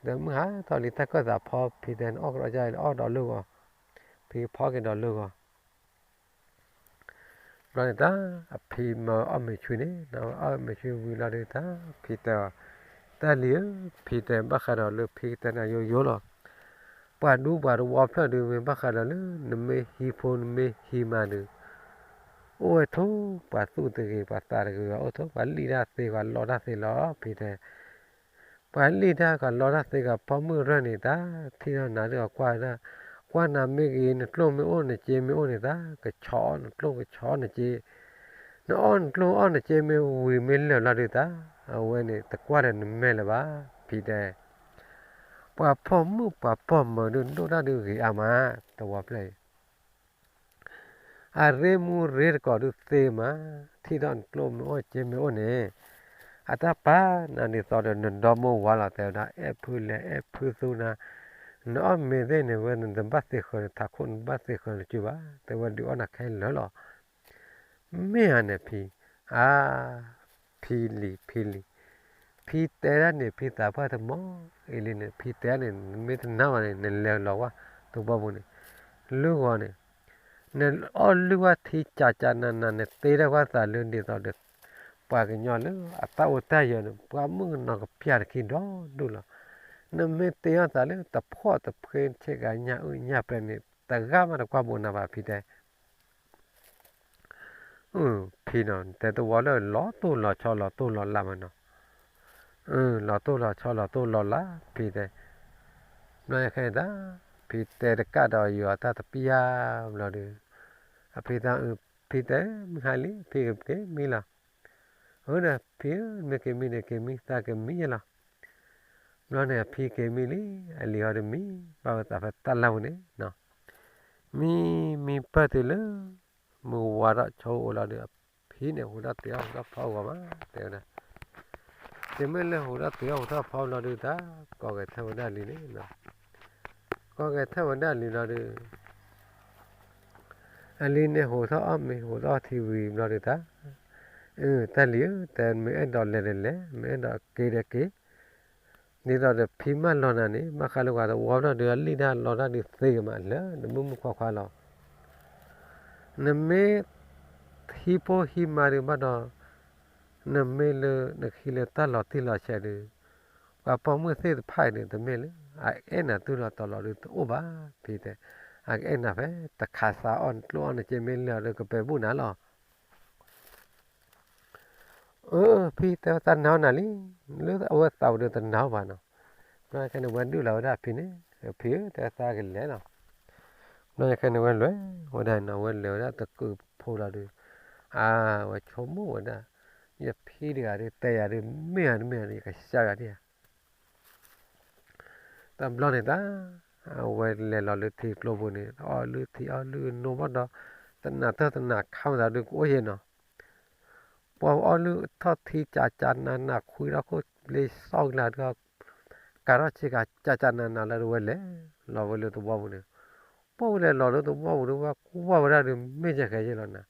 ဒီးမုၢ်ဟါထီၣ်လံတၢ်ကၢၣ်သးဖီ ဖံတဲနအီၣ်ကဒီးကၢ်လံ အီၣ်ဒီးလၢဂီၤ, ဖံကဖီက့ၤဒီးလၢဂီၤ ဘျီန့ၣ်တၢ်အဖံမၤအီၣ်မ့ၤဆူန့ၣ်, အီၣ်မ့ၤဆူဝံၤလီၤဒုးတၢ်ဖံတဲအီၤ, တၢ်လံၤဧၢ, ဖံတဲဘၣ်ဃးဒီးလၢဖံကတဲနၤယိယိလီၤ, ပှၤဒူပှၤတဝီဖျၢၣ်ဒုးမ့ၢ်ဘၣ်ဃးဒီးလၢ နမ့ၢ်ဟံးဖိနမ့ၢ်ဟံးမၤဒုး, အိၣ်ဝဲထိၣ်ပှၤသူၣ်တဂ့ၤပှၤသးတဂ့ၤ အိၣ်ထိၣ်ပှၤလံၣ်တၢ်သ့ပှၤလီတၢ်သ့လီၤ ဖံတဲ ပှၤလံၣ်တၢ်ကလီတၢ်သ့ကဖီမုၢ်ရၢၢ်န့ၣ်တၢ်, ထံၣ်ထီၣ်နၤဒုးအကွၢ်ဒၣ်, ကွၢ်နၤမ့ၢ်ဂ့ၤ နကျိၣ်မ့ၢ်အိၣ်နစ့မ့ၢ်အိၣ်န့ၣ်တၢ်, ကဆီနကျိၣ်ကဆီနစ့, နအီၣ်နကျိၣ်အီၣ်နစ့မ့ၢ်ဝံၤမ့ၢ်လၢာ်လီၤဒုးတၢ်, အဝဲန့ၣ်တကွၢ်ဒီးနမဲာ်လၢၤဘၣ်, ဖံတဲ, ပှၤဖီမုၢ်ပှၤဖီမုၢ်ဒုးဒိၣ်တၢ်ဒုးဂ့ၤအါမး, တဝီဖျၢၣ်အံၤ အရ့မူရ့တကိးဒုးသ့မး, ထံၣ်ထီၣ်နကျိၣ်မ့ၢ်အိၣ်စ့မ့ၢ်အိၣ်န့ၣ်, အတၢ်ပာ်နၤဒ်သိးဒီးနဒီမါဝၤလီၤ တဲဝဲဒၣ် အဲၣ်ဖုလဲၣ်အဲၣ်ဖုသူနၤ, နအီၣ်မ့ၤသ့ၣ်န့ၣ် ဝဲနတဘၣ်သ့ဃၢၤ နထးခိၣ်နဘၣ်သ့ဃၢၤနစုဘၣ်, တဲဝဲဒုးအီၣ်နၤခဲလၢာ်လီၤ. မ့ၢ်ဧါန့ၣ်ဖံ, အါ, ဖံလံၤ ဖံလံၤ, ဖံတဲဒၣ်န့ၣ် ဖံသးပှၢ်တမီၢ်အံၤလံန့ၣ် ဖံတဲန့ၣ် နမ့ၢ်တနာ်ဘၣ်န့ၣ် နလဲၤလီၤဝဲသဝီပူၤန့ၣ်, လုၢ်ဂီၤန့ၣ်, နအီၣ်လုၢ်ဝဲထံကးကးနးနး နတ့ထီၣ်ကွၢ်သးလၢဒ်သိးဒီး ပှၤကညီလၢအတၢ်အိၣ်တၢ်ယၢၤန့ၣ် ပှၤမုၣ်ကနီၤကပျၢ်တခံဒီဒူၣ်လီၤ. နမ့ၢ်တ့ထီၣ်သးလၢတဖှီၣ်တဖှ့ဆ့ကၤညၣ်အုၣ်ညၣ်ပှဲၤန့ၣ် တဂၤမးတကွၢ်ဘိးနၤဘၣ် ဖံတဲ ဖံနီၤ တဲတဝီလၢလီၤတိၢ်လီၤဆီလီၤတိၢ်လီၤလးမးနီၤ, လီၤတိၢ်လီၤဆီလီၤတိၢ်လီၤလး ဖံတဲ, ဘျီခဲအံၤတၢ် ဖံတဲတကးဒီးယွၤတၢ်တပျၢ်ဘျီဒီး, အဖံသး ဖံတဲ မုၢ်ဟါလံ ဖံကက့ၤမံလီၤ. အၢ ဒီးဖံဧၢ မ့ၢ်က့ၤမံန့ၣ်က့ၤမံ သးကမံယဲလီၤ. ဘျီန့ၣ်အဖံက့ၤမံလံ အလံၤဟီဒီးမံ ဘၣ်ဝဲသးဖဲတၢ်လၢ်ပူၤန့ၣ် မံမံပၢၢ်တုၤလၢ မုၢ်ဝါထီၣ်ဆိအိၣ်လီၤဒီး အဖံန့ၣ်ဟူးထီၣ်တုၤဟူးထီၣ်ဖီဂီၤမး တဲဝဲဒၣ်, တုၤမ့ၢ်လၢဟူးထီၣ်တုၤဟူးထီၣ်ဖီဘျီဒုးတၢ် ကိးဂဲၤထၢၣ်ဝဲဒၣ်လံန့ၣ်, ကိးဂဲၤထၢၣ်ဝဲဒၣ်လံလီၤဒီး အလံၤန့ၣ်ဟူးထီၣ်အီၣ်မ့ၤဟူးထီၣ်ထံဝံၤဘျီဒုးတၢ်, အၢ တၢ်လံၤဧၢ တဲမ့ၢ်အဲၣ်ဒိးလဲၤဒီးလဲၤ မ့ၢ်အဲၣ်ဒိးက့ၤဒီးက့ၤ, ဒ်သိးဒီးဖံမၢလီၤနၤန့ၣ် ဘၣ်ဃးလၢပှၤတဝီဘျီဒုးအလံၣ်တၢ်လီတၢ်ဒုးသ့ကမးလၢနမုၢ်မုၢ်ခွါခွါလီၤ. နမ့ၢ်ဟံးဖိဟံးမါဒုးဘၣ်ဒီး နမ့ၢ်လၢနကဟံးလၢတၢ်လီၤတံၢ်လီၤဆဲးဒုး ပှၤပိာ်မုၣ်သ့ၣ်တဖၣ်အံၤဒုးတမ့ၢ်လၢ အအဲၣ်နၤတုၤလီၤတီၤလီၤဒုးတအိၣ်ဘၣ်, ဖံတဲ, အကအဲၣ်နၤဖဲ တခးသးအီၣ်နကျိၣ်အီၣ်နစ့မ့ၢ်လၢာ်ဒီးကပဲာ်ဘူၣ်နၤလီၤ. အၢ ဖံတဲဝဲသးနာ်အီၤနၤလံ, လၢအဝဲသးပူၤဒုးတနာ်အီၤဘၣ်နီၤ. ဘျီခဲန့ၣ်ဝဲဒုးလီၤဝဲဒၣ်ဖံန့ၣ်, ဖံဧၢ တဲသးကလဲၤလီၤ. ဘျီခဲန့ၣ်ဝဲလဲၤဝဲဒၣ်နီၤ ဝဲလဲၤဝဲဒၣ်တကုးဖိလီၤဒုး, အါ ဝဲဆိကမိၣ်ဝဲဒၣ်, ယဖံတဂၤဒုး တဲယၤဒုး မ့ၢ်ဧါတမ့ၢ်ဧါ ယကစၢ်ယၤဒံဧါ တဘျီန့ၣ်တၢ် အဝဲလဲၤလီၤလၢထံကျိပူၤန့ၣ် အီၣ်လုၢ်ထံအီၣ်လုၢ်နိဘၣ်ဒီး တနၤတၢၢ်တနၤခါမသးဒုးကအိၣ်ယဲၢ်နီၤ. ပှၤအီၣ်လုၢ်ထီၣ်ထံကးကးနးနး ခွံထီၣ်ခိၣ်ဘျ့စီကလၤဒုး ကးထီၣ်ဆ့ကၤကးကးနးနးလၢဒုးဝဲလဲၤလီၤဝဲလၢသဝီပူၤန့ၣ်, ပှၤဝဲလဲၤလီၤလၢသဝီပူၤဒုး ဝဲကွၢ်ဝဲဒၣ်ဒုး မ့ၢ်ယဲၢ်ကဲယဲၢ်လီၤနၤ,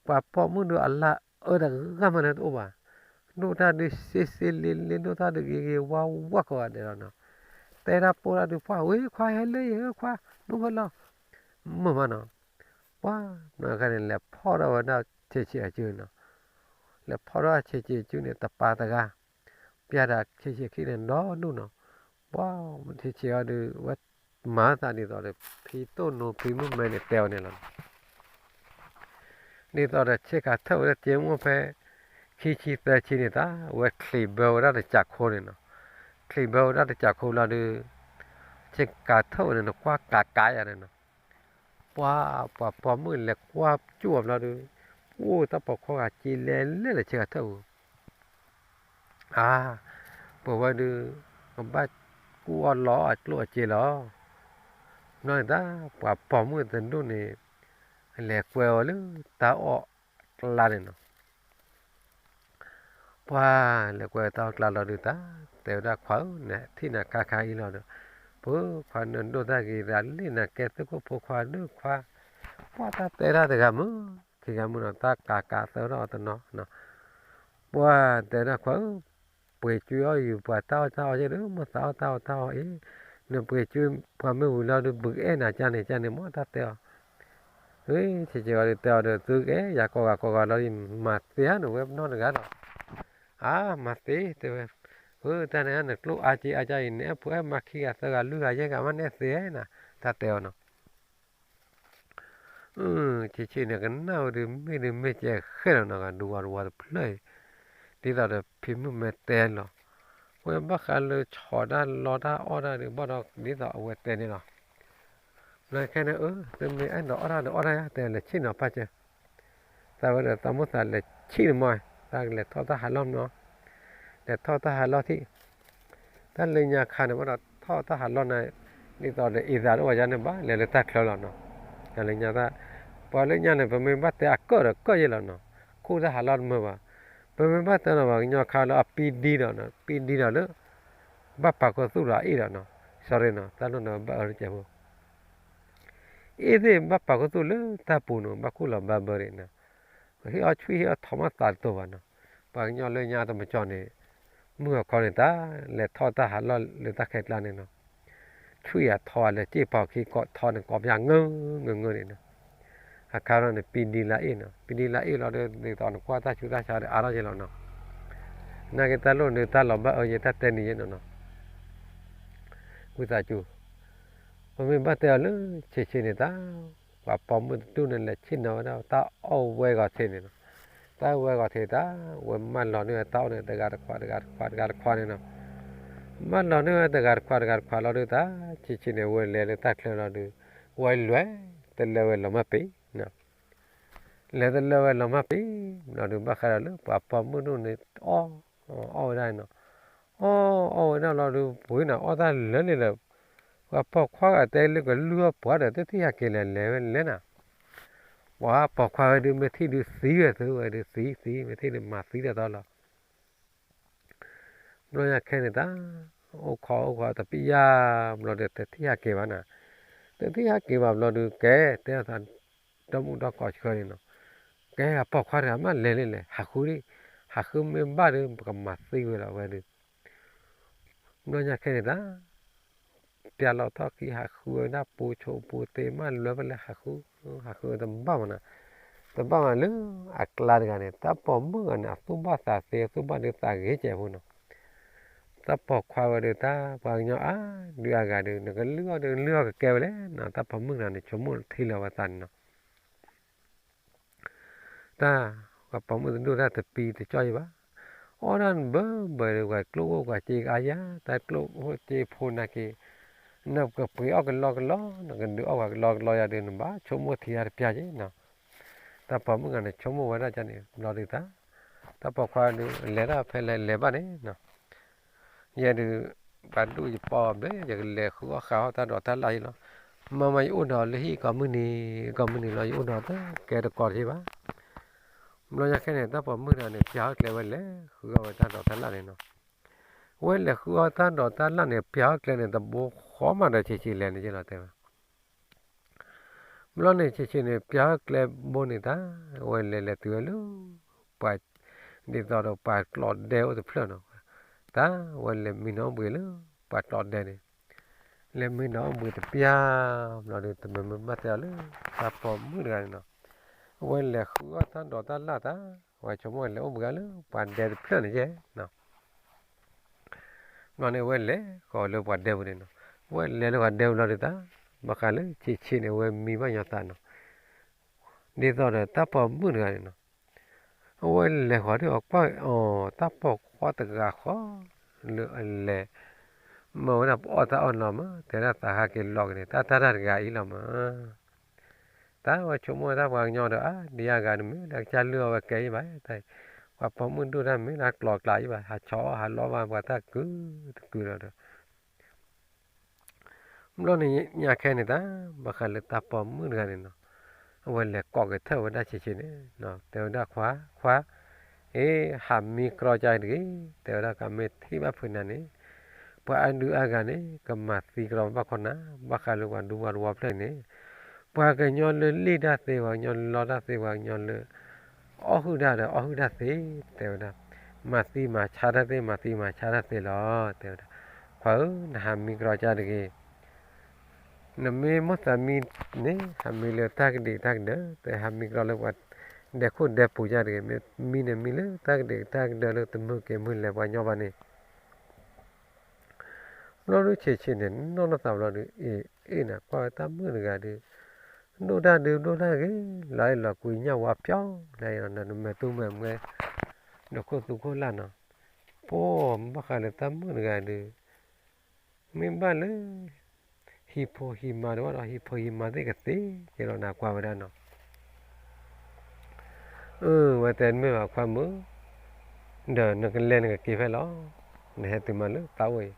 ပှၤပိာ်မုၣ်ဒုးအလၢအအၢတဂၤမးလၢတအိၣ်ဘၣ်, ဒိၣ်တၢ်ဒုးစ့စ့လ့လ့ ဒိၣ်တၢ်ဒုးဂ့ၤဂ့ၤဝါဝါကိးဂၤဒဲးလီၤနီၤ. တဲတၢ်ပိၢ်တၢ်ဒုး ပှၤဝဲခွါဟဲလၢယဲၢ်ခွါ ဒိၣ်ဝဲလီၤ မုာ်မးနီၤ. ပှၤ ဘျီခဲန့ၣ် လဲၤဖီၣ်ထီၣ်ဝဲဒၣ်ဆံးဆံးအစုနီၤ, လဲၤဖီၣ်ထီၣ်ဆံးဆံးအစုန့ၣ် တပာ်တဂၤ, ပျဲဒၣ်ဆံးဆံးခံန့ၣ်ဒီဒူၣ်နီၤ. ပှၤ ဆံးဆံးအီၤဒုး ဝဲမၤသးဒ်သိးဒီး ဖံတိၢ်နိဖံမုၣ်မဲန့ၣ်တဲအီၤန့ၣ်လီၤ. ဒ်သိးဒီးဆ့ကၤထၢၣ်ဝဲဒၣ်က့မ့ၢ်ဖဲ ခံဆံသၢဆံန့ၣ်တၢ် ဝဲချံးဘၢဝဲဒၣ်တစၢ်ခိန့ၣ်နီၤ, ချံးဘၢဝဲဒၣ်တစၢ်ခိဘျီဒုး ဆ့ကၤထၢၣ်ဝဲန့ၣ် နကွၢ်ကးကးယၤန့ၣ်နီၤ. ပှၤ ပှၤပိာ်မုၣ်လဲၤကွၢ်ကၠူၣ်အီၤဘျီဒုး အိၣ်တၢ်ပိာ်ခွါဂၤစ့လဲၤလဲၤလၢဆ့ကၤထၢၣ်ပူၤ အါ ပဝဲဒုး ကဘၣ်ကူၣ်အီၣ်လီအကျိၣ်အစ့လီၤ. ဘျီန့ၣ်တၢ် ပှၤပိာ်မုၣ်တဒူၣ်န့ၣ် လဲၤကွဲအီၤလၢတၢ်အီၣ်ကျါန့ၣ်နီၤ. ပှၤလဲၤကွဲးတၢ်အီၣ်ကျါလီၤဒုး တၢ်တဲဝဲဒၣ်ခွါဧၢ, နထံၣ်နၤခါခါအံၤလီၤဒီး, ပခွါနဒိၣ်တၢ်ဂ့ၤတၢ်လ့ၣ် နကဲသုးခိၣ်ဖိခွါဒုးခွါ, ပှၤတၢ်တဲတၢ်တဂၤမုၢ်, ခံဂၤမုၢ်ဒီး တၢ်ကးကးသၢထီၣ်အီၤတနီၤနီၤ, ပှၤတဲဒၣ်ခွါဧၢ, ပှ့ၤကွံာ်အီၣ်ယူၤပှၤတၢ်အီၣ်တၢ်အီက့ဒီး မိၢ်သးအီၣ်တၢ်အီတၢ်အီအံၤ, နပှ့ၤကွံာ်ပှၤမ့ၢ်ဝံၤလီၤဒီး ဘုကအဲၣ်နၤကန့ၣ်ကန့ၣ် မ့ၢ်တၢ်တဲအီၤ, ဆံးဆံးဝဲဒီးတဲအီၤဒီး သုကအဲၣ်ယၤကိးဂၤကိးဂၤလီၤ မၤသ့ဧါန့ၣ် ဝဲပနီၢ်တဂၤဒီး, အါ မၤသ့တဲဝဲ, အၢ တၢ်န့ၣ်နကျိၣ်အါက့အါက့အံၤ နအဲၣ်ဖိအဲၣ်မါခံဂၤသၢဂၤလွံၢ်ဂၤယဲၢ်ဂၤမး နအဲၣ်သ့ဧါနၤ, တၢ်တဲအီၤနီၤ ဆံးဆံးန့ၣ် ကနၣ်ဝဲဒုး မ့ၢ်ဒုးမ့ၢ်ကဲဃဲလီၤနီၤ ကဒူဝါတဝါတဖျၢၣ်အံၤ, ဒ်သိးဒီးဖံမုၣ်မဲာ်တဲလီၤ, ဝဲဘၣ်ဃးလၢဆီးတၢ်လီတၢ်အီၣ်တၢ်ဒုး ဘၣ်ဒီးဒ်သိးအဝဲတဲန့ၣ်လီၤ, ဘျီခဲန့ၣ် အၢ သုမ့ၢ်အဲၣ်ဒိးအီၣ်တၢ်ဒီးအီၣ်တၢ်ယါ တဲလဲၤဆံၣ်နီၤပၢ်ကၢ သးဝဲဒီးသးမိၢ်သးလဲၤဆံၣ်န့ၣ်မး, သးကလဲၤထီၣ်တၢ်ဟးလီၢ်မနီၤ, လဲၤထီၣ်တၢ်ဟးလီၢ်ထံၣ်, တၢ်လၢညါခါန့ၣ် ဘၣ်ဒီးထီၣ်တၢ်ဟးလီၢ်န့ၣ်, ဒ်သိးဒီးအံသးဒိၣ်ဝဲယါန့ၣ် ဘၣ်လဲၤလၢတၢ်ချၢလီၤနီၤ, တၢ်လၢညါတၢ်, ပှၤလၢညါန့ၣ် ပမ့ၢ်ဘၣ်တဲအကၢၣ်ဒီးကၢၣ်ယဲၢ်လီၤနီၤ, ခူၣ်တၢ်ဟးလီၢ်တမုာ်ဘၣ်, ပမ့ၢ်ဘၣ်တဲနီၤ ပှၤကညီခါလၢအပံဒံဒီး, ပံဒံဒီးလၢ ဘၣ်ပာ်ခူသူၣ်ဒီးအ့ၣ်ဒီးနီၤ, sorry နီၤ တၢ်လိၣ်န့ၣ်ဘၣ်အၢတကဲးဖိ အ့ၣ်သ့ၣ်ဘၣ်ပာ်ခူသူၣ်လၢတၢ်ပူၤနီၤ ဘၣ်ခူၣ်လီၤဘၣ်ဘၢဒံးနီၤ, ဟ့ၣ်အီၣ်ဆှံဟ့ၣ်အီၣ်ထီမးသးတတိၤဘၣ်နီၤ, ပှၤကညီလၢညါတမကီၢ်န့ၣ်, မုၢ်ဂီၤခီန့ၣ် တၢ်လဲၤထီၣ်တၢ်ဟးလီၢ်လၢတၢ်ခဲကျါန့ၣ်နီၤ, ဆှံအထီအလၢက့ၢ်ပီၤခံကိးထီန့ၣ် ကိးပယါငၢၢ်ငၢၢ်န့ၣ်နီၤ, အခါထီၣ်န့ၣ် ပံဒံလၢအ့ၣ်နီၤ, ပံဒံလၢအ့ၣ်လီၤဒီး ဒ်သိးနကွၢ်တၢ်ဆူးတၢ်ဆါဒီးအါထီၣ်က့ၤလီၤနီၤ, နာ်က့တၢ်လိၣ်န့ၣ် တၢ်လီၤဘၣ်အၢယဲ တၢ်တဲနံၤယဲနီၤနီၤ ဝံသးစူၤ, ပမ့ၢ်ဘၣ်တဲအီၤလၢဆံးဆံးန့ၣ်တၢ်, ပှၤပိာ်မုၣ်တဒူၣ်န့ၣ် လဲၤဆ့ၣ်နီၤဝဲဒၣ်တၢ်အီၣ်ဝဲဂီၤထံးန့ၣ်နီၤ, တၢ်ဝဲဂီၤထံးတၢ်, ဝဲမၢလီၤန့ၢ်ဝဲတၢ်အီၣ်န့ၣ် တဂၤတခွး တဂၤတခွး တဂၤတခွးန့ၣ်နီၤ, မၢလီၤန့ၢ်ဝဲတဂၤတခွး တဂၤတခွးလီၤဒီးတၢ်, ဆံးဆံးန့ၣ် ဝဲလဲၤလၢတၢ်ချၢလီၤဒီး, ဝဲလဲၤတလၢဝဲလီၤမၢ်ပ့ၤ လဲၤတလၢဝဲလီၤမၢ်ပ့ၤ, လီၤဒုးဘၣ်ဃးဒီးလၢပှၤပိာ်မုၣ်ဒိၣ်န့ၣ် အီၣ်, အီၣ်ဝဲဒၣ်နီၤ, အီၣ်အီၣ်ဝဲဒၣ်လီၤဒုး ပှ့ၤန့ၣ်အီၣ်တၢ်လၢန့ၣ်ဒီး, ပှၤပိာ်ခွါဂၤတဲလၢကလုၢ်အီၣ်ပှၤဒီး တထံၣ်ဟဲက့ၤလဲၤလဲၤဝဲလဲၣ်နၤ, ပှၤပိာ်ခွါဝဲဒုးမ့ၢ်ထံၣ်ဒုးသံဝဲသုဝဲဒုးသံသံ မ့ၢ်ထံၣ်ဒုးမၤသံတၢ်သီလီၤ ဘျီညါခဲန့ၣ်တၢ်, အိၣ်ခိးအိၣ်ခိးတပျၢ်ဘျီဒီး တထံၣ်ဟဲက့ၤဘၣ်နၤ, တထံၣ်ဟဲက့ၤဘၣ်ဘျီဒုး ကဲတဲအသး, ဒီမုၣ်ဒီကီၢ်ဆှၢန့ၣ်နီၤ, ကဲအပိာ်ခွါတဂၤမးလဲၤလံလဲၣ် ဟးဃုဒံး, ဟးဃုမ့ၢ်ဘၣ်ဒီး ပကမၤသံဝဲလီၤဝဲဒုး, ဘျီညါခဲန့ၣ်တၢ် ပျၢ်လီၤထီၣ်ခံ ဟးဃုဝဲဒၣ်ပူၤဆိးပူၤသ့မး လဲၤဖဲလဲၣ်ဟးဃု, ဟးဃုတဘၣ်မးနၤ, တဘၣ်မးလၢအကျါတဂၤန့ၣ် တၢ်ပိာ်မုၣ်ဂၤန့ၣ် အသူၣ်ဘၣ်သးသ့ အသူၣ်ဘၣ်ဒုးသးဂ့ၤကဲးဖိနီၤ, တၢ်ပိာ်ခွါဝဲဒုး တၢ်ပှၤကညီအါဒုးအဂၤဒုး နကလုၢ်အီၣ်ဒုးလုၢ်အီၣ်ကကဲဝဲလဲၣ်နီၤ, တၢ်ပိာ်မုၣ်တဂၤန့ၣ် ဆိကမိၣ်ထံလီၤဝဲသးန့ၣ်နီၤ တၢ်, ပှၤပိာ်မုၣ်တဒူၣ်တၢ်တပံတကီၢ်ယံၤဘၣ်, အီၣ်ဒၣ်ဘၢဘၢဒီး ပှၤကျိၣ်အိၣ်ပှၤစ့အါယၤ တၢ်ကျိၣ်အိၣ်စ့ဖိနာ်က့ၤ, နကပှ့ၤအီၣ်ကလီကလီ နကဒုးအီၣ်ပှၤကလီကလီယၤဒီး နဘၣ်ဆိကမိၣ်ထံတပျၢ်က့ၤနီၤ, တၢ်ပိာ်မုၣ်ဂၤန့ၣ် ဆိကမိၣ်ဝဲဒၣ်ကန့ၣ် ဘျီဒုးတၢ်, တၢ်ပိာ်ခွါဒုး လဲၤဒၣ်ဖဲလဲၣ်လဲၤဘၣ်န့ၣ်နီၤ ယဲဒုး ပှၤဒူၣ်ယပီၢ်ဘျဲၣ် ယကလဲၤဃုအီၣ်ဃုအီတၢ်ဒိးတၢ်လၣ်ယဲလီၤ, မ့မ့ၢ်ယအိၣ်ဒီးလၢဟံၣ်ကိးမုၢ်နံၤ, ကိးမုၢ်နံၤလီၤ ယအိၣ်ဒီးတကဲတကိးတက့ၢ်ဘၣ်, ဘျီညါခဲန့ၣ် တၢ်ပိာ်မုၣ်တဂၤန့ၣ် ပျၢ်ဟီၣ်ကျဲဝဲလဲၤဃုအီၣ်ဝဲတၢ်ဒိးတၢ်လၣ်န့ၣ်နီၤ, ဝဲလဲၤဃုအီၣ်တၢ်ဒိးတၢ်လၣ်န့ၣ် ပျၢ်ဟီၣ်ကျဲန့ၣ် တဘိဃီမးဒီးဆံးဆံးလဲၤန့ၣ်ယဲလီၤတဲဝဲ ဘျီန့ၣ်ဆံးဆံးန့ၣ် ပျၢ်ဟီၣ်ကျဲဘိန့ၣ်တၢ်, ဝဲလဲၤလဲၤတုၤဝဲလၢ ပှၤ, ဒ်သိးဒီးပှၤကျီၢ်ဒဲအိၣ်တဖျၢၣ်နီၤ, တၢ်ဝဲလဲၤမံနီၤအိၣ်ဘှံးလၢ ပှၤကျီၢ်ဒဲန့ၣ်, လဲၤမံနီၤအိၣ်ဘှံးတပျၢ်, ဘျီဒီးတမ့ၢ်မ့ၢ်ဘၣ်တဲအီၤလၢ တၢ်ပိာ်မုၣ်တဂၤန့ၣ်နီၤ, ဝဲလဲၤဃုအီၣ်တၢ်ဒိးတၢ်လၣ်တၢ်, ဝဲဆိကမိၣ်လဲၤအိၣ်ဘှံးလၢပှၤဒဲတဖျၢၣ်န့ၣ်ယဲနီၤ ဘျီန့ၣ် ဝဲလဲၤဃီၤလၢပှၤဒဲပူၤန့ၣ်နီၤ, ဝဲလဲၤလၢပှၤဒဲပူၤလီၤဒုးတၢ်, ဘၣ်ဃးလၢဆံးဆံးန့ၣ် ဝဲမံဘၣ်ညီသးနီၤ, ဒ်သိးဒီးတၢ်ပိာ်မုၣ်တဂၤန့ၣ်နီၤ, အဝဲလဲၤဃီၤဒုးအီၤကွၢ်အီၤ တၢ်ပိာ်ခွါတဂၤဃီ လၢအလဲၤ, မ့ၢ်ဝဲဒၣ်ပအီၣ်တၢ်အီၣ်နီၤမး တဲဒၣ်သးဟးက့ၤလီၤက့ၤန့ၣ် တၢ်တၢ်တၢ်တဂၤအံၤလီၤမး တၢ်ဝဲဆိကမိၣ်တၢ်ပှၤကညီဒီး အါ ဒ်အဂၤတမ့ၢ်လၢကစၢ်လုၢ်အီၣ်ဝဲကဲအံၤဘၣ်, ပှၤပိာ်မုၣ်ဒိၣ်တၢ်မ့ၢ်လၢကျီၤကျါအံၤဘၣ်, ဟးဆီအီၣ်ဟးလီဘၣ်ပှၤတၢ်ကုာ်တကုာ်လီၤဒီး, ဘျီန့ၣ်ညါခဲန့ၣ်တၢ်, ဘၣ်ဃးလၢတၢ်ပိာ်မုၣ်တဂၤန့ၣ်နီၤ, အဝဲလဲၤကိးက့ၤထၢၣ်ဝဲဒၣ်ဆံးဆံးန့ၣ်, တဲဝဲဒၣ်ခွါ, ခွါ, အ့ ဟးမံကြီကၢ်တဂ့ၤ, တဲဝဲဒၣ် ကမ့ၢ်ထံၣ်ဘၣ်ဖုးနၤန့ၣ် ပှၤအဒုးအဂၤန့ၣ် ကမၤသံကြီဘၣ်ခီနၤ, ဘၣ်ဃးလၢပှၤဒူပှၤတဝီဖျၢၣ်အံၤန့ၣ် ပှၤကညီလၢလံၣ်တၢ်သ့, ပှၤကညီလၢလီတၢ်သ့, ပှၤကညီလၢ အီၣ်ဟုၣ်တၢ်ဒီးအီၣ်ဟုၣ်တၢ်သ့, တဲဝဲဒၣ်, မၤသံမၤဆါတၢ်သ့, မၤသံမၤဆါတၢ်သ့လီၤ, တဲဝဲဒၣ်, ခွါဧၢ, နဟးမံကြီကၢ်တဂ့ၤ နမ့ၢ်မိၣ်သးမံန့ၣ် ဟးမံလၢတၢ်ကဒံးတၢ်ကဒၢ, တဲဟးမံကြီလၢပှၤဒဲခိၣ်ဒဲပူၤယါတဂ့ၤ, မ့ၢ်မံန့ၣ်မံလၢတၢ်ကဒံးတၢ်ကဒၢလၢတမုာ်က့ၤမုာ်လဲၤပှၤညီဘၣ်န့ၣ်, ဘျီဒုးဆံးဆံးန့ၣ် နီၢ်နီၢ်သးဘျီဒုး အ့ၣ် အ့ၣ်နၤကွၢ်ဝဲတၢ်မုၣ်တဂၤဒုး ဒိၣ်တၢ်ဒုးဒိၣ်တၢ်ဂ့ၤ, လီၤအဲၣ်လီၤကွံညၣ်ဝါဖျီ, လီၤအဲၣ်လီၤနမဲာ်သူမဲာ်မှဲ ဒီးခိၣ်သူခိၣ်လၢ်နီၤ, ပှၤဘၣ်ဃးလၢတၢ်မုၣ်တဂၤဒုး မ့ၢ်ဘၣ်လၢ ဟံၣ်ဖိဟံၣ်မါတဝၢ်ဒီး ဟံၣ်ဖိဟံၣ်မါသ့ၣ်ကသ့ကဲလီၤနၤကွၢ်ဝဲဒၣ်နီၤ, အၢ ဝဲတဲနမ့ၢ်ဘၣ်ခွါမုၣ်, ဒီးနကလဲၤနကက့ၤဖဲလီၤ, နဟဲတုၤမးလၢသးအိၣ်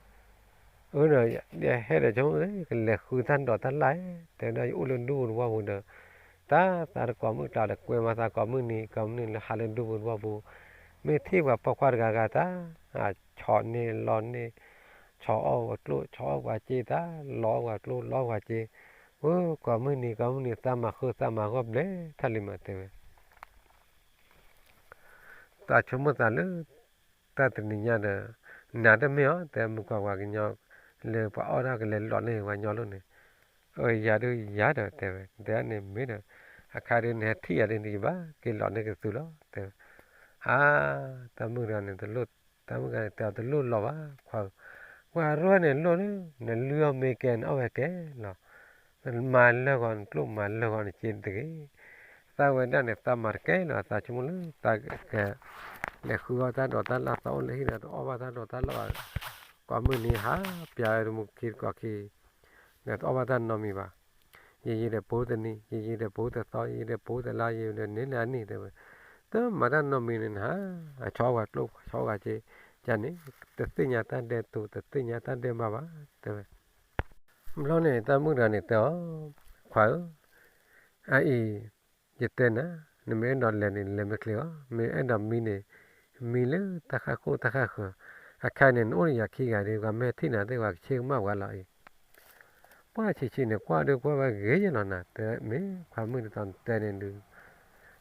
အံၤ, အၢ ဒီး ယဟဲဒီးဆိကမိၣ် ကလဲၤဃုတၢ်ဒိးတၢ်လၢ်, တဲဝဲဒၣ်ယအိၣ်လၢဒူပူၤတဝီပူၤဒီး တၢ်သးတကိးမုၢ်ကျါဒီးကွဲမၤသးကိးမုၢ်နံၤ ကိးမုၢ်နံၤလၢဟးလၢဒူပူၤတဝီပူၤ, မ့ၢ်ထံၣ်ပှၤပိာ်ခွါတဂၤဂၤတၢ် ဆီၣ်န့ၢ်လီၤန့ၢ် ဆီၣ်အီၣ်ပှၤကျိၣ် ဆီၣ်အီၣ်ပှၤစ့တၢ် လီအီၣ်ပှၤကျိၣ် လီအီၣ်ပှၤစ့, ဝဲကိးမုၢ်နံၤ ကိးမုၢ်နံၤ သးမၤဃုသးမၤဂီၢ်ဘျဲၣ်ထီၣ်လံမးတဲဝဲ, သးဆိကမိၣ်သးလၢ တၢ်တနံၤညါဒီး နၤတမ့ၢ်အီၤ တဲမုၢ်ကွၢ်ပှၤကညီ လၢပှၤအီၣ်တၢ်ကလဲၤလီၤန့ၢ်ပှၤညီလိၤန့ၣ်, အၢ ယၤဒုးယၤဒီး တဲဝဲ တဲန့ၣ်မ့ၢ်ဒီး အခါဒုးနဟဲထံၣ်ယၤဒုးနယဘၣ်က့ၤလီၤန့ၢ်ကသုးလီၤ တဲဝဲ, အါ တၢ်မုၣ်တဂၤန့ၣ် တလိၣ် တၢ်မုၣ်တဂၤန့ၣ် တဲအီၤတလိၣ်လီၤဘၣ် ခွါဧၢ, ပှၤရၢၢ်န့ၣ်လိၣ်လၢ နလုၢ်အီၣ်မ့ၢ်ကဲ နအီၣ်ဝဲကဲလီၤ, မၤလၢာ်ဂီၤနကျိၣ် မၤလၢာ်ဂီၤနစ့တဂ့ၤ, သးဝဲဒၣ်န့ၣ် သးမၤတကဲလီၤ သးဆိကမိၣ်လၢ သးက လဲၤဃုအီၣ်တၢ်ဒိးတၢ်လၢ် သးအိၣ်လၢဟံၣ်ဒီး တအီၣ်ဘၣ်တၢ်ဒိးတၢ်လၢ်ဘၣ်, ကိးမုၢ်နံၤဟး ပျးတမူခံတကိးခံ ဒီးတအီၣ်ဘၣ်တၢ်နီတမံၤဘၣ်, ယံာ်ယံာ်ဒီးပူၤတနံၤ ယံာ်ယံာ်ဒီးပူၤတသီ ယံာ်ယံာ်ဒီးပူၤတလါ ယံာ်ဒီးန့ၢ်လၢအနံၣ်တဲဝဲ, တမၤတၢ်နီတမံၤန့ၣ်နဟး ဆီၣ်အီၣ်ပှၤကျိၣ် ဆီၣ်အီၣ်ပှၤစ့, ယၤန့ၣ် တသ့ၣ်ညါတၢ်ဒဲးတူၤ တသ့ၣ်ညါတၢ်ဒဲးဘးဘၣ် တဲဝဲ, ဘျီန့ၣ် တၢ်မုၣ်တဂၤန့ၣ်တဲအီၤ, ခွါဧၢ, အအံၤ ယတဲနၤ, နမ့ၢ်အဲၣ်ဒိးလဲၤန့ၣ် လဲၤမ့ၢ်ချ့အီၤ, မ့ၢ်အဲၣ်ဒိးမံန့ၣ် မံလၢတၢ်ဃၣ်ခိၣ်တၢ်ဃၣ်ဃၢၤ, အခါန့ၣ် နအိၣ်ဒီးယၤခံဂၤဒီး ပှၤမ့ၢ်ထံၣ်နၤသ့ၣ် ပှၤကဆ့ကမၣ်ပှၤလီၤအံၤ, ပှၤဆံးဆံးန့ၣ် ကွၢ်ဒုးကွၢ်ဝဲဂ့ၤယဲလီၤနၤ တဲမ့ၢ်ခွါမုၣ်ဒ်သိးနတဲန့ၣ်ဒုး,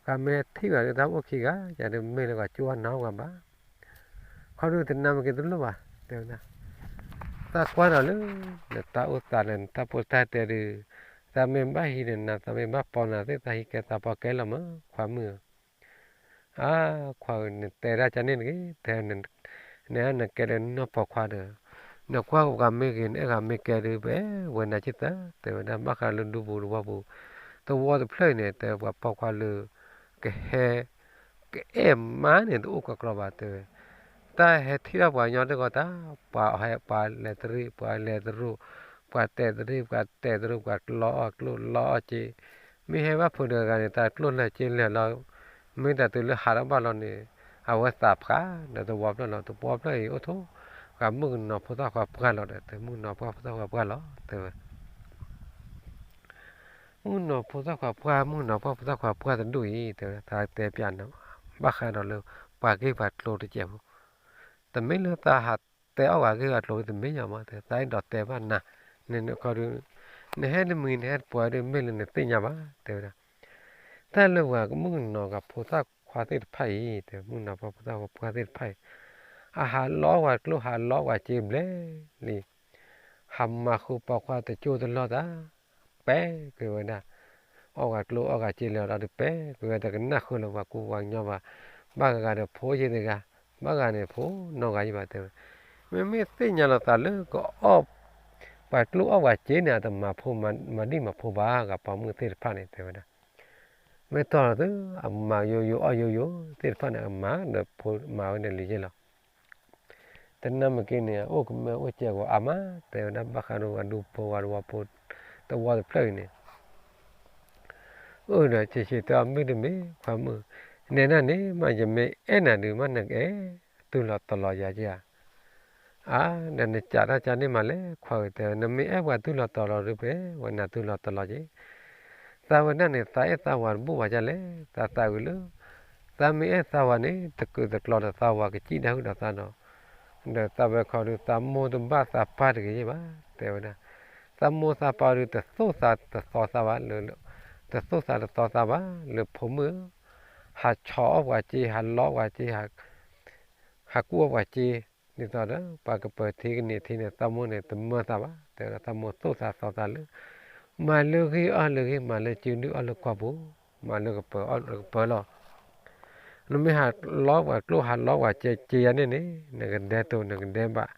ပှၤမ့ၢ်ထံၣ်ပှၤဒုး တၢ်အိၣ်ခံဂၤ ယၤဒုးမ့ၢ်လၢပှၤကၠိဝဲနၤအိၣ်ပှၤဘၣ် ခီဒုးတနၢ်မ့ၢ်က့ၤတလိၣ်ဘၣ် တဲဝဲဒၣ်, သးကွၢ်ဒီးလၢ နတၢ်အိၣ်သးလၢနတၢ်ပိၢ်တၢ်တဲဒုး, သးမ့ၢ်ဘၣ်ဟံးန့ၢ်နၤ သးမ့ၢ်ဘၣ်ပိာ်နၤသ့ၣ် သးဟံးကဲသးပိာ်ကဲလီၤမး ခွါမုၣ်ဧၢ, အါ, ခွါဧၢ နတဲဒၣ်ကန့ၣ်တဂ့ၤ, တဲ နအဲၣ်နကဲလၢနီၢ်ပိာ်ခွါဒီး, နကွၢ်ပှၤမ့ၢ်ဂ့ၤ နအဲၣ်ဂၤမ့ၢ်ကဲဒုး ပဝဲနၤက့သၢ တဲဝဲဒၣ် ဘၣ်ဃးလၢဒူပူၤတဝီပူၤ, တဝီတဖျၢၣ်အံၤန့ၣ် တဲပှၤပိာ်ခွါလၢ ကဟဲ ကအဲၣ်မးန့ၣ် တအိၣ်ကီးကျီဘၣ်တဲဝဲ, တၢ်ဟဲထံၣ်ထီၣ်ပှၤကညီတဂီၢ်တၢ်, ပှၤဟဲ ပှၤလဲၤတရံး ပှၤလဲၤတရူး, ပှၤတဲာ်တရံး ပှၤတဲာ်တရူး ပှၤလီအီၣ်ကျိၣ်လီအီၣ်စ့, မ့ၢ်ဟဲဘၣ်ဖိတဂၤန့ၣ် တၢ်ကျိၣ်လၢာ်စ့လၢာ်လီၤ, မ့ၢ်တၢ်တုၤလၢဟးထီၣ်ဘၣ်လီၤန့ၣ်, အဝဲသးဖျါဒီးတဝီဖျၢၣ်လီၤ, တဝီဖျၢၣ်အံၤအိၣ်ထိၣ် ပှၤမုၣ်ကနီၤဖိသၣ်ခွါပှၢ်လီၤဒီး တမုၣ်ကနီၤဖိသၣ်ခွါပှၢ်လီၤ တဲဝဲ မုၣ်ကနီၤဖိသၣ်ခွါပှၢ် မုၣ်ကနီၤဖိသၣ်ခွါပှၢ်တဒူၣ်အံၤ တဲဝဲ သးတဲပျးနၤ ဘၣ်ဃးဒီးလၢ ပှၤဂ့ၢ်ပှၤကျိၤတစဲးဖိ, တမ့ၢ်လၢသးဟးတဲအီၣ်ပှၤဂ့ၢ်ပှၤကျိၤ တမ့ၢ်ယၤမး တဲ သးအဲၣ်ဒိးတဲဘၣ်နၤ, နခီဒုး နဟဲတမံၤ နဟဲတပှဲၤဒုး မ့ၢ်လၢနသ့ၣ်ညါဘၣ် တဲဝဲဒၣ်, တၢ်လၢပှၤမုၣ်ကနီၤကဖိသၣ်ခွါသ့ၣ်တဖၣ်အံၤ တဲ မုၣ်ကနီၤဖိသၣ်ခွါပှၢ်သ့ၣ်တဖၣ်အံၤ, အဟးလီအီၣ်ပှၤကျိၤ ဟးလီအီၣ်ပှၤစ့ဘျဲၣ်လံ ဟးမၤဃုာ်ပိာ်ခွါတကၠိတလီၢ်တၢ်, ပဲကွံာ်ဝဲဒၣ်, အီၣ်ပှၤကျိၤအီၣ်ပှၤစ့လဲၤဒီး ပဲကွံာ်ဝဲဒၣ် ကနၣ်ဃုာ်လၢပှၤကူပှၤကညီဘၣ်, ဘၣ်ဂၤဂၤဒီးဖိယံၤတဂၤ, ဘၣ်ဂၤန့ၣ်ဖိနီၢ်ဂၤယံၤဘၣ်တဲဝဲ, မ့မ့ၢ်သ့ၣ်ညါလီၤသးလၢကအီၣ် ပှၤကျိၤအီၣ်ပှၤစ့န့ၣ် အတမၤဖိမၤဒံၣ်မၤဖိဘၣ် ဂၤပိာ်မုၣ်သ့ၣ်တဖၣ်န့ၣ် တဲဝဲဒၣ်, မ့ၢ်တီၢ်လီၤသု အမၤယိယိအီၣ်ယိယိသ့ၣ်တဖၣ်န့ၣ် အမၤဒီးဖိမၤဝဲန့ၣ်လံယဲလီၤ. တနၢ်မ့ၢ်က့န့ၣ် အိၣ်ကမၢအိၣ်စဲးဂီၤအါမး တဲဝဲဒၣ် ဘၣ်ဃးဒီးပှၤဒူဖိဝဲတဝီဖိ တဝီတဖျၢၣ်အံၤန့ၣ် အၢၣ်ဒီးဆံးဆံးတဲအီၤ မ့ၢ်တမ့ၢ်ခွါမုၣ်, နဲဒၣ်န့ၣ်မး ယမ့ၢ်အဲၣ်နၤဒုး မ့ၢ်နကအဲၣ် တူၢ်လီၤတီၤလီၤယၤက့ဧါ, အါ ဒီးနစးထီၣ်ကန့ၣ်မးလဲၣ် ခွါဧၢ တဲဝဲ နမ့ၢ်အဲၣ်ပှၤတူၢ်လီၤတီၤလီၤဒုး ပဝဲနၤတူၢ်လီၤတီၤလီၤက့ၤ, သးဝဲဒၣ်န့ၣ် သးအဲၣ်သးဝၤတဘူၣ်ဘၣ်ဒ်လဲၣ်, သးသးအုးလၢ သ သးမ့ၢ်အဲၣ်သးဝၤန့ၣ် တကုာ်တကျီၤဒီးသးဝၤကစံၣ်တၢ်ဟုၣ်ဒီးသးဒီး, ဒီးသးဝဲခီဒုး သးမိၢ်တဘၣ်သးပၢ်တဂ့ၤဘၣ် တဲဝဲဒၣ်. သးမိၢ်သးပၢ်ဒုး တသိၣ်သးတသီသးဘၣ်, တသိၣ်သးတသီသးဘၣ် လၢဖိမုၣ်ဧၢ, ဟးဆီၣ်အီၣ်ပှၤစ့, ဟးလီအီၣ်ပှၤစ့, ဟးကူၣ်အီၣ်ပှၤစ့, ဒ်သိးဒီး ပှၤကပၢၤထံကန့ၢ်ထံန့ၣ် သးမိၢ်န့ၣ် တမၢသးဘၣ် တဲဝဲဒၣ်. သးမိၢ်သိၣ်သးသီသးလၢ မၤလၢဂ့ၢ်အီၣ်လၢဂ့ၢ်, မၤလၢစုဒုၣ်အီၣ်လၢကီၢ်ပူၤ, မၤလၢကပၢၤအီၣ်လၢကပၢၤလီၤ. နမ့ၢ်ဟးလီပှၤကျိၣ် ဟးလီပှၤစ့ စ့ယၤန့ၣ်န့ၣ် နကဒဲတိၤ နကဒဲဘၣ်,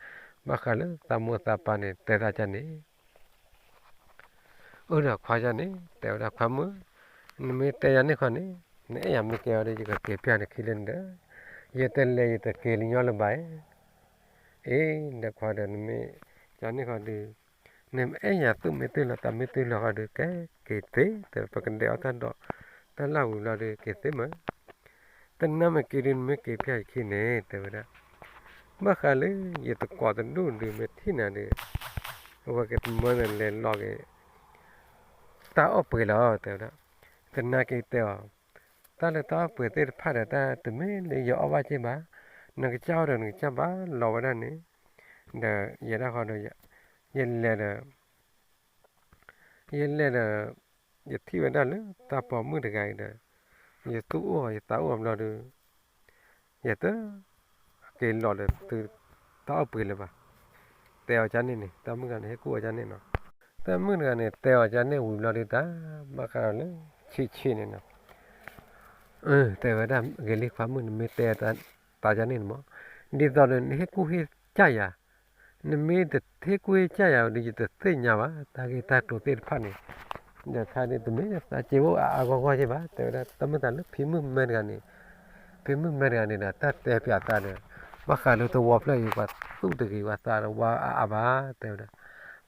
ဘၣ်ဃးလၢသးမိၢ်သးပၢ်န့ၣ် တဲသးကန့ၣ် အၢ ဒီးခွါယၤန့ၣ် တဲဝဲဒၣ် ခွါမုၣ်, နမ့ၢ်တဲယၤန့ၣ်ခီန့ၣ် နအဲၣ်ယၤမ့ၢ်ကဲအီၤဒီး ယကက့ၤဖျါနခံလၢနဒၢး, ယတလဲၤယတက့ၤလၢညီလၢၤဘၣ်. အ့ ဒီးခွါဒီး နမ့ၢ်ယၤန့ၣ်ခီဒီး နမ့ၢ်အဲၣ်ယၤသူၣ်မ့ၢ်တုၤလီၤ သးမ့ၢ်တုၤလီၤဃီဒီး ကဲက့ၤသ့, တဲ ပကဒဲးအီၣ်တၢ်ဒိး တၢ်လၢ်ဝံၤလီၤဒီး က့ၤသ့မး. တနၢ်မ့ၢ်က့ၤဒုး နမ့ၢ်က့ၤဖျါယခံန့ၣ် တဲဝဲဒၣ်, ဘၣ်ဃးလၢယတကိးတဒူၣ်ဒုး မ့ၢ်ထံၣ်နၤဒီး အဝဲကတမၢနလဲၤလီၤက့ၤ တၢ်အီၣ်ပှဲၤလီၤ တဲဝဲဒၣ်. သနာ်က့တဲအီၤ, တၢ်လၢတၢ်အီၣ်ပှဲၤသ့ၣ်တဖၣ်ဒီး တၢ်တမ့ၢ်လၢယအီၣ်ဘၣ်က့ဘၣ်, နကစၢ်အီၣ်ဒီးနကစၢ်ဘၣ်လီၤဝဲဒၣ်န့ၣ်, ဒီးယဲဒၣ်ဃီဒီး ယလဲၤဒီး ယလဲၤဒီး ယထံၣ်ဝဲဒၣ်လၢတၢ်ပိာ်မုၣ်တဂၤအံၤဒီး ယသူၣ်အိၣ်အီၤ ယသးအိၣ်အီၤဘျီဒီး ယတက့ၤလီၤဒီးသုတၢ်အီၣ်ပှဲၤလၢၤဘၣ်, တဲအီၤကန့ၣ်န့ၣ် တၢ်မုၣ်တဂၤန့ၣ် ဟ့ၣ်ကူၣ်အီၤကန့ၣ်နီၤ. တၢ်မုၣ်တဂၤန့ၣ် တဲအီၤကန့ၣ်ဝံၤဘျီဒီး တၢ်ဘၣ်ဃးဒီးလၢဆံးဆံးန့ၣ်နီၤ တဲဝဲဒၣ် ဂ့ၤလံခွါမုၣ် နမ့ၢ်တဲသးကန့ၣ်န့ၣ်မး, ဒ်သိးဒီးနဟ့ၣ်ကူၣ်ဟ့ၣ်ကၢ်ယၤ, နမ့ၢ်တဟ့ၣ်ကူၣ်ဟ့ၣ်ကၢ်ယၤဒီး ယတသ့ၣ်ညါဘၣ် တၢ်ဂ့ၢ်တၢ်ကျိၤသ့ၣ်တဖၣ်န့ၣ်, ဒီးခါဒုး တမ့ၢ်သးစ့အိၣ်အါအါဂီၢ်ဂီၢ်က့ဘၣ် တဲဝဲဒၣ်. တၢ်မုၣ်တဂၤလၢဖံမုၣ်မဲတဂၤန့ၣ်, ဖံမုၣ်မဲတဂၤန့ၣ်ဒီး တၢ်တဲပၠးသးဒီး ဘၣ်ဃးလၢသဝီဖျၢၣ်အံၤ ပှၤသူၣ်တဂ့ၤ ပှၤသးတဝါအါအါဘၣ် တဲဝဲဒၣ်.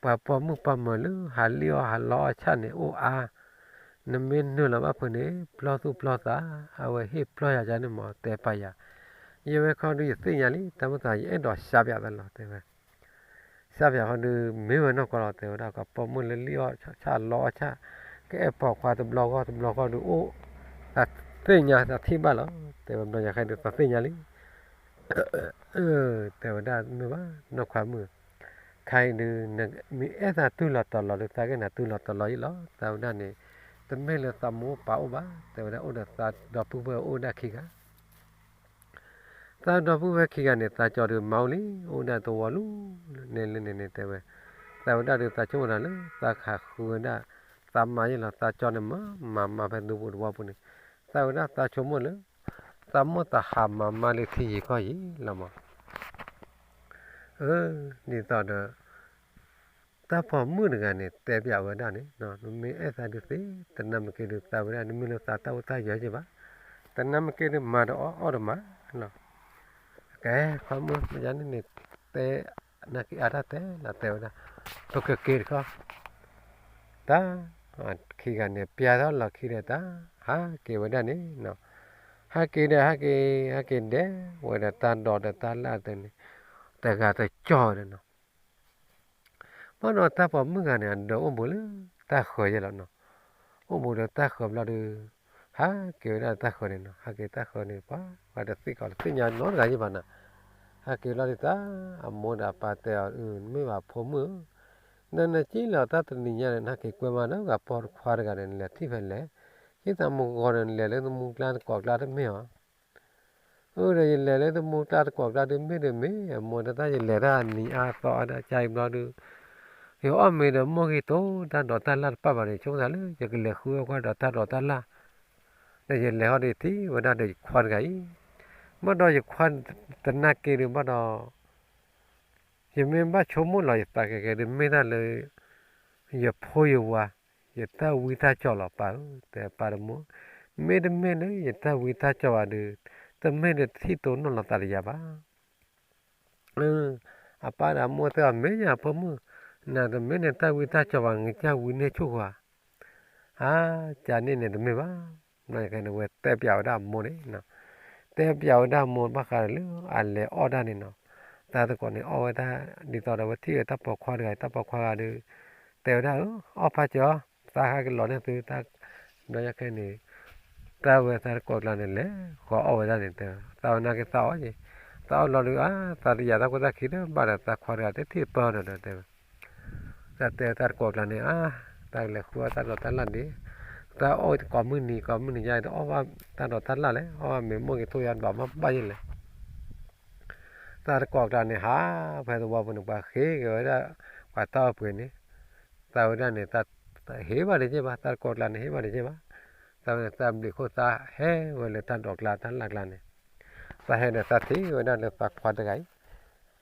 ပှၤပိာ်မုၣ်ပှၤမၢၤလၢဟးလံၣ်အီၣ်ဟးလီအီၣ်ဆၣ်န့ၣ်အိၣ်အါ, နမ့ၢ်နုာ်လီၤဘၣ်ဖုးန့ၣ် ပျီသူၣ်ပျီသး, အဝဲဟ့ၣ်ပျီယၤကန့ၣ်မး တဲပာ်ယၤ, ယဝဲခီဒုး ယသ့ၣ်ညါလံ တၢ်မုၣ်သး ယအဲၣ်ဒိးစါပၠးသးလီၤ တဲဝဲ. စါပၠးဃီဒုး မ့ၢ်ဝဲနီၢ်ကီၢ်လီၤ တဲဝဲဒၣ်. ပှၤပိာ်မုၣ်လၢလံၣ်အီၣ်ဆၣ်လီအီၣ်ဆၣ် ကအဲၣ်ပိာ်ခွါတဘျီဂီၢ်တဘျီဂီၢ်ဒုးအိၣ်, သးသ့ၣ်ညါသးထံၣ်ဘၣ်လီၤ တဲဝဲ. ဘျီယၤခဲဒုး သးသ့ၣ်ညါလံ တဲဝဲဒၣ် မ့ၢ်ဘၣ်နီၢ်ခွါမုၣ်, ခဲအံၤဒုး မ့ၢ်အဲၣ်သးတုၤလီၤတီၤလီၤဒုး သးကအဲၣ်နၤတုၤလီၤတီၤလီၤအံၤလီၤ တဲဝဲဒၣ်န့ၣ်, တမ့ၢ်လၢသးမိၢ်ပၢ်အိၣ်ဘၣ် တဲဝဲဒၣ်. အိၣ်ဒီးသးဒီပုၢ်ဝဲၢ်အိၣ်ဝဲဒၣ်ခံဂၤ သးဒီပုၢ်ဝဲၢ်ခံဂၤန့ၣ် သးကၠီဒုးမၤအိၣ်လံ အိၣ်ဒၣ်တဝီလံ န့ၣ်လၢန့ၣ်န့ၣ် တဲဝဲ. သးဝဲဒၣ်ဒုး သးဆိကမိၣ်တၢ်လၢ သးခးဃုဝဲဒၣ် သးမါယ့ၢ်လီၤ သးကၠီန့ၣ်မၤ မၤမၤဖဲဒူပူၤတဝီပူၤန့ၣ်, သးဝဲဒၣ်သးဆိကမိၣ်လၢ သးမိၢ်သးဟးမၤမါလၢထံယံၤကီၢ်ယံၤလီၤမး ဒ်သိးဒီး တၢ်ပိာ်မုၣ်တဂၤန့ၣ် တဲပၠးဝဲဒၣ်န့ၣ်, နမ့ၢ်အဲၣ်သးဒုးသ့, တနၢ်မ့ၢ်က့ဒုး သးဝဲဒၣ် တမ့ၢ်လၢသးတၢ်အိၣ်တၢ်ယၢၤက့ဘၣ်, တနၢ်မ့ၢ်က့ဒုး မၤတအီၣ်အီၣ်တမၤလီၤ. ကဲ ခွါမုၣ် မ့ၢ်ယၤန့ၣ်န့ၣ် တဲ နာ်က့အါတၢ်တဲလီၤ တဲဝဲဒၣ်, ပကက့ၤတခီ တၢ် ခံဂၤန့ၣ် ပျၢ်ထီၣ်လီၤခံဒီးတၢ် ဟးက့ၤဝဲဒၣ်န့ၣ်နီၤ, ဟးက့ၤဒီး ဟးက့ၤ ဟးက့ၤဒဲးဝဲဒီးတၢ်ဒိးဒီးတၢ်လၣ်တန့ၣ် တဂၤတကၠီၢ်ဝဲဒီးနီၤ. ဘၣ်ဒီးတၢ်ပိာ်မုၣ်ဂၤန့ၣ် အဒၢးအိၣ်ဘူးလၢတၢ်ဃၢၤယဲလီၤနီၤ, အိၣ်ဘူးဒီးတၢ်ဃၢၤဘျီဒီး ဟးက့ၤဝဲဒၣ်တၢ်ဃၢၤန့ၣ်နီၤ, ဟးက့ၤတၢ်ဃၢၤန့ၣ် ပှၤ ပှၤတသ့ၣ်ကီးတသ့ၣ်ညါနီတဂၤယဲဘၣ်နီၤ, ဟးက့ၤဘျီဒီးတၢ် အမိၢ်ဒီးအပၢ်တဲအီၤ အၢ မ့ၢ်ဘၣ်ဖိမုၣ်ဧၢ ဒီးနက့ၢ်လီၤတၢ်တနံၤညါဒီး နဟဲက့ၤကွဲမးဒီး ပှၤပိာ်ခွါတဂၤဒီး နလဲၤထံၣ်ဖဲလဲၣ်, ယသးမုၢ်ဂီၤဒီး နလဲၤလၢသမူကျါတကိးကျါတမ့ၢ်ဧါ. အၢ ဒီးယလဲၤလၢသမူကျါတကိးကျါဒုး မ့ၢ်ဒီးမ့ၢ် အမိၢ်ဒီးတၢ်ယလဲၤတၢ်နံၤအါသီအါဒၣ်ကါအံၤဘျီဒုး ယအီၣ်မ့ၤဒီးမိၢ်ဂံၢ်တိၤ တၢ်ဒိးတၢ်လၣ်တပၣ်ဘၣ်န့ၣ် ဆိကမိၣ်သးလၢ ယကလဲၤဃုအီၣ်ကွၢ်ဒီးတၢ်ဒိးတၢ်လၣ်, ဒီးယလဲၤဟီဒီးထံၣ်ဝဲဒၣ်ဒီးယခွါတဂၤအံၤ, ဘၣ်ဒီးယခွါတနာ်က့ဒုးဘၣ်ဒီး ယမ့ၢ်ဘၣ်ဆိကမိၣ်လီၤယသးကဲကဲဒုး မ့ၢ်တၢ်လၢ ယဖိယဝၤ ယတၢ်ဝံတၢ်ကၠီလီၤပၢ်ဧၢ, တဲပၢ်တမိၢ်, မ့တမ့ၢ်လၢယတၢ်ဝံတၢ်ကၠီဘၣ်ဒီး တမ့ၢ်ဒီးတထံၣ်တိၢ်နီၢ်လီၤသးဒီးယၤဘၣ်. အပၢ်ဒီးအမိၢ်တဲအီၤ မ့ၢ်ယၤဖိမုၣ်, နတမ့ၢ်နတၢ်ဝံတၢ်ကၠီဘၣ် နကစၢ်ဝံန့ၢ်ဆူၣ်ကွၢ် အါ ကန့ၣ်န့ၣ်တမ့ၢ်ဘၣ်. ဘျီယကဲန့ၣ် ဝဲတဲပၠးဝဲဒၣ်အမိၢ်န့ၣ်, တဲပၠးဝဲဒၣ်အမိၢ်ဘၣ်ဃးဒီးလၢအလဲၤအီၣ်တၢ်န့ၣ်နီၤ, တၢ်သကိးန့ၣ်အီၣ်ဝဲဒၣ် ဒ်သိးဒီးဝဲထံၣ်ဝဲတၢ်ပိာ်ခွါတဂၤ တၢ်ပိာ်ခွါဂၤဒီး တဲဝဲဒၣ် အၢ အီၣ်ဖးကၠီ သးဟဲက့ၤလီၤန့ၢ်သုတၢ်, ဘျီယကဲန့ၣ် တၢ်ဝဲသးတကိးကျါန့ၣ်လဲၤဃီၤအီၣ်ဝဲဒၣ်န့ၣ် တဲ သးဝဲနာ်က့သးအီၣ်က့ၤ, သးအီၣ်လီၤဒီး အါ သးတယာ်တၢ်ဖိသၣ်ခံဒီး ဘၣ်ဒီးသးခွါတဂၤတထံၣ်ပၢၢ်ဒီးတဲဝဲ, တၢ်တဲတၢ်တကိးကျါန့ၣ် အါ တၢ်ကလဲၤဃုအီၣ်တၢ်ဒိးတၢ်လၣ်ဒံး, တၢ်အီၣ်ကိးမုၢ်နံၤကိးမုၢ်နံၤယါ တအီၣ်ဘၣ်တၢ်ဒိးတၢ်လၣ်လဲၣ်, အီၣ်ဘၣ်မ့ၤမိၢ်က့ၤထိၣ်ယါဒွးမးဘၣ်ယဲလဲၣ်. တၢ်တကိးကျါန့ၣ် ဟးဖဲသဝီပူၤန့ၣ် ပှၤဃ့က့ၤဝဲဒၣ် ပှၤတၢ်အိၣ်ပှဲၤန့ၣ်, သးဝဲဒၣ်န့ၣ် ဟ့ၣ်ဘၣ်တက့ၢ်ဘၣ်, တၢ်တကိးကျါန့ၣ် ဟ့ၣ်ဘၣ်တက့ၢ်ဘၣ်, သးဝဲန့ၣ်သးဘျံးခိၣ်သးဟဲဝဲလၢတၢ်ဒိးကျါတၢ်လၣ်ကျါန့ၣ်, သးဟဲဒီးသးထံၣ်ဝဲဒၣ်လၢသးခွါတဂၤအံၤ,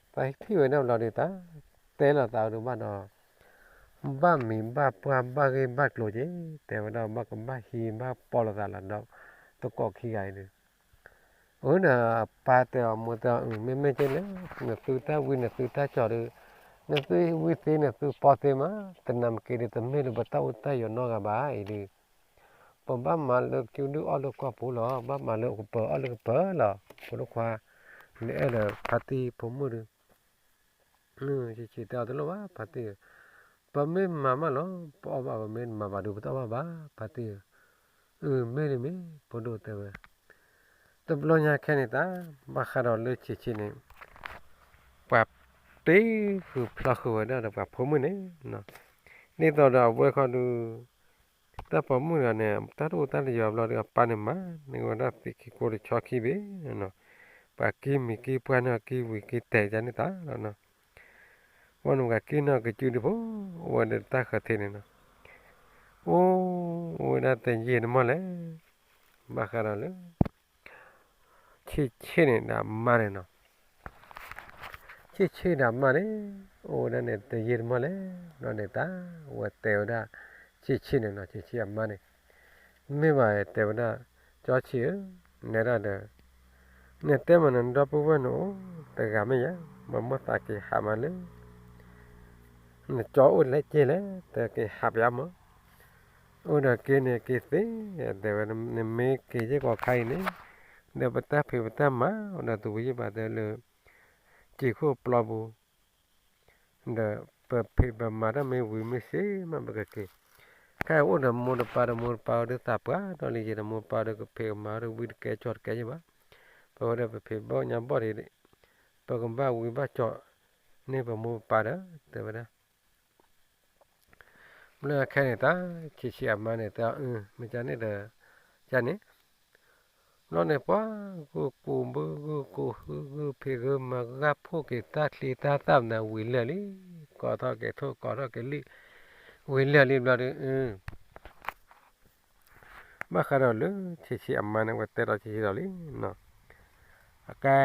သးထံၣ်ဝဲဒၣ်ဘျီဒီး သးတဲလီၤသးဝဲဒၣ်ဘၣ်ဒီး ဘၣ်မံၤဘၣ်ပှၢ်ဘၣ်ဂ့ၢ်ဘၣ်ကျိၤက့ၤ, တဲဝဲဒၣ်ဘၣ်ကဘၣ်ဟံးဘၣ်ပီလိာ်သးလီၤဒီး တကိးခံဂၤအံၤဒီး, အၢ ဒီးပၢ်တဲအီၤမိၢ်တဲအီၤ မ့မ့ၢ်က့လဲၣ်, နသုတၢ်ဝံနသုတၢ်ကၠီၤဒီး, နသုဝံသ့နသုပီသ့မး, တနၤမ့ၢ်က့ၤဒီး တမ့ၢ်လၢပတၢ်အိၣ်တၢ်ယီၤနီတဂၤဘၣ်အံၤဒီး, ပဘၣ်မၤလၢကၠူဒုၣ်အီၣ်လၢကီၢ်ပူၤလီၤ, ဘၣ်မၤလၢကပၢၤအီၣ်လၢကပၢၤလီၤ, ဖိဒိၣ်ခွါ, နအဲၣ်ဒီးဖါတံၢ်ဖိမုၣ်ဒီး ဆံးဆံးတဲအီၤတလိၣ်ဘၣ် ဖါတံၢ်ဧၢ, ပမ့ၢ်မၤမးလီၤ, ပအီၣ်ဘၣ် ပမ့ၢ်မၤဘၣ်ဒီး ပတအီၣ်ဘၣ်ဘၣ် ဖါတံၢ်ဧၢ, အၢ မ့ၢ်န့ၣ်မ့ၢ် ဖိဒိၣ်တဲဝဲ, တဘျီညါခဲန့ၣ်တၢ် ဘၣ်ဃးဒီးလၢဆံးဆံးန့ၣ်, ပှၤတ့ဃုာ်ဖျီဃုာ်ဝဲဒၣ်ဒီးပှၤဖိမုၣ်န့ၣ်, ဒ်သိးဒီးအဝဲခီဒုး တၢ်ပိာ်မုၣ်တဂၤန့ၣ် တၢ်တအိၣ်တၢ်တယီၤဘျီဒီး အပၢ်န့ၣ်မၤန့ၢ်ဝဲဒၣ်သံးခံကိတဆီခံဘ့ၣ်, ပှၤက့ၤမံၤက့ၤပှၢ်န့ၣ် က့ၤဝံၤက့ၤတဲာ်ကန့ၣ်တၢ်လီၤ, ဝဲန့ၣ်ပှၤက့ၤန့ၣ်ကစုဒုဖိ အိၣ်ဝဲဒီးတၢ်ဃၢၤထံးန့ၣ်နီၤ, အိၣ်ဝဲဒၣ်တယံာ်တမီၢ်လဲၣ်, ဘၣ်ဃးဒီးလၢ ဆံးဆံးန့ၣ်ဒီးအမါန့ၣ်နီၤ, ဆံးဆံးဒီးအမါန့ၣ် အိၣ်ဝဲဒၣ်န့ၣ်တယံာ်တမီၢ်လဲၣ်, ဘျီန့ၣ်တၢ် ဝဲတဲဝဲဒၣ် ဆံးဆံးန့ၣ်နီၤ, ဆံးဆံးအမါန့ၣ် မ့ၢ်ဘၣ်တဲဝဲဒၣ်, ကၠီဆံးဧၢ, နဲဒၣ်ဒီး နတဲမးနဒီပုၢ်ဝဲၢ်နအိၣ်တဂၤမ့ၢ်ယါ, မ့ၢ်မိၢ်သးက့ၤဟးမးလၢ နကၠီအိၣ်လဲၣ်က့လဲၣ်, တက့ၤဟးပယါမး, အိၣ်ဒီးက့န့ၣ်က့ၤသ့, တဲဝဲ နမ့ၢ်က့ၤယဲၢ်ကီးခါအံၤန့ၣ်, ဒီးပတၢ်ဖံးပတၢ်မၤ ဒီးတဝံၤယဲၢ်ဘၣ်တဲလၢ က့ၤခိၣ်ပျီပူၤ ဒီးပဖံးပမၤတၢ်မ့ၢ်ဝံၤမ့ၢ်စ့မး ပကက့ၤ, ခဲအံၤအိၣ်ဒီးမိၢ်တပၢ်ဒီး မိၢ်တပၢ်ဝဲဒၣ်သးပှၢ်ဒီးလံယဲၢ်ဒီး မိၢ်တပၢ်ဒီးကဖံးကမၤဒီးဝံၤတကဲကၠီတကဲယဲၢ်ဘၣ်, ပဝဲဒၣ်ပဖံးဘီၣ်ညါဘီၣ်ဒံး, ပကဘၣ်ဝံၤဘၣ်ကၠီန့ၢ်ပမိၢ်ပပၢ်ဒီး တဲဝဲဒၣ် ဘျီခဲန့ၣ်တၢ် ဆံးဆံးအမါန့ၣ်တဲအီၤ အၢ မ့ၢ်ကန့ၣ်ဒီး ကန့ၣ်, ဘျီန့ၣ်ပှၤ ဂုၢ်ကူးဘု ဂုၢ်ကူးဟု ဂုၢ်ဖံးဂုၢ်မၤ ဂၢ်ဖှိၣ်က့ၤတၢ်ချံတၢ်သၣ်မနုၤဝံၤလၢာ်လံ, ကိးထီၣ်က့ၤထိၣ်ကိးထီၣ်က့ၤလံ, ဝံၤလၢာ်လံဘျီဒီး အၢ ဘၣ်ဃးဒီးလၢဆံးဆံးအမါန့ၣ် ဝဲတဲဒီးဆံးဆံးဒီးလံ, အကဲ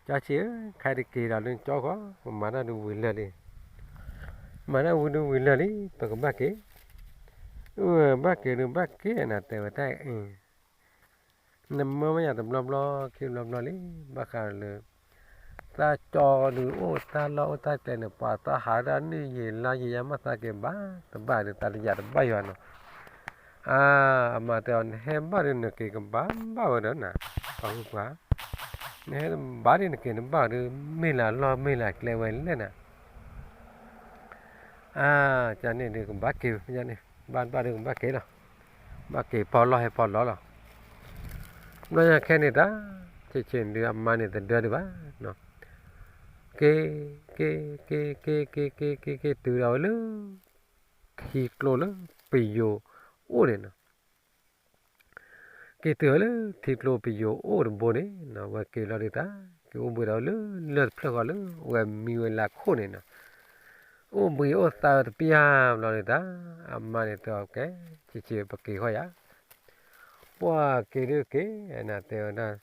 ကၠီဆံးဧၢ, ခဲတက့ၤဒီးလၢကၠီဃီ, ပမၤတၢ်ဒုးဝံၤလၢာ်လံ, မၤတၢ်ဝံၤဒုးဝံၤလၢာ်လံ ပကဘၣ်က့ၤ, အၢ ဘၣ်က့ၤဒုးဘၣ်က့ၤနၤတဲဝဲတၢ်အံၤ, နမၢမ့ၢ်ယၤတဘျီဘျီခံဘျီဘျီလံ, ဘၣ်ဃးဒီးလၢ သးကၠီဒုးအိၣ်တၢ်လီၢ်အိၣ်တၢ်ကျဲန့ၣ် ပှၤသးဟးဒၣ်န့ၣ်ယံာ်လါယံာ်ယါမးသးက့ၤဘၣ်, တဘၣ်ဒုးသးတယာ်တဘၣ်ယွၤနီၤ, အါ အမါတဲအီၤ နဟဲဘၣ်ဒုးနက့ၤကဘၣ်ဘၣ်ဝဲဒီးနၤ, ပှၤဂုၤပှၤ, နဟဲဘၣ်ဒုးနက့ၤနဘၣ်ဒုး မ့ၢ်လၢလီၢ်မ့ၢ်လၢကျဲဝဲလဲၣ်နၤ အါ ကန့ၣ်ဒုးကဘၣ်က့ၤ, ဘၣ်ဘၣ်ဒုးကဘၣ်က့ၤလီၤ, ဘၣ်က့ၤဖီလီၢ်ဟဲဖီလီၢ်လီၤ, ဘျီညါခဲန့ၣ်တၢ် ဆံးဆံးဒုးအမါန့ၣ်တဒၢဒံးဘၣ်, က့ၤ က့ၤ က့ၤ က့ၤ က့ၤ က့ၤ က့ၤ က့ၤ တုၤဒၣ်ဝဲလၢ ထံကျိလၢပယိၤအိၣ်န့ၣ်နီၤ က့ၤတုၤဝဲလၢထံကျိပယိၤအိၣ်တဘိန့ၣ်နီၤ, ဝဲက့ၤလီၤဒုးတၢ် က့ၤအိၣ်ဘှံးဒီးလၢလၢၢ်တဖျၢၣ်ဃီလၢ ဝဲမံဝဲလၢခိၣ်န့ၣ်နီၤ, အိၣ်ဘှံးအိၣ်သါတပျၢ်ဘျီဒုးတၢ် အမါန့ၣ်တဲအီၤကဲ ဆံးဆံးပက့ၤဃီယၤ, ပှၤက့ၤဒုးက့ၤ နတဲဝဲဒၣ်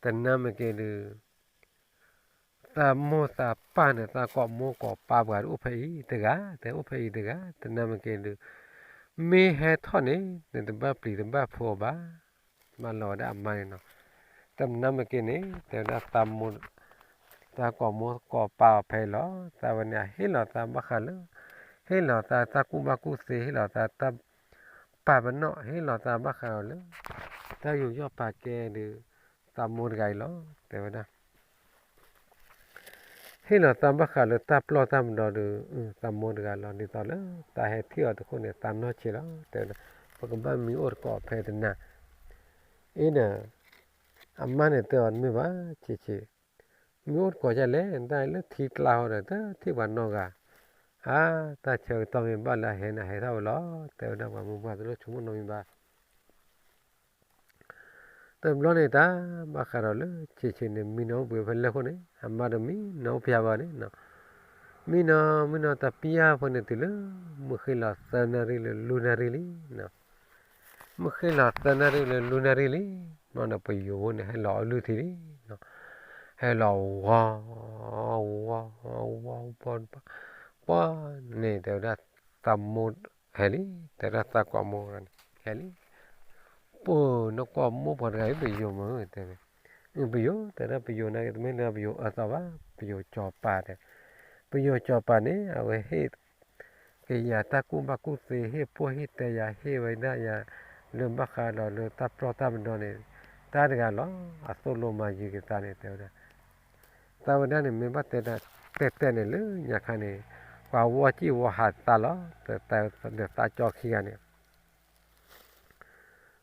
တနၤမ့ၢ်က့ၤဒုး သးမိၢ်သးပၢ်န့ၣ် သးကိးမိၢ်ကိးပၢ်ပှၤဒုးအိၣ်ဖဲအံၤတဂၤ, တဲအိၣ်ဖဲအံၤတဂၤ, တနၤမ့ၢ်က့ၤဒုး မ့ၢ်ဟဲထီၣ်န့ၣ် နတဘၣ်ပျံၤတဘၣ်ဖုးအီၤဘၣ်, မၤလီၤဝဲဒၣ်အမါန့ၣ်နီၤ, တနၤမ့ၢ်က့ၤန့ၣ် တဲဝဲဒၣ်သးမိၢ် သးကိးမိၢ်ကိးပၢ်အီၤဖဲအံၤလီၤ, သးဝဲန့ၣ်အဟ့ၣ်လီၤသးဘၣ်ဃးလၢ ဟ့ၣ်လီၤသးတၢ်ကူၣ်ဘၣ်ကူၣ်သ့ ဟ့ၣ်လီၤသးတၢ်ပာ်ပနီၣ် ဟ့ၣ်လီၤသးဘၣ်ဃးလၢ တၢ်ယူးယီၣ်ပာ်ကဲဒုး သးမိၢ်တဂၤအံၤလီၤ တဲဝဲဒၣ် ဟ့ၣ်လီၤသးဘၣ်ဃးလၢတၢ်ပျီၢ်တၢ်မဒီဒုး သးမိၢ်တဂၤလီၤ ဒ်သိးလၢ သးဟဲထံၣ်အီၤတခိၣ်န့ၣ် သးနီၢ်ဆံးလီၤ တဲဝဲဒၣ် ပကဘၣ်မံအိၣ်တကိးဖဲတနၤ အ့ဒီး အမါန့ၣ်တဲအီၤတမ့ၢ်ဘၣ်, ဆံးဆံး, မ့ၢ်အိၣ်တကိးဒ်လဲၣ်, တၢ်လၢထံကျါဟီဒီး တထံၣ်ပှၤနီတဂၤ, အါ, တၢ်ဆၢကတီၢ်မ့ၢ်ဘၣ်လၢအဟဲန့ၣ် အဟဲထီၣ်ဝဲလီၤ, တဲဝဲဒၣ်ပှၤမုၢ်ပှၢ်တလိၣ်ဆိကမိၣ်နီတမံၤဘၣ်. တဘျီန့ၣ်တၢ်ဘၣ်ဃးဒီးလၢဆံးဆံးန့ၣ် မံနီၤအိၣ်ဘှံးဖဲလဲၢ်ခိၣ်န့ၣ် အမါဒီးမံနီၤအိၣ်ဖဲဘၣ်န့ၣ်, မံနီၤ မံနီၤတပျၢ်ဖိန့ၣ်တုၤလၢ မုၢ်ဃ့လီၤသၢနၣ်ရံၣ်လၢလွံၢ်နၣ်ရံၣ်လံ, မုၢ်ဃ့လီၤသၢနၣ်ရံၣ်လၢလွံၢ်နၣ်ရံၣ်လံ, ဘျီန့ၣ်ပယိၤဖိန့ၣ် ဟဲလီၤအီၣ်လုၢ်ထံလံ, ဟဲလီၤဝီ ဝီ ဝီ ဝီ ပှၤန့ၣ် တဲဝဲဒၣ် သးမိၢ်ဟဲလံ, တဲဝဲဒၣ်သးကွၢ်မိၢ်န့ၣ် ဟဲလံ, ပှၤနကွၢ်မိၢ်ပှၤတဂၤအံၤ ပယိၤမ့ၢ် တဲဝဲ, ပယိၤ တဲဝဲဒၣ်ပယိၤနာ်က့ တမ့ၢ်လၢပယိၤအၢသီဘၣ်, ပယိၤစီၤပၤတဲ, ပယိၤစီၤပၤန့ၣ် အဝဲဟ့ၣ် က့ၤယၤတၢ်ကူၣ်ဘၣ်ကူၣ်သ့ ဟ့ၣ်ပှိၢ်ဟ့ၣ်တဲယၤ ဟ့ၣ်ဝဲဒၣ်ယၤ လၢဘၣ်ဃးဒီးလၢတၢ်ပျီတၢ်ပဒီန့ၣ် တၢ်တဂၤလီၤ, အသိၣ်လိမၤယံၤက့ၤသးန့ၣ် တဲဝဲဒၣ်, သးဝဲဒၣ်န့ၣ် မ့ၢ်ဘၣ်တဲတဲန့ၣ် လၢညါခါန့ၣ် ပှၤဝီစံၣ်ဝီဟးသးလီၤ, ဒီးသးကၠီခံဂၤန့ၣ်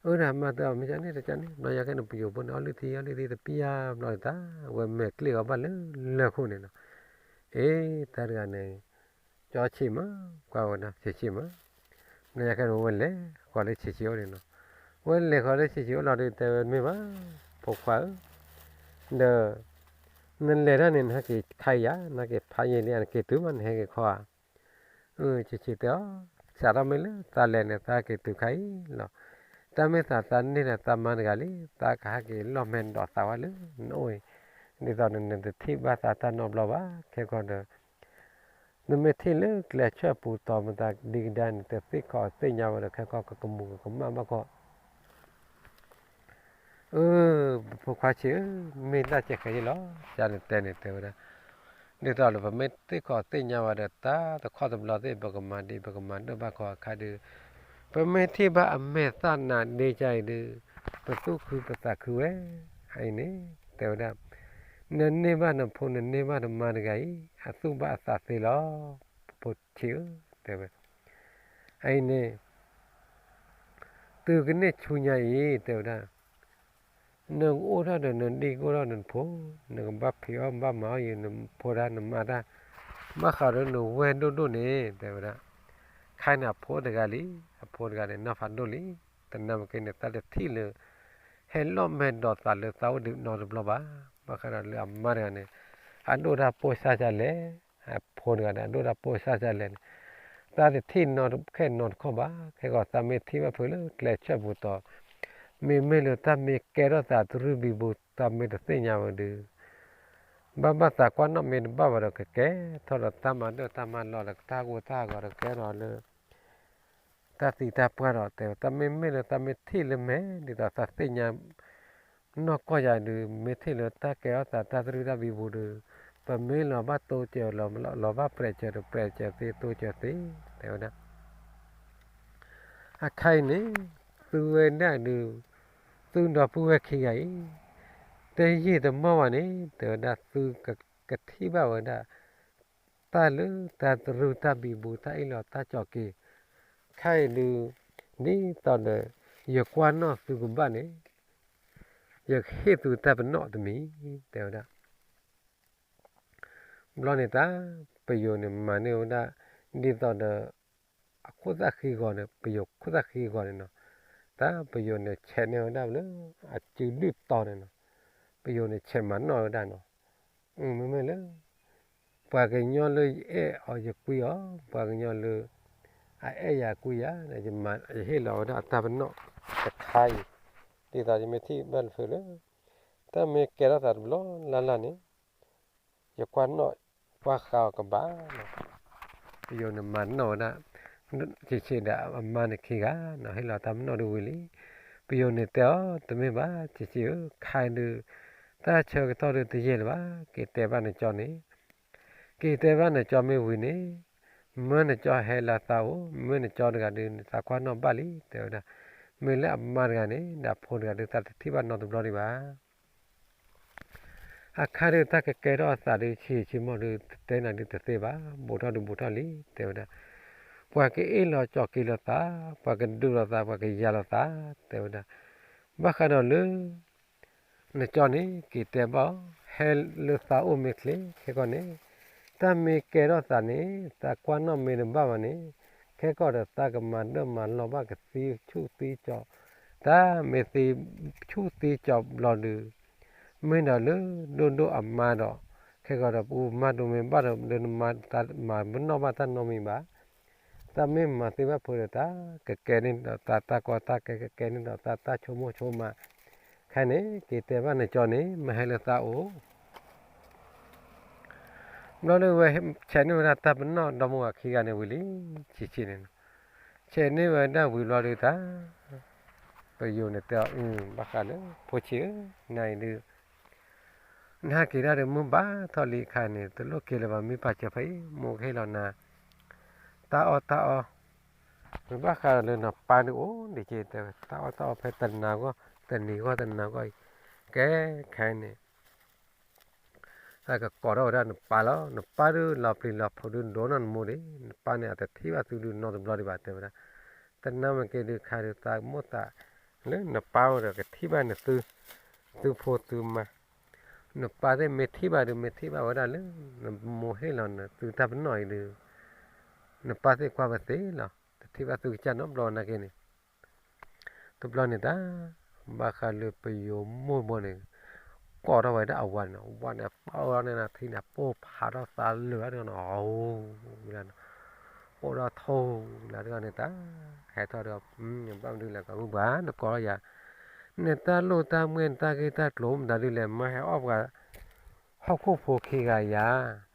အၢ ဒၣ်မၤတၢ်အီၤ မ့ၢ်ကန့ၣ်တကန့ၣ် ဘျီယၤခဲန့ၣ် ပယိၤဖိန့ၣ် အီၣ်လုၢ်ထံ အီၣ်လုၢ်ထံတပျၢ်ဘျီန့ၣ် တၢ်ဝဲမဲာ်ကျ့ၣ်အီၤဘၣ်လၢလၢၢ်ခိၣ်န့ၣ်နီၤ, အ့ တၢ်တဂၤန့ၣ် ကၠီဆံးမး ကွၢ်ဝဲဒၣ် ဆံးဆံးမး, ဘျီယၤခဲန့ၣ် ဝဲလဲၤဃီၤလၢဆံးဆံးအိၣ်န့ၣ်နီၤ, ဝဲလဲၤဃီၤလၢဆံးဆံးအိၣ်လီၤဒီး တဲဝဲမ့ၢ်ဘၣ် ဖိခွါဧၢ, ဒီး နလဲၤတၢ်န့ၣ် နဟဲက့ၤခါယၤ နဟဲက့ၤဖးယံာ်လံ နက့ၤတုၤမး နဟဲက့ၤခီဧါ ဆံးဆံးတဲအီၤ, စးထီၣ်မ့ၢ်လၢသးလဲၤန့ၣ် သးဟဲက့ၤတုၤခါအံၤလီၤ. တၢ်မ့ၢ်သးသးန့ၢ်ဒီးသးမါတဂၤလံ, သးကဟဲက့ၤလီၢ်မဲာ်ဒိးသးဝဲလၢနအိၣ်အံၤ, ဒ်သိးန့ၣ် နတထံၣ်ဘၣ်သးတၢ်နီတဘျီဘၣ်. ခဲကီးဒီး နမ့ၢ်ထံၣ်လၢကျဲဆၢၣ်ပူၤတီၤမတၤဒံကဒါန့ၣ် တသ့ၣ်ခီၣ်သ့ၣ်ညါဝဲဒီး ခဲကီးကကမူၤကကမၣ်ဘၣ်ခီ အၢ ပဖိခွါဆံးဧၢ, မ့ၢ်တၢ်ကဲဃဲၤယ့ၣ်လီၤ. ယၤန့ၣ်တဲန့ၣ်တဲဝဲဒၣ်, ဒ်သိးလၢပမ့ၢ်သ့ၣ်ခီၣ်သ့ၣ်ညါဝဲဒီး တၢ်တခီတဘျီသ့ၣ် ပကမၤဒ် ပကမၤဒိၣ်ဘၣ်ခီအခါဒီး ပမ့ၢ်ထံၣ်ဘၣ်အမဲာ်သၣ်နးဒ့ကအံၤဒီး ပသူၣ်ခုပသးခုဝဲ. အအံၤန့ၣ် တဲဝဲဒၣ်, နန့ၢ်ဘၣ်နဖိ နန့ၢ်ဘၣ်နမါတဂၤအံၤ အသူၣ်ဘၣ်အသးသ့လီၤ. ပဖိဆံးဧၢ, တဲဝဲ အအံၤန့ၣ် သုကန့ၢ်ဆူညါအံၤ တဲဝဲဒၣ်, နကအိၣ်ထီၣ်ဒီးနဒံၣ် ကအိၣ်ထီၣ်ဒီးနဖိ, နကဘၣ်ဖံးအီၣ်ဘၣ်မၤအီၣ်ယံၤ နဖိတၢ်နမါတၢ်, ဘၣ်ဃးဒီးနဝဲၢ်ဒိၣ်ဒိၣ်န့ၣ် တဲဝဲဒၣ်, ခါန့ၣ်အဖိတဂၤလံ, အဖိတဂၤန့ၣ် နီၢ်ဖးဒိၣ်လံ, တနၢ်မ့ၢ်က့န့ၣ် သးတထံၣ်လၢ ဟဲလီၤမဲာ်ဒိးသးလၢသးအိၣ်ဒံးနီတဘျီဘၣ်. ဘၣ်ဃးဒီးလၢအမါတဂၤန့ၣ် အဒိၣ်တၢ်ပိၢ်စၢ်ဒ်လဲၣ် အဖိတဂၤန့ၣ် အဒိၣ်တၢ်ပိၢ်စၢ်ဒ်လဲၣ်န့ၣ် သးတထံၣ်နီတခဲနီတခီဘၣ်. ခဲကီးသးမ့ၢ်ထံၣ်ဘၣ်ဖုးလၢကျဲဆၢၣ်ပူၤတီၤ, မ့မ့ၢ်လၢတၢ်မ့ၢ်ကဲထီၣ်သးတရုၢ်ဘံဘူ သးမ့ၢ်တသ့ၣ်ညါဝဲဒီး ဘၣ်ဘၣ်သးကွၢ်နီၣ်မ့ၢ်တဘၣ်ဘၣ်ဒီး ကကဲထီၣ်ဒီးတၢ်မၤဒၢၣ်တၢ်မၤလီၤဒီး တၢ်ဂိၢ်တၢ်ဂီၤဒီး ကဲထီၣ်လၢ တၢ်သံတၢ်ပှၢ်ဒီး တဲဝဲ တၢ်မ့မ့ၢ်လၢတၢ်မ့ၢ်ထံၣ်လၢမဲာ် ဒ်သိးသးသ့ၣ်ညါ နီၢ်ကီၢ်ယၤဒုး မ့ၢ်ထံၣ်လၢတၢ်ကဲထီၣ်သးတၢ်တရုၢ်တၢ်ဘံဘူဒီး ပမ့ၢ်လီၤဘၣ်တိစၢၤ လီၤဘၣ်ပြဲးစၢၤဒီး ပြဲးစၢၤသ့ တိစၢၤသ့ တဲဝဲဒၣ်. အခါအံၤန့ၣ် သုဝဲဒၣ်ဒုး သုဒီပုၢ်ဝဲၢ်ခံဂၤအံၤ တယံာ်တမီၢ်ဘၣ်န့ၣ် တဲဝဲဒၣ် သုကထံၣ်ဘၣ်ဝဲဒၣ် တၢ်လၢတၢ်တရုၢ်တၢ်ဘံဘူ တၢ်အ့ၣ်လိာ်တၢ်ကၠီၤက့ၤ ခဲအံၤဒုး ဒ်သိးဒီး ယကွၢ်နီၣ်သုကဘၣ်န့ၣ် ယကဟ့ၣ်သုတၢ်ပနီၣ်တမံၤ တဲဝဲဒၣ်. ဘျီန့ၣ်တၢ် ပယိၤန့ၣ်မၤန့ၢ်ဝဲဒၣ် ဒ်သိးဒီး အခိၣ်သၣ်ဃံဂီၤန့ၣ် ပယိၤခိၣ်သၣ်ဃံဂီၤန့ၣ်နီၤ, တၢ်ပယိၤန့ၣ် ဆဲးန့ၢ်ဝဲဒၣ်လၢ အစုဒုၣ်တီၤန့ၣ်နီၤ, ပယိၤန့ၣ် ဆဲးမၤနီၣ်ဝဲဒၣ်နီၤ, မ့မ့ၢ်လၢ ပှၤကညီလၢယအဲၣ်အီၤယကွံအီၤ ပှၤကညီလၢ အအဲၣ်ယၤကွံယၤ ယဟ့ၣ်လီၤဝဲဒၣ်အတၢ်ပနီၣ်တခါအံၤ, ဒ်သိးယမ့ၢ်ထံၣ်ဘၣ်တဖုလၢ တၢ်မ့ၢ်ကဲထီၣ်သးတဘျီလၢ်လၢ်န့ၣ် ယကွၢ်နီၣ် ကွၢ်ဃါအီၤကဘၣ်နီၤ. ပယိၤန့ၣ်မၤနီၣ်ဝဲဒၣ် ဆံးဆံးဒီးအမါန့ၣ်ခံဂၤနီၤ ဟ့ၣ်လီၤတၢ်ပနီၣ်တဝံၤလံ. ပယိၤန့ၣ်တဲအီၤ တမ့ၢ်ဘၣ် ဆံးဆံးဧၢ, ခါဒုး တၢ်ဆၢကတီၢ်ဒုးတယံာ်လၢၤဘၣ်, က့ၤတဲဘၣ်နကၠီန့ၣ် က့ၤတဲဘၣ်နကၠီမ့ၢ်ဝံၤန့ၣ် မၢနကၠီဟဲလၢသးအိၣ်, မၢနကၠီတဂၤဒုး နသးကွၢ်နီၣ်ဘၣ်လံ တဲဝဲဒၣ်. မ့ၢ်လၢအမါတဂၤန့ၣ် ဒီးဖိတဂၤဒုး သးတထံၣ်ဘၣ်နီတဘျီဒံးဘၣ်. အခါဒုးတၢ်ကကဲထီၣ်အသးဒုး ဆံးဆံးမီၢ်ဒုး တတဲနၤဒုးတသ့ဘၣ်, ဘူးထီၣ်ဒုးဘူးထီၣ်လံ တဲဝဲဒၣ်. ပှၤကအ့ၣ်လိာ်ကၠီၤက့ၤလိာ်သး, ပှၤကဒုးလိာ်သး, ပှၤကယၤလိာ်သး တဲဝဲဒၣ်. ဘၣ်ဃးဒီးလၢ နကၠီန့ၣ် က့ၤတဲဘၣ်အီၤ, ဟဲလၢသးအိၣ်မ့ၢ်ချ့ခဲကီၢ်န့ၣ်, တၢ်မ့ၢ်ကဲထီၣ်သးန့ၣ် သးကွၢ်နီၣ်မ့ၢ်တဘၣ်ဘၣ်န့ၣ်, ခဲကီၢ်ဒီးသးကမၤဒၢၣ်မၤလီၤဘၣ်ကသံဆူၣ်သံကၠီ, တၢ်မ့ၢ်သံဆူၣ်သံကၠီဘျီဒုး, မ့ၢ်ဒီးလၢဒိၣ်ဒိၣ်အမါဒီး, ခဲကီၢ်ဒီးပမၤဒိၣ်မ့ၢ်ဘၣ်ဒီး လၢနမၤတၢ်မၤပနီၣ်ဘၣ်တၢ်နီတမံၤဘၣ် တၢ်မ့ၢ်မၤသ့ဘၣ်ဖုးဒီးတၢ်ကကဲန့ၣ်ဒီးသးတၢ်ကီတၢ်ခဲ ကကဲန့ၣ်ဒီးသးတၢ်ဆိကမိၣ်ဆိကမး, ခဲန့ၣ် က့ၤတဲဘၣ်နကၠီန့ၣ် မ့ၢ်ဟဲလၢသးအိၣ် ဘျီဒုးဝဲဆဲးန့ၢ်ဝဲဒၣ်တၢ်ပနီၣ်ဒီမါဝၤခံဂၤန့ၣ်ဝံၤလံ, ဆံးဆံးန့ၣ်, ဆဲးန့ၢ်ဝဲဒၣ်ဝံၤဘျီဒုးတၢ် ပယိၤန့ၣ်တဲအီၤ ဘၣ်ဃးလၢဖိဆံးဧၢ, နၤအံၤဒုး နဟဲက့ၤဒၣ်ဒီးမုၢ်ဘၣ်ထီၣ်လံအခါန့ၣ် တလိၣ်က့ၤလၢၤဘၣ် မ့ၢ်ပာ်စၢၤဖဲအံၤ မိၢ်ကဟ့ၣ်လီၤနၤ တၢ်အီၣ်တၢ်အီ, မ့ၢ်ဘၣ်ဃးဒီးလၢနပၢ်ဒုးအိၣ်ဒံးက့ၤတဲဝဲ တၢ်အီၣ်တၢ်အီဖဲတနၤဂီၢ် တနံၤဂီၢ်တနၤဂီၢ်အံၤ, ကဲခဲအံၤန့ၣ် သးကကိးထီၣ်ဝဲဒၣ်နပၢ်လီၤ. နပၢ်ဒုးလီၤပျံၤလီၤဖုးဒုးဒိၣ်နီၢ်နမိၢ်ဒံး, နပၢ်န့ၣ်အတထံၣ်ဘၣ်သုဒုးနီတဘျီဒံးဘၣ်တဲဝဲဒၣ်, တနၤမ့ၢ်က့ၤဒုးခါဒုးသးမိၢ်သး လၢနပၢ်အိၣ်ဒီးကထံၣ်ဘၣ်န့ၣ်သု, သုဖိသုမါ, နပၢ်သ့ၣ်မ့ၢ်ထံၣ်ဘၣ်ဒုးမ့ၢ်ထံၣ်ဘၣ်ဝဲဒၣ်လၢ နမိၢ်ဟ့ၣ်လီၤနသုတၢ်ပနီၣ်အံၤဒုး, နပၢ်သ့ၣ်ကွၢ်ဝဲသ့လီၤ. တထံၣ်ဘၣ်သုကစၢ်နီတဘျီနာ်က့န့ၣ် တဘျီန့ၣ်တၢ် ဘၣ်ဃးလၢပယိၤမိၢ်ဘီန့ၣ် ကိးထီၣ်ဝဲဒၣ်အဝၤန့ၣ်, ဝၤန့ၣ်ပၢၢ်ထီၣ်န့ၣ်ထံန့ၣ် ပိၢ်ဖးထီၣ်သးလၢာ်န့ၣ်, အိၣ်ဒီးထိၣ်လၢတဂၤန့ၣ်တၢ်, ဟဲထီၣ်ဒီး ဘၣ်မနုၤလဲၣ် ကမုၢ်ပှၢ် နကိးထီၣ်ယၤ, နတၢ်လိၣ်တၢ်မွဲ နတၢ်ဂ့ၢ်တၢ်ကျိၤမတၤဒုလဲၣ် မ့ၢ်ဟဲအီၣ်ပှၤ ဟီၣ်ခိၣ်ဖိခံဂၤယၤ,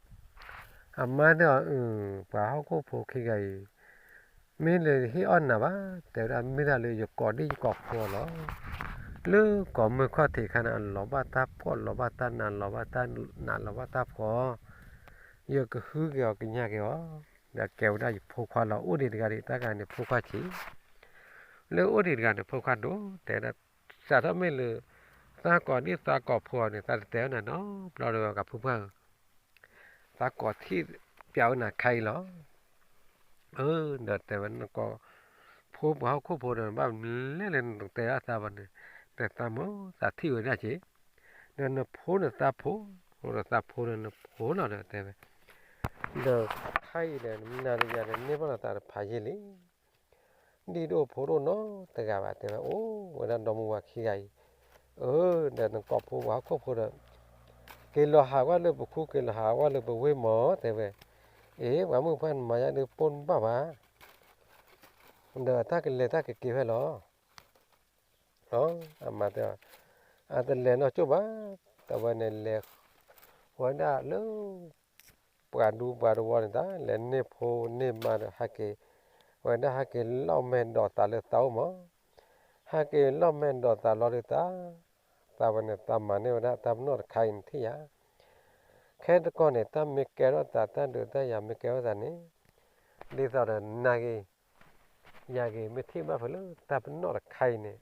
အမါတဲအီၤ ပှၤဟီၣ်ခိၣ်ဖိခံဂၤအံၤ မ့ၢ်လၢဟ့ၣ်အီၣ်နၤဘၣ်, တဲဝဲဒၣ်မ့ၢ်တၢ်လၢယကိးဒံၣ်ယကိးဖိလီၤ. လၢကိးမုၢ်ခီၣ်ထံးခါန့ၣ် အလီၤဘၣ်တၢ်ဖှီၣ်လီၤဘၣ်တၢ်နးလီၤဘၣ်တၢ်နးလီၤဘၣ်တၢ်ဖှီၣ်, ယကဟုက့ၤအီၤကညးက့ၤအီၤ, ဒီးကဲဝဲဒၣ်ယဖိခွါလီၤ. အိၣ်ဒံးတဂၤဒံးတၢ်ဂၤန့ၣ် ဖိခွါဆံး, လၢအိၣ်ဒံးတဂၤန့ၣ် ဖိခွါဒိၣ်, တဲဒၣ် စးထီၣ်မ့ၢ်လၢ သးကိးဒံၣ်သးကိးဖိအီၤန့ၣ် သးတတဲဝဲနၤနီတဘျီဒီး ကဖုပှၢ်ဧၢ, သးကိးထံၣ်ပျးဝဲနၤခါအံၤလီၤ. အၢ ဒီးတဲဝဲ နကိးဖိပှၤဟီၣ်ခိၣ်ဖိဒီး ဘၣ်မနုၤလဲၣ်လၢနတတဲဒၣ်သးဘၣ်န့ၣ်, ဒီးသးမုာ်သးထံၣ်ဝဲဒၣ်က့ၤ, ဒီးနဖိန့ၣ်သးဖိ, ဒီးသးဖိန့ၣ်နဖိလီၤဒီးတဲဝဲ, ဒီးခါအံၤဒီး နမ့ၢ်နၤဒီးယၤဒီး န့ၢ်ဘၣ်လီၤသးတဖးယံာ်လံ ဒ်ဒိၣ်ဖိဒိၣ်နီတဂၤဘၣ် တဲဝဲ, အိၣ်ဝဲဒၣ်ဒီမါဝၤခံဂၤအံၤ, အၢ ဒီးနကိးဖိပှၤဟီၣ်ခိၣ်ဖိဒီး က့ၤလီၤဟးဝဲလၢပခူ က့ၤလီၤဟးဝဲလၢပဝ့ၢ်မး တဲဝဲ, အ့ ပှၤမုၣ်ပှၢ်နမၤယါဒုးပိၢ်နဘၣ်ဘၣ်, ဒီးတၢ်ကလဲၤတၢ်ကက့ၤဖဲလီၤ. အမၤတဲ, အတလဲၤနီၢ်ကၠိၣ်ဘၣ်, တဝဲန့ၣ်လဲၤဝဲဒၣ်လၢ ပှၤဒူပှၤတဝီန့ၣ်တၢ် လဲၤန့ၢ်ဖိန့ၢ်မါဒီး ဟဲက့ၤဝဲဒၣ် ဟဲက့ၤလီၢ်မဲာ်ဒိးသးလၢသးအိၣ်မး, ဟဲက့ၤလီၢ်မဲာ်ဒိးသးလီၤဒုးတၢ်, သးဝဲန့ၣ် သးမၤန့ၢ်ဝဲဒၣ်တၢ်ပနီၣ်တခါအံၤနထံၣ်ယၤ, ခဲတကီၢ်န့ၣ် တၢ်မ့ၢ်ကဲထီၣ်သး တၢ်ဒုးတၢ်ယၤမ့ၢ်ကဲထီၣ်သးန့ၣ်, ဒ်သိးဒီးနၤဂ့ၤ ယၤဂ့ၤ မ့ၢ်ထံၣ်ဘၣ်ဖဲလၢတၢ်ပနီၣ်တခါအံၤန့ၣ်,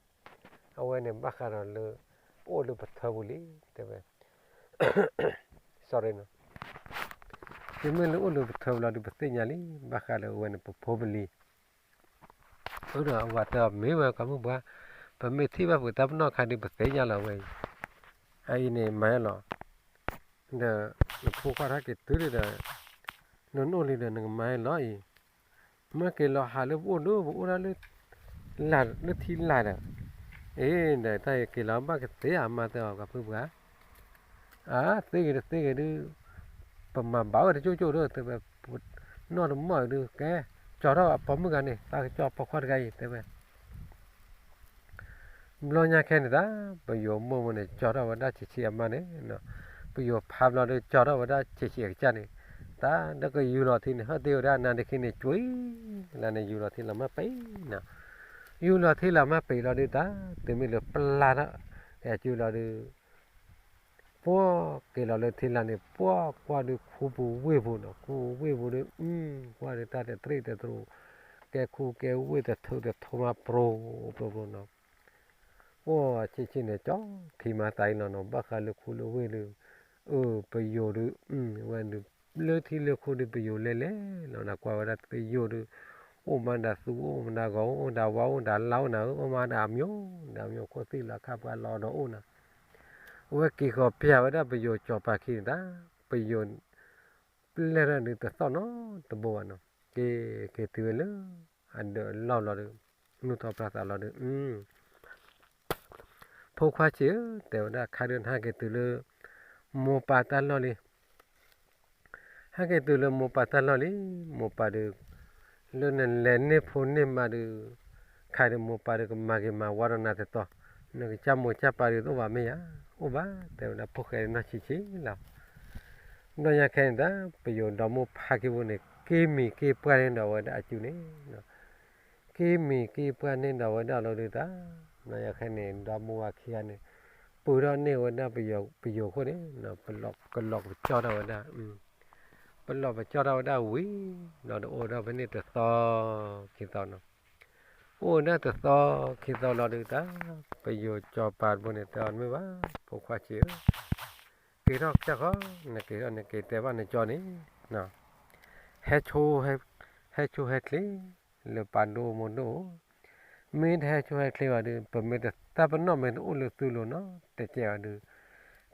အဝဲန့ၣ်ဘၣ်ဃးဒီးလၢ ပအိၣ်လၢပထၢပူၤလံ တဲဝဲ, sorry နီၤ, တုၤမ့ၢ်လၢအိၣ်လၢပထၢပူၤလီၤဒုး ပသ့ၣ်ညါလံ ဘၣ်ဃးဒီးအဝဲန့ၣ် ပဖိပလံၤ, အၢ ဒီးအဝၤတဲအီၤ မ့ၢ်ဝဲကီၢ်မုၢ်ပှၢ်, ပမ့ၢ်ထံၣ်ဘၣ်ဖဲတၢ်ပနီၣ်တခါဒုး ပသ့ၣ်ညါလီၤဝဲအံၤ, အအံၤန့ၣ်မၤလီၤ, ဒီးနဖိခွါထီၣ်က့ၤတုၤလံဒီး နနအိၣ်လံဒီး နကမၤလီၤအံၤ, မ့ၢ်က့ၤလီၤဟးလၢပအိၣ်ဒုး ပအိၣ်ဒၣ်လၢ လၢထံလာ်ဒီး, အ့ ဒီးတၢ်အံၤက့ၤလီၤဘၣ်ကသ့ဧါ မၤတဲအီၤ ကီၢ်မုၢ်ပှၢ်, အါ သ့ဂ့ၤတသ့ဂ့ၤဒုး, ပမၤဘၣ်ဝဲတကၠိၣ်ကၠိၣ်ဒီး တဲဝဲ, နီၢ်တမီၢ်အံၤဒုး ကဲ, ကၠီထီၣ်အပိာ်မုၣ်ဂၤန့ၣ် သးကကၠီပိာ်ခွါတဂၤအံၤ တဲဝဲ ဘျီညါခဲန့ၣ်တၢ် ပယိၤမိၢ်မိၢ်န့ၣ် ကၠီထီၣ်ဝဲဒၣ်ဆံးဆံးအမါန့ၣ်, ပယိၤဖးဘျီဒီး ကၠီထီၣ်ဝဲဒၣ်ဆံးဆံးအကစၢ်န့ၣ်, တၢ်ဒီးကယူၤလီၤထံန့ၣ် ဟဲသ့ဝဲဒၣ်နၤတခီန့ၣ် ကွံာ်လၢန့ၣ် ယူၤလီၤထံလီၤမၢ်ပံၤနီၤ, ယူၤလီၤထံလီၤမၢ်ပံၤလီၤဒုးတၢ်, တုၤမ့ၢ်လၢပျၢ်ထီၣ် ကယူၤလီၤဒုး ပှၤက့ၤလီၤလၢထံလာ်န့ၣ် ပှၤကွၢ်ဒုးခူပူၤဝ့ၢ်ပူၤနီၤ, ခူပူၤဝ့ၢ်ပူၤဒုး ကွၢ်ဒုးတၢ်တသရံၣ်တသရူး, ကဲခူကဲဝ့ၢ်တထူတထူမး ပြိပြိပြိနီၤ, ပှၤဆံးဆံးန့ၣ် ကၠီခံမၤသးအံၤလီၤနီၤ, ဘၣ်ဃးလၢခူလၢဝ့ၢ်ဒုး, အၢ ပယိၤဒုး ဝဲဒုး လၢထံလၢခိဒုး ပယိၤလဲၤလဲၤလီၤနီၤ, ကွၢ်ဝဲဒၣ်ပယိၤဒုး အိၣ်မးဒၣ်သူ အိၣ်မးဒၣ်ဂီၤ အိၣ်ဒၣ်ဝါ အိၣ်ဒၣ်လါ အိၣ်နၤဧၢ အိၣ်မးဒၣ်အမျိုး ဒၣ်အမျိုး ခိၣ်သံၣ်လီၤခၣ်ပှၤလီၤဒီးအိၣ်နၤ, အဝဲက့ၤဃီၤပျၢ်ဝဲဒၣ်ပယိၤကၠီၤပၤခံန့ၣ်တၢ်, ပယိၤ ပျဲၢ်ထီၣ်ဒုးတသီၣ်နီတဘိဘၣ်နီၤ, က့ၤက့ၤတုၤဝဲလၢ အဒၢးလီၢ်လီၤဒီး နူၢ်ထီၣ်ပြၢ်သးလီၤဒီး ဖိခွါဆံးဧၢ တဲဝဲဒၣ် ခါဒုးနဟဲက့ၤတုၤလၢ မိၢ်ပၢ်တၢ်လီၢ်လံ, ဟဲက့ၤတုၤလၢမိၢ်ပၢ်တၢ်လီၢ်လံ, မိၢ်ပၢ်ဒုး လၢနလဲၤန့ၢ်ဖိန့ၢ်မါဒုး ခါဒုးမိၢ်ပၢ်ဒုးကမၤဂ့ၤမၤဝါဒီးနၤတတီၤ, နကစၢ်မိၢ်စၢ်ပၢ်ဒုးတအိၣ်ဘၣ်မ့ၢ်ဧါ, အိၣ်ဘၣ် တဲဝဲဒၣ် ဖိၣ်ဃဲနီၢ်ဆံးဆံးလီၤ. ဘျီညါခဲန့ၣ်တၢ် ပယိၤဒီမါဖါက့ၤဖိန့ၣ် က့ၤမံၤက့ၤပှၢ်န့ၢ်ဒီးဝဲဒၣ်အစုန့ၣ် က့ၤမံၤက့ၤပှၢ်န့ၢ်ဒီးဝဲဒၣ်လီၤဒုးတၢ်, ဘျီညါခဲန့ၣ် ဒီမါဝၤခံဂၤန့ၣ် ပၢၤထီၣ်န့ၢ်ဝဲဒၣ်ပယိၤခိၣ်န့ၣ် ကလီၤပကၠီၣ်ထီၣ်ဝဲဒၣ်, ပလီၤပကၠီၣ်ထီၣ်ဝဲဒၣ်ဝံၤ ဒီးအိၣ်ဝဲဒၣ်ဖဲန့ၣ်တသီခံသီနီၤ, အိၣ်ဝဲဒၣ်တသီခံသီလီၤဒုးတၢ်, ပယိၤကၠီၤပၤတဘိန့ၣ် တဲအီၤတမ့ၢ်ဘၣ် ဖိခွါဆံးဧၢ က့ၤထီၣ်ကစၢ်ဃီ နက့ၤထီၣ်နက့ၤတဲဘၣ်နကၠီန့ၣ် ဟဲဆိ ဟဲဆိဟဲချ့ လၢပၢ်ဒိၣ်မိၢ်ဒိၣ်အိၣ်, မ့ၢ်တဟဲဆိဟဲချ့ဘၣ်ဒီး ပမ့ၢ်တၢ်ပနီၣ်မ့ၢ်တအိၣ်လၢသုလိၤနီတစဲးဘၣ်ဒီး,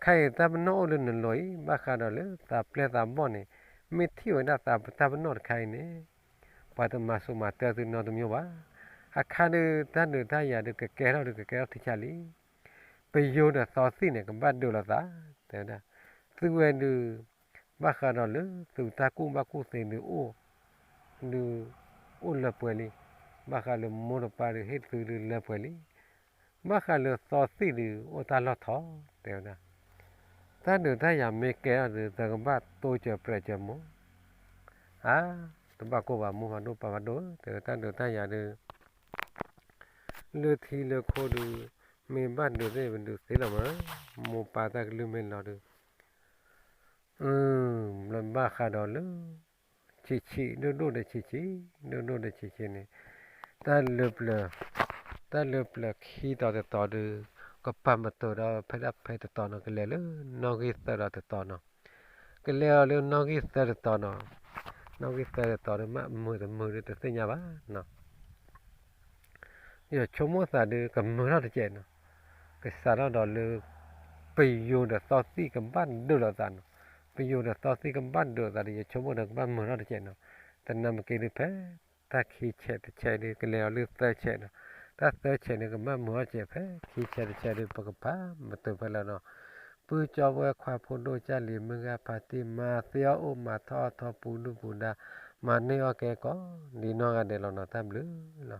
ခါအံၤတၢ်ပနီၣ်အိၣ်လၢနလိၤအံၤ ဘၣ်ဃးဒီးလၢသးပျဲၢ်သးဘီၣ်န့ၣ် မ့ၢ်ထံၣ်ဝဲဒၣ်သးပတၢ်ပနီၣ်တခါအံၤန့ၣ် ပှၤတမၤစိၤမၤတၢသုနီတမံၤဘၣ်. အခါဒုးတၢ်ဒုးတၢ်ယၤဒုးကကဲထီၣ်ဒုးကကဲထီၣ်ထံဆးလံ ပယိၤဒီးသီသံၣ်န့ၣ် ကဘၣ်ဒုးလိာ်သး, တဲဝဲဒၣ်, သုဝဲဒုး ဘၣ်ဃးဒီးလၢသုတၢ်ကူၣ်ဘၣ်ကူၣ်သ့ဒုးအိၣ်, ဒုး အိၣ်လၢပှဲၤလံ, ဘၣ်ဃးလၢမိၢ်တပၢ်ဒုးဟ့ၣ်သုဒုးလၢပှဲၤလံ, ဘၣ်ဃးလၢသီသံၣ်ဒုးအိၣ်တၢ်လီၢ်ထီ, တဲဝဲဒၣ်, တၢ်ဒုးတၢ်ယၤမ့ၢ်ကဲထီၣ်ဒုး သကဘၣ်တိစၢၤပြဲးစၢၤမိၢ် အါ, တဘၣ်ကိၢ်ဘၣ် မိၢ်ဖးဒိၣ်ပၢ်ဖးဒိၣ်ဧၢ, တဲဝဲတၢ်ဒုးတၢ်ယၤဒုး လၢထံလၢခိဒုး မ့ၢ်ဘၣ်ဒုးသ့ၣ်ပဒုးသ့လီၤမး, မိၢ်ပၢ်တၢ်ကလုၢ်မ့ၢ်လီၤဒုး ဘျီဘၣ်ဃးဒီးလၢ ဆံးဆံး ဒိၣ်ဒိၣ်ဒီးဆံးဆံး ဒိၣ်ဒိၣ်ဒီးဆံးဆံးန့ၣ် တၢ်လၢပျၢၤ တၢ်လၢပျၢၤခံတီၤတတီၤဒီး ကပာ်မတုာ်ဒီးဖဲဒၣ်ဖဲတတီၤနီၤ ကလဲၤလၢနီၣ်ဂံၢ်သၢဒီးတတီၤနီၤ, ကလဲၤအီၤလၢနီၣ်ဂံၢ်သၢတတီၤနီၤ, နီၣ်ဂံၢ်သၢတတီၤဒီး မ့ၢ်တမုာ်တမုာ်ဒုးတသ့ၣ်ညါဘၣ်နီၤ ယဆိကမိၣ်သးဒုးကမုာ်ထီၣ်တကဲးနီၤ, ကစးထီၣ်ဒီးလၢ ပယိၤဒီးသီသံၣ်ကဘၣ်ဒုးလိာ်သးနီၤ, ပယိၤဒီးသီသံၣ်ကဘၣ်ဒုးလိာ်သးဒီး ယဆိကမိၣ်ဒီးကဘၣ်မုာ်ထီၣ်တကဲးနီၤ, တနၢ်မ့ၢ်က့ၤဒုးဖဲ တၢ်ခံဆဲးတဆဲးဒုး ကလဲၤအီၤလၢသၢဆဲးနီၤ, တၢ်သၢဆဲးန့ၣ် ကဘၣ်မုာ်ထီၣ်တကဲးဖဲခံဆဲးတဆဲးဒုး ပကပာ်မတုာ်ဖဲလၢနီၤ, ပုၢ်ကၠီဝဲခွါဖိဒိၣ်ကၢ်လံၤမုၢ်ဂၤဖးတံၢ် မၤသ့အီၣ်အိၣ်မၤထီၣ်အီၣ်ထီၣ်ပူၤဒုၣ်ပူၤဒါ မၤန့ၢ်အီၣ်ကဲကီး ဒ်နီၢ်ဂၤဒဲးလီၤနီၤ တၢ်ဘျုးလီၤ.